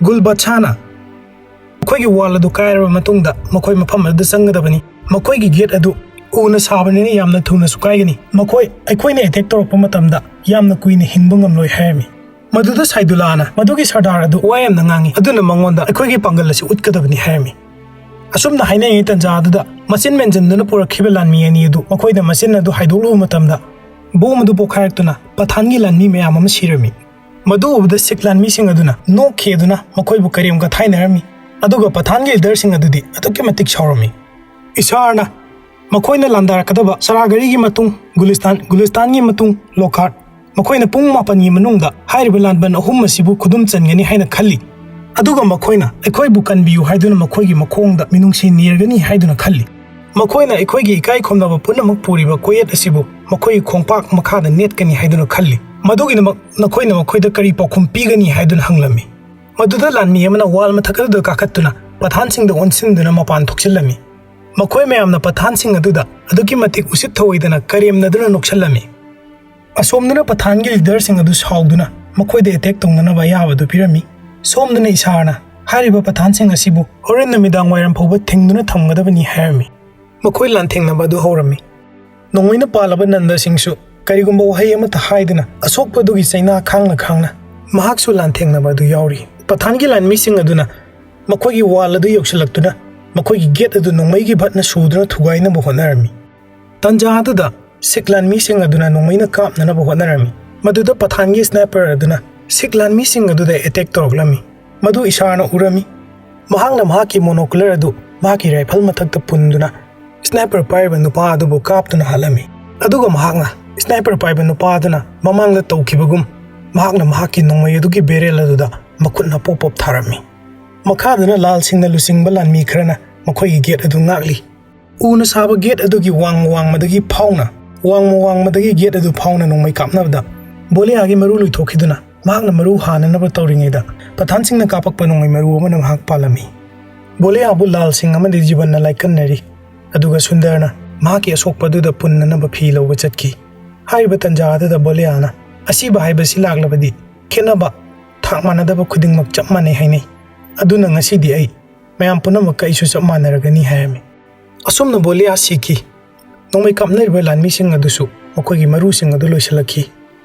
ꯒꯨꯜ ꯕꯠꯁꯥꯅ ꯃꯈꯣꯏꯒꯤ ꯋꯥꯜ ꯑꯗꯨ ꯀꯥꯏꯔꯕ ꯃꯇꯨꯡꯗ ꯃꯈꯣꯏ ꯃꯐꯝ ꯑꯗꯨꯗ ꯆꯪꯒꯗꯕꯅꯤ꯫ ꯃꯈꯣꯏꯒꯤ ꯒꯦꯠ ꯑꯗꯨ ꯎꯅ ꯁꯥꯕꯅꯤꯅ ꯌꯥꯝꯅ ꯊꯨꯅꯁꯨ ꯀꯥꯏꯒꯅꯤ꯫ ꯃꯈꯣꯏ ꯑꯩꯈꯣꯏꯅ ꯑꯦꯇꯦꯛ ꯇꯧꯔꯛꯄ ꯃꯇꯝꯗ ꯌꯥꯝꯅ ꯀꯨꯏꯅ ꯍꯤꯡꯕ ꯉꯝꯂꯣꯏ ꯍꯥꯏꯔꯝꯃꯤ꯫ ꯃꯗꯨꯗ ꯁꯥꯏꯗꯨꯂꯥꯅ ꯃꯗꯨꯒꯤ ꯁꯔꯗꯥꯔ ꯑꯗꯨ ꯋꯥ ꯌꯥꯝꯅ ꯉꯥꯡꯉꯤ, ꯑꯗꯨꯅ ꯃꯉꯣꯟꯗ ꯑꯩꯈꯣꯏꯒꯤ ꯄꯥꯡꯒꯜ ꯑꯁꯤ ꯎꯠꯀꯗꯕꯅꯤ ꯍꯥꯏꯔꯝꯃꯤ꯫ ꯑꯁꯨꯝꯅ ꯍꯥꯏꯅꯔꯤꯉꯩ ꯇꯟꯖꯥ ꯑꯗꯨꯗ ꯃꯆꯤꯟ ꯃꯦꯟꯁꯤꯟꯗꯨꯅ ꯄꯨꯔꯛꯈꯤꯕ ꯂꯥꯟꯃꯤ ꯑꯅꯤ ꯑꯗꯨ ꯃꯈꯣꯏꯅ ꯃꯆꯤꯟ ꯑꯗꯨ ꯍꯥꯏꯗꯣꯛꯂꯨꯕ ꯃꯇꯝꯗ ꯕꯣꯝ ꯑꯗꯨ ꯄꯣꯈꯥꯏꯔꯛꯇꯨꯅ ꯄꯊꯥꯟꯒꯤ ꯂꯥꯟꯃꯤ ꯃꯌꯥꯝ ꯑꯃ ꯁꯤꯔꯝꯃꯤ꯫ ꯃꯗꯨ ꯎꯕꯗ ꯁꯤꯈ ꯂꯥꯟꯃꯤꯁꯤꯡ ꯑꯗꯨꯅ ꯅꯣꯛꯈꯤ ꯑꯗꯨꯅ ꯃꯈꯣꯏꯕꯨ ꯀꯔꯦꯝ ꯀꯊꯥꯏꯅꯔꯝꯃꯤ꯫ ꯑꯗꯨꯒ ꯄꯊꯥꯟꯒꯤ ꯂꯤꯗꯔꯁꯤꯡ ꯑꯗꯨꯗꯤ ꯑꯗꯨꯛꯀꯤ ꯃꯇꯤꯛ ꯁꯥꯎꯔꯝꯃꯤ꯫ ꯏꯁꯥꯔꯅ ꯃꯈꯣꯏꯅ ꯂꯥꯟꯗꯥꯔꯛꯀꯗꯕ ꯆꯔꯥꯒꯔꯤꯒꯤ ꯃꯇꯨꯡ ꯒꯨꯂꯤꯁꯇꯥꯟ, ꯒꯨꯂꯤꯁꯇꯥꯟꯒꯤ ꯃꯇꯨꯡ ꯂꯣꯈꯥꯔꯠ, ꯃꯈꯣꯏꯅ ꯄꯨꯡ ꯃꯥꯄꯟꯒꯤ ꯃꯅꯨꯡꯗ ꯍꯥꯏꯔꯤꯕ ꯂꯥꯟꯕꯟ ꯑꯍꯨꯝ ꯑꯁꯤꯕꯨ ꯈꯨꯗꯨꯝ ꯆꯟꯒꯅꯤ ꯍꯥꯏꯅ ꯈꯜꯂꯤ꯫ ꯑꯗꯨꯒ ꯃꯈꯣꯏꯅ ꯑꯩꯈꯣꯏꯕꯨ ꯀꯟꯕꯤꯌꯨ ꯍꯥꯏꯗꯨꯅ ꯃꯈꯣꯏꯒꯤ ꯃꯈꯣꯡꯗ ꯃꯤꯅꯨꯡꯁꯤ ꯅꯤꯔꯒꯅꯤ ꯍꯥꯏꯗꯨꯅ ꯈꯜꯂꯤ꯫ ꯃꯈꯣꯏꯅ ꯑꯩꯈꯣꯏꯒꯤ ꯏꯀꯥꯏ ꯈꯨꯝꯅꯕ ꯄꯨꯝꯅꯃꯛ ꯄꯨꯔꯤꯕ ꯀꯣꯌꯦꯠ ꯑꯁꯤꯕꯨ ꯃꯈꯣꯏꯒꯤ ꯈꯣꯡꯄꯥꯛ ꯃꯈꯥꯗ ꯅꯦꯠꯀꯅꯤ ꯍꯥꯏꯗꯨꯅ ꯈꯜꯂꯤ꯫ ꯃꯗꯨꯒꯤꯗꯃꯛ ꯅꯈꯣꯏꯅ ꯃꯈꯣꯏꯗ ꯀꯔꯤ ꯄꯥꯎꯈꯨꯝ ꯄꯤꯒꯅꯤ ꯍꯥꯏꯗꯨꯅ ꯍꯪꯂꯝꯃꯤ꯫ ꯃꯗꯨꯗ ꯂꯥꯟꯃꯤ ꯑꯃꯅ ꯋꯥꯜ ꯃꯊꯛ ꯑꯗꯨꯗ ꯀꯥꯈꯠꯇꯨꯅ ꯄꯊꯥꯟꯁꯤꯡꯗ ꯑꯣꯟꯁꯤꯟꯗꯨꯅ ꯃꯄꯥꯟ ꯊꯣꯛꯆꯤꯜꯂꯝꯃꯤ꯫ ꯃꯈꯣꯏ ꯃꯌꯥꯝꯅ ꯄꯊꯥꯟꯁꯤꯡ ꯑꯗꯨꯗ ꯑꯗꯨꯛꯀꯤ ꯃꯇꯤꯛ ꯎꯁꯤꯠ ꯊꯧꯑꯣꯏꯗꯅ ꯀꯔꯦꯝꯅꯗꯨꯅ ꯅꯣꯛꯁꯜꯂꯝꯃꯤ꯫ ꯑꯁꯣꯝꯗꯅ ꯄꯊꯥꯟꯒꯤ ꯂꯤꯗꯔꯁꯤꯡ ꯑꯗꯨ ꯁꯥꯎꯗꯨꯅ ꯃꯈꯣꯏꯗ ꯑꯦꯇꯦꯛ ꯇꯧꯅꯅꯕ ꯑꯌꯥꯕ ꯑꯗꯨ ꯄꯤꯔꯝꯃꯤ꯫ ꯁꯣꯝꯗꯅ ꯏꯁꯥꯔꯅ ꯍꯥꯏꯔꯤꯕ ꯄꯊꯥꯟꯁꯤꯡ ꯑꯁꯤꯕꯨ ꯍꯣꯔꯦꯟ ꯅꯨꯃꯤꯗꯥꯡ ꯋꯥꯏꯔꯝ ꯐꯥꯎꯕ ꯊꯤꯡꯗꯨꯅ ꯊꯝꯒꯗꯕꯅꯤ ꯍꯥꯏꯔꯝꯃꯤ꯫ ꯃꯈꯣꯏ ꯂꯥꯟꯊꯦꯡꯅꯕ ꯑꯗꯨ ꯍꯧꯔꯝꯃꯤ꯫ ꯅꯣꯡꯃꯩꯅ ꯄꯥꯜꯂꯕ ꯅꯟꯗꯁꯤꯡꯁꯨ ꯀꯔꯤꯒꯨꯝꯕ ꯋꯥꯍꯩ ꯑꯃꯠꯇ ꯍꯥꯏꯗꯅ ꯑꯁꯣꯛꯄ ꯑꯗꯨꯒꯤ ꯆꯩꯅꯥ ꯈꯥꯡꯅ ꯈꯥꯡꯅ ꯃꯍꯥꯛꯁꯨ ꯂꯥꯟꯊꯦꯡꯅꯕ ꯑꯗꯨ ꯌꯥꯎꯔꯤ꯫ ꯄꯊꯥꯟꯒꯤ ꯂꯥꯟꯃꯤꯁꯤꯡ ꯑꯗꯨꯅ ꯃꯈꯣꯏꯒꯤ ꯋꯥꯜ ꯑꯗꯨ ꯌꯧꯁꯤꯜꯂꯛꯇꯨꯅ ꯃꯈꯣꯏꯒꯤ ꯒꯦꯠ ꯑꯗꯨ ꯅꯣꯡꯃꯩꯒꯤ ꯚꯠꯅ ꯁꯨꯗꯨꯅ ꯊꯨꯒꯥꯏꯅꯕ ꯍꯣꯠꯅꯔꯝꯃꯤ꯫ ꯇꯟꯖꯥ ꯑꯗꯨꯗ ꯁꯤꯈ ꯂꯥꯟꯃꯤꯁꯤꯡ ꯑꯗꯨꯅ ꯅꯣꯡꯃꯩꯅ ꯀꯥꯞꯅꯅꯕ ꯍꯣꯠꯅꯔꯝꯃꯤ꯫ ꯃꯗꯨꯗ ꯄꯊꯥꯟꯒꯤ ꯁ꯭ꯅꯥꯏꯄꯔ ꯑꯗꯨꯅ ꯁꯤꯈ ꯂꯥꯟꯃꯤꯁꯤꯡ ꯑꯗꯨꯗ ꯑꯦꯇꯦꯛ ꯇꯧꯔꯛꯂꯝꯃꯤ꯫ ꯃꯗꯨ ꯏꯁꯥꯔꯅ ꯎꯔꯝꯃꯤ꯫ ꯃꯍꯥꯛꯅ ꯃꯍꯥꯛꯀꯤ ꯃꯣꯅꯣꯀꯨꯂꯔ ꯑꯗꯨ ꯃꯍꯥꯛꯀꯤ ꯔꯥꯏꯐꯜ ꯃꯊꯛꯇ ꯄꯨꯟꯗꯨꯅ ꯁ꯭ꯅꯥꯏꯄꯔ ꯄꯥꯏꯔꯤꯕ ꯅꯨꯄꯥ ꯑꯗꯨꯕꯨ ꯀꯥꯞꯇꯨꯅ ꯍꯥꯠꯂꯝꯃꯤ꯫ ꯑꯗꯨꯒ ꯃꯍꯥꯛꯅ ꯁ꯭ꯅꯥꯏꯄꯔ ꯄꯥꯏꯕ ꯅꯨꯄꯥ ꯑꯗꯨꯅ ꯃꯃꯥꯡꯗ ꯇꯧꯈꯤꯕꯒꯨꯝ ꯃꯍꯥꯛꯅ ꯃꯍꯥꯛꯀꯤ ꯅꯣꯡꯃꯩ ꯑꯗꯨꯒꯤ ꯕꯦꯔꯦꯜ ꯑꯗꯨꯗ ꯃꯈꯨꯠꯅ ꯄꯣꯞ ꯄꯣꯞ ꯊꯥꯔꯝꯃꯤ꯫ ꯃꯈꯥꯗꯅ ꯂꯥꯜꯁꯤꯡꯅ ꯂꯨꯆꯤꯡꯕ ꯂꯥꯟꯃꯤ ꯈꯔꯅ ꯃꯈꯣꯏꯒꯤ ꯒꯦꯠ ꯑꯗꯨ ꯉꯥꯛꯂꯤ꯫ ꯎꯅ ꯁꯥꯕ ꯒꯦꯠ ꯑꯗꯨꯒꯤ ꯋꯥꯡꯃ ꯋꯥꯡꯃꯗꯒꯤ ꯐꯥꯎꯅ, ꯋꯥꯡꯃ ꯋꯥꯡꯃꯗꯒꯤ ꯒꯦꯠ ꯑꯗꯨ ꯐꯥꯎꯅ ꯅꯣꯡꯃꯩ ꯀꯥꯞꯅꯕꯗ ꯕꯣꯂꯤꯌꯥꯒꯤ ꯃꯔꯨ ꯂꯣꯏꯊꯣꯛꯈꯤꯗꯨꯅ ꯃꯍꯥꯛꯅ ꯃꯔꯨ ꯍꯥꯟꯅꯅꯕ ꯇꯧꯔꯤꯉꯩꯗ ꯄꯊꯥꯟꯁꯤꯡꯅ ꯀꯥꯞꯄꯛꯄ ꯅꯣꯡꯃꯩ ꯃꯔꯨ ꯑꯃꯅ ꯃꯍꯥꯛ ꯄꯥꯜꯂꯝꯃꯤ꯫ ꯕꯣꯂꯤꯌꯥꯕꯨ ꯂꯥꯜ ꯁꯤꯡ ꯑꯃꯗꯤ ꯖꯤꯕꯟꯅ ꯂꯥꯏꯀꯠꯅꯔꯤ, ꯑꯗꯨꯒ ꯁꯨꯟꯗꯔꯅ ꯃꯍꯥꯛꯀꯤ ꯑꯁꯣꯛꯄ ꯑꯗꯨꯗ ꯄꯨꯟꯅꯅꯕ ꯐꯤ ꯂꯧꯕ ꯆꯠꯈꯤ꯫ ꯍꯥꯏꯔꯤꯕ ꯇꯟꯖꯥ ꯑꯗꯨꯗ ꯕꯣꯂꯤꯌꯥꯅ, "ꯑꯁꯤꯕ ꯍꯥꯏꯕꯁꯤ ꯂꯥꯛꯂꯕꯗꯤ ꯈꯦꯠꯅꯕ, ꯊꯥꯛ ꯃꯥꯟꯅꯗꯕ ꯈꯨꯗꯤꯡꯃꯛ ꯆꯞ ꯃꯥꯟꯅꯩ ꯍꯥꯏꯅꯩ꯫ ꯑꯗꯨꯅ ꯉꯁꯤꯗꯤ ꯑꯩ ꯃꯌꯥꯝ ꯄꯨꯝꯅꯃꯛꯀ ꯑꯩꯁꯨ ꯆꯞ ꯃꯥꯟꯅꯔꯒꯅꯤ" ꯍꯥꯏꯔꯝꯃꯤ꯫ ꯑꯁꯨꯝꯅ ꯕꯣꯂꯤꯌꯥ ꯁꯤꯈꯤ꯫ ꯅꯣꯡꯃꯩ ꯀꯥꯞꯅꯔꯤꯕ ꯂꯥꯟꯃꯤꯁꯤꯡ ꯑꯗꯨꯁꯨ ꯃꯈꯣꯏꯒꯤ ꯃꯔꯨꯁꯤꯡ ꯑꯗꯨ ꯂꯣꯏꯁꯤꯜꯂꯛꯈꯤ꯫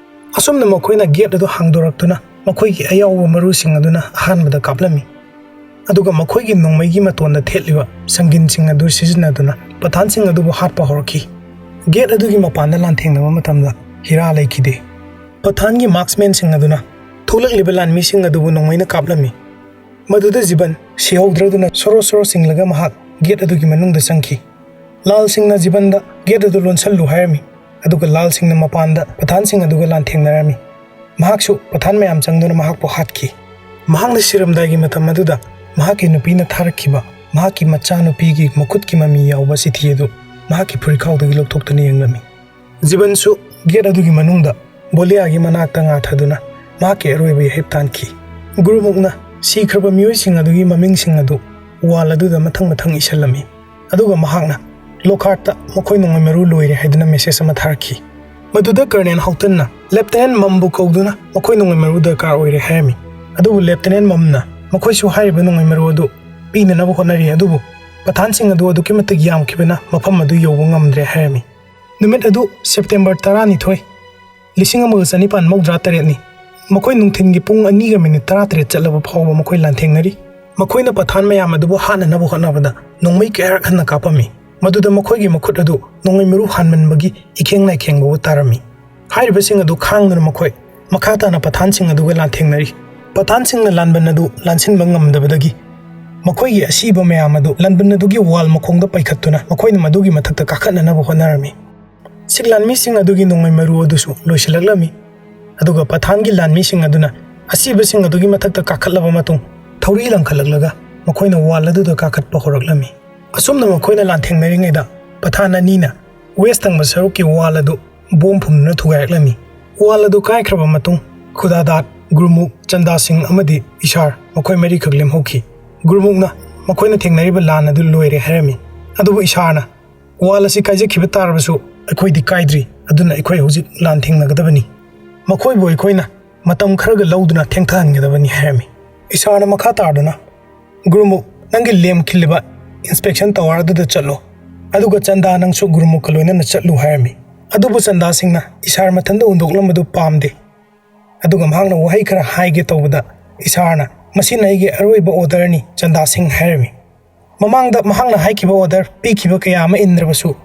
ꯑꯁꯨꯝꯅ ꯃꯈꯣꯏꯅ ꯒꯦꯠ ꯑꯗꯨ ꯍꯥꯡꯗꯣꯔꯛꯇꯨꯅ ꯃꯈꯣꯏꯒꯤ ꯑꯌꯥꯎꯕ ꯃꯔꯨꯁꯤꯡ ꯑꯗꯨꯅ ꯑꯍꯥꯟꯕꯗ ꯀꯥꯞꯂꯝꯃꯤ꯫ ꯑꯗꯨꯒ ꯃꯈꯣꯏꯒꯤ ꯅꯣꯡꯃꯩꯒꯤ ꯃꯇꯣꯟꯗ ꯊꯦꯠꯂꯤꯕ ꯁꯪꯒꯤꯟꯁꯤꯡ ꯑꯗꯨ ꯁꯤꯖꯤꯟꯅꯗꯨꯅ ꯄꯊꯥꯟꯁꯤꯡ ꯑꯗꯨꯕꯨ ꯍꯥꯠꯄ ꯍꯧꯔꯛꯈꯤ꯫ ꯒꯦꯠ ꯑꯗꯨꯒꯤ ꯃꯄꯥꯟꯗ ꯂꯥꯟꯊꯦꯡꯅꯕ ꯃꯇꯝꯗ ꯍꯤꯔꯥ ꯂꯩꯈꯤꯗꯦ꯫ ꯄꯊꯥꯟꯒꯤ ꯃꯥꯔꯛꯁꯃꯦꯟꯁꯤꯡ ꯑꯗꯨꯅ ꯊꯣꯛꯂꯛꯂꯤꯕ ꯂꯥꯟꯃꯤꯁꯤꯡ ꯑꯗꯨꯕꯨ ꯅꯣꯡꯃꯩꯅ ꯀꯥꯞꯂꯝꯃꯤ꯫ ꯃꯗꯨꯗ ꯖꯤꯕꯟ ꯁꯤꯍꯧꯗ꯭ꯔꯗꯨꯅ ꯁꯣꯔꯣ ꯁꯣꯔꯣ ꯆꯤꯡꯂꯒ ꯃꯍꯥꯛ ꯒꯦꯠ ꯑꯗꯨꯒꯤ ꯃꯅꯨꯡꯗ ꯆꯪꯈꯤ꯫ ꯂꯥꯜꯁꯤꯡꯅ ꯖꯤꯕꯟꯗ ꯒꯦꯠ ꯑꯗꯨ ꯂꯣꯟꯁꯜꯂꯨ ꯍꯥꯏꯔꯝꯃꯤ, ꯑꯗꯨꯒ ꯂꯥꯜꯁꯤꯡꯅ ꯃꯄꯥꯟꯗ ꯄꯊꯥꯟꯁꯤꯡ ꯑꯗꯨꯒ ꯂꯥꯟꯊꯦꯡꯅꯔꯝꯃꯤ꯫ ꯃꯍꯥꯛꯁꯨ ꯄꯊꯥꯟ ꯃꯌꯥꯝ ꯆꯪꯗꯨꯅ ꯃꯍꯥꯛꯄꯨ ꯍꯥꯠꯈꯤ꯫ ꯃꯍꯥꯛꯅ ꯁꯤꯔꯝꯗꯥꯏꯒꯤ ꯃꯇꯝ ꯑꯗꯨꯗ ꯃꯍꯥꯛꯀꯤ ꯅꯨꯄꯤꯅ ꯊꯥꯔꯛꯈꯤꯕ ꯃꯍꯥꯛꯀꯤ ꯃꯆꯥꯅꯨꯄꯤꯒꯤ ꯃꯈꯨꯠꯀꯤ ꯃꯃꯤ ꯌꯥꯎꯕ ꯆꯤꯊꯤ ꯑꯗꯨ ꯃꯍꯥꯛꯀꯤ ꯐꯨꯔꯤꯈꯥꯎꯗꯒꯤ ꯂꯧꯊꯣꯛꯇꯨꯅ ꯌꯦꯡꯂꯝꯃꯤ꯫ ꯖꯤꯕꯟꯁꯨ ꯒꯦꯠ ꯑꯗꯨꯒꯤ ꯃꯅꯨꯡꯗ ꯕꯣꯂꯤꯌꯥꯒꯤ ꯃꯅꯥꯛꯇ ꯉꯥꯊꯗꯨꯅ ꯃꯍꯥꯛꯀꯤ ꯑꯔꯣꯏꯕ ꯌꯥꯍꯤꯞ ꯇꯥꯟꯈꯤ꯫ ꯒꯨꯔꯨꯃꯨꯛꯅ ꯁꯤꯈ꯭ꯔꯕ ꯃꯤꯑꯣꯏꯁꯤꯡ ꯑꯗꯨꯒꯤ ꯃꯃꯤꯡꯁꯤꯡ ꯑꯗꯨ ꯋꯥꯜ ꯑꯗꯨꯗ ꯃꯊꯪ ꯃꯊꯪ ꯏꯁꯤꯜꯂꯝꯃꯤ, ꯑꯗꯨꯒ ꯃꯍꯥꯛꯅ, "ꯂꯣꯈꯥꯔꯠꯇ ꯃꯈꯣꯏ ꯅꯣꯡꯃꯩ ꯃꯔꯨ ꯂꯣꯏꯔꯦ" ꯍꯥꯏꯗꯨꯅ ꯃꯦꯁꯦꯖ ꯑꯃ ꯊꯥꯔꯛꯈꯤ꯫ ꯃꯗꯨꯗ ꯀꯔꯅꯦꯜ ꯍꯥꯎꯇꯟꯅ ꯂꯦꯞꯇꯤꯅꯦꯟ ꯃꯝꯕꯨ ꯀꯧꯗꯨꯅ ꯃꯈꯣꯏ ꯅꯣꯡꯃꯩ ꯃꯔꯨ ꯗꯔꯀꯥꯔ ꯑꯣꯏꯔꯦ ꯍꯥꯏꯔꯝꯃꯤ꯫ ꯑꯗꯨꯕꯨ ꯂꯦꯞꯇꯤꯅꯦꯟ ꯃꯝꯅ ꯃꯈꯣꯏꯁꯨ ꯍꯥꯏꯔꯤꯕ ꯅꯣꯡꯃꯩ ꯃꯔꯨ ꯑꯗꯨ ꯄꯤꯅꯅꯕ ꯍꯣꯠꯅꯔꯤ, ꯑꯗꯨꯕꯨ ꯄꯊꯥꯟꯁꯤꯡ ꯑꯗꯨ ꯑꯗꯨꯛꯀꯤ ꯃꯇꯤꯛ ꯌꯥꯝꯈꯤꯕꯅ ꯃꯐꯝ ꯑꯗꯨ ꯌꯧꯕ ꯉꯝꯗ꯭ꯔꯦ ꯍꯥꯏꯔꯝꯃꯤ꯫ ꯅꯨꯃꯤꯠ ꯑꯗꯨ ꯁꯦꯞꯇꯦꯝꯕꯔ ꯇꯔꯥꯅꯤꯊꯣꯏ, ꯂꯤꯁꯤꯡ ꯑꯃꯒ ꯆꯅꯤꯄꯥꯟ ꯃꯧꯗ꯭ꯔꯥ ꯇꯔꯦꯠꯅꯤ꯫ ꯃꯈꯣꯏ ꯅꯨꯡꯊꯤꯜꯒꯤ ꯄꯨꯡ ꯑꯅꯤꯒ ꯃꯤꯅꯤꯠ ꯇꯔꯥꯇꯔꯦꯠ ꯆꯠꯂꯕ ꯐꯥꯎꯕ ꯃꯈꯣꯏ ꯂꯥꯟꯊꯦꯡꯅꯔꯤ꯫ ꯃꯈꯣꯏꯅ ꯄꯊꯥꯟ ꯃꯌꯥꯝ ꯑꯗꯨꯕꯨ ꯍꯥꯠꯅꯅꯕ ꯍꯣꯠꯅꯕꯗ ꯅꯣꯡꯃꯩ ꯀꯌꯥꯔꯛ ꯍꯟꯅ ꯀꯥꯞꯄꯝꯃꯤ꯫ ꯃꯗꯨꯗ ꯃꯈꯣꯏꯒꯤ ꯃꯈꯨꯠ ꯑꯗꯨ ꯅꯣꯡꯃꯩ ꯃꯔꯨ ꯍꯥꯟꯃꯟꯕꯒꯤ ꯏꯈꯦꯡ ꯂꯥꯏꯈꯦꯡ ꯐꯥꯎꯕ ꯇꯥꯔꯝꯃꯤ꯫ ꯍꯥꯏꯔꯤꯕꯁꯤꯡ ꯑꯗꯨ ꯈꯥꯡꯗꯨꯅ ꯃꯈꯣꯏ ꯃꯈꯥ ꯇꯥꯅ ꯄꯊꯥꯟꯁꯤꯡ ꯑꯗꯨꯒ ꯂꯥꯟꯊꯦꯡꯅꯔꯤ꯫ ꯄꯊꯥꯟꯁꯤꯡꯅ ꯂꯥꯟꯕꯟ ꯑꯗꯨ ꯂꯥꯟꯁꯤꯟꯕ ꯉꯝꯗꯕꯗꯒꯤ ꯃꯈꯣꯏꯒꯤ ꯑꯁꯤꯕ ꯃꯌꯥꯝ ꯑꯗꯨ ꯂꯥꯟꯕꯟ ꯑꯗꯨꯒꯤ ꯋꯥꯜ ꯃꯈꯣꯡꯗ ꯄꯩꯈꯠꯇꯨꯅ ꯃꯈꯣꯏꯅ ꯃꯗꯨꯒꯤ ꯃꯊꯛꯇ ꯀꯥꯈꯠꯅꯅꯕ ꯍꯣꯠꯅꯔꯝꯃꯤ꯫ ꯁꯤꯈ ꯂꯥꯟꯃꯤꯁꯤꯡ ꯑꯗꯨꯒꯤ ꯅꯣꯡꯃꯩ ꯃꯔꯨ ꯑꯗꯨꯁꯨ ꯂꯣꯏꯁꯤꯜꯂꯛꯂꯝꯃꯤ꯫ ꯑꯗꯨꯒ ꯄꯊꯥꯟꯒꯤ ꯂꯥꯟꯃꯤꯁꯤꯡ ꯑꯗꯨꯅ ꯑꯁꯤꯕꯁꯤꯡ ꯑꯗꯨꯒꯤ ꯃꯊꯛꯇ ꯀꯥꯈꯠꯂꯕ ꯃꯇꯨꯡ ꯊꯧꯔꯤ ꯂꯪꯈꯠꯂꯛꯂꯒ ꯃꯈꯣꯏꯅ ꯋꯥꯜ ꯑꯗꯨꯗ ꯀꯥꯈꯠꯄ ꯍꯧꯔꯛꯂꯝꯃꯤ꯫ ꯑꯁꯨꯝꯅ ꯃꯈꯣꯏꯅ ꯂꯥꯟꯊꯦꯡꯅꯔꯤꯉꯩꯗ ꯄꯊꯥꯟ ꯑꯅꯤꯅ ꯋꯦꯁ ꯊꯪꯕ ꯁꯔꯨꯛꯀꯤ ꯋꯥꯜ ꯑꯗꯨ ꯕꯣꯝ ꯐꯨꯝꯗꯨꯅ ꯊꯨꯒꯥꯏꯔꯛꯂꯝꯃꯤ꯫ ꯋꯥꯜ ꯑꯗꯨ ꯀꯥꯏꯈ꯭ꯔꯕ ꯃꯇꯨꯡ ꯈꯨꯗꯥꯗꯥꯠ, ꯒꯨꯔꯃꯨꯛ, ꯆꯟꯗꯥ ꯁꯤꯡ ꯑꯃꯗꯤ ꯏꯁꯥꯔ ꯃꯈꯣꯏ ꯃꯔꯤꯈꯛ ꯂꯦꯝꯍꯧꯈꯤ꯫ ꯒꯨꯔꯃꯨꯛꯅ ꯃꯈꯣꯏꯅ ꯊꯦꯡꯅꯔꯤꯕ ꯂꯥꯟ ꯑꯗꯨ ꯂꯣꯏꯔꯦ ꯍꯥꯏꯔꯝꯃꯤ꯫ ꯑꯗꯨꯕꯨ ꯏꯁꯥꯔꯅ, "ꯋꯥꯜ ꯑꯁꯤ ꯀꯥꯏꯖꯈꯤꯕ ꯇꯥꯔꯕꯁꯨ ꯑꯩꯈꯣꯏꯗꯤ ꯀꯥꯏꯗ꯭ꯔꯤ, ꯑꯗꯨꯅ ꯑꯩꯈꯣꯏ ꯍꯧꯖꯤꯛ ꯂꯥꯟ ꯊꯦꯡꯅꯒꯗꯕꯅꯤ꯫ ꯃꯈꯣꯏꯕꯨ ꯑꯩꯈꯣꯏꯅ ꯃꯇꯝ ꯈꯔꯒ ꯂꯧꯗꯨꯅ ꯊꯦꯡꯊꯍꯟꯒꯗꯕꯅꯤ" ꯍꯥꯏꯔꯝꯃꯤ꯫ ꯏꯁꯥꯔꯅ ꯃꯈꯥ ꯇꯥꯗꯨꯅ, "ꯒꯨꯔꯨꯃꯨꯛ, ꯅꯪꯒꯤ ꯂꯦꯝꯈꯤꯜꯂꯤꯕ inspection tower ꯑꯗꯨꯗ ꯆꯠꯂꯣ, ꯑꯗꯨꯒ ꯆꯟꯗꯥ ꯅꯪꯁꯨ ꯒꯨꯔꯨꯃꯨꯛꯀ ꯂꯣꯏꯅꯅ ꯆꯠꯂꯨ" ꯍꯥꯏꯔꯝꯃꯤ꯫ ꯑꯗꯨꯕꯨ ꯆꯟꯗꯥ ꯁꯤꯡꯅ ꯏꯁꯥꯔ ꯃꯊꯟꯇ ꯍꯨꯟꯗꯣꯛꯂꯝꯕꯗꯨ ꯄꯥꯝꯗꯦ꯫ ꯑꯗꯨꯒ ꯃꯍꯥꯛꯅ ꯋꯥꯍꯩ ꯈꯔ ꯍꯥꯏꯒꯦ ꯇꯧꯕꯗ ꯏꯁꯥꯔꯅ, "ꯃꯁꯤꯅ ꯑꯩꯒꯤ ꯑꯔꯣꯏꯕ orderꯅꯤ, ꯆꯟꯗꯥ ꯁꯤꯡ" ꯍꯥꯏꯔꯝꯃꯤ꯫ ꯃꯃꯥꯡꯗ ꯃꯍꯥꯛꯅ ꯍꯥꯏꯈꯤꯕ order ꯄꯤꯈꯤꯕ ꯀꯌꯥ ꯑꯃ ꯏꯟꯗ꯭ꯔꯕꯁꯨ,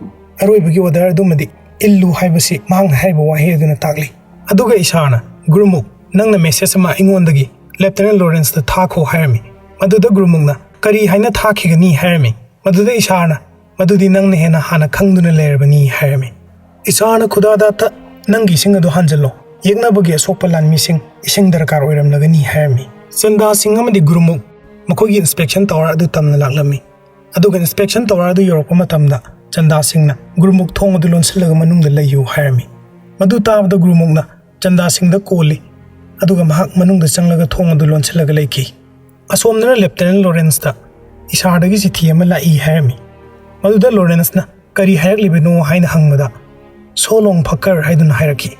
ꯑꯔꯣꯏꯕꯒꯤ order ꯑꯗꯨꯃꯗꯤ ꯏꯜꯂꯨ ꯍꯥꯏꯕꯁꯤ ꯃꯍꯥꯛꯅ ꯍꯥꯏꯔꯤꯕ ꯋꯥꯍꯩ ꯑꯗꯨꯅ ꯇꯥꯛꯂꯤ꯫ ꯑꯗꯨꯒ ꯏꯁꯥꯔꯅ, "ꯒꯨꯔꯨꯃꯨꯛ, ꯅꯪꯅ message ꯑꯃ ꯑꯩꯉꯣꯟꯗꯒꯤ Lieutenant Lawrenceꯇ ꯊꯥꯈꯣ" ꯍꯥꯏꯔꯝꯃꯤ꯫ ꯃꯗꯨꯗ ꯒꯨꯔꯨꯃꯨꯛꯅ, "ꯀꯔꯤ ꯍꯥꯏꯅ ꯊꯥꯈꯤꯒꯅꯤ?" ꯍꯥꯏꯔꯝꯃꯤ꯫ ꯃꯗꯨꯗ ꯏꯁꯥꯔꯅ, "ꯃꯗꯨꯗꯤ ꯅꯪꯅ ꯍꯦꯟꯅ ꯍꯥꯟꯅ ꯈꯪꯗꯨꯅ ꯂꯩꯔꯕꯅꯤ" ꯍꯥꯏꯔꯝꯃꯤ꯫ ꯏꯁꯥꯔꯅ ꯈꯨꯗꯥꯗꯥꯠꯇ, "ꯅꯪꯒꯤ ꯏꯁꯤꯡ ꯑꯗꯨ ꯍꯟꯖꯤꯜꯂꯣ, ꯌꯦꯛꯅꯕꯒꯤ ꯑꯁꯣꯛꯄ ꯂꯥꯟꯃꯤꯁꯤꯡ ꯏꯁꯤꯡ ꯗꯔꯀꯥꯔ ꯑꯣꯏꯔꯝꯂꯒꯅꯤ" ꯍꯥꯏꯔꯝꯃꯤ꯫ ꯆꯟꯗꯥ ꯁꯤꯡ ꯑꯃꯗꯤ ꯒꯨꯔꯨꯃꯨꯛ ꯃꯈꯣꯏꯒꯤ inspection tower ꯑꯗꯨ ꯇꯝꯅ ꯂꯥꯛꯂꯝꯃꯤ꯫ ꯑꯗꯨꯒ inspection tower ꯑꯗꯨ ꯌꯧꯔꯛꯄ ꯃꯇꯝꯗ ꯆꯟꯗꯥ ꯁꯤꯡꯅ, "ꯒꯨꯔꯨꯃꯨꯛ, ꯊꯣꯡ ꯑꯗꯨ ꯂꯣꯟꯁꯤꯜꯂꯒ ꯃꯅꯨꯡꯗ ꯂꯩꯌꯨ" ꯍꯥꯏꯔꯝꯃꯤ꯫ ꯃꯗꯨ ꯇꯥꯕꯗ ꯒꯨꯔꯨꯃꯨꯛꯅ ꯆꯟꯗꯥ ꯁꯤꯡꯗ ꯀꯣꯜꯂꯤ, ꯑꯗꯨꯒ ꯃꯍꯥꯛ ꯃꯅꯨꯡꯗ ꯆꯪꯂꯒ ꯊꯣꯡ ꯑꯗꯨ ꯂꯣꯟꯁꯤꯜꯂꯒ ꯂꯩꯈꯤ꯫ ꯑꯁꯣꯝꯗꯅ Lieutenant Lawrenceꯇ ꯏꯁꯥꯔꯗꯒꯤ ꯆꯤꯊꯤ ꯑꯃ ꯂꯥꯛꯏ ꯍꯥꯏꯔꯝꯃꯤ꯫ ꯃꯗꯨꯗ Lawrenceꯅ ꯀꯔꯤ ꯍꯥꯏꯔꯛꯂꯤꯕꯅꯣ ꯍꯥꯏꯅ ꯍꯪꯕꯗ, "So long fucker" ꯍꯥꯏꯗꯨꯅ ꯍꯥꯏꯔꯛꯈꯤ꯫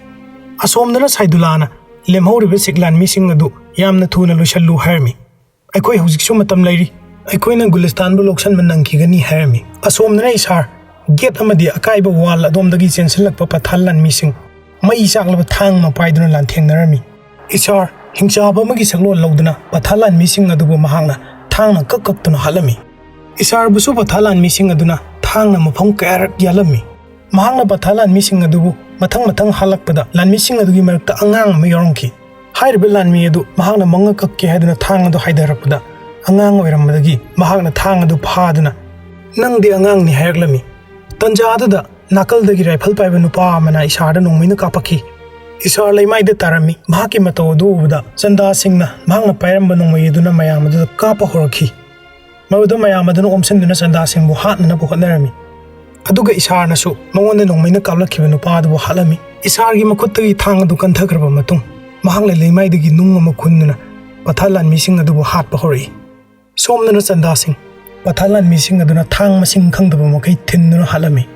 ꯑꯁꯣꯝꯗꯅ ꯁꯥꯏꯗꯨꯂꯥꯅ ꯂꯦꯝꯍꯧꯔꯤꯕ ꯁꯤꯛ ꯂꯥꯟꯃꯤꯁꯤꯡ ꯑꯗꯨ ꯌꯥꯝꯅ ꯊꯨꯅ ꯂꯣꯏꯁꯤꯜꯂꯨ ꯍꯥꯏꯔꯝꯃꯤ꯫ "ꯑꯩꯈꯣꯏ ꯍꯧꯖꯤꯛꯁꯨ ꯃꯇꯝ ꯂꯩꯔꯤ꯫ ꯑꯩꯈꯣꯏꯅ ꯒꯨꯂꯤꯁꯇꯥꯟꯕꯨ ꯂꯧꯁꯤꯟꯕ ꯅꯪꯈꯤꯒꯅꯤ" ꯍꯥꯏꯔꯝꯃꯤ꯫ ꯑꯁꯣꯝꯗꯅ ꯏꯁꯥꯔ gate ꯑꯃꯗꯤ ꯑꯀꯥꯏꯕ wall ꯑꯗꯣꯝꯗꯒꯤ ꯆꯦꯟꯁꯤꯜꯂꯛꯄ ꯄꯊꯥꯟ ꯂꯥꯟꯃꯤꯁꯤꯡ ꯃꯩ ꯆꯥꯛꯂꯕ ꯊꯥꯡ ꯑꯃ ꯄꯥꯏꯗꯨꯅ ꯂꯥꯟꯊꯦꯡꯅꯔꯝꯃꯤ꯫ ꯏꯁꯥꯔ ꯍꯤꯡꯆꯥꯕ ꯑꯃꯒꯤ ꯁꯛꯂꯣꯟ ꯂꯧꯗꯨꯅ ꯄꯊꯥꯟ ꯂꯥꯟꯃꯤꯁꯤꯡ ꯑꯗꯨꯕꯨ ꯃꯍꯥꯛꯅ ꯊꯥꯡꯅ ꯀꯛ ꯀꯛꯇꯨꯅ ꯍꯥꯠꯂꯝꯃꯤ꯫ ꯏꯁꯥꯔꯕꯨꯁꯨ ꯄꯊꯥꯟ ꯂꯥꯟꯃꯤꯁꯤꯡ ꯑꯗꯨꯅ ꯊꯥꯡꯅ ꯃꯐꯝ ꯀꯌꯥꯔꯛ ꯌꯥꯜꯂꯝꯃꯤ꯫ ꯃꯍꯥꯛꯅ ꯄꯊꯥꯟ ꯂꯥꯟꯃꯤꯁꯤꯡ ꯑꯗꯨꯕꯨ ꯃꯊꯪ ꯃꯊꯪ ꯍꯥꯠꯂꯛꯄꯗ ꯂꯥꯟꯃꯤꯁꯤꯡ ꯑꯗꯨꯒꯤ ꯃꯔꯛꯇ ꯑꯉꯥꯡ ꯑꯃ ꯌꯥꯎꯔꯝꯈꯤ꯫ ꯍꯥꯏꯔꯤꯕ ꯂꯥꯟꯃꯤ ꯑꯗꯨ ꯃꯍꯥꯛꯅ ꯃꯉꯛ ꯀꯛꯀꯦ ꯍꯥꯏꯗꯨꯅ ꯊꯥꯡ ꯑꯗꯨ ꯍꯥꯏꯊꯔꯛꯄꯗ, ꯑꯉꯥꯡ ꯑꯣꯏꯔꯝꯕꯗꯒꯤ ꯃꯍꯥꯛꯅ ꯊꯥꯡ ꯑꯗꯨ ꯐꯥꯗꯨꯅ, "ꯅꯪꯗꯤ ꯑꯉꯥꯡꯅꯤ" ꯍꯥꯏꯔꯛꯂꯝꯃꯤ꯫ ꯇꯟꯖꯥ ꯑꯗꯨꯗ ꯅꯥꯀꯜꯗꯒꯤ rifle ꯄꯥꯏꯕ ꯅꯨꯄꯥ ꯑꯃꯅ ꯏꯁꯥꯔꯗ ꯅꯣꯡꯃꯩꯅ ꯀꯥꯞꯄꯛꯈꯤ꯫ ꯏꯁꯥꯔ ꯂꯩꯃꯥꯏꯗ ꯇꯥꯔꯝꯃꯤ꯫ ꯃꯍꯥꯛꯀꯤ ꯃꯇꯧ ꯑꯗꯨ ꯎꯕꯗ ꯆꯟꯗꯥ ꯁꯤꯡꯅ ꯃꯍꯥꯛꯅ ꯄꯥꯏꯔꯝꯕ ꯅꯣꯡꯃꯩ ꯑꯗꯨꯅ ꯃꯌꯥꯝ ꯑꯗꯨꯗ ꯀꯥꯞꯄ ꯍꯧꯔꯛꯈꯤ꯫ ꯃꯗꯨꯗ ꯃꯌꯥꯝ ꯑꯗꯨꯅ ꯑꯣꯝꯁꯤꯟꯗꯨꯅ ꯆꯟꯗꯥ ꯁꯤꯡꯕꯨ ꯍꯥꯠꯅꯅꯕ ꯍꯣꯠꯅꯔꯝꯃꯤ꯫ ꯑꯗꯨꯒ ꯏꯁꯥꯔꯅꯁꯨ ꯃꯉꯣꯟꯗ ꯅꯣꯡꯃꯩꯅ ꯀꯥꯞꯂꯛꯈꯤꯕ ꯅꯨꯄꯥ ꯑꯗꯨꯕꯨ ꯍꯥꯠꯂꯝꯃꯤ꯫ ꯏꯁꯥꯔꯒꯤ ꯃꯈꯨꯠꯇꯒꯤ ꯊꯥꯡ ꯑꯗꯨ ꯀꯟꯊꯈ꯭ꯔꯕ ꯃꯇꯨꯡ, ꯃꯍꯥꯛꯅ ꯂꯩꯃꯥꯏꯗꯒꯤ ꯅꯨꯡ ꯑꯃ ꯈꯨꯟꯗꯨꯅ ꯄꯊꯥꯟ ꯂꯥꯟꯃꯤꯁꯤꯡ ꯑꯗꯨꯕꯨ ꯍꯥꯠꯄ ꯍꯧꯔꯛꯏ꯫ ꯁꯣꯝꯗꯅ ꯆꯟꯗꯥꯁꯤꯡ, ꯄꯊꯥꯟ ꯂꯥꯟꯃꯤꯁꯤꯡ ꯑꯗꯨꯅ ꯊꯥꯡ ꯃꯁꯤꯡ ꯈꯪꯗꯕ ꯃꯈꯩ ꯊꯤꯟꯗꯨꯅ ꯍꯥꯠꯂꯝꯃꯤ꯫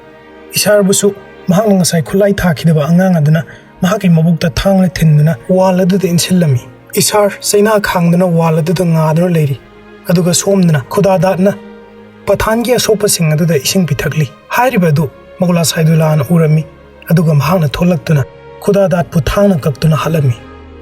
ꯏꯁꯥꯔꯕꯨꯁꯨ ꯃꯍꯥꯛꯅ ꯉꯁꯥꯏ ꯈꯨꯠꯂꯥꯏ ꯊꯥꯈꯤꯗꯕ ꯑꯉꯥꯡ ꯑꯗꯨꯅ ꯃꯍꯥꯛꯀꯤ ꯃꯕꯨꯛꯇ ꯊꯥꯡꯅ ꯊꯤꯟꯗꯨꯅ ꯋꯥꯜ ꯑꯗꯨꯗ ꯏꯟꯁꯤꯜꯂꯝꯃꯤ꯫ ꯏꯁꯥꯔ ꯆꯩꯅꯥ ꯈꯥꯡꯗꯨꯅ ꯋꯥꯜ ꯑꯗꯨꯗ ꯉꯥꯗꯨꯅ ꯂꯩꯔꯤ꯫ ꯑꯗꯨꯒ ꯁꯣꯝꯗꯅ ꯈꯨꯗꯥꯗꯥꯠꯅ ꯄꯊꯥꯟꯒꯤ ꯑꯁꯣꯛꯄꯁꯤꯡ ꯑꯗꯨꯗ ꯏꯁꯤꯡ ꯄꯤꯊꯛꯂꯤ꯫ ꯍꯥꯏꯔꯤꯕ ꯑꯗꯨ ꯃꯧꯂꯥ ꯁꯥꯏꯗꯨꯂꯥꯅ ꯎꯔꯝꯃꯤ꯫ ꯑꯗꯨꯒ ꯃꯍꯥꯛꯅ ꯊꯣꯛꯂꯛꯇꯨꯅ ꯈꯨꯗꯥꯗꯥꯠꯄꯨ ꯊꯥꯡꯅ ꯀꯛꯇꯨꯅ ꯍꯥꯠꯂꯝꯃꯤ꯫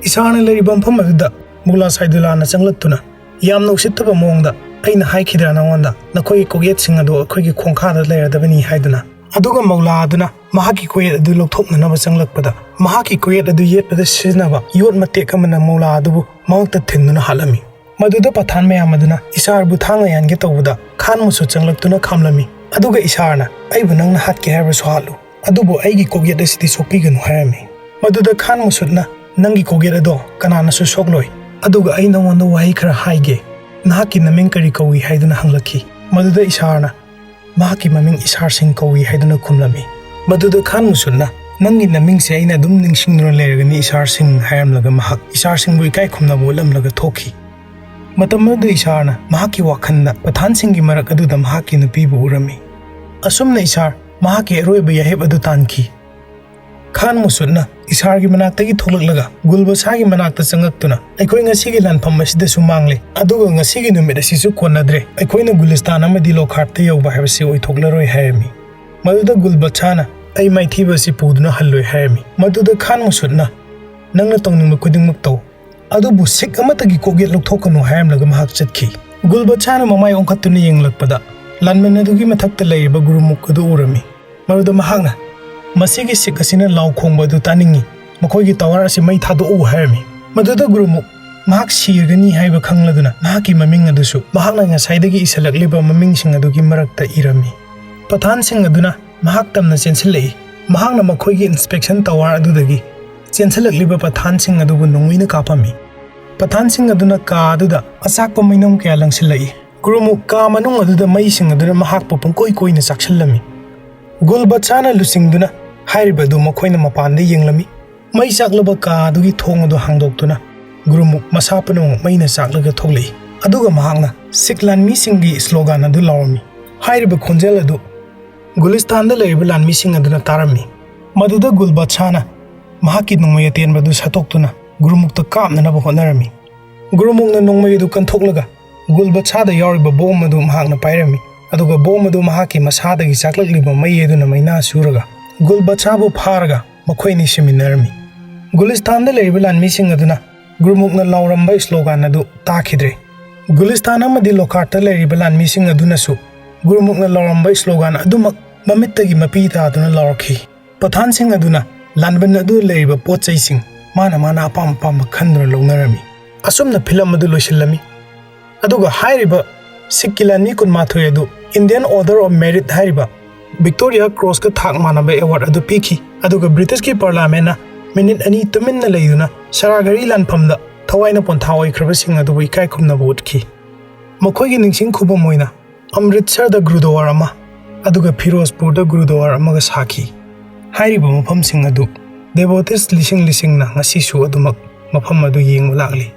ꯏꯁꯥꯔꯅ ꯂꯩꯔꯤꯕ ꯃꯐꯝ ꯑꯗꯨꯗ ꯃꯧꯂꯥ ꯁꯥꯏꯗꯨꯂꯥꯅ ꯆꯪꯂꯛꯇꯨꯅ ꯌꯥꯝꯅ ꯎꯁꯤꯠꯇꯕ ꯃꯑꯣꯡꯗ, "ꯑꯩꯅ ꯍꯥꯏꯈꯤꯗ꯭ꯔꯥ ꯅꯉꯣꯟꯗ, ꯅꯈꯣꯏꯒꯤ ꯀꯣꯛꯌꯦꯠꯁꯤꯡ ꯑꯗꯨ ꯑꯩꯈꯣꯏꯒꯤ ꯈꯣꯡꯈꯥꯗ ꯂꯩꯔꯗꯕꯅꯤ?" ꯍꯥꯏꯗꯨꯅ꯫ ꯑꯗꯨꯒ ꯃꯧꯂꯥ ꯑꯗꯨꯅ ꯃꯍꯥꯛꯀꯤ ꯀꯣꯛꯌꯦꯠ ꯑꯗꯨ ꯂꯧꯊꯣꯛꯅꯅꯕ ꯆꯪꯂꯛꯄꯗ, ꯃꯍꯥꯛꯀꯤ ꯀꯣꯛꯌꯦꯠ ꯑꯗꯨ ꯌꯦꯠꯄꯗ ꯁꯤꯖꯤꯟꯅꯕ ꯌꯣꯠ ꯃꯇꯦꯛ ꯑꯃꯅ ꯃꯧꯂꯥ ꯑꯗꯨꯕꯨ ꯃꯉꯛꯇ ꯊꯤꯟꯗꯨꯅ ꯍꯥꯠꯂꯝꯃꯤ꯫ ꯃꯗꯨꯗ ꯄꯊꯥꯟ ꯃꯌꯥꯝ ꯑꯗꯨꯅ ꯏꯁꯥꯔꯕꯨ ꯊꯥꯡꯅ ꯌꯥꯟꯒꯦ ꯇꯧꯕꯗ, ꯈꯥꯟ ꯃꯨꯁꯨ ꯆꯪꯂꯛꯇꯨꯅ ꯈꯥꯝꯂꯝꯃꯤ꯫ ꯑꯗꯨꯒ ꯏꯁꯥꯔꯅ, "ꯑꯩꯕꯨ ꯅꯪꯅ ꯍꯥꯠꯀꯦ ꯍꯥꯏꯔꯕꯁꯨ ꯍꯥꯠꯂꯨ, ꯑꯗꯨꯕꯨ ꯑꯩꯒꯤ ꯀꯣꯛꯌꯦꯠ ꯑꯁꯤꯗꯤ ꯁꯣꯛꯄꯤꯒꯅꯨ" ꯍꯥꯏꯔꯝꯃꯤ꯫ ꯃꯗꯨꯗ ꯈꯥꯟ ꯃꯨꯁꯨꯠꯅ, "ꯅꯪꯒꯤ ꯀꯣꯛꯌꯦꯠ ꯑꯗꯣ ꯀꯅꯥꯅꯁꯨ ꯁꯣꯛꯂꯣꯏ, ꯑꯗꯨꯒ ꯑꯩ ꯅꯉꯣꯟꯗ ꯋꯥꯍꯩ ꯈꯔ ꯍꯥꯏꯒꯦ꯫ ꯅꯍꯥꯛꯀꯤ ꯅꯃꯤꯡ ꯀꯔꯤ ꯀꯧꯏ?" ꯍꯥꯏꯗꯨꯅ ꯍꯪꯂꯛꯈꯤ꯫ ꯃꯗꯨꯗ ꯏꯁꯥꯔꯅ, "ꯃꯍꯥꯛꯀꯤ ꯃꯃꯤꯡ ꯏꯁꯥꯔ ꯁꯤꯡ ꯀꯧꯏ" ꯍꯥꯏꯗꯨꯅ ꯈꯨꯝꯂꯝꯃꯤ꯫ ꯃꯗꯨꯗ ꯈꯥꯟ ꯃꯨꯁꯨꯠꯅ, "ꯅꯪꯒꯤ ꯅꯃꯤꯡꯁꯦ ꯑꯩꯅ ꯑꯗꯨꯝ ꯅꯤꯡꯁꯤꯡꯗꯨꯅ ꯂꯩꯔꯒꯅꯤ, ꯏꯁꯥꯔ ꯁꯤꯡ" ꯍꯥꯏꯔꯝꯂꯒ ꯃꯍꯥꯛ ꯏꯁꯥꯔ ꯁꯤꯡꯕꯨ ꯏꯀꯥꯏ ꯈꯨꯝꯅꯕ ꯎꯠꯂꯝꯂꯒ ꯊꯣꯛꯈꯤ꯫ ꯃꯇꯝ ꯑꯗꯨꯗ ꯏꯁꯥꯔꯅ ꯃꯍꯥꯛꯀꯤ ꯋꯥꯈꯜꯗ ꯄꯊꯥꯟꯁꯤꯡꯒꯤ ꯃꯔꯛ ꯑꯗꯨꯗ ꯃꯍꯥꯛꯀꯤ ꯅꯨꯄꯤꯕꯨ ꯎꯔꯝꯃꯤ꯫ ꯑꯁꯨꯝꯅ ꯏꯁꯥꯔ ꯃꯍꯥꯛꯀꯤ ꯑꯔꯣꯏꯕ ꯌꯥꯍꯦꯞ ꯑꯗꯨ ꯇꯥꯟꯈꯤ꯫ ꯈꯥꯟ ꯃꯨꯁꯨꯠꯅ ꯏꯁꯥꯔꯒꯤ ꯃꯅꯥꯛꯇꯒꯤ ꯊꯣꯛꯂꯛꯂꯒ ꯒꯨꯜꯕꯁꯥꯒꯤ ꯃꯅꯥꯛꯇ ꯆꯪꯉꯛꯇꯨꯅ, "ꯑꯩꯈꯣꯏ ꯉꯁꯤꯒꯤ ꯂꯥꯟꯐꯝ ꯑꯁꯤꯗꯁꯨ ꯃꯥꯡꯂꯦ, ꯑꯗꯨꯒ ꯉꯁꯤꯒꯤ ꯅꯨꯃꯤꯠ ꯑꯁꯤꯁꯨ ꯀꯣꯟꯅꯗ꯭ꯔꯦ꯫ ꯑꯩꯈꯣꯏꯅ ꯒꯨꯂꯤꯁꯇꯥꯟ ꯑꯃꯗꯤ ꯂꯣꯈꯥꯔꯠꯇ ꯌꯧꯕ ꯍꯥꯏꯕꯁꯤ ꯑꯣꯏꯊꯣꯛꯂꯔꯣꯏ" ꯍꯥꯏꯔꯝꯃꯤ꯫ ꯃꯗꯨꯗ ꯒꯨꯜꯕꯁꯥꯅ, "ꯑꯩ ꯃꯥꯏꯊꯤꯕ ꯑꯁꯤ ꯄꯨꯗꯨꯅ ꯍꯜꯂꯣꯏ" ꯍꯥꯏꯔꯝꯃꯤ꯫ ꯃꯗꯨꯗ ꯈꯥꯟ ꯃꯨꯁꯨꯠꯅ, "ꯅꯪꯅ ꯇꯧꯅꯤꯡꯕ ꯈꯨꯗꯤꯡꯃꯛ ꯇꯧ, ꯑꯗꯨꯕꯨ ꯁꯤꯛ ꯑꯃꯠꯇꯒꯤ ꯀꯣꯛꯌꯦꯠ ꯂꯧꯊꯣꯛꯀꯅꯨ" ꯍꯥꯏꯔꯝꯂꯒ ꯃꯍꯥꯛ ꯆꯠꯈꯤ꯫ ꯒꯨꯜꯕꯆꯥꯅ ꯃꯃꯥꯏ ꯑꯣꯟꯈꯠꯇꯨꯅ ꯌꯦꯡꯂꯛꯄꯗ, ꯂꯥꯟꯃꯟ ꯑꯗꯨꯒꯤ ꯃꯊꯛꯇ ꯂꯩꯔꯤꯕ ꯒꯨꯔꯨꯃꯨꯛ ꯑꯗꯨ ꯎꯔꯝꯃꯤ꯫ ꯃꯗꯨꯗ ꯃꯍꯥꯛꯅ, "ꯃꯁꯤꯒꯤ ꯁꯤꯛ ꯑꯁꯤꯅ ꯂꯥꯎ ꯈꯣꯡꯕ ꯑꯗꯨ ꯇꯥꯅꯤꯡꯏ, ꯃꯈꯣꯏꯒꯤ ꯇꯋꯥꯔ ꯑꯁꯤ ꯃꯩ ꯊꯥꯗꯣꯛꯎ" ꯍꯥꯏꯔꯝꯃꯤ꯫ ꯃꯗꯨꯗ ꯒꯨꯔꯨꯃꯨꯛ ꯃꯍꯥꯛ ꯁꯤꯔꯒꯅꯤ ꯍꯥꯏꯕ ꯈꯪꯂꯗꯨꯅ ꯃꯍꯥꯛꯀꯤ ꯃꯃꯤꯡ ꯑꯗꯨꯁꯨ ꯃꯍꯥꯛꯅ ꯉꯁꯥꯏꯗꯒꯤ ꯏꯁꯤꯜꯂꯛꯂꯤꯕ ꯃꯃꯤꯡꯁꯤꯡ ꯑꯗꯨꯒꯤ ꯃꯔꯛꯇ ꯏꯔꯝꯃꯤ꯫ ꯄꯊꯥꯟꯁꯤꯡ ꯑꯗꯨꯅ ꯃꯍꯥꯛ ꯇꯝꯅ ꯆꯦꯟꯁꯤꯜꯂꯛꯏ꯫ ꯃꯍꯥꯛꯅ ꯃꯈꯣꯏꯒꯤ ꯏꯟꯁꯄꯦꯛꯁꯟ ꯇꯋꯥꯔ ꯑꯗꯨꯗꯒꯤ ꯆꯦꯟꯁꯤꯜꯂꯛꯂꯤꯕ ꯄꯊꯥꯟꯁꯤꯡ ꯑꯗꯨꯕꯨ ꯅꯣꯡꯃꯩꯅ ꯀꯥꯞꯄꯝꯃꯤ꯫ ꯄꯊꯥꯟꯁꯤꯡ ꯑꯗꯨꯅ ꯀꯥ ꯑꯗꯨꯗ ꯑꯆꯥꯛꯄ ꯃꯩꯅꯝ ꯀꯌꯥ ꯂꯪꯁꯤꯜꯂꯛꯏ꯫ ꯒꯨꯔꯨꯃꯨꯛ ꯀꯥ ꯃꯅꯨꯡ ꯑꯗꯨꯗ ꯃꯩꯁꯤꯡ ꯑꯗꯨꯅ ꯃꯍꯥꯛꯄꯨ ꯄꯨꯡꯀꯣꯏ ꯀꯣꯏꯅ ꯆꯥꯛꯁꯤꯜꯂꯝꯃꯤ꯫ ꯒꯨꯜꯕꯠꯁꯥꯅ ꯂꯨꯆꯤꯡꯗꯨꯅ ꯍꯥꯏꯔꯤꯕ ꯑꯗꯨ ꯃꯈꯣꯏꯅ ꯃꯄꯥꯟꯗ ꯌꯦꯡꯂꯝꯃꯤ꯫ ꯃꯩ ꯆꯥꯛꯂꯕ ꯀꯥ ꯑꯗꯨꯒꯤ ꯊꯣꯡ ꯑꯗꯨ ꯍꯥꯡꯗꯣꯛꯇꯨꯅ ꯒꯨꯔꯨꯃꯨꯛ ꯃꯁꯥ ꯄꯨꯝꯅꯃꯛ ꯃꯩꯅ ꯆꯥꯛꯂꯒ ꯊꯣꯛꯂꯛꯏ꯫ ꯑꯗꯨꯒ ꯃꯍꯥꯛꯅ ꯁꯤꯈ ꯂꯥꯟꯃꯤꯁꯤꯡꯒꯤ ꯁ꯭ꯂꯣꯒꯥꯟ ꯑꯗꯨ ꯂꯥꯎꯔꯝꯃꯤ꯫ ꯍꯥꯏꯔꯤꯕ ꯈꯣꯟꯖꯦꯜ ꯑꯗꯨ ꯒꯨꯂꯤꯁꯇꯥꯟꯗ ꯂꯩꯔꯤꯕ ꯂꯥꯟꯃꯤꯁꯤꯡ ꯑꯗꯨꯅ ꯇꯥꯔꯝꯃꯤ꯫ ꯃꯗꯨꯗ ꯒꯨꯜ ꯕꯥꯗꯁꯥꯅ ꯃꯍꯥꯛꯀꯤ ꯅꯣꯡꯃꯩ ꯑꯇꯦꯟꯕ ꯑꯗꯨ ꯁꯠꯇꯣꯛꯇꯨꯅ ꯒꯨꯔꯨꯃꯨꯛꯇ ꯀꯥꯞꯅꯅꯕ ꯍꯣꯠꯅꯔꯝꯃꯤ꯫ ꯒꯨꯔꯨꯃꯨꯛꯅ ꯅꯣꯡꯃꯩ ꯑꯗꯨ ꯀꯟꯊꯣꯛꯂꯒ ꯒꯨꯜ ꯕꯥꯗꯁꯥꯗ ꯌꯥꯎꯔꯤꯕ ꯕꯣꯝ ꯑꯗꯨ ꯃꯍꯥꯛꯅ ꯄꯥꯏꯔꯝꯃꯤ, ꯑꯗꯨꯒ ꯕꯣꯝ ꯑꯗꯨ ꯃꯍꯥꯛꯀꯤ ꯃꯁꯥꯗꯒꯤ ꯆꯥꯛꯂꯛꯂꯤꯕ ꯃꯩ ꯑꯗꯨꯅ ꯃꯩꯅꯥ ꯆꯨꯔꯒ ꯒꯨꯜ ꯕꯥꯗꯁꯥꯕꯨ ꯐꯥꯔꯒ ꯃꯈꯣꯏ ꯑꯅꯤ ꯁꯤꯃꯤꯟꯅꯔꯝꯃꯤ꯫ ꯒꯨꯂꯤꯁꯇꯥꯟꯗ ꯂꯩꯔꯤꯕ ꯂꯥꯟꯃꯤꯁꯤꯡ ꯑꯗꯨꯅ ꯒꯨꯔꯨꯃꯨꯛꯅ ꯂꯥꯎꯔꯝꯕ ꯁ꯭ꯂꯣꯒꯥꯟ ꯑꯗꯨ ꯇꯥꯈꯤꯗ꯭ꯔꯦ꯫ ꯒꯨꯂꯤꯁꯇꯥꯟ ꯑꯃꯗꯤ ꯂꯣꯈꯥꯔꯠꯇ ꯂꯩꯔꯤꯕ ꯂꯥꯟꯃꯤꯁꯤꯡ ꯑꯗꯨꯅꯁꯨ ꯒꯨꯔꯨꯃꯨꯛꯅ ꯂꯥꯎꯔꯝꯕ ꯁ꯭ꯂꯣꯒꯥꯟ ꯑꯗꯨꯃꯛ ꯃꯃꯤꯠꯇꯒꯤ ꯃꯄꯤ ꯇꯥꯗꯨꯅ ꯂꯥꯎꯔꯛꯈꯤ꯫ ꯄꯊꯥꯟꯁꯤꯡ ꯑꯗꯨꯅ ꯂꯥꯟꯕꯟ ꯑꯗꯨꯗ ꯂꯩꯔꯤꯕ ꯄꯣꯠ ꯆꯩꯁꯤꯡ ꯃꯥꯅ ꯃꯥꯅ ꯑꯄꯥꯝ ꯑꯄꯥꯝꯕ ꯈꯟꯗꯨꯅ ꯂꯧꯅꯔꯝꯃꯤ꯫ ꯑꯁꯨꯝꯅ ꯐꯤꯂꯝ ꯑꯗꯨ ꯂꯣꯏꯁꯤꯜꯂꯝꯃꯤ꯫ ꯑꯗꯨꯒ ꯍꯥꯏꯔꯤꯕ ꯁꯤꯈꯀꯤ ꯂꯥꯟꯃꯤ ꯀꯨꯟꯃꯥꯊꯣꯏ ꯑꯗꯨ Indian Order of Merit ꯍꯥꯏꯔꯤꯕ ꯚꯤꯛꯇꯣꯔꯤꯌꯥ ꯀ꯭ꯔꯣꯁꯀ ꯊꯥꯛ ꯃꯥꯟꯅꯕ ꯑꯦꯋꯥꯔꯗ ꯑꯗꯨ ꯄꯤꯈꯤ꯫ ꯑꯗꯨꯒ ꯕ꯭ꯔꯤꯇꯤꯁꯀꯤ ꯄꯥꯔꯂꯥꯃꯦꯟꯅ ꯃꯤꯅꯤꯠ ꯑꯅꯤ ꯇꯨꯃꯤꯟꯅ ꯂꯩꯗꯨꯅ ꯁꯔꯥꯒꯔꯤ ꯂꯥꯟꯐꯝꯗ ꯊꯋꯥꯏꯅ ꯄꯣꯟꯊꯥ ꯑꯣꯏꯈ꯭ꯔꯕꯁꯤꯡ ꯑꯗꯨꯕꯨ ꯏꯀꯥꯏ ꯈꯨꯝꯅꯕ ꯎꯠꯈꯤ꯫ ꯃꯈꯣꯏꯒꯤ ꯅꯤꯡꯁꯤꯡ ꯈꯨꯕꯝ ꯑꯣꯏꯅ ꯑꯃ꯭ꯔꯤꯠꯁꯔꯗ ꯒꯨꯔꯨꯗ꯭ꯋꯥꯔ ꯑꯃ, ꯑꯗꯨꯒ ꯐꯤꯔꯣꯖꯄꯨꯔꯗ ꯒꯨꯔꯨꯗ꯭ꯋꯥꯔ ꯑꯃꯒ ꯁꯥꯈꯤ꯫ ꯍꯥꯏꯔꯤꯕ ꯃꯐꯝꯁꯤꯡ ꯑꯗꯨ ꯗꯦꯚꯣꯇꯤꯁ ꯂꯤꯁꯤꯡ ꯂꯤꯁꯤꯡꯅ ꯉꯁꯤꯁꯨ ꯑꯗꯨꯃꯛ ꯃꯐꯝ ꯑꯗꯨ ꯌꯦꯡꯕ ꯂꯥꯛꯂꯤ꯫